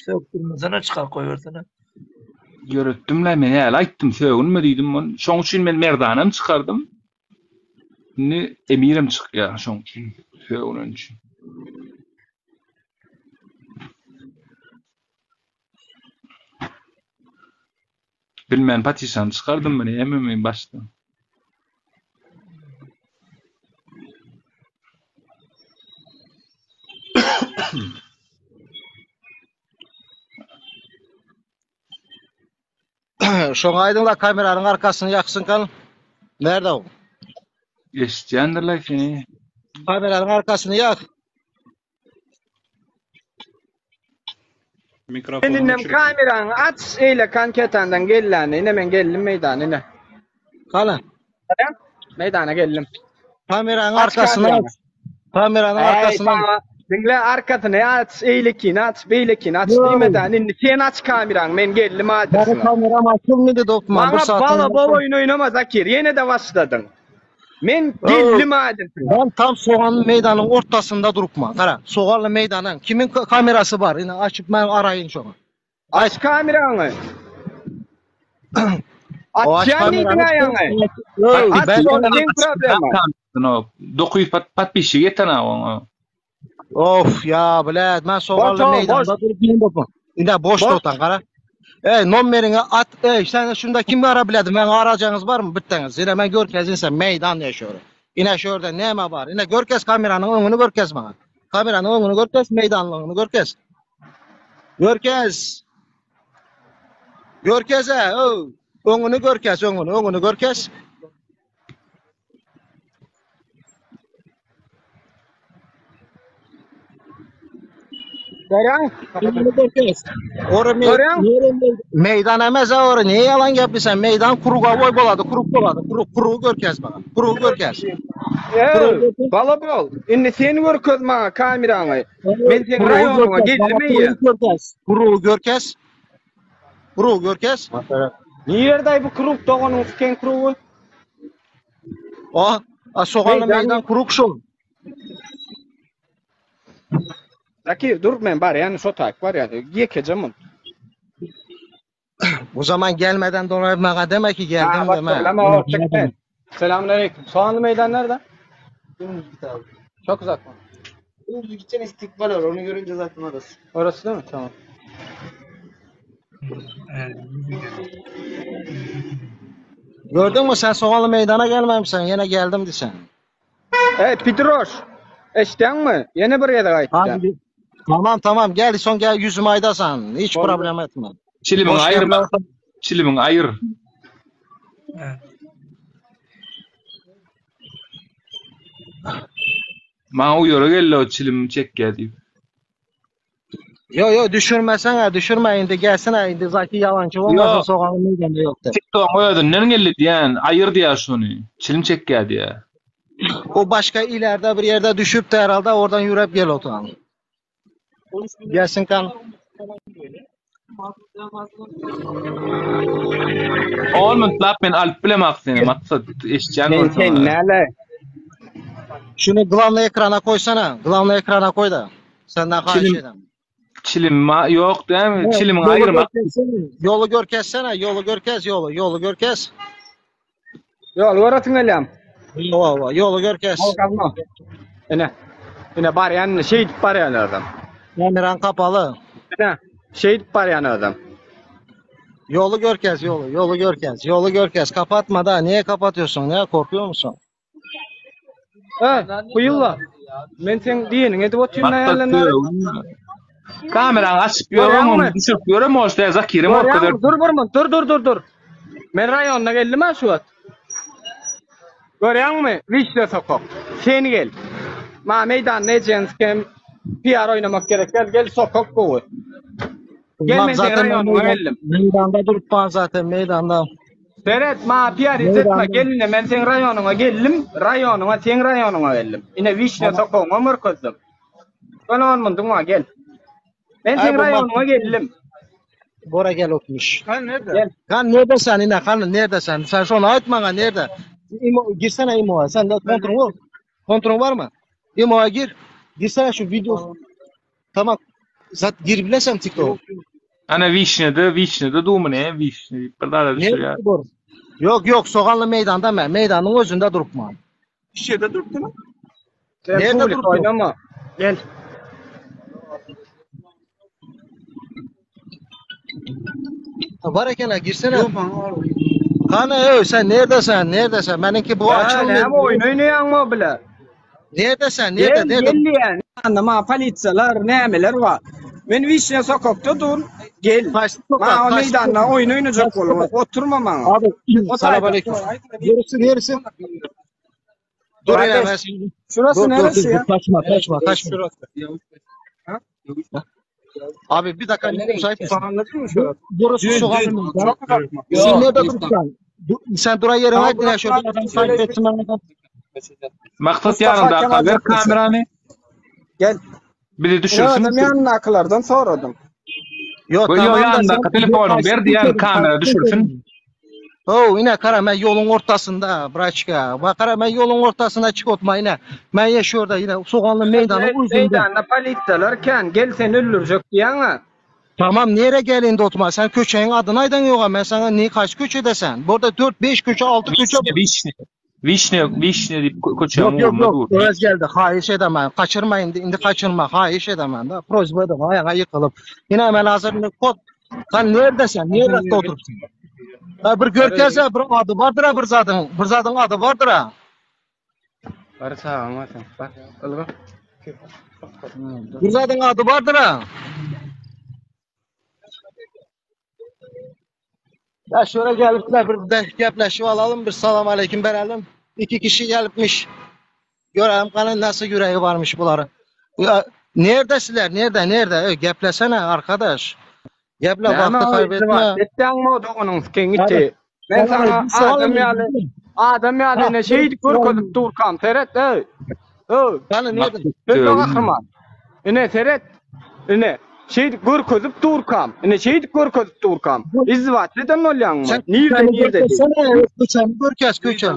Sökdürmesene çykar goýbersene. Ýöretdim-le men häli aýtdym sögünme diýdim ony. Şoň üçin men Merdanam çykardym. Indi Emirem çykýar şoň üçin sögünen üçin. Bilmän patyşany çykardymmy nämemi başda. Şoňa aýdyňla kameranyň arkasyny ýaksyn kal. Nerde o? Eşitýändirler seni. Kameranyň arkasyny ýak. Mikrofonyny Sen inem öçürip. kamerany aç eýle kanketandan gelläni ine men geldim meýdana ine. Gala. Meýdana geldim. Kameranyň Aç arkasyny kamerany. aç. Kameranyň Eý arkasyny aç. saňa diňle arkasyny aç eýlekini aç beýlekini aç Yo. diýmeden indi sen aç kamerany men geldim Benim adresine. kameram açylmady dokman. Bir Maňa saatdan bala bol başla. oýun oýnama Zakir ýene-de başladyň. Men Oo, geldim adresine. Ben tam soğanlı meydanın ortasında durupman. Kara, soğanlı meydanın kimin ka- kamerası var? Yine açıp ben arayın şunu. Aç Aç. kamerany. O aç Açýan diýdiň kamerany. aýaňy. Yo, Aç ben şol seň problema. No, 900 pat patpişi ýeten ha oňa. Of ya bilet ben Boş soğanlı o boş. meydanda durup yine bakma. Yine boş Boş. totan kara. Ey nomerini at. Ey sen şunda kim ara biledim? Ben arayacağınız var mı? Bittiniz. Yine ben görkezin sen meydan yaşıyor. Yine şurada ne var? Yine görkez kameranın önünü görkez bana. Kameranın önünü görkez, meydanlığını görkez. Görkez. Görkez he. o. Önünü görkez, önünü, önünü görkez. Görýäň? Önünü görkez. Ora me Görýäň? nere me- meydan emez ha ora. Niye yalan yapıyorsun? Meydan kuru boy boladı, kuruk boladı. Kuru kuru görkez bana. Kuru görkez. Kuru Ey, görkez. bala bol. Indi sen görkez maňa kamerany. Men seň Kuru raýonyňa görkez. geldim Bana eýe. kuru görkez. Kuru görkez. Kuru görkez. Nirede bu kruk doganyň siken krugy? O, a soğanlı Meydan meydan kuruk şol. Zakir dur men bar ýani şo tak bar ýani ýekeje mun. O zaman gelmeden dolayı bana deme ki Ha geldim bak deme. problema Yine o çık ben. Selamun aleyküm. Soğanlı meydan nerede? Dümdüz git abi. Çok uzak mı? Dümdüz gideceksin istikbal var. Onu görünce zaten orası. Orası değil mi? Tamam. Gördün mü sen soğanlı meydana gelmemişsin. Yine geldim desen. Ey Pidroş. Eşden mi? Ýene bir ýere gaýtdy. Hadi. Tamam tamam gel son gel yüzüme aydasan. Hiç Boldy. problem etme. Çilimin Boş aýyr. gepler. Çilimin aýyr. Maňa uýara geldi o çilim çekýär diýip. Yo yo düşürmesen ha düşürme indi gelsin ha indi zaki yalancı olmasın Yo, soğanlı meydanda yok de. TikTok'un özünden geldi diýen, aýyr diýär şuny. Çilim çekýär diýär. O başka ileride bir yerde düşüp de herhalde oradan yürüyüp gel oturan. Gelsin kan. 10 minutlap men alyp bilemak seni maksat eşitýän Sen bolsaň. sen näle? Şunu glavny ekrana koysana. Glavny ekrana koy da. Senden haş Çilim edem. çilim ma ýok dämi? Evet, Çilimin Yolu aýyrma. görkezsene. Yolu görkezsene. Yolu görkez yolu. Yolu görkez. Ýol göretin gelýän. Yolu, yolu görkez. Ol gazma. Ine. Ine bar ýany şeýdip barýan adam. Kameran kapalı. Ine şeýdip barýan adam. Yolu görkez yolu. Yolu görkez. Yolu görkez. Kapatma da. Niye kapatıyorsun? Ne korkuyor musun? Ey, bu ýylla. Men sen diýeniň edip otyryn Maksat aýallar. Kamerany açyp ýörem, Görýäňmi? düşürip ýörem o işte Zakirem o kadar. Görýäňmi? Dur bir mun, dur dur dur dur. Men raýonyna geldim ha şu wagt. Görýäňmi? Wişle sokak. Sen gel. Ma meýdan ne kem PR oynamak gerek. Gel gel sokak gowy. Gel Bak men seň zaten ben raýonyňa meydan, geldim. meydanda durup bar zaten meydanda. Seret, maňa piýarit etme, Meydanda. gel ine men seň raýonyňa geldim, raýonyňa, seň raýonyňa geldim. Ine wişnýa Tamam. sokagyňam görkezdim. Gel on munduň bar, gel. Men Ay seň bu raýonyňa bak. geldim. Bora gel oturmuş. Kan nerede? Gel. Kan nerede sen yine? Kan nerede sen? Sen şunu ayt bana nerede? İmo, girsene İmo'ya. Sen de kontrol var. Kontrol var mı? İmo'ya gir. Girsene şu video. Tamam. Zaten gir bilesem TikTok'a. Ana Wişnede, Wişnede dumy ne? Wişne diýip bir zada Nerede düşürýär. dur? Yok yok Soğanlı meydanda ben. Meydanın özünde durup man. Şişede durupdy mı? Sen Nerede publik durup? oýnama. Gel. Var eken ha girsene. Yok bana var. Kan ey sen nerede sen? Nerede sen? Benimki bu Ya açılmıyor. näme oýun oýnaýaňmy bile? Nerede sen? Nerede? Gel, Nerede? gel diýen. Anda polisiýalar, nämeler bar. Men wişnýa sokakda dur. Gel. Kaçtı sokak? Maňa Kaçtı meýdanda sokak? oýun oýnajak Kaçtı bolma. sokak? Oturma maňa. Abi O selam taýda. aleyküm. Neresi neresi? Dur hele ben Kardeş, şimdi. şurası Dur dur neresi dur ya? dur kaçma kaçma kaçma. Şurası. Ha? Abi bir dakika Sen nereye müsait gideceksin? misin? Anladın mı Bu, şurası? burası Dün, Soğanlı dün. meydan. Çok uzak mı? Sen Yok, nerede durursan? Sen dura yerine Tamam, ait yine burası şurada abi. adamı Söyle. takip ettim ben. Maksat Mustafa ýanynda Kemal ver Caddesi. kamerany. Gel. Bizi Ne düşürsün. adam yanındakilerden soradım. Yo Yo tamam da sen ýanyndaky telefonyň ber diýen kamera düşürsün. Oh yine kara ben yolun ortasında braçka. Bak kara ben yolun ortasında çık otma yine. Ben yaşıyor da yine Soğanlı meydanın uzunda. Meydanda polisiyalar ken gel seni öldürecek diyen Tamam nereye gelin de otma? Sen köşenin adını aydan yok ben sana ne kaç köşe desen. Burada 4 5 köşe 6 köşe Wişne, Wişne. Wişne, Wişne diýip köçäň Yok yok ugrunda yok. dur. Öz geldi. Hayiş edemem. Kaçırma indi, indi kaçırma. Hayiş edemem da. Prozba edemem. Ayağa yıkılıp. Yine hemen hazır kod. Sen neredesin? Nerede oturupsun? Ha, bir görkese bir adı vardır ha bir zatın. Bir zatın adı vardır ha. Bar sağ sen. Bak, ılga. Bir zatın adı vardır ha. Ya şöyle gelipler bir de gepleşip alalım bir salam aleyküm verelim. İki kişi gelipmiş. Görelim kanın nasıl yüreği varmış bunların. Ya, neredesiler? Nerede? Nerede? Ey, geplesene arkadaş. Geple Näme vakti o kaybetme. Etden mi dogunyň sikin iti? Men Abi, sana bir soğan adam ýaly adam ýaly Ha, ne şey görkezip durkam seret ey. Öý. Kanı nerede? Söz gahryman. Ine seret. Ine şey görkezip durkam. Ine şey görkezip durkam. İzvat neden bolýaňmy? Sen Nirde köçeni nirde? görkesene, köçeni görkes köçen.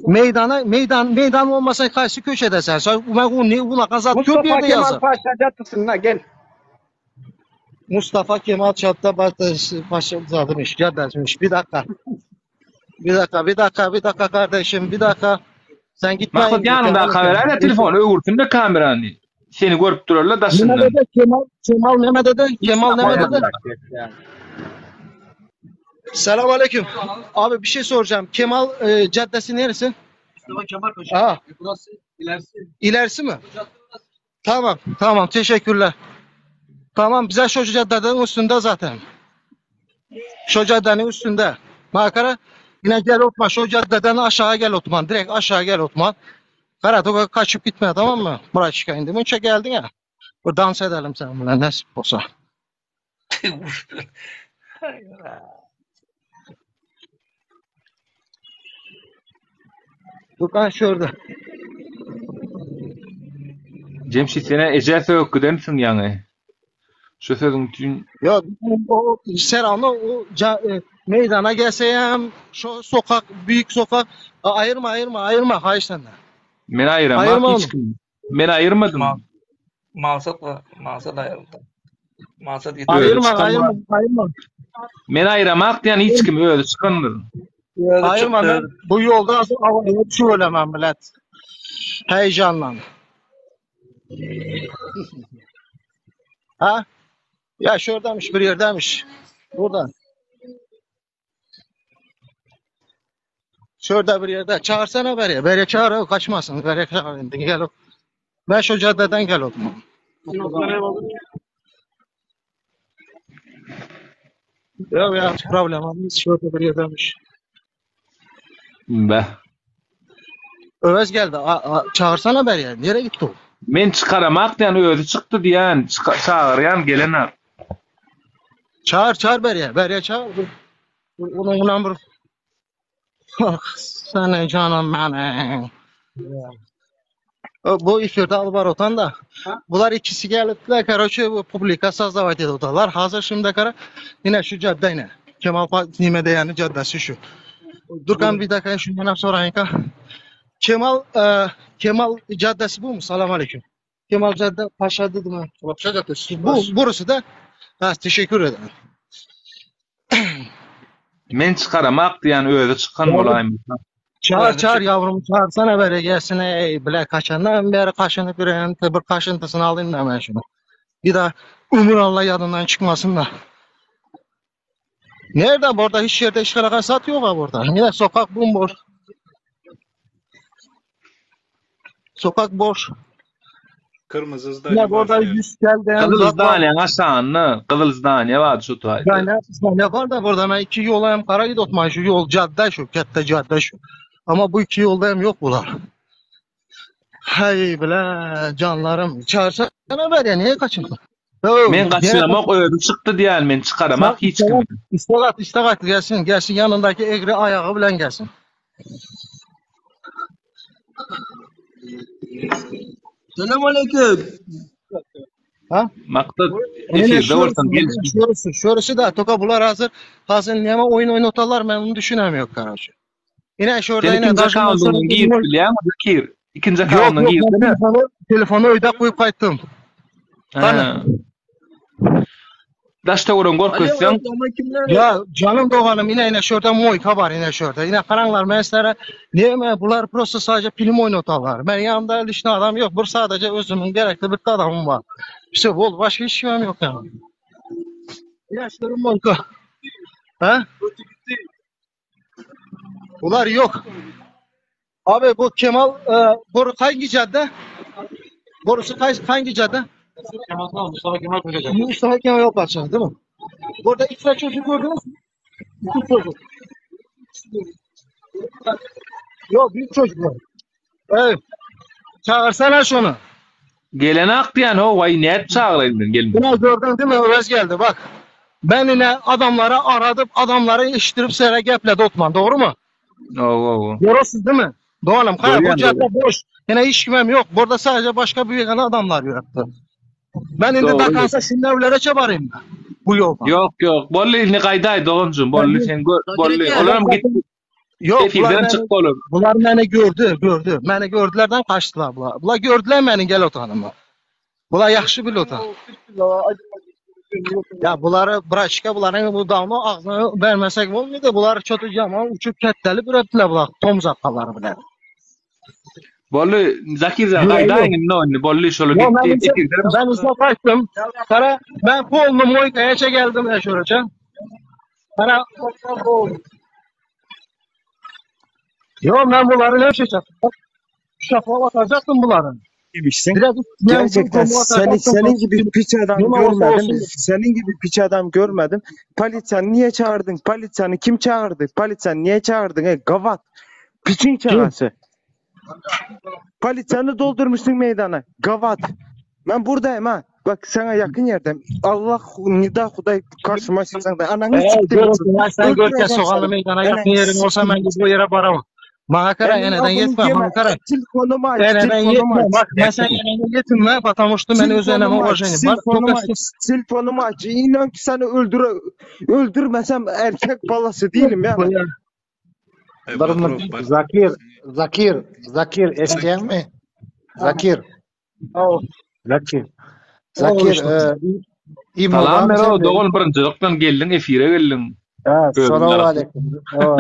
Meydana meydan meydan olmasa karşı köşede sen. Sen ben o ne buna kazat köp Mustafa yerde Kemal yazar. Paşa caddesine gel. Mustafa Kemal Çat'ta Paşa zadımış, caddesmiş. Bir dakika. Bir dakika, bir dakika, bir dakika kardeşim, bir dakika. Sen gitme. Maksat ýanyndaky ver telefony öwürsün de kamerany. Seni görüp durarlar Neme daşyndan. dedi? Kemal, Kemal neme dedi? Kemal neme dedi? Selam aleyküm. Abi bir şey soracağım. Kemal e, Caddesi neresi? Mustafa Kemal Paşa. Aa, Burası ilerisi. ilerisi mi? Tamam, tamam. Teşekkürler. Tamam, bize şu caddenin üstünde zaten. Şu caddenin üstünde. Makara yine gel Otman. Şu caddeden aşağı gel Otman. Direkt aşağı gel Otman. Kara toka kaçıp gitme tamam mı? Buraya çıkayım dedim. Önce geldin ya. Bu dans edelim seninle nasip olsa. Furkan şurada. Jemşit sene Ece söök gidersin ýaňy. Şu sözüň üçin Ya o Serhan'la o ca- e, meydana gelseyem şu sokak büyük sokak A, ayırma ayırma ayırma hayır senden. men aýyramak Ayırma hiç onu. kim. Men aýyrmadym. Maksat maksat ayrıldı. Maksat gitti. Özi Ayırma çykan ayırma ayırma. Men aýyramak diýen hiç kim özi çykandyr. Öyle Ayırma çıktı. ben bu yolda az havaya düşüveremem millet. Heyecanla. Ha? Ya şuradaymış bir yerdeymiş. Burada. Şurada bir yerde. Çağırsana beri. Beri çağır o kaçmasın. Beri çağır. indi Gel o. Ben şu caddeden gel o zaman. Yok ya problem olmaz. Şurada bir yerdeymiş. Be. Övez geldi. A, a, çağırsana beri. Nereye gitti o? Men çykaramak diýen özi çykdy diýen, çağırýan gelen. Çağır çağır berýä. Berýä çağır. Bir, bir, onuň bilen bir Ah, seni canım benim. Bu efirde alyp bar otan da. Bular ikisi gelipdiler, karoçe bu publika sozdawat edip otarlar. Hazır şimdi kara yine şu cadde yine. Kemal Pa nime diýeni caddesi şu. Durkan bir dakika şundan hem sorayın ka. Kemal e, Kemal caddesi bu mu? Salam aleyküm. Kemal Cadde Paşa dedim ha. Paşa Caddesi. Bu burası da. Ha, teşekkür ederim. Men çykaramak diýen özi çykan bolaýmasa. Çağır çağır yavrum çağırsana beri gelsin ey bile kaçandan beri kaşınıp bir bir kaşıntısını alayım da ben şunu. Bir daha ömür Allah yadından çıkmasın da. Nerede burada hiç yerde iş sat yok ha burada. Yine sokak bomboş. Sokak boş. Kırmızı Yine zdaniye burada baş yer. yüz gel diyen Gyzyl zat var. zdaniýaň aşagynda gyzyl zdaniýa bardy şu taýda. Yani ne var da burada ben iki yola hem kara gidotman şu yol cadde şu kette cadde şu. Ama bu iki yolda hem yok bunlar. Hey bile canlarım çağırsana ver ya niye kaçırdın? Yo, Men gene gaçyramok özi çykdy diýen men çykaramak hiç kimi. İstek istek at gelsin gelsin yanındaki egri ayağı bilen gelsin. Selam aleyküm. Ha? Maksat Yine efirde şurası, bolsaň gel. şurası, şurası da toka bular hazır. Hazır neme oyun oynatarlar ben onu düşünemiyorum karaşı. Yine şurada Sen yine ikinji daşın akkauntyňdan girip bilýäňmi Zakir? Ikinji Yok akkauntyňdan yok ben girsene. telefonu, telefonu öyle koyup kayıttım. Hani? Ha. Daş töweregi görkezseň, Ya canım doğanım yine yine şurada moyka var yine şurada. Yine karanlar mesela niye mi bunlar prosto sadece film oynatarlar. Ben yanımda lişne adam yok. Bu sadece özümün gerekli bir adamım var. İşte bol başka hiç şeyim yok yani. Yaşlarım moyka. Ha? Bunlar yok. Abi bu Kemal e, boru hangi cadde? Borusu hangi cadde? Mustafa Kemal Paşa Caddesi. Mustafa Kemal Paşa değil mi? Burada iki tane çocuk gördünüz mü? İki çocuk. Yok büyük çocuklar. Evet. Çağırsana şunu. Gelenak diýen ho waý nädip çagyraýyn men gelme. Buna gördün değil mi? Öves geldi bak. Ben yine adamlara aradım, adamları iştirip sere gepledi Otman. Doğru mu? Ow ow. Görüyorsunuz değil mi? Doğanım. Kaya bu Görýän cadde boş. Yine hiç kimem yok. Burada sadece başka bir yegane adamlar yarattı. Ben indi Dogry. dakansa şimdi evlere çabarayım ben. Bu yoldan. Ýok ýok. Bolly indi gaýdaý doganjym. Bolly sen gör. Bolly. Olaram git. Yok bunlar Efirden beni, çykdy olar. bunlar beni gördü, gördü. Beni gördülerden kaçtılar bunlar. Bunlar gördüler beni gel otanımı. Bunlar yaxşı bilir otan. Ya bunları braçka bunların bu damı ağzına vermesek olmuyor da bunlar çok yaman uçup kettelip ürettiler bunlar tom zapkaları bile. Bolly Zakirjan Yok yok. gaýdaýyň indi indi Bolly şola Yo ben gitdi. ise Efirden ben ise kaçtım. Kara ben polnu Moyka'ya geldim ya şöyle. Kara Yo ben bunları ne şey Şafa atacaktım bunların. Demişsin. Biraz üstüne Gerçekten komu seni atacaktım. senin gibi piç adam Ne olursa görmedim. olsun. Senin gibi piç adam görmedim. Palitsen niye çağırdın? Palitsanı kim çağırdı? Palitsan niye çağırdın? Ey gavat. Piçin Kim? çağası. Palitsanı doldurmuşsun meydana. Gavat. Ben buradayım ha. Bak sana yakın yerdeyim. Allah nida huday karşıma çıksan da ananı Ey siktim. görürsün ya sen gör ki Öldüreceğim soğanlı seni. meydana yakın Ananı yerin olsa ben siktim. gidip o yere varamam. Bana kara Elin eneden avını yetme yeme. bana kara. Telefonumu aç. Eneden Telefonumu yetme aç. bak ben sen eneden yetinme потому что ben öz eneme Telefonumu aç, уважение var. telefonumu Только aç, что telefonumu aç. İnan ki seni öldüre, öldürmesem erkek balası değilim ya ben. Bir Zakir, Zakir, Zakir eşitýäňmi? Zakir, Zakir. Zakir, e, imo Salam barmy bero sende? dogan birinjilikden geldiň efire geldiň. Ha, Özüň salam ýaraşyp. aleyküm. Ha,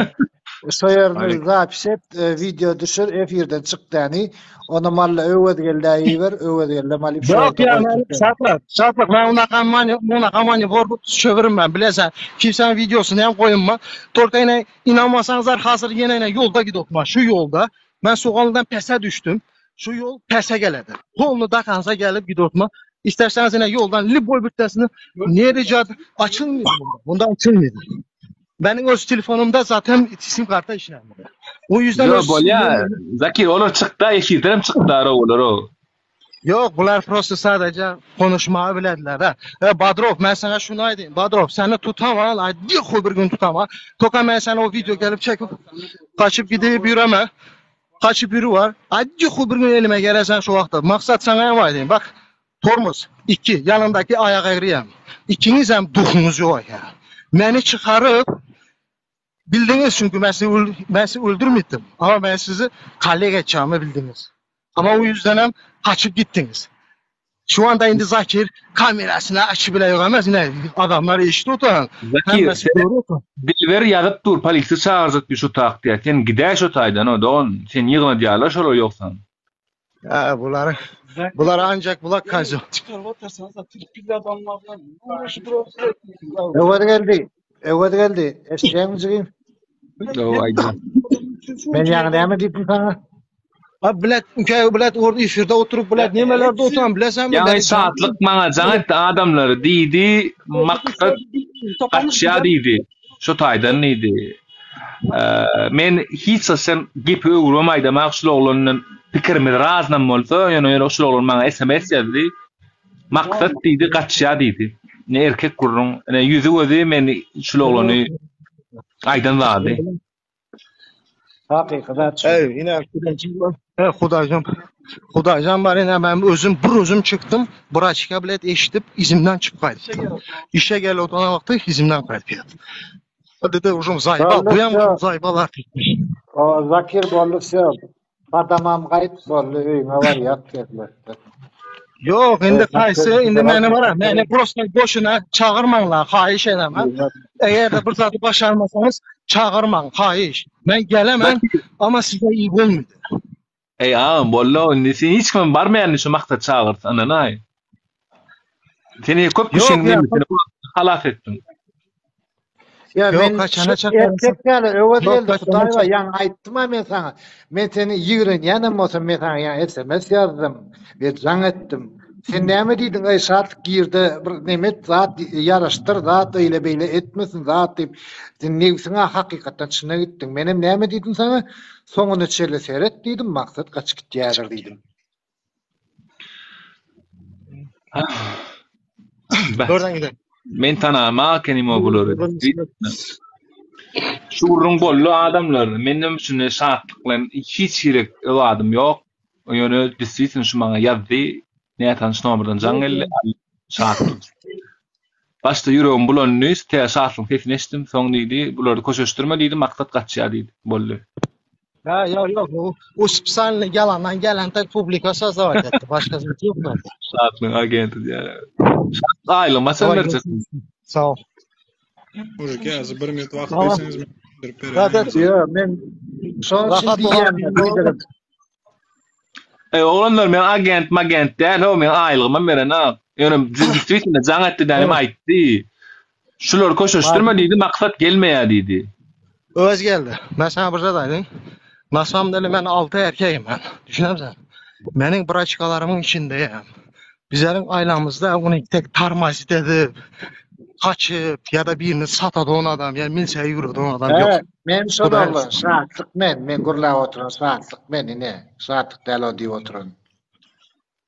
Şo ýerini Aleyküm. zapis et, e, video düşür, efirden çyk däni. Onu malla öwez geldi iber, öwez geldi malyp şo Yok ýerde ya goýup ben gitdi. şartlar şartlar ben ona kamani ona kamani vorgut çöverim ben bilesen kimsenin videosunu hem koyunma. Torka yine inanmasanızlar hazır yine yine yolda gidotma şu yolda ben Soğanlı'dan pese düştüm. Şu yol pese geledi. Kolunu dakansa gelip gidotma. İsterseniz yine yoldan liboy bütesini niye rica açılmıyor bunda. Bunda açılmıyor. Benim öz telefonumda zaten sim kartı işlemiyor. O yüzden Yo öz bolýa. Zakir olar çykdy efirden çykdy ara olar o. Yok bular prosto sadece konuşmayı bilediler ha. E, Badrov ben sana şunu aydayım. Badrov seni tutamam. Ay bir gün tutamam. Toka ben sana o video gelip çekip kaçıp gidip yürüme. Kaçıp yürü var. Ay bir gün elime gelesen şu vakti. Maksat sana ne aydayım. Bak Tormuz 2 yanındaki ayak eğriyem. İkiniz hem duhunuz yok ya. Beni çıkarıp bildiniz çünkü ben sizi, ben sizi öldürmedim. Ama ben sizi kaleye geçeceğimi bildiniz. Ama o yüzden hem kaçıp gittiniz. Şu anda indi Zakir kamerasını açıp bile yok emez. Ne adamlar eşit oturan. Zakir, Hemmesi doğru oturan. Dilber ýazyp dur, polisiýa çagyrjak diýip şu tak diýýär. Sen gidäý şu taýdan o dogan. Sen ýygna diýýärler şolar ýogsam. Ya bunları, bunlar ancak bulak kazı. Çıkarıp atarsanız da tripli adamlarla uğraşıp duruyorsunuz. Öwez geldi. Öwez geldi. Eşitýäňmi jigim? Hawa aýdýan. Men ýaňy näme diýipdim saňa? Ha bilet, ülke bilet orada ifirde oturup bilet nimelerde oturan bilesen mi? Ýaňy Beni Şatlyk maňa jaň etdi adamlary diýdi, Maksat gaçýa diýdi. Şu taýdan diýdi. Men hiç haçan gepi öwrübem aýdamak şul oglandan pikirimiz raznam bolsa, ýöne ýöne şul oglan maňa sms ýazdy. Maksat diýdi, gaçýa diýdi. Ne erkek gürrüň, ine ýüzi gözi men şul oglany aýdan zady. Hakyky zat şu. Ey yine Hudaýjan He Hudaýjan. Hudaýjan bar ine ben özüm bir özüm çıktım. Braçka bilet eşitip izimden çıkıp gaýdypdym. Işe gel oturan wagty izimden gaýdyp geldim. Dedi ujum zaýba, bu hem Boldy zaýbalar diýmiş. O Zakir boldy wsё. Badamam gaýt boldy öýüňe bar ýat dediler. Yok indi Öýüňe haýsy indi meni çözüp bara meni prosta boşuna çagyrmaňlar haýyş edemem. Eger de bir zady başarmasaňyz çagyrmaň haýyş. Men gelemem ama size iyi bolmaýdy. Eý agam boldy indi sen hiç kime barmaýan şu maksat çagyrsa ynanaý. Seni köp Yok kişiniň ya. nemesini halas etdiň. Ya Yok men kaçana şu çakarsa. erkek ýaly Öwez Yok geldi kaçana Hudaý çak. ýaňy aýtdym-a men saňa. Men seni ýigrenýänem bolsam men saňa ýaňy SMS ýazdym we jaň etdim. Sen näme diýdiň eý Şatlyk girde bir nemet zat ýaraşdyr zat eýle beýle etmesin zat diýip sen nebsiňe hakykatdan çyna gitdiň. Menem näme diýdim saňa soňuna çenli seret diýdim maksat gaçyp gitýädir diýdim. Dörden gidelim. Men tanamak ekenim o bulary. Şu gürrüň boldy adamlar. Menden şunda şatlyk bilen hiç hili zadym ýok. Ýöne действительно şu maňa ýazdy. Nätanyş nomerden jaň geldi. Şatlyk. Başda ýüregim bulandy, tä Şatlygyň sesini eşitdim. Soň diýdi, bulary köşeşdirme diýdi, maksat gaçýar diýdi. Boldy. Ya yok yok o, o spesialny yalandan gelen tek publika sazdavat etti. Başkası yok zaten. Şatlygyň agenti diýýär. Şatlyk aýlygymy haçan Kolay berjek? gelsin. Sağ ol. Mujik ýa bir minut wagt Tamam. berseňiz men düşündirip bereýin Zaten indi. Ýok men şonuň üçin rahat diýýän olalım. Ey oglanlar men agent magent däl ho men aýlygymam berenok. Ýöne действительно jaň etdi dänim Evet. aýtdy. Şulary köşeşdirme diýdi, maksat gelmeýär diýdi. Öz geldi. Ben sana bir zat aýdayım. Na samom dele men 6 erkeğim ben. Düşünemsen. Benim braçkalarımın içindeyim. Bizlerin ailemizde onu tek tarmazit edip, kaçıp ya da birini satadı on adam, yani milseye yürüdü on adam yok. He, men şol Bu da oglan, Şatlyk men, men gürläp oturan Şatlyk men ine, Şatlyk däl o diýip oturan.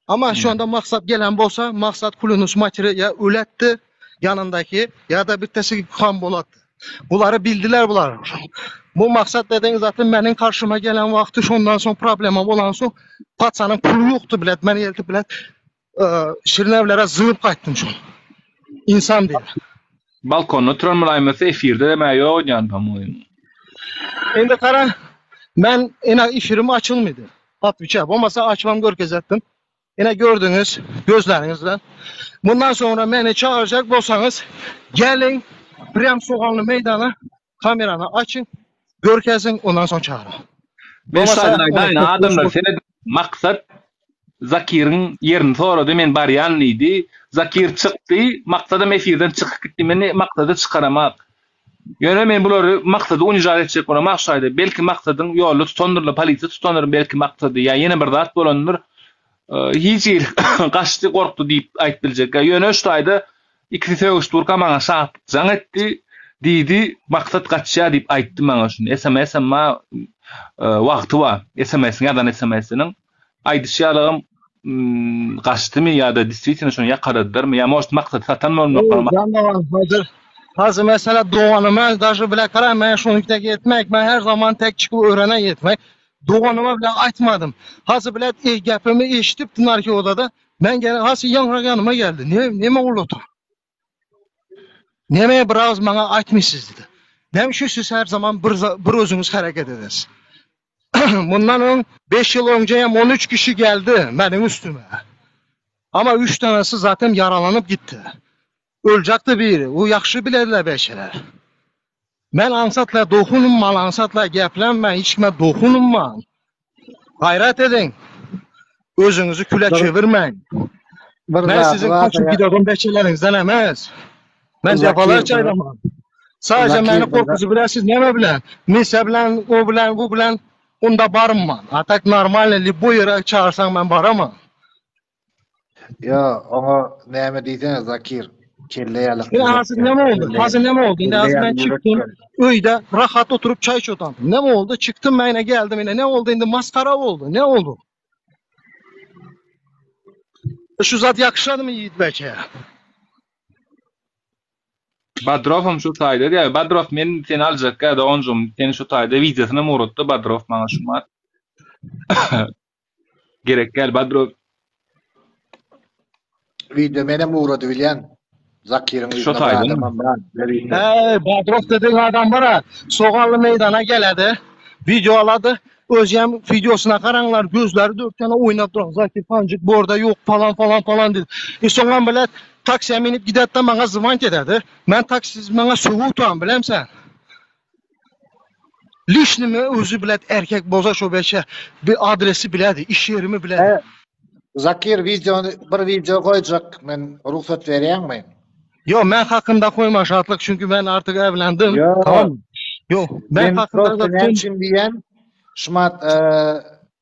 Ama şu anda maksat gelen bolsa, maksat kulunuz materi ya öletti yanındaki ya da bir tesi kan bolattı. Bunları bildiler bunlar. Bu maksat dediğin zaten benim karşıma gelen vakti şondan son problema olan son patsanın pulu yoktu bilet. Beni elti bilet. E, Şirinevlere zığıp kaçtım şunu. İnsan değil. Balkonda oturan mulaýmasy efirde de mä ýok edýän pamoýum. Endi kara ben ena ifirim açılmıydı. Atviçe. Olmasa açmam görkezettim. Yine gördünüz gözlerinizle. Bundan sonra beni çağıracak bolsanız gelin Prem Soğanlı meydana kameranı açın. Görkezin ondan sonra çağırın. Men şu Bolmasa aýdan aýdaýyn ona adamlar seret maksat Zakiriň ýerini sorady men barýan diýdi. Zakir çykdy, maksadam efirden çykyp gitdi. Meni maksady çykaramak. Ýöne men bulary maksady unižat etjek bolamok şu aýda. Belki maksadyň ýolda tutandyrlar, polisiýa tutandyr belki maksady ýa ýene bir zat bolandyr. Hiç hili gaçdy, gorkdy diýip aýdyp biljek. Ýöne şu aýda ikisi sögüşip durka maňa Şatlyk jaň etdi. Diýdi, maksat gaçýar diýip aýtdy maňa şuny. SMS emma wagty bar. SMS-iň ýazan SMS-iniň aýdyşy ýalygam. gaçdymy ýa-da diswitino şony ýakaladylarmy ýa может Maksady satan bolmaklary Ey, can dogan, hazır. Hazır mesela doğanıma daşı bile karar ben şunu tek etmek, ben her zaman tek çıkıp öğrenen yetmek. Doğanıma bile aytmadım. Hazır bile e, gepimi eşitip ki odada. Ben gene hazır yanına yanıma geldi. Ne, neme oldu? Nemeye biraz bana aytmışsınız dedi. Demiş siz her zaman bir, bir özünüz hareket edesiz. Bundan ön 5 yıl önce 13 kişi geldi benim üstüme. Ama 3 tanesi zaten yaralanıp gitti. Ölecekti biri. O yaxşı bilirlər beşələr. Mən ansatla doxunma, ansatla gəplənmə, heç kimə doxunma. Hayret edin. Özünüzü külə Bir çevirməyin. bir Mən zady sizin bar-da qaçıb ýa gidədən bəçələrinizdən eməz. Mən Zakir dəfələrcə bir ayıramam. Sadəcə Zakir məni bir qorxuzu biləsiniz, nəmə bilən? Misə bilən, o bilən, bu bilən, onda barım mən. A tak normal, bu yerə çağırsan mən baramam. Ýa oňa näme diýsene Zakir kelle ýalyk Şimdi ýürek hazır gel. ne oldu? Kelle Hazır ne oldu? Şimdi kelle hazır ben ýaly ýürek çıktım. gel. Öyde rahat oturup çay içiyordum. Ne oldu? Çıktım ben yine geldim yine. Ne oldu? Şimdi maskara oldu. Ne oldu? E Şu zat yakışadı mı Yiğit Bey'e? Badrowam şu taýda diýär. Badrow men seni aljakka doganjygym seni şu taýda wideosyny ugratdy Badrow maňa şumat. Gerek gel Badrow Video menem ugrady bilýän. Zakiriň şu ýüzüne bir taýdamy? adamam bar. Berinde. Hey, Badrov dediğin adam var ha. Soğanlı meydana geledi. Video aladı. Özyem videosuna karanlar gözleri dört tane oynadılar. Zakir Pancık bu orada yok falan falan falan dedi. E sonra bile taksiye binip gider de bana zıvant ederdi. Ben taksiz bana soğuk tutan bilemsen. Lişnimi özü bilet erkek boza şo beşe bir adresi biledi, iş yerimi biledi. E, Zakir videony bir video goýjak men ruhsat berýäňmi? Yo ben hakkında koyma şartlık çünkü ben artık evlendim. Yo. Tamam mı? Yo ben Men hakkında prosta näme zaten üçin diýen şumat e,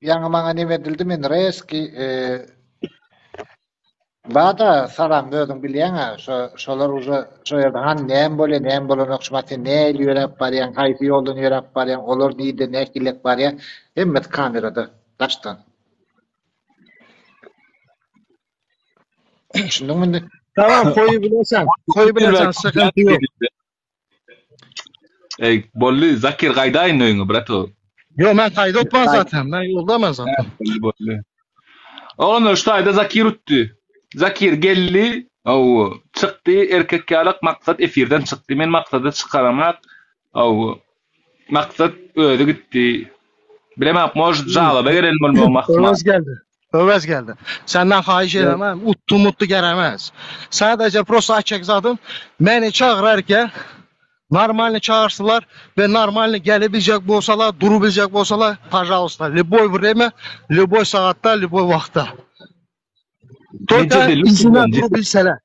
ýaňy maňa neme edildi men reski e, Bada salam özüň bilýäň-ä, şo şolar uje şo ýerde han näme bolýar, näme bolanok, şumat sen nähili ýöräp barýaň, haýsy ýoldan ýöräp barýaň, olar nirde nähilek barýar, hemmesi kamerada, daşdan. Düşündiňmi indi? Tamam koyu bilesen. Koyu bilesen sıkıntı yok. Ey bolly Zakir gaýdaýyn öýüňe brato. Yo ben kayda otmam zaten. Ben yolda ben zaten. Bolly bolly. Oglanlar şu taýda Zakir utdy. Zakir geldi, aw çykdy, erkek ýalak maksat efirden çykdy. Men maksady çykaramak, aw maksat özi gitdi. Bilemem, может jalaba gelen bolmagy mahmal. Övez geldi. Övez geldi. Senden xahiş edemem. Uttu muttu gelemez. Sadece prosta açacak zaten. Beni çağırırken normalni çağırsınlar ve normalni gelebilecek bolsalar, durabilecek bolsalar, пожалуйста, любой время, любой saatte, любой vaqtda. Только Nece izinden durabilseler.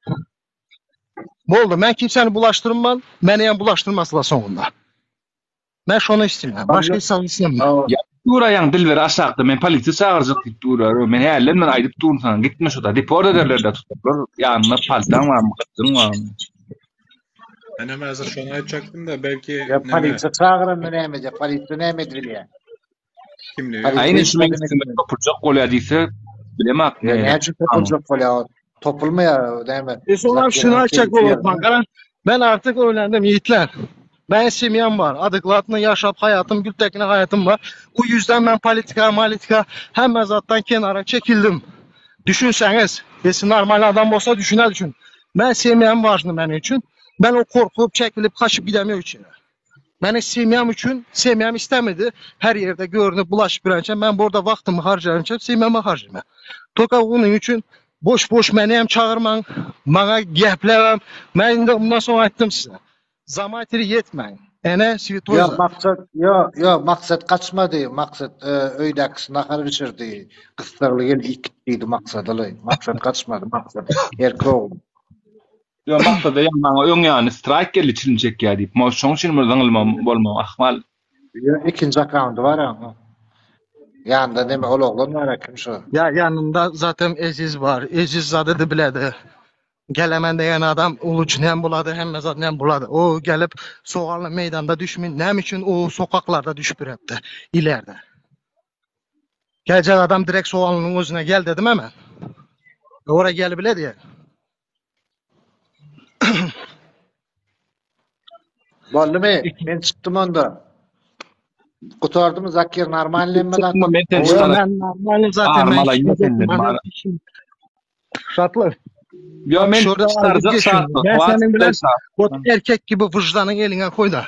Boldu. Ben kimseni bulaştırmam. Beni hem bulaştırmasınlar sonunda. Ben şonu istemiyorum. Başka insan istemiyorum. Ya duraýaň dilber aşakda men polisiýa çagyrjak diýip durar. Men hälden men aýdyp durun sana gitme şoda. Deport ederler de tutarlar. Ýanyna paltaň barmy, gytyň barmy? Men hem häzir şony aýtjakdym da belki Ya neme polisiýa çagyran näme edýär? Polisiýa näme edip bilýär? kimli Polisiýa Aýna hiç şu men zat üstüme etmez. topuljak bolýar diýse bilemak Ya ne. näme üçin topuljak bolýar? Topulmaýar näme? E sonra şunu Zakiriň açacak kelisi olur. ýerine. Bankara. Ben artık öğrendim yiğitler. Ben semiyem var. Adıklatını yaşap hayatım, Gültekin'e hayatım var. Bu yüzden ben politika, malitika hem mezattan kenara çekildim. Düşünseniz, desin normal adam olsa düşüne düşün. Ben semiyem важно benim için. Ben o korkup çekilip kaçıp gidemiyor için. Beni semiyem için, semiyem istemedi. Her yerde görünüp bulaşıp bir Ben burada vaktimi harcarım, semiyeme harcayım. Toka onun için boş boş məni hem çağırman, bana geplemem. Ben indi bundan sonra aytdım size. Zamatiri yetmeyin. Ene svitoy Yo zat. maksat yo yo maksat kaçmady. Maksat e, öýdäkisi nahar bişirdi. Gysdagly gel ik diýdi maksadaly. Maksat kaçmady. Maksat erkek ogul. Yo maksada ýa maňa öň ýany strike geldi çilim çekýär diýip. Mo şoň üçin bir zyňylma bolmagy ahmal. Yo ikinji akkaunty bar ha. Ýanynda neme ol oglan bar kim şu? Ya yanında zaten Eziz var. Eziz zadı da biledi. Gelemen diyen adam uluç nem buladı hem mezat nem buladı. O gelip soğanlı meydanda düşmeyin. Nem için o sokaklarda düşüp hepti ileride. Gelecek adam direkt soğanlının özüne gel dedim hemen. Ora gelip bile diye. Boldumy? Men çykdym onda. Gutardymy Zakir normalny mi zat? Çykma men seni Yo, çykarak. ben normalim zaten ben Armala şimdi senden bana bar. işim. Şartlı. Yo Bak men şurada ayrı çykarjak geçiyorum. şatlyk. Ben senin bilen Whatsappda o erkek gibi vicdanın eline koy da.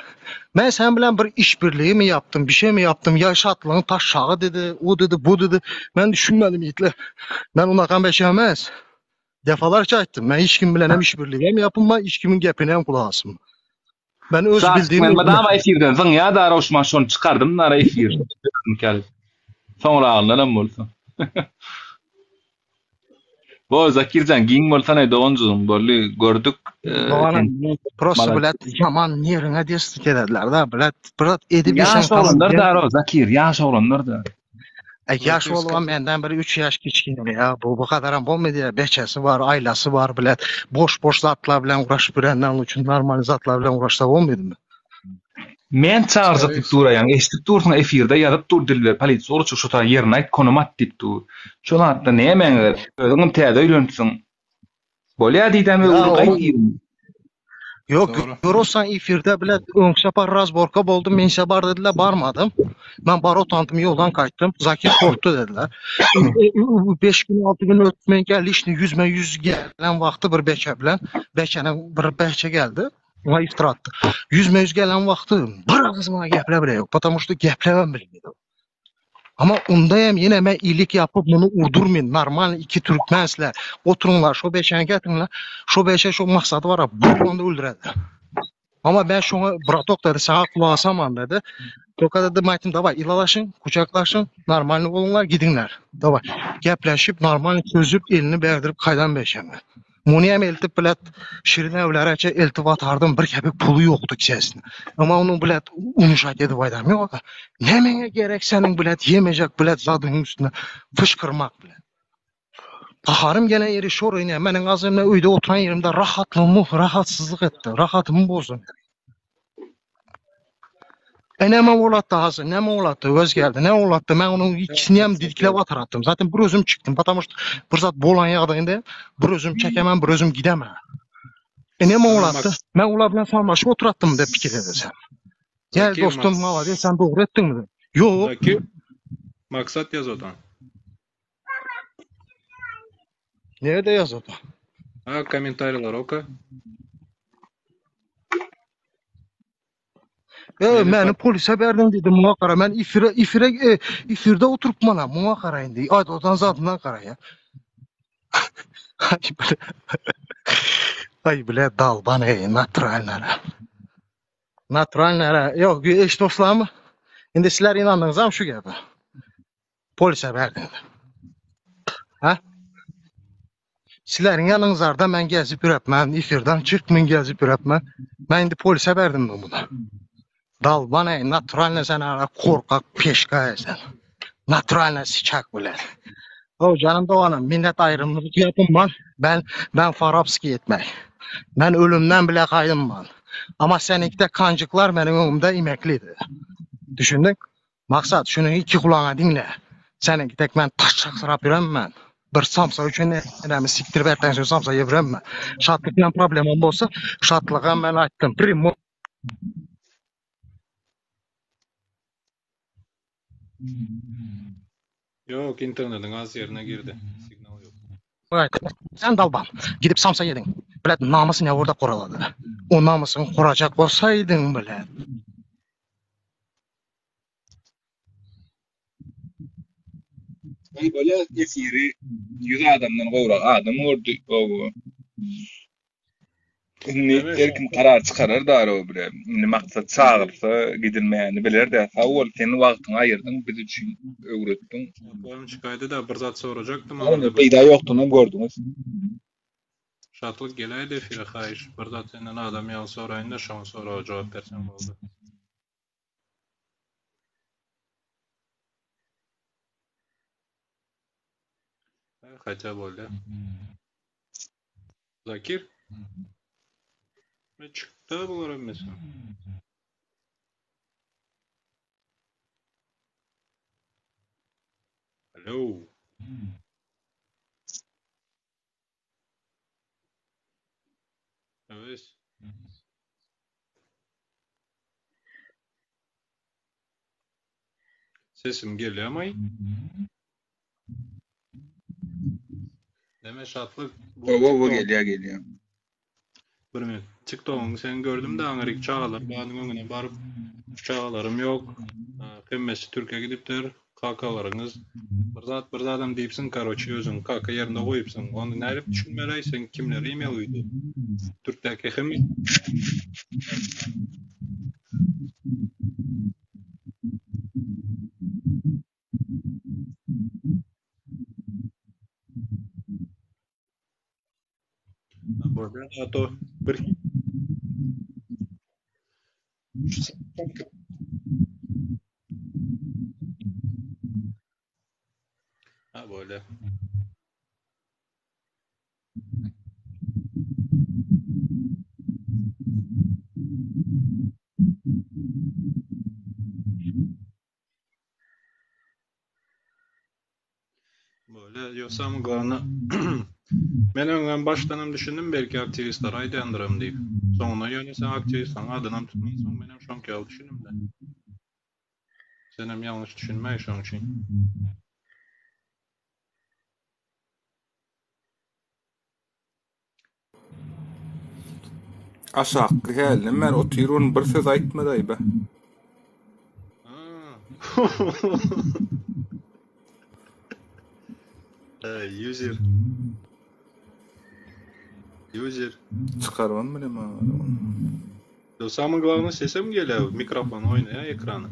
Ben sen bilen bir işbirliği mi yaptım, bir şey mi yaptım? Ya şatlığın taşağı dedi, o dedi, bu dedi. Ben düşünmedim yiğitler. Ben ona kan beşemez. Defalarca aytdım. Ben hiç kim bilen hem işbirliği hem yapılma, hiç kimin gepine hem kulağı asma. Ben öz Şatlyk bildiğimi men özüm mydama efirden zyňýar da Rowşman şony çykardym nara efir. Soňragyndanam bolsa. Bo Zakirjan giň bolsana doganjygym boldy gördük Doganım sen prosto malades. bilet yaman yerine destek ederler da bilet bilet edip Ýaş yesen tamam oglanlar ben da ro Zakir ýaş oglanlar da. e, yaş Zakir oğlan benden beri 3 yaş kiçkine ya bu bu kadar bolmadı ya beçesi var ailesi var bilet boş boş zatlar bilen uğraşıp birenden için normal zatlar bilen uğraşsa olmadı mı? Men çagyrjak diýip Terörist. dur aýaň eşidip dursuň efirde ýazyp dur Dilber polisiýa uruçyk şu taý ýerine aýt konum at diýip dur. Şol atda nämäň gerek özüňem täze öýlenipsiň. Bolýa diýdämi Ya öwrül gaýt o diýdim. Yok Doğru. görürsen ifirde bile ön sefer razborka boldum. Mense bar dediler barmadım. Ben bar utandım yoldan kaçtım. Zakir korktu dediler. 5 gün 6 gün ötmen geldi. İşte yüzme yüz gelen vakti bir beçe bilen. Beçene bir beçe geldi. Ona iftira attı. Yüzme yüz gelen vakti bir ağız bana geple bile yok. Потому что geplemem bile yok. Ama ondayam yine ben iyilik yapıp bunu urdurmayın. Normal iki Türkmensler. Oturunlar şu beçeni getirinler. Şu beçe şu maksadı var. Bu anda öldüredi. Ama ben şuna bratok dedi sana kulağı asamam dedi. Toka dedi maytım davay ilalaşın, kucaklaşın, normal olunlar gidinler. Davay. Gepleşip normal çözüp elini berdirip kaydan beşeme. Muniyem eltip bilet şirin evlere eltip atardım bir kepik pulu yoktu kisesinde. Ama onun bilet unuşak edip aydam yok. Ne mene gerek senin bilet yemeyecek bilet zadının üstüne fışkırmak bile. Kaharım gelen yeri şor yine. Benim azimle uyda oturan yerimde rahatlığımı rahatsızlık etti. Rahatımı bozdu. E neme olatdı hazır, neme olatdı, öz geldi, ne olatdı. Ben onun ikisini hem didikle batar attım. Zaten bir özüm çıktım. Потому что bir zat bolan ýagdaýynda bir özüm çekemem, bir özüm gidemem. E neme Ha, olatdı? Mak Ben ola bilen sarmaşıp oturattım dep pikir edesen. Gel Zakir dostum, Mak malades, sen doğru ettin mi? Yok. Zakir Maksat yaz odan. Nerede yazıldı? Ha kommentariler oka. E, Meni meni pat polise verdin dedim muňa gara. Men ifire ifire e, ifirde oturup mana muňa gara indi. Ay odan zatından gara ya. Ay bile. Ay bile dalban ey naturalnara. Naturalnara. Yok eş dostlarım. Indi sizler inandınız ama şu gibi. Polise verdin. Ha? Sizlerin yanınızda ben gezip ürepmem. İfirden çıkmayın gezip ürepmem. Ben indi polise verdim ben bunu. Dalban ey naturalne sen ara korkak peşka sen. Naturalne sıçak bile. O canım doğanım millet ayrımlık yapın ben. Ben ben Farapski etmek. Ben ölümden bile kaydım ben. Ama seninki kancıklar benim önümde imekliydi. Düşündün? Maksat şunu iki kulağına dinle. Seninki tek ben taşak sırap yürem ben. Bir samsa üçün enemi siktirip erten sonra samsa yevirem ben. Şatlıkla problemim olsa şatlığa ben aytdım. Primo Yok internetin az yerine girdi. Signal yok. aytdım. Sen dalban. Gidip samsa yedin. Bilet namusu ne orada koraladı. O namusunu koracak olsaydın bile. Ey bolýa efiri 100 adamdan gowrak adam gördü. Owo. Indi Demek her kim karar çykarar da o bile. Indi maksat çagyrsa gidilmeýäni biler de. Sag bol sen wagtyňy aýyrdyň biz üçin öwretdiň. Şatlarım çıkaydı da bir zat soracaktım Ýöne ona da bir peýda ýokdugyny gördüňiz. Şatlyk geläýdi efire haýyş. Bir zat senden adam ýaly soraýyn da şoňa soraga jogap berseň boldy. Ha, Haça boldy. Zakir? Ne çıktı bular mesela? Alo. Sesim gelýärmi? Neme şatlyk bu Owa owa TikTok gelýär gelýär. bir minut. TikTokyň sen gördüm de aňryk çagalar bagynyň öňüne baryp şu çagalarym ýok. Hemmesi Türkiýä gidipdir. Kakalaryňyz bir zat bir zadam diýipsiň karoçi özüň kaka ýerinde goýupsyň. Ony nädip düşünmeli sen kimleri imel widu? Türkdäki hemme Bolýar a to bir Ha bolýar. Böyle yo samый glawny men öňem başdanam düşündim belki aktiwistler aýdýandyram diýip. Soňuna ýöne sen aktiwistleň adynam tutmansoň menem şoňky ýaly düşündimdä. Senem ýalňyş düşünmäý şoň üçin. Aşakky hälden bäri otyr ony bir söz aýtmadaý be. User. User. Çykarybam bilemok. Samый главный sesem gelýär, mikrofon oýnaýar ekrany.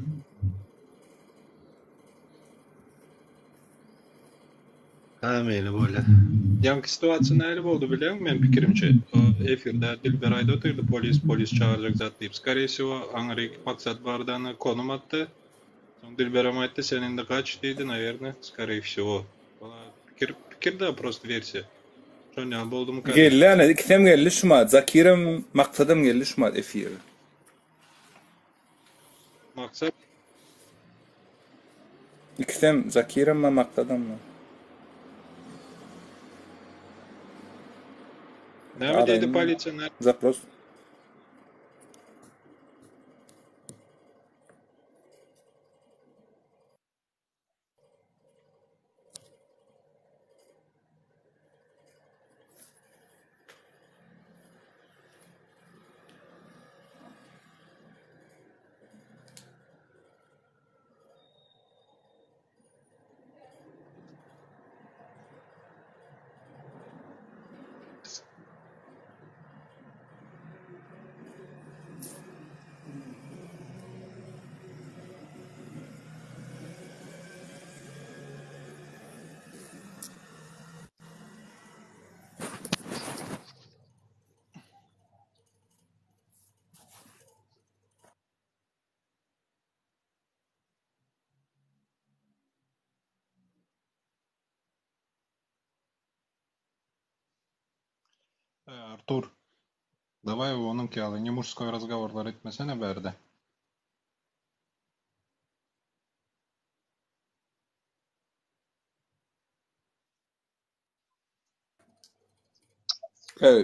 Ha meýli bolýa. Ýaňky situasiýa nähili boldy bilýäňmi meň pikirimçe? O efirde Dilber aýdyp otyrdy polis polis çagyrjak zat diýip. Skoree wsego aňryk maksat bardany konum atdy. Soň Dilberem aýtdy sen indi gaç diýdi nawerno skoree wsego. Ola pikir pikir da prosto wersiýa. Şon ýaly boldumyka diýip. Geldi ana ikisem geldi şumat Zakirem Maksadam geldi şumat efire. Maksat. Ikisem Zakirem we Maksadam we. Näme diýdi polisiýa näme? Zapros. Artur, daway onuňky ýaly ne mужской razgoworlar etmesene bärde.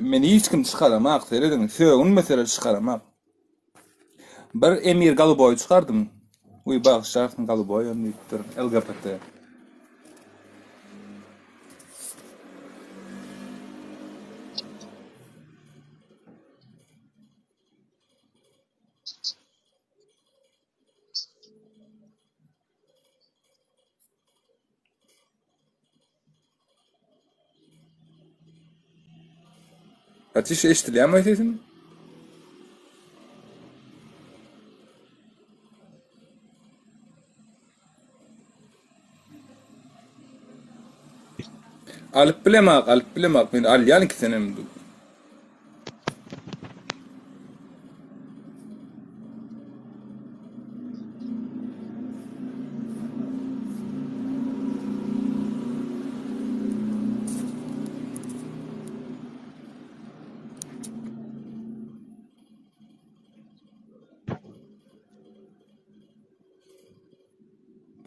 Meni hiç kim çykaramak, serediň, sögünmeseler çykaramak. Bir Emir Galuboýy çykardym. Uý bagyşlarsyň Galuboýam diýipdir, LGBT. Patyşa eşidilýärmi sesim? Alyp bilemak, alyp bilemak. Men alýan ikisinem.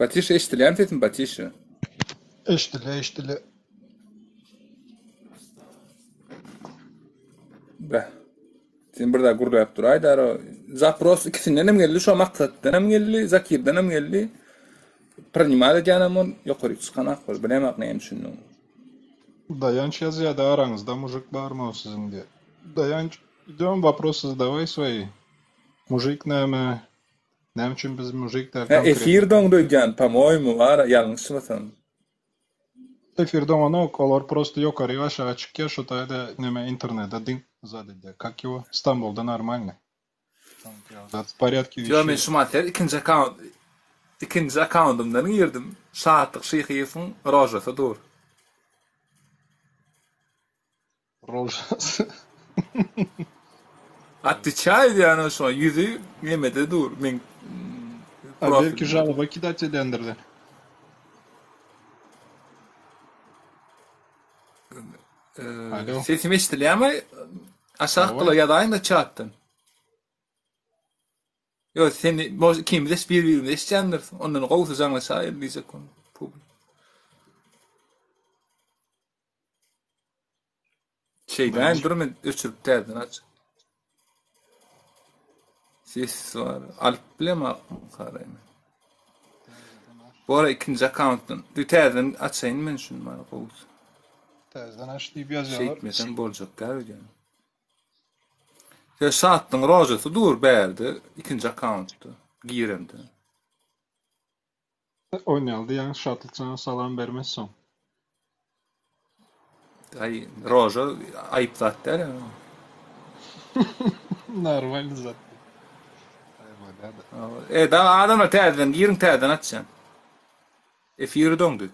Batişa eşidilýärmi sesim Batişa? Eşidilýär, eşidilýär. Beh. Sen bir zat gürläp duraý dara. Zapros ikisinden hem geldi, şo maksatdan hem geldi, Zakirden hem geldi. Prinimat edýänem ol, ýokaryk çykanak bol. Bilemok näme üçindigini. Daýanç ýazýada araňyzda mujik barmy o siziň diýip. Daýanç idem waprosy zadaway svoýi. Mujik näme? Näme üçin biz mujik däl Hä konkretno? efir doňdy öýdýän po-moýemu bar ýalňyşmasam. Efir doňanok olar prosto ýokaryk aşaga çykýa şo taýda neme internede diň zat edýä kak ýewo Stambulda normalny. Zat w porýadki Ýo men weşeý. şumat ser ikinji akkaunt ikinji akkauntymdan girdim. Şatlyk Şyhyýewiň rožasy dur. Rožasy. Otweçaý diýýän o şoňa ýüzi nemede dur meň A belki profilimde. žaloba kidat edendirler. Alo. Sesim eşidilýärmi? Aşak Hawa. gyla ýazaýyň-da çatdan. Ýok, seni boş ikimiz eş bir-birimizi eşidýändiris. Ondan gowusy jaňlaşaýyl diýjek boldum. Publik. Şeýdäýin dur men öçürip täzeden aç. Ses bar. Alyp bilemok garaýyn. Bu ara ikinji akkauntdan. Dur täzeden açaýyn men şuny bana gowusy. Täzeden aç diýip ýazýarlar. Şeýtmesem boljak däl öýdýän. Sen Şatlyň rojasy dur bärde ikinji akkauntda giremde. Oýnaly diýýäň Şatlyk saňa salam bermez soň. Aý roža aýyp zat däl ýa. Normalny zat. Aý bolýada. E dagy adamlar täzeden giriň täzeden açýan. Efiri doňdy.